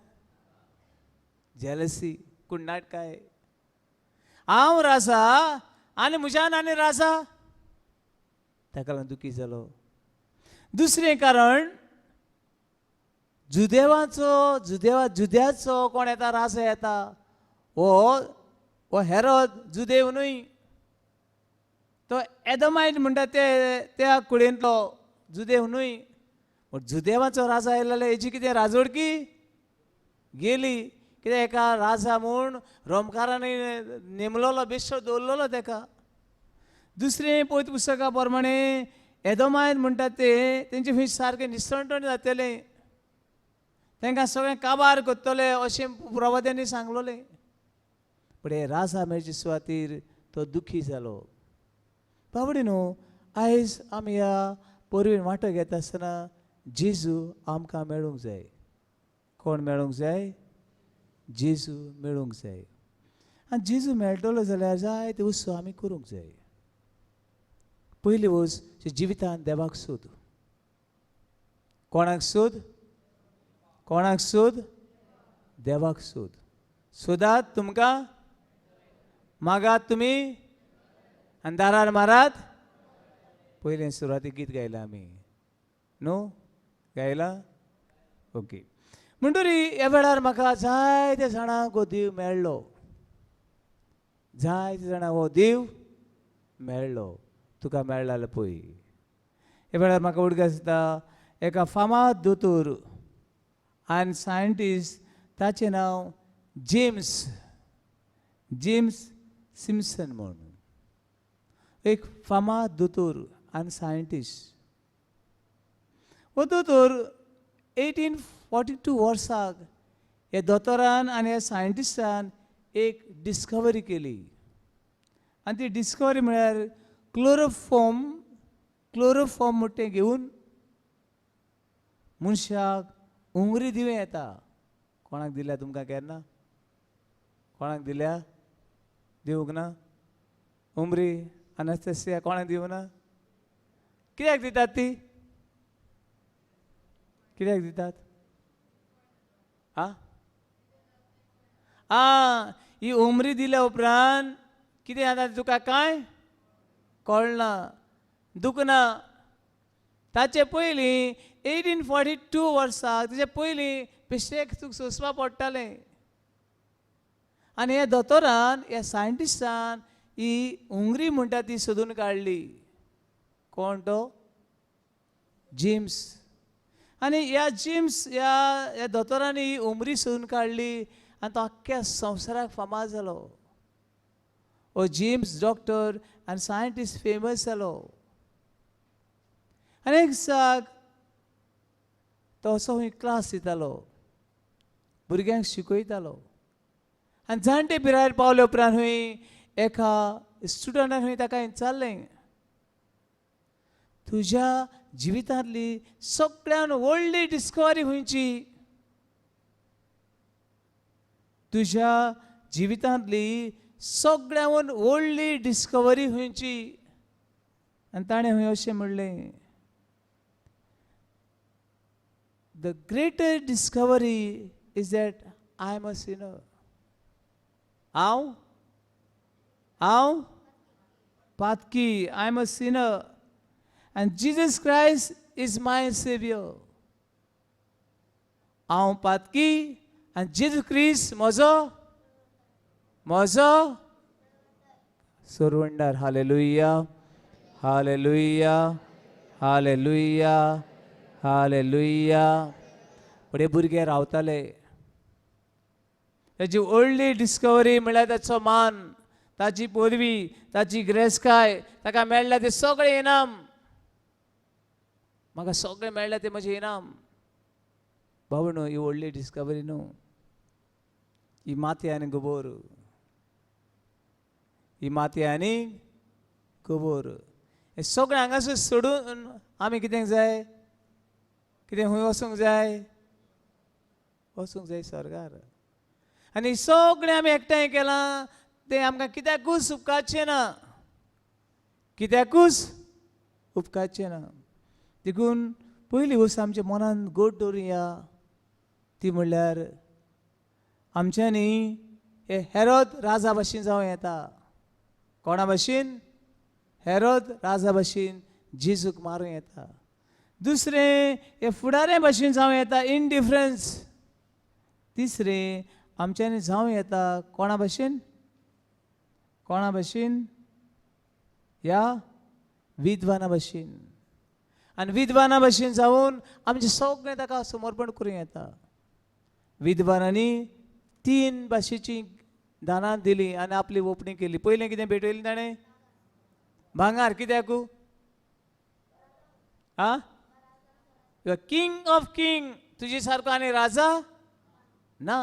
जेलसी, कुण्णाट काय. हांव राजा आनी म्हज्यान आनी राजा, ताका लागून दुखी जालो. दुसरें कारण, जुदेवाचो जुदेवा जुद्याचो कोण येता? राजा येता. हो हेरोद जुदेव न्हय, तो एदमायट म्हणटा ते त्या कुळेंतलो, जुदेव न्हय. पूण जुदेवाचो राजा आयलो जाल्यार हेजी कितें राजवडकी गेली. कित्याक एका राजा म्हूण रोमकारांनी नेमलोलो, बेश्टो दवरलेलो तेका. दुसरें पवित्र पुस्तका प्रमाणे एदोमायत म्हणटा ते तेंचे खंय सारकें निसणटण जातलें, तांकां सगळें काबार करतले अशें प्रवाद्यांनी सांगलोलें. पूण हे राजा मेळचे सुवातीर तो दुखी जालो. बाबडी न्हू, आयज आमी ह्या परबेन वांटो घेता आसतना जेजू आमकां मेळूंक जाय. कोण मेळूंक जाय? जेजू मेळूंक जाय. आनी जेजू मेळटलो जाल्यार जायते उत्सव आमी करूंक जाय. पयली वस्त, जिवितान देवाक सोद. कोणाक सोद? कोणाक सोद? देवाक सोद. सोदात तुमकां, मागात तुमी आनी दारार मारात. पयलें सुरवातीक गीत गायलां आमी न्हू? गायलां? ओके. म्हणटरी ह्या वेळार म्हाका जायते जाणांक हो देव मेळ्ळो, जायते जाणांक हो देव मेळ्ळो. तुका मेळ्ळा जाल्यार पळय. ह्या वेळार म्हाका उडगास दिता एका फामाद दोतोर आनी सायंटिस्ट, ताचें नांव जेम्स, जेम्स सिम्सन म्हूण. एक फामाद दोतोर आनी सायंटिस्ट. हो दोतोर 1842 वर्साक ह्या दोतोरान आनी ह्या सायंटिस्टान एक डिस्कवरी केली. आनी ती डिस्कवरी म्हळ्यार क्लोरोफॉर्म. क्लोरोफॉर्म म्हणटा तें घेवन मनशाक उंगरी दिवं येता. कोणाक दिल्या तुमकां केन्ना? कोणाक दिल्या? दिवंक ना उमरी? अनास्थेसिया कोणाक दिवंक ना? कित्याक दितात ती? कित्याक दितात? आं आं ही उमरी दिल्या उपरांत कितें जाता तुका? कांय कळना, दुखना. ताचे पयलीं 1842 वर्साक ताचे पयलीं बेश्टेक तुका सोंसपा पडटालें. आनी ह्या दोतोरान, ह्या सायंटिस्टान ही हुंगरी म्हणटा ती सोदून काडली. कोण तो? जेम्स. आनी ह्या जेम्स ह्या ह्या दोतोरांनी ही उमरी सोदून काडली आनी तो आख्ख्या संवसाराक फामाद जालो. हो जेम्स डॉक्टर आनी सायंटिस्ट फेमस जालो. आनी एक दिसाक तो असो खंय क्लास दितालो, भुरग्यांक शिकयतालो. आनी जाणटे पिरायेर पावले उपरांत खंय एका स्टुडंटान खंय ताका विचारलें, तुज्या जिवितांतली सगळ्यान व्हडली डिस्कवरी खंयची? तुज्या जिवितांतली सगळ्यान व्हडली डिस्कवरी खंयची? आनी ताणें खंय अशें म्हणलें, the greater discovery is that I am a sinner. हांव हांव पातकी, I am a sinner and Jesus Christ is my saviour. हांव पातकी आनी जेजू क्रिस्त म्हजो म्हजो सोरवंडार. Hallelujah, hallelujah, hallelujah, hallelujah. पण हे भुरगे रावताले. ताची व्हडली डिस्कवरी म्हळ्यार ताचो मान, ताची पदवी, ताची ग्रेसकाय, ताका मेळ्ळा ते सगळें इनाम. म्हाका सगळें मेळ्ळा तें म्हजें इनाम. बाबा न्हू, ही व्हडली डिस्कवरी न्हू, ही माती आनी गोबोर, ही माती आनी गोबोर. हें सगळें हांगासर सोडून आमी कितें जाय, कितें खंय वचूंक जाय, वचूंक जाय स्वर्गार. आनी सगळें आमी एकठांय केलां तें आमकां कित्याकूच उपकारचें ना, कित्याकूच उपकारचें ना. देखून पयली वस्त आमच्या मनान गोड दवरुया ती म्हणल्यार आमच्यांनी हे हेरोद राजा भाशेन जावं येता. कोणा भाशेन? हेरोद राजा भाशेन जेजूक मारूं येता. दुसरें हे फुडाऱ्या भाशेन जावं येता, इनडिफरन्स. तिसरें आमच्यांनी जावं येता कोणा भाशेन? कोणा भाशेन? ह्या विद्वाना भाशेन. आनी विद्वाना भाशेन जावन आमचें सगळें ताका समर्पण करूं येता. विद्वानांनी 3 भाशेची दानां दिली आनी आपली ओपणी केली. पयलें कितें भेटयलें ताणें? भांगार. कित्याकू? आं, you are king of king, तुजे सारको आनी राजा ना.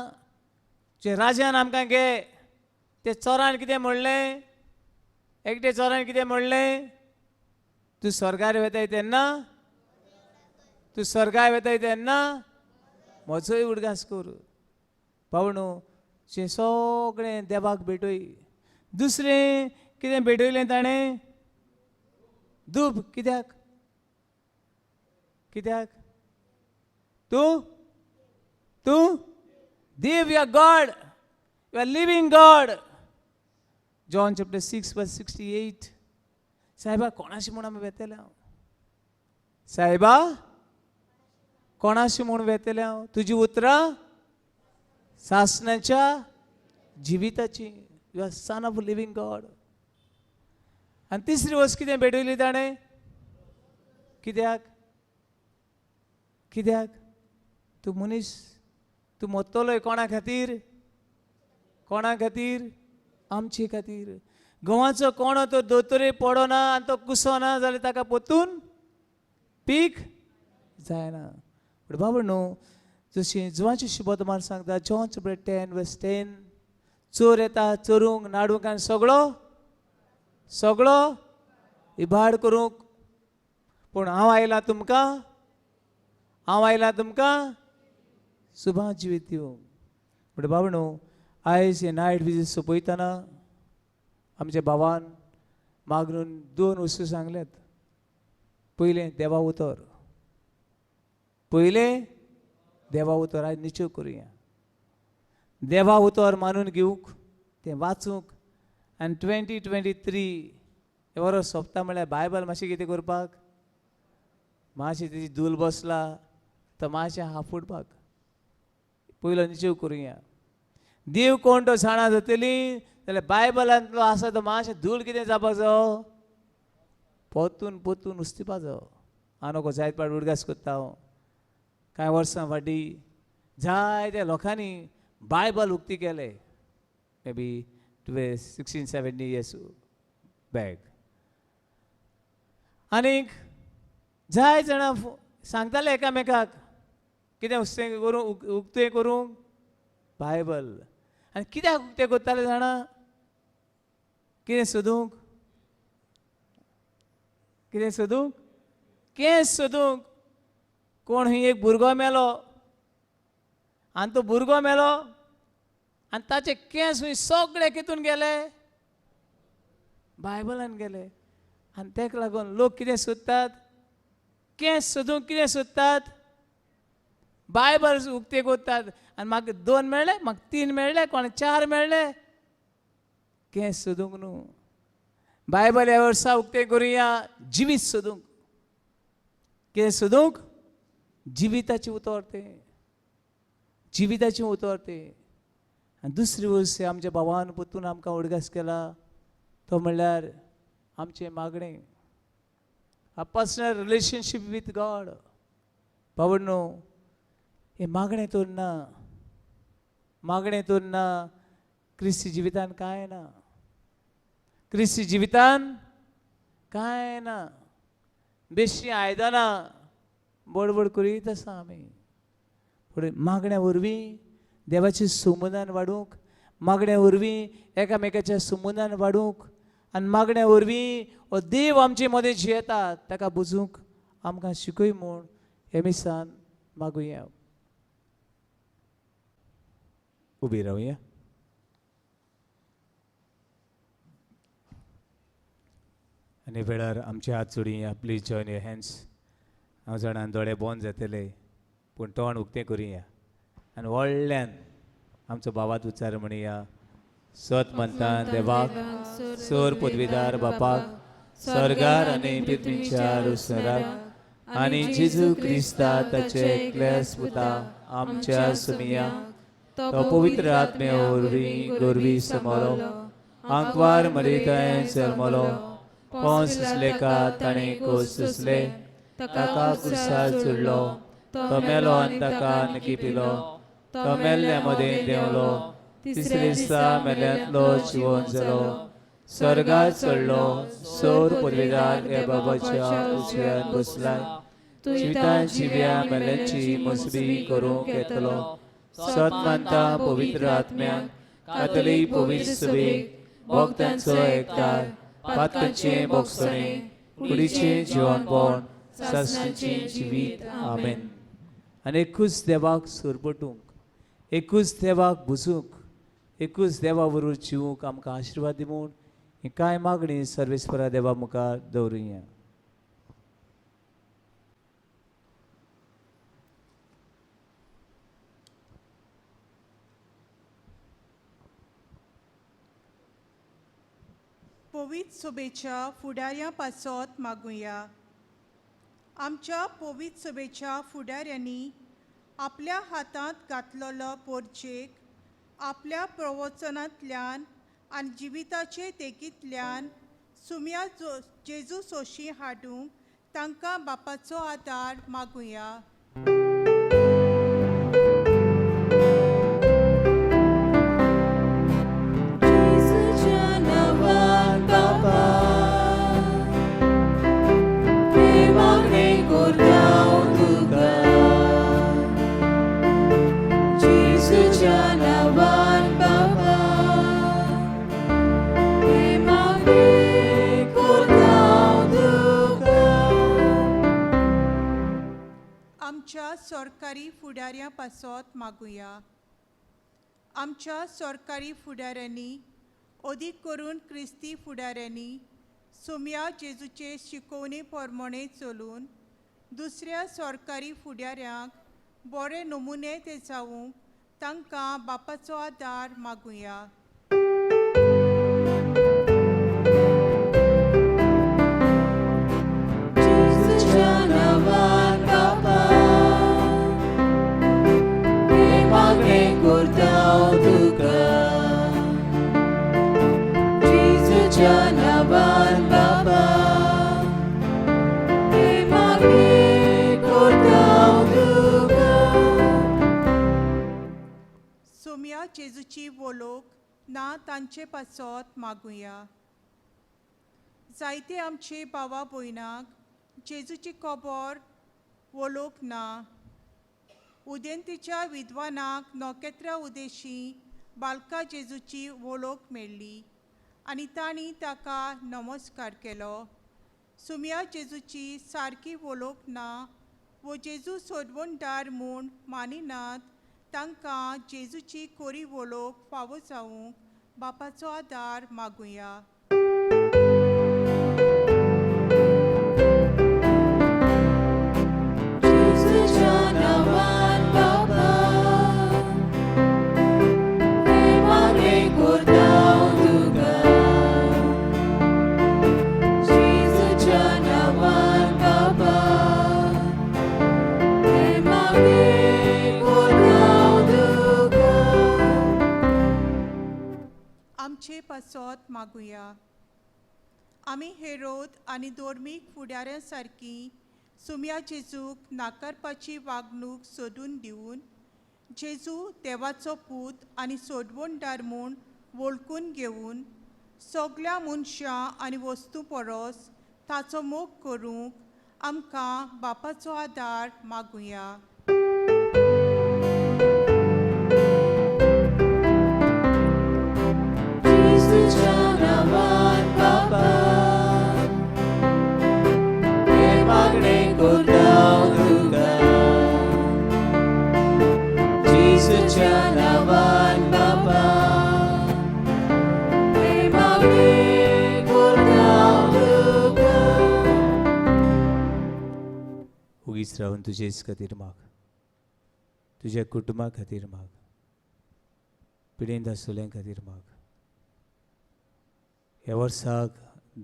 जे राजान आमकां घे, ते चोरान कितें म्हणलें? एकटे चोरान कितें म्हणलें? तूं स्वर्गार वेताय तेन्ना, तूं स्वर्गार वेताय तेन्ना म्हजोय उडगास कर. पावणू जें सगळें देवाक भेटय. दुसरें कितें भेटयलें ताणें? दूब. कित्याक? कित्याक? तूं तूं देव, you are God, you are living God. John chapter 6 verse 68. सायबा कोणाशी म्हूण आमी वेतले हांव? सायबा कोणाशी म्हूण वेतले हांव? तुजी उतरां सासणाच्या जिविताची. You are son of living God. आनी तिसरी वस्त कितें भेटयली ताणें? कित्याक? कित्याक? तूं मनीस, तूं मरतलोय कोणा खातीर? कोणा खातीर? आमचे खातीर. गंवाचो कोणो तो दोतोरे पडना आनी तो कुसना जाल्यार ताका परतून पीक जायना. पूण बाबा न्हू, जशें जुवाची शुभतमार सांगता जॉन चॅप्टर 10 वर्स 10, चोर येता चोरूंक, नाडूंक आनी सगळो सगळो इबाड करूंक, पूण हांव आयलां तुमकां, हांव आयलां तुमकां सुबा जिवीत दिवंक. पूण बाबा न्हू, आयज हे नायट विजीट सोंपयतना आमच्या भावान मागून 2 वस्तू सांगल्यात. पयलें देवा उतर, पयलें देवा उतर आयज निश्चय करुया. देवा उतर मानून घेवंक, तें वाचूंक, आनी 2023 हें वर्स सोंपता म्हळ्यार बायबल मातशें कितें करपाक, मातशें तेजी धूल बसला तो मातशें हाफुडपाक पयलो निश्चय करुया. देव कोण तो जाणा जातली जाल्यार बायबलांतलो आसा तो मातशें धूल कितें जावपाक जावो, पोतून पोतून उस्तिपा जावो. हांव नको जायत पाट उडगास करता. हांव कांय वर्सां फाटीं जायत्या लोकांनी बायबल उक्ती केलें, maybe 16-17 years back. आनीक जाय जाणां सांगताले एकामेकाक कितें उस्तें करूंक, उक्तें करूंक बायबल. आनी कित्याक उक्तें करताले जाणा? कितें सोदूंक? कितें सोदूंक? केंस सोदूंक. कोण खंय एक भुरगो मेलो आनी तो भुरगो मेलो आनी ताचे केंस खंय सगळे कितून गेले? बायबलान गेले. आनी ताका लागून लोक कितें सोदतात? केंस सोदूंक कितें सोदतात? बायबल उक्तें करतात. आनी म्हाका 2 मेळ्ळे, म्हाका 3 मेळ्ळे, कोणाक 4 मेळ्ळे. केंस सोदूंक न्हू. बायबल ह्या वर्सा उक्तें करुया जिवीत सोदूंक. कितें सोदूंक? जिविताचें उतर तें, जिविताचें उतर तें. आनी दुसरी वस्त आमच्या भावान परतून आमकां उडगास केला तो म्हणल्यार आमचें मागणें. A personal relationship with God. बाबा न्हू, हें मागणें तर ना, मागणें तर ना, क्रिस्ती जिवितान कांय ना, क्रिस्ती जिवितान कांय ना. बेश्टी आयदनां बडबड करीत आसा आमी. पूण मागण्या वरवीं देवाचें समुदान वाडूंक, मागण्या वरवीं एकामेकाच्या समुदान वाडूंक, आनी मागण्या वरवीं हो देव आमचे मदें जियेता ताका बुजूंक आमकां शिकय म्हूण हे मिसान मागुया. उबी रावया. आनी वेळार आमचे हात जोडया. Please join your hands. हांव जाणां दोळे बंद जातले, पूण तोंड उक्तें करुया आनी व्हडल्यान आमचो भावात उच्चार म्हणया. सत म्हणटा देवाक, सोर पदवीदार बापाक, स्वर्गार आनी पृथ्वीच्या रुसराक, आनी जेजू क्रिस्ता ताचे एकल्याच पुता आमच्या सुमिया, तो पवित्र आत्मे वरवीं गोरवी समोलो, आंकवार मरितायेन जल्मलो, पोंस लेखा ताणें कोस सोंसले, ताका कुर्सार चडलो, तो मेलो आनी ताका निकिपिलो, तो मेल्ल्या मदें देंवलो, तिसरे दिसा मेल्यांतलो जिवन जालो, स्वर्गार चडलो, सोर पदवीदार ह्या बाबाच्या उजव्यान बसला, जिवितान जिव्या मेल्यांची मोसबी करूंक येतलो. सत मानता पवित्र आत्म्याक, कातली पवित्र सभेक, भक्तांचो एकतार, पातकांचें बोगसणें, कुडीचें जिवनपण, सासणाचें जिवीत. आमेन. आनी एकूच देवाक सरपटूंक, एकूच देवाक बुजूंक, एकूच देवा बरोबर जिवूंक आमकां आशिर्वाद दी म्हूण ही कांय मागणी सर्वेस्परा देवा मुखार दवरुया. पवित्र सभेच्या फुडाऱ्यां पासत मागुया. आमच्या पवित्र सभेच्या फुडाऱ्यांनी आपल्या हातांत घातलेलो पोरचेक आपल्या प्रवचनांतल्यान आनी जिविताचे देखींतल्यान सुम्या जेजू सोशी हाडूंक तांकां बापाचो आदार मागुया. आमच्या सरकारी फुडाऱ्यां पासत मागुया. आमच्या सरकारी फुडाऱ्यांनी, अदीक करून क्रिस्ती फुडाऱ्यांनी, सुम्या जेजूचे शिकोवणे प्रमाणे चलून दुसऱ्या सरकारी फुडाऱ्यांक बरे नमुने ते जावंक तांकां बापाचो आदार मागुया. सोम्या जेजूची वोलोक ना तांचे पासत मागुया. जायते आमचे भावा भयणांक जेजूची खबर वोलोक ना. उदेंतीच्या विद्वानाक नखेत्रा उदेशी बालका जेजूची वोलोक मेळ्ळी आनी तांणी ताका नमस्कार केलो. सुम्या जेजूची सारकी वोलोक ना वो जेजू सोदवणदार म्हूण मानिनात तांकां जेजूची कोरी वोलोक फावो जावंक बापाचो आदार मागुया. आमचे पासत मागुया. आमी हेरोद आनी धर्मीक फुडाऱ्यां सारकी सुम्या जेजूक नाकारपाची वागणूक सोदून दिवन जेजू देवाचो पूत आनी सोडवणदार म्हूण वळखून घेवन सगल्या मनशां आनी वस्तू परस ताचो मोग करूंक आमकां बापाचो आदार मागुया. जेजूच्या नांवान बापा हें मागणें करता तुका. जेजूच्या नांवान बापा हें मागणें करता तुका. उगीच रावन तुजेच खातीर माग, तुज्या कुटुंबा खातीर माग, पिडेंत आसलेल्या खातीर माग. ह्या वर्साक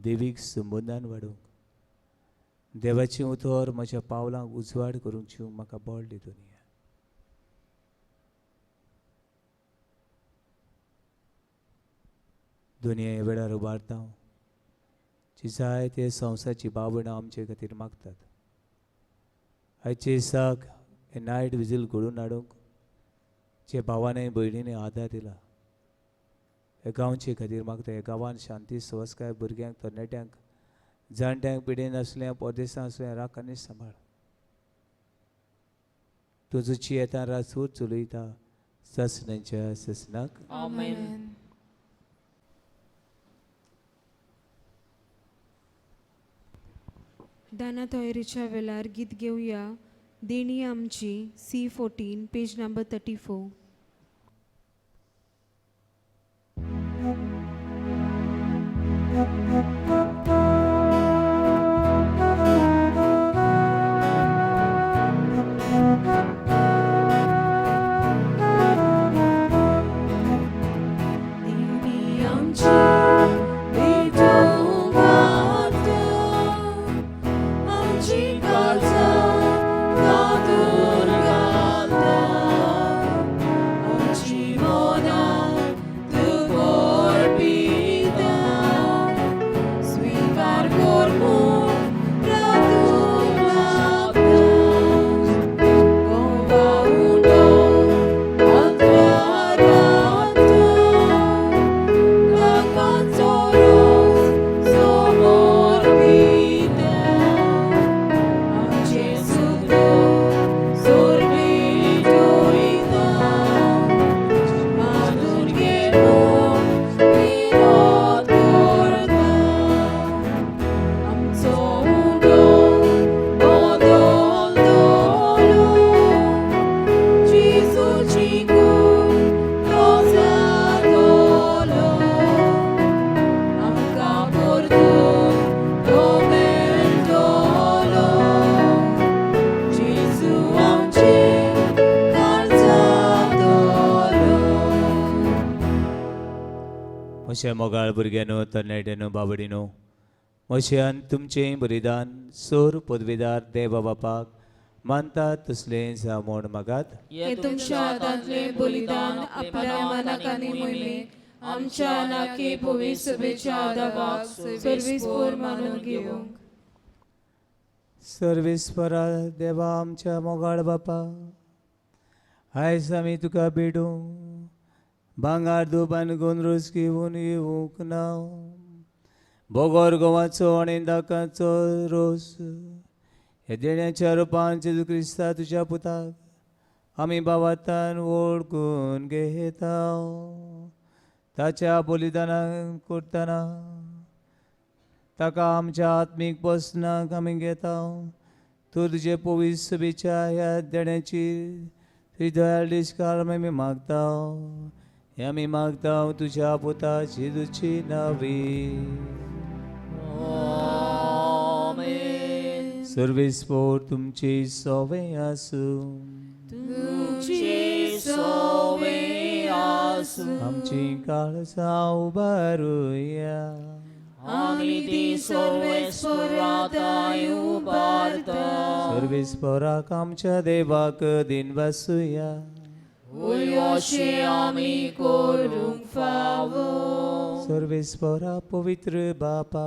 देवीक संबंदान वाडोवंक देवाचें उतर म्हज्या पावलांक उजवाड करूंक दिवंक म्हाका बळ दी दुनिया. दुनिया ह्या वेळार उबारता हांव जी जायते संवसारची बावणां आमचे खातीर मागतात. आयचे दिसाक हे नायट विजील घडोवन हाडूंक जे भावांनी भयणींनी आदार दिला हे गांवचे खातीर मागता. ह्या गांवांत शांती सवसकाय भुरग्यांक, तरणाट्यांक, जाणट्यांक, पिडेन आसल्या, परदेसां आसल्या राख आनी सांबाळ. तुजो येता राजूर चलयता ससनाच्या ससनाक. आमेन. दाना तयारीच्या वेळार गीत घेवया देणी आमची C14 page number 34. देणी आमची भेटोवंक आतां, आमची काळजां कातूर घालता, आमची मनां तुका अर्पिता, स्विकार कर म्हूण प्रार्थूंक लागता. गोवा उंडो अंतरार आतां, काकाचो रोस समर्पिता, आमचें सुख सोर भेटयता, मानून घे म्हूण विनोद करता. आमचो उंडो बदलतलो, जेजूची कूड तो जातलो, आमकां परतून तो मेळटलो, जेजू आमचे काळजांतलो. म्हज्या मोगाळ भुरग्यांनो, तरणाट्यांनो, बाबडीनो, म्हज्यान तुमचें बलिदान सोर पदवीदार देवा बापाक मानतात तसलें जावं म्हूण मागात. हें तुमच्या हातांतलें बलिदान आपल्या मानाक आनी मोहिमेक आमच्या नाके पवित्र सभेच्या आदाबाक सर्वीस मानून घेवंक. सर्वेस्परा देवा आमच्या मोगाळ बापा, आयज आमी तुका भेटूंक भांगार दुबान गोंद्रोस घेवन येवंक ना, बोगोर गोवाचो आनी दाकाचो रोस ह्या देण्याच्या रुपान जेजू क्रिस्ता तुज्या पुताक आमी बाबातान वळखून घेता. ताच्या बलिदानाक करतना ताका आमच्या आत्मीक बसनाक आमी घेता. तूं तुजे पवित्र सभेच्या ह्या देण्याची तुजी दयाळ डिस्कार आमी मागता. हे आमी मागता तुज्या पुता जेजूची नावी. आमेन. सर्वेस्पोर तुमचे सोवे आसूं. तुमचे सोवे आसूं. आमची काळजां उबारुया. आमी ती सर्वेस्पराताय उबारता. सर्वेस्पराक आमच्या देवाक दिन वासुया. वय अशें आमी करूंक फावो. सर्वेस्परा पवित्र बापा,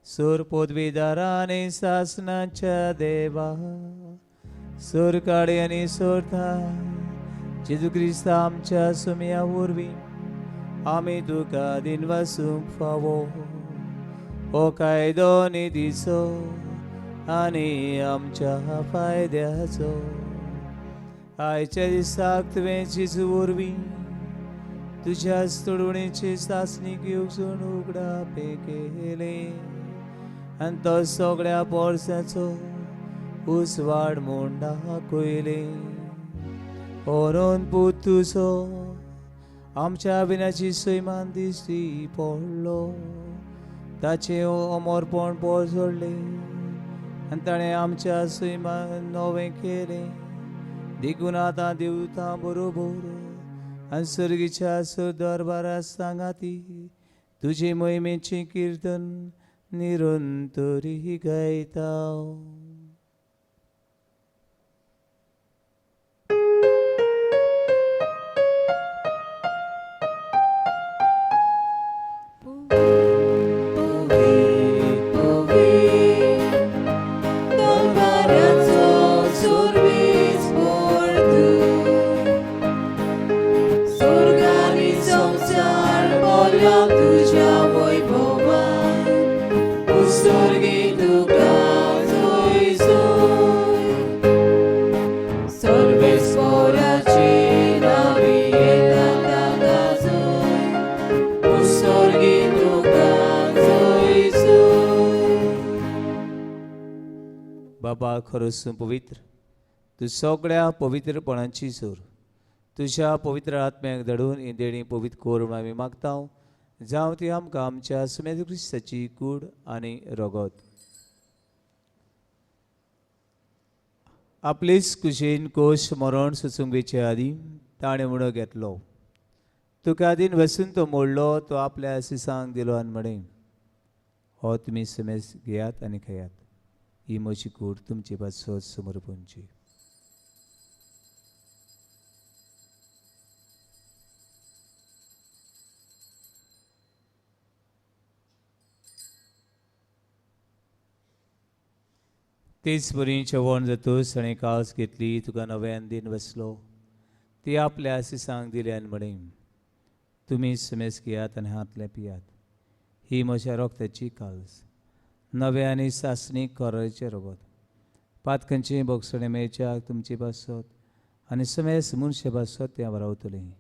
सोर पदवीदारांनी सासनाच्या देवा, सोर काडे आनी सोरता जेजू क्रिस्ता आमच्या सुमया वरवीं आमी तुका दिनवासूंक फावो. हो कायदो निधीचो आनी आमच्या फायद्याचो. आयच्या दिसाक तुवें जेजू वरवीं तुज्या चडवणेची सासणी घेवजून उगडापें केलें आनी तो सगळ्या पोरसाचो उजवाड म्हूण दाखयलें. व्हरून पूत तुजो आमच्या विनाची सैमान दिश्टी पडलो, ताचें अमरपण पोसडलें आनी ताणें आमच्या सैमान नवें केलें. देखून आतां देवता बरोबर आनी सर्गीच्या दरबारा सांगाती तुजे मोहिमेचें किर्तन निरंतरी गायता. बाबा खरोच पवित्र, तूं सगळ्या पवित्रपणाची जोर, तुज्या पवित्र आत्म्याक धाडून ही देणी पवित्र कर म्हूण आमी मागता. जावं ती आमकां आमच्या सुमेद क्रिस्ताची कूड आनी रगत. आपलेच कुशीन कोश मरण सुचूंक वेचे आदीं ताणें म्हणो घेतलो, तुका दीन वसून तो मोडलो, तो आपल्या सिसांक दिलो आनी म्हणें, हो तुमी सुमेज घेयात आनी खेयात, ही म्हजी कूड तुमचे पासत समर्पणची. तेच बरी जेवण जातूच ताणें कास घेतली, तुका नव्यान दिन बसलो, ती आपल्या सिसांक दिली आनी म्हणें, तुमी सुमेज घेयात आनी हातलें पियात, ही म्हज्या रोगताची काल्स, नव्या आनी सासणी कोराचें रगत, पातकांचें भोगसणें मेळच्याक तुमचे पासत आनी समेस मनशे पासत तें वरावतलें.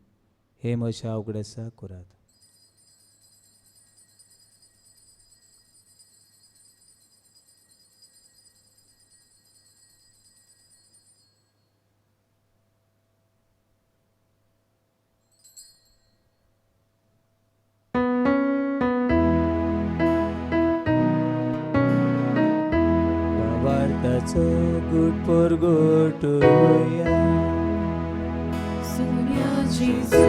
हें म्हज्या उगडासा करात. गुड परगटुया सुम्या जेजू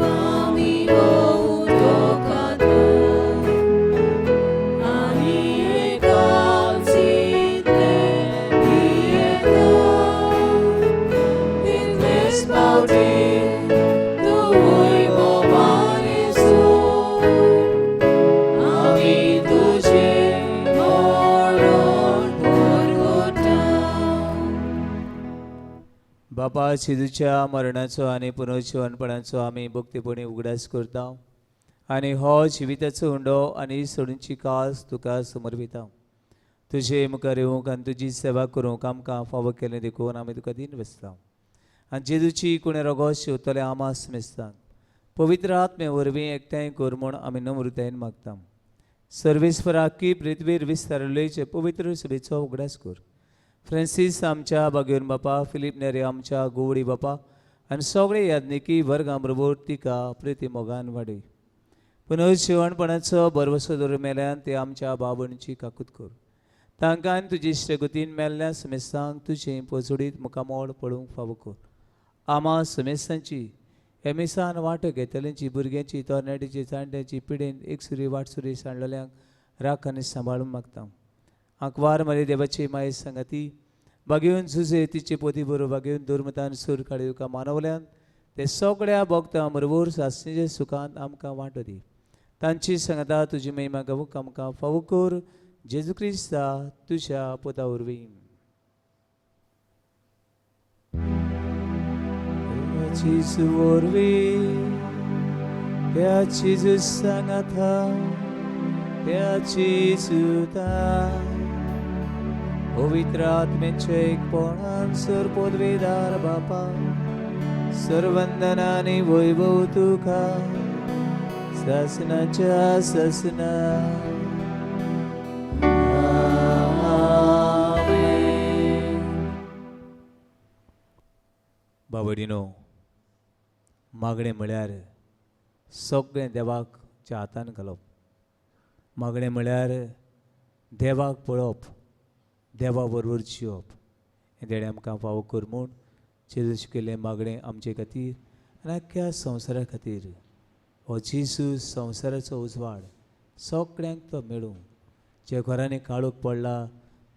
आमी ओतोकाता आनी एकांतींतले पियेता तितलेच पावटी तुवूय बोवारेसो आमी तुजें मरण परगटा. बापा, जेजूच्या मरणाचो आनी पुनर्जिवनपणाचो आमी भक्तीपणी उगडास करता आनी हो जिविताचो उंडो आनी सोडूंची कास तुका समर्पिता. तुजे मुखार येवंक आनी तुजी सेवा करूंक आमकां फावो केलें देखून आमी तुका दीन बसता. आनी जेजूची कोणें रोगो शिंवतले आमास मेस्तांक पवित्र आत्मे वरवीं एकठांय कर म्हूण आमी नम्रतायेन मागता. सर्वेस्पराकी पृथ्वीर विस्तारलेचे पवित्र सभेचो उगडास कर. फ्रांसीस आमच्या बागेवन बापा, फिलीप नेरे आमच्या गोवडी बापा आनी सगळे याज्ञिकी वर्गां बरोबर तिका प्रिती मोगान वाडय. पुनर्जिवणपणाचो भरवसो दवरून मेल्यान ते आमच्या बाबणची काकूत कर. तांकां आनी तुजे श्रेगतीन मेल्ल्या समेस्तांक तुजें पोजडीत मुखामोळ पळोवंक फावो कर. आमा समेस्तांची एमिसान वांटो घेतल्यांची भुरग्यांची तरणाट्यांची जाणट्यांची पिडेन एकसुरी वाटसुरी सांडलेल्यांक राख आनी सांबाळूंक मागता. आंकवार मरे देवाची माये सांगाती बागेवन जुजे तिचे पोती बरो बागेवन दुर्मतान सूर काळी मानवल्यान ते सगळ्या भोगता बरोबर सासणीचे सुखान आमकां वांटो दी. तांची सांगता तुजी महिमा गावूंक आमकां फावो कर जेजू क्रिस्ता तुज्या पुता वरवीं. जेजू वरवीं त्या जेजू सांगाता त्या जेजुता पवित्र आत्म्याच्या एकपणान सर पदवीदार बापा सर्वंदनानी वैभव तुका सासनाच्या सासना. बाबडीनो, मागणें म्हळ्यार सगळें देवाक च्या हातान घालप. मागणें म्हळ्यार देवाक पळोवप, देवा बरोबर जिवप. हें देणें आमकां फावो कर म्हूण जेजू शिकयल्लें मागणें आमचे खातीर आनी आख्ख्या संवसारा खातीर. हो जेजू संवसाराचो उजवाड सगळ्यांक तो मेळूं. जे घरांनी काळोख पडला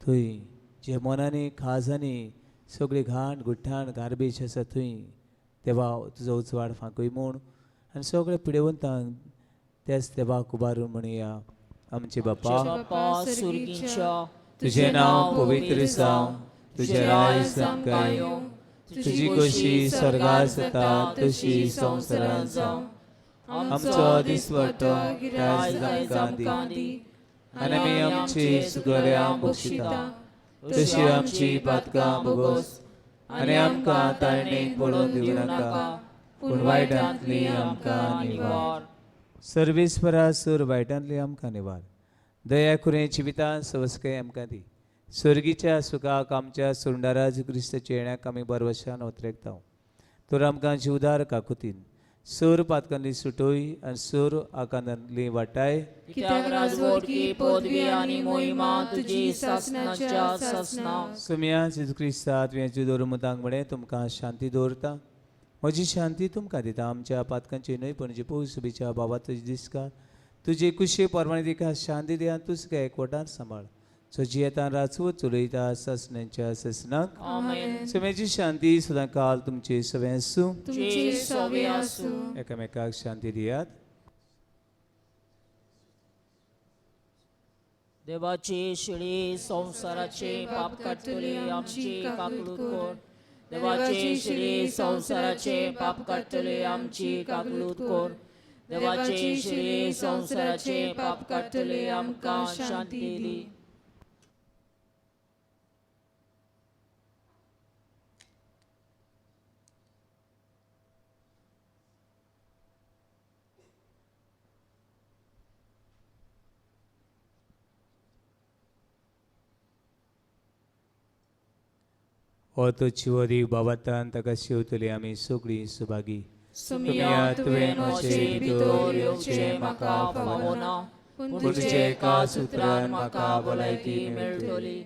थंय, जे मनांनी खाजांनी सगळी घाण गुठ्ठाण गार्बेज आसा थंय देवा तुजो उजवाड फांकय म्हूण आनी सगळे पिडेवंतांक त्याच देवाक उबारून म्हणया. आमचे बापा तुजें नांव पवित्र जावं, तुजें राज आमकां येवं, तुजी खोशी स्वर्गार जाता तशी संवसारांत जावं. आमचो दिसवटो आयज आमकां दी आनी आमी आमची सुगऱ्यां बक्षिता तशी आमची पातकां भोगोस आनी आमकां ताळणेक पडोवन दिवं नाका पूण वायटांतली आमकां निवार. सर्वेस्परा सूर वायटांतली आमकां निवार. दया करून जिवितान सवस्काय आमकां दी. स्वर्गीच्या सुखाक आमच्या सुंडाराज क्रिस्ताच्या येण्याक आमी बरवशान ओतरेकता. तर आमकां जिवदार काकुतीन सोर पातकांतली सुटोय आनी सोर आकांतांतली वाटाय. कित्याक राजवटकी पदवी आनी मोहिमा तुजी सासणाच्या सासणा. सुम्या जेजू क्रिस्ता तुवें दवरून मुतांक म्हळें तुमकां शांती दवरता, म्हजी शांती तुमकां दिता. आमच्या पातकांची न्हय पण जी पौसुबीच्या बाबा तुजी दिसकार तुजे कुशे परवाने तिका शांती दी आनी तुजका एकवटान सांबाळ. सो जियेतान राजवट चलयता सासणाच्या सासणाक. सुम्याची शांती सदां काल तुमचे सगळें आसूं. एकामेकाक शांती दियात. देवाची शिळी संवसाराचे पाप काडटली आमची काकलूत कर. देवाची शिळी संवसाराचे पाप काडटली आमची काकलूत कर. देवाची शिळी संवसाराचे पाप काडटली आमकां शांती दी. हो तो चिवरी बाबातान ताका शेवतली आमी सगळीं सुभागी. सुमिया तुवें म्हजे भितर येवचें म्हाका फावना, पूण तुजे एका सुत्रान म्हाका भलायकी मेळटली.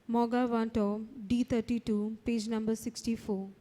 Moga Vanto, D32, page number 64.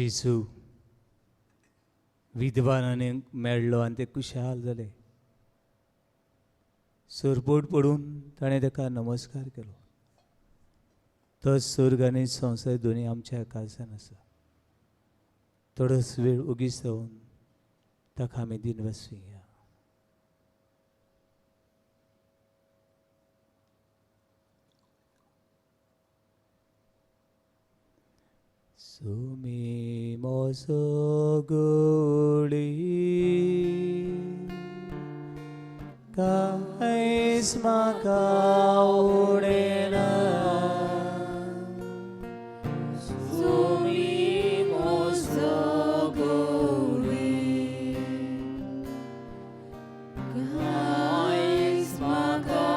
जेजू विद्वानांनी मेळ्ळो आनी ते खुशाल जाले. सरपोट पडून ताणें ताका नमस्कार केलो. तो स्वर्ग आनी संवसार दोनी आमच्या काळजान आसा. थोडोच वेळ ओगीच रावन ताका आमी दिनवासुया. सुमी मोसो गोडी कांयच म्हाका उणें ना. सुमी मोसो गोडी कांयच म्हाका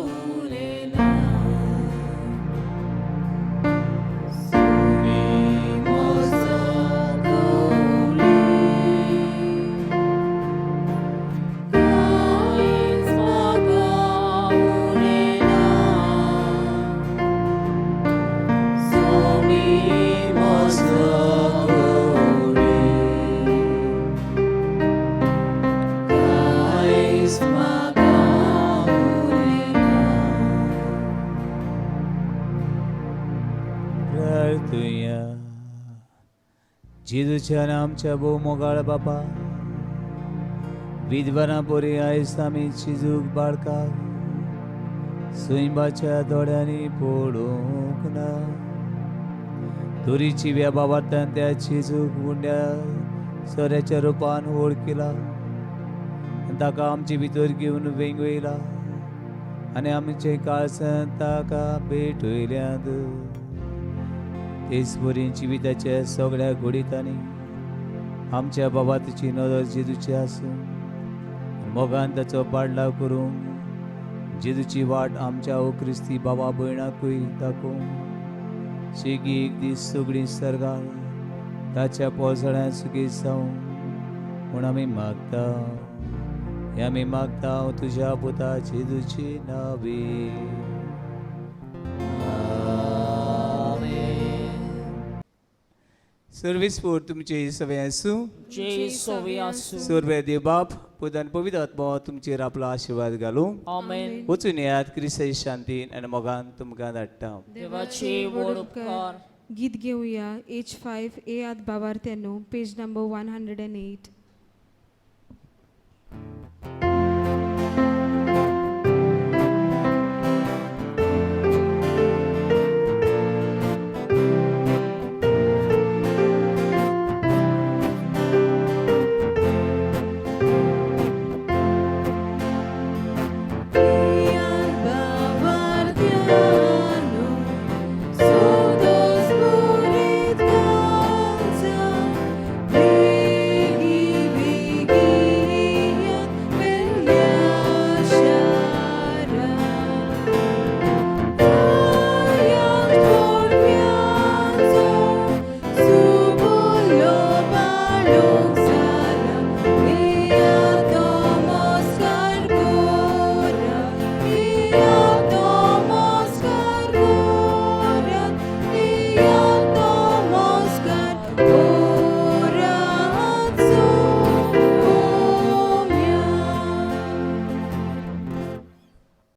उणें ना. सुमी मोसो गोडी कांयच म्हाका उणें ना. सुमी मोसो गोडी कांयच म्हाका उणें ना. प्रार्थुया. जेजूच्या आनी आमच्या भोव मोगाळ बापा, विद्वाना पोरी आयज आमी चिजूक बाळकाक सैंबाच्या दोळ्यांनी पळोवंक ना, तरी चिव्या बाबांतल्यान त्या चिजूक गुंड्या सोऱ्याच्या रुपान वळखिला आनी ताका आमचे भितर घेवन वेंगयला आनी आमचे काळसांत ताका भेटयल्यात. तेच वरी जिविताच्या सगळ्या घडितांनी आमच्या बाबा तुजी नदर जेजूची आसूं, मोगान ताचो पाडलाव करूंक जेजूची वाट आमच्या ओ क्रिस्ती बाबा भयणाकूय दाखोवंक शेगी एक दीस सगळीं सर्गार ताच्या पोसळ्यान सुखी जावं म्हूण आमी मागता. हें आमी मागता तुज्या पुता जेजूची नावी. सर्वीस फोर तुमचे सवे आसूं. तुमचे सवे आसूं. सर्वे देव बाप पुत आनी पवित्र आत्मो तुमचेर आपलो आशिर्वाद घालूं. आमेन. वचून येयात क्रिस्ताच्या शांतीन आनी मोगान तुमकां धाडटा. देवाचे व्हड उपकार. गीत घेवया एच 5 ए आत बाबार्थ्यानो, पेज नंबर 108.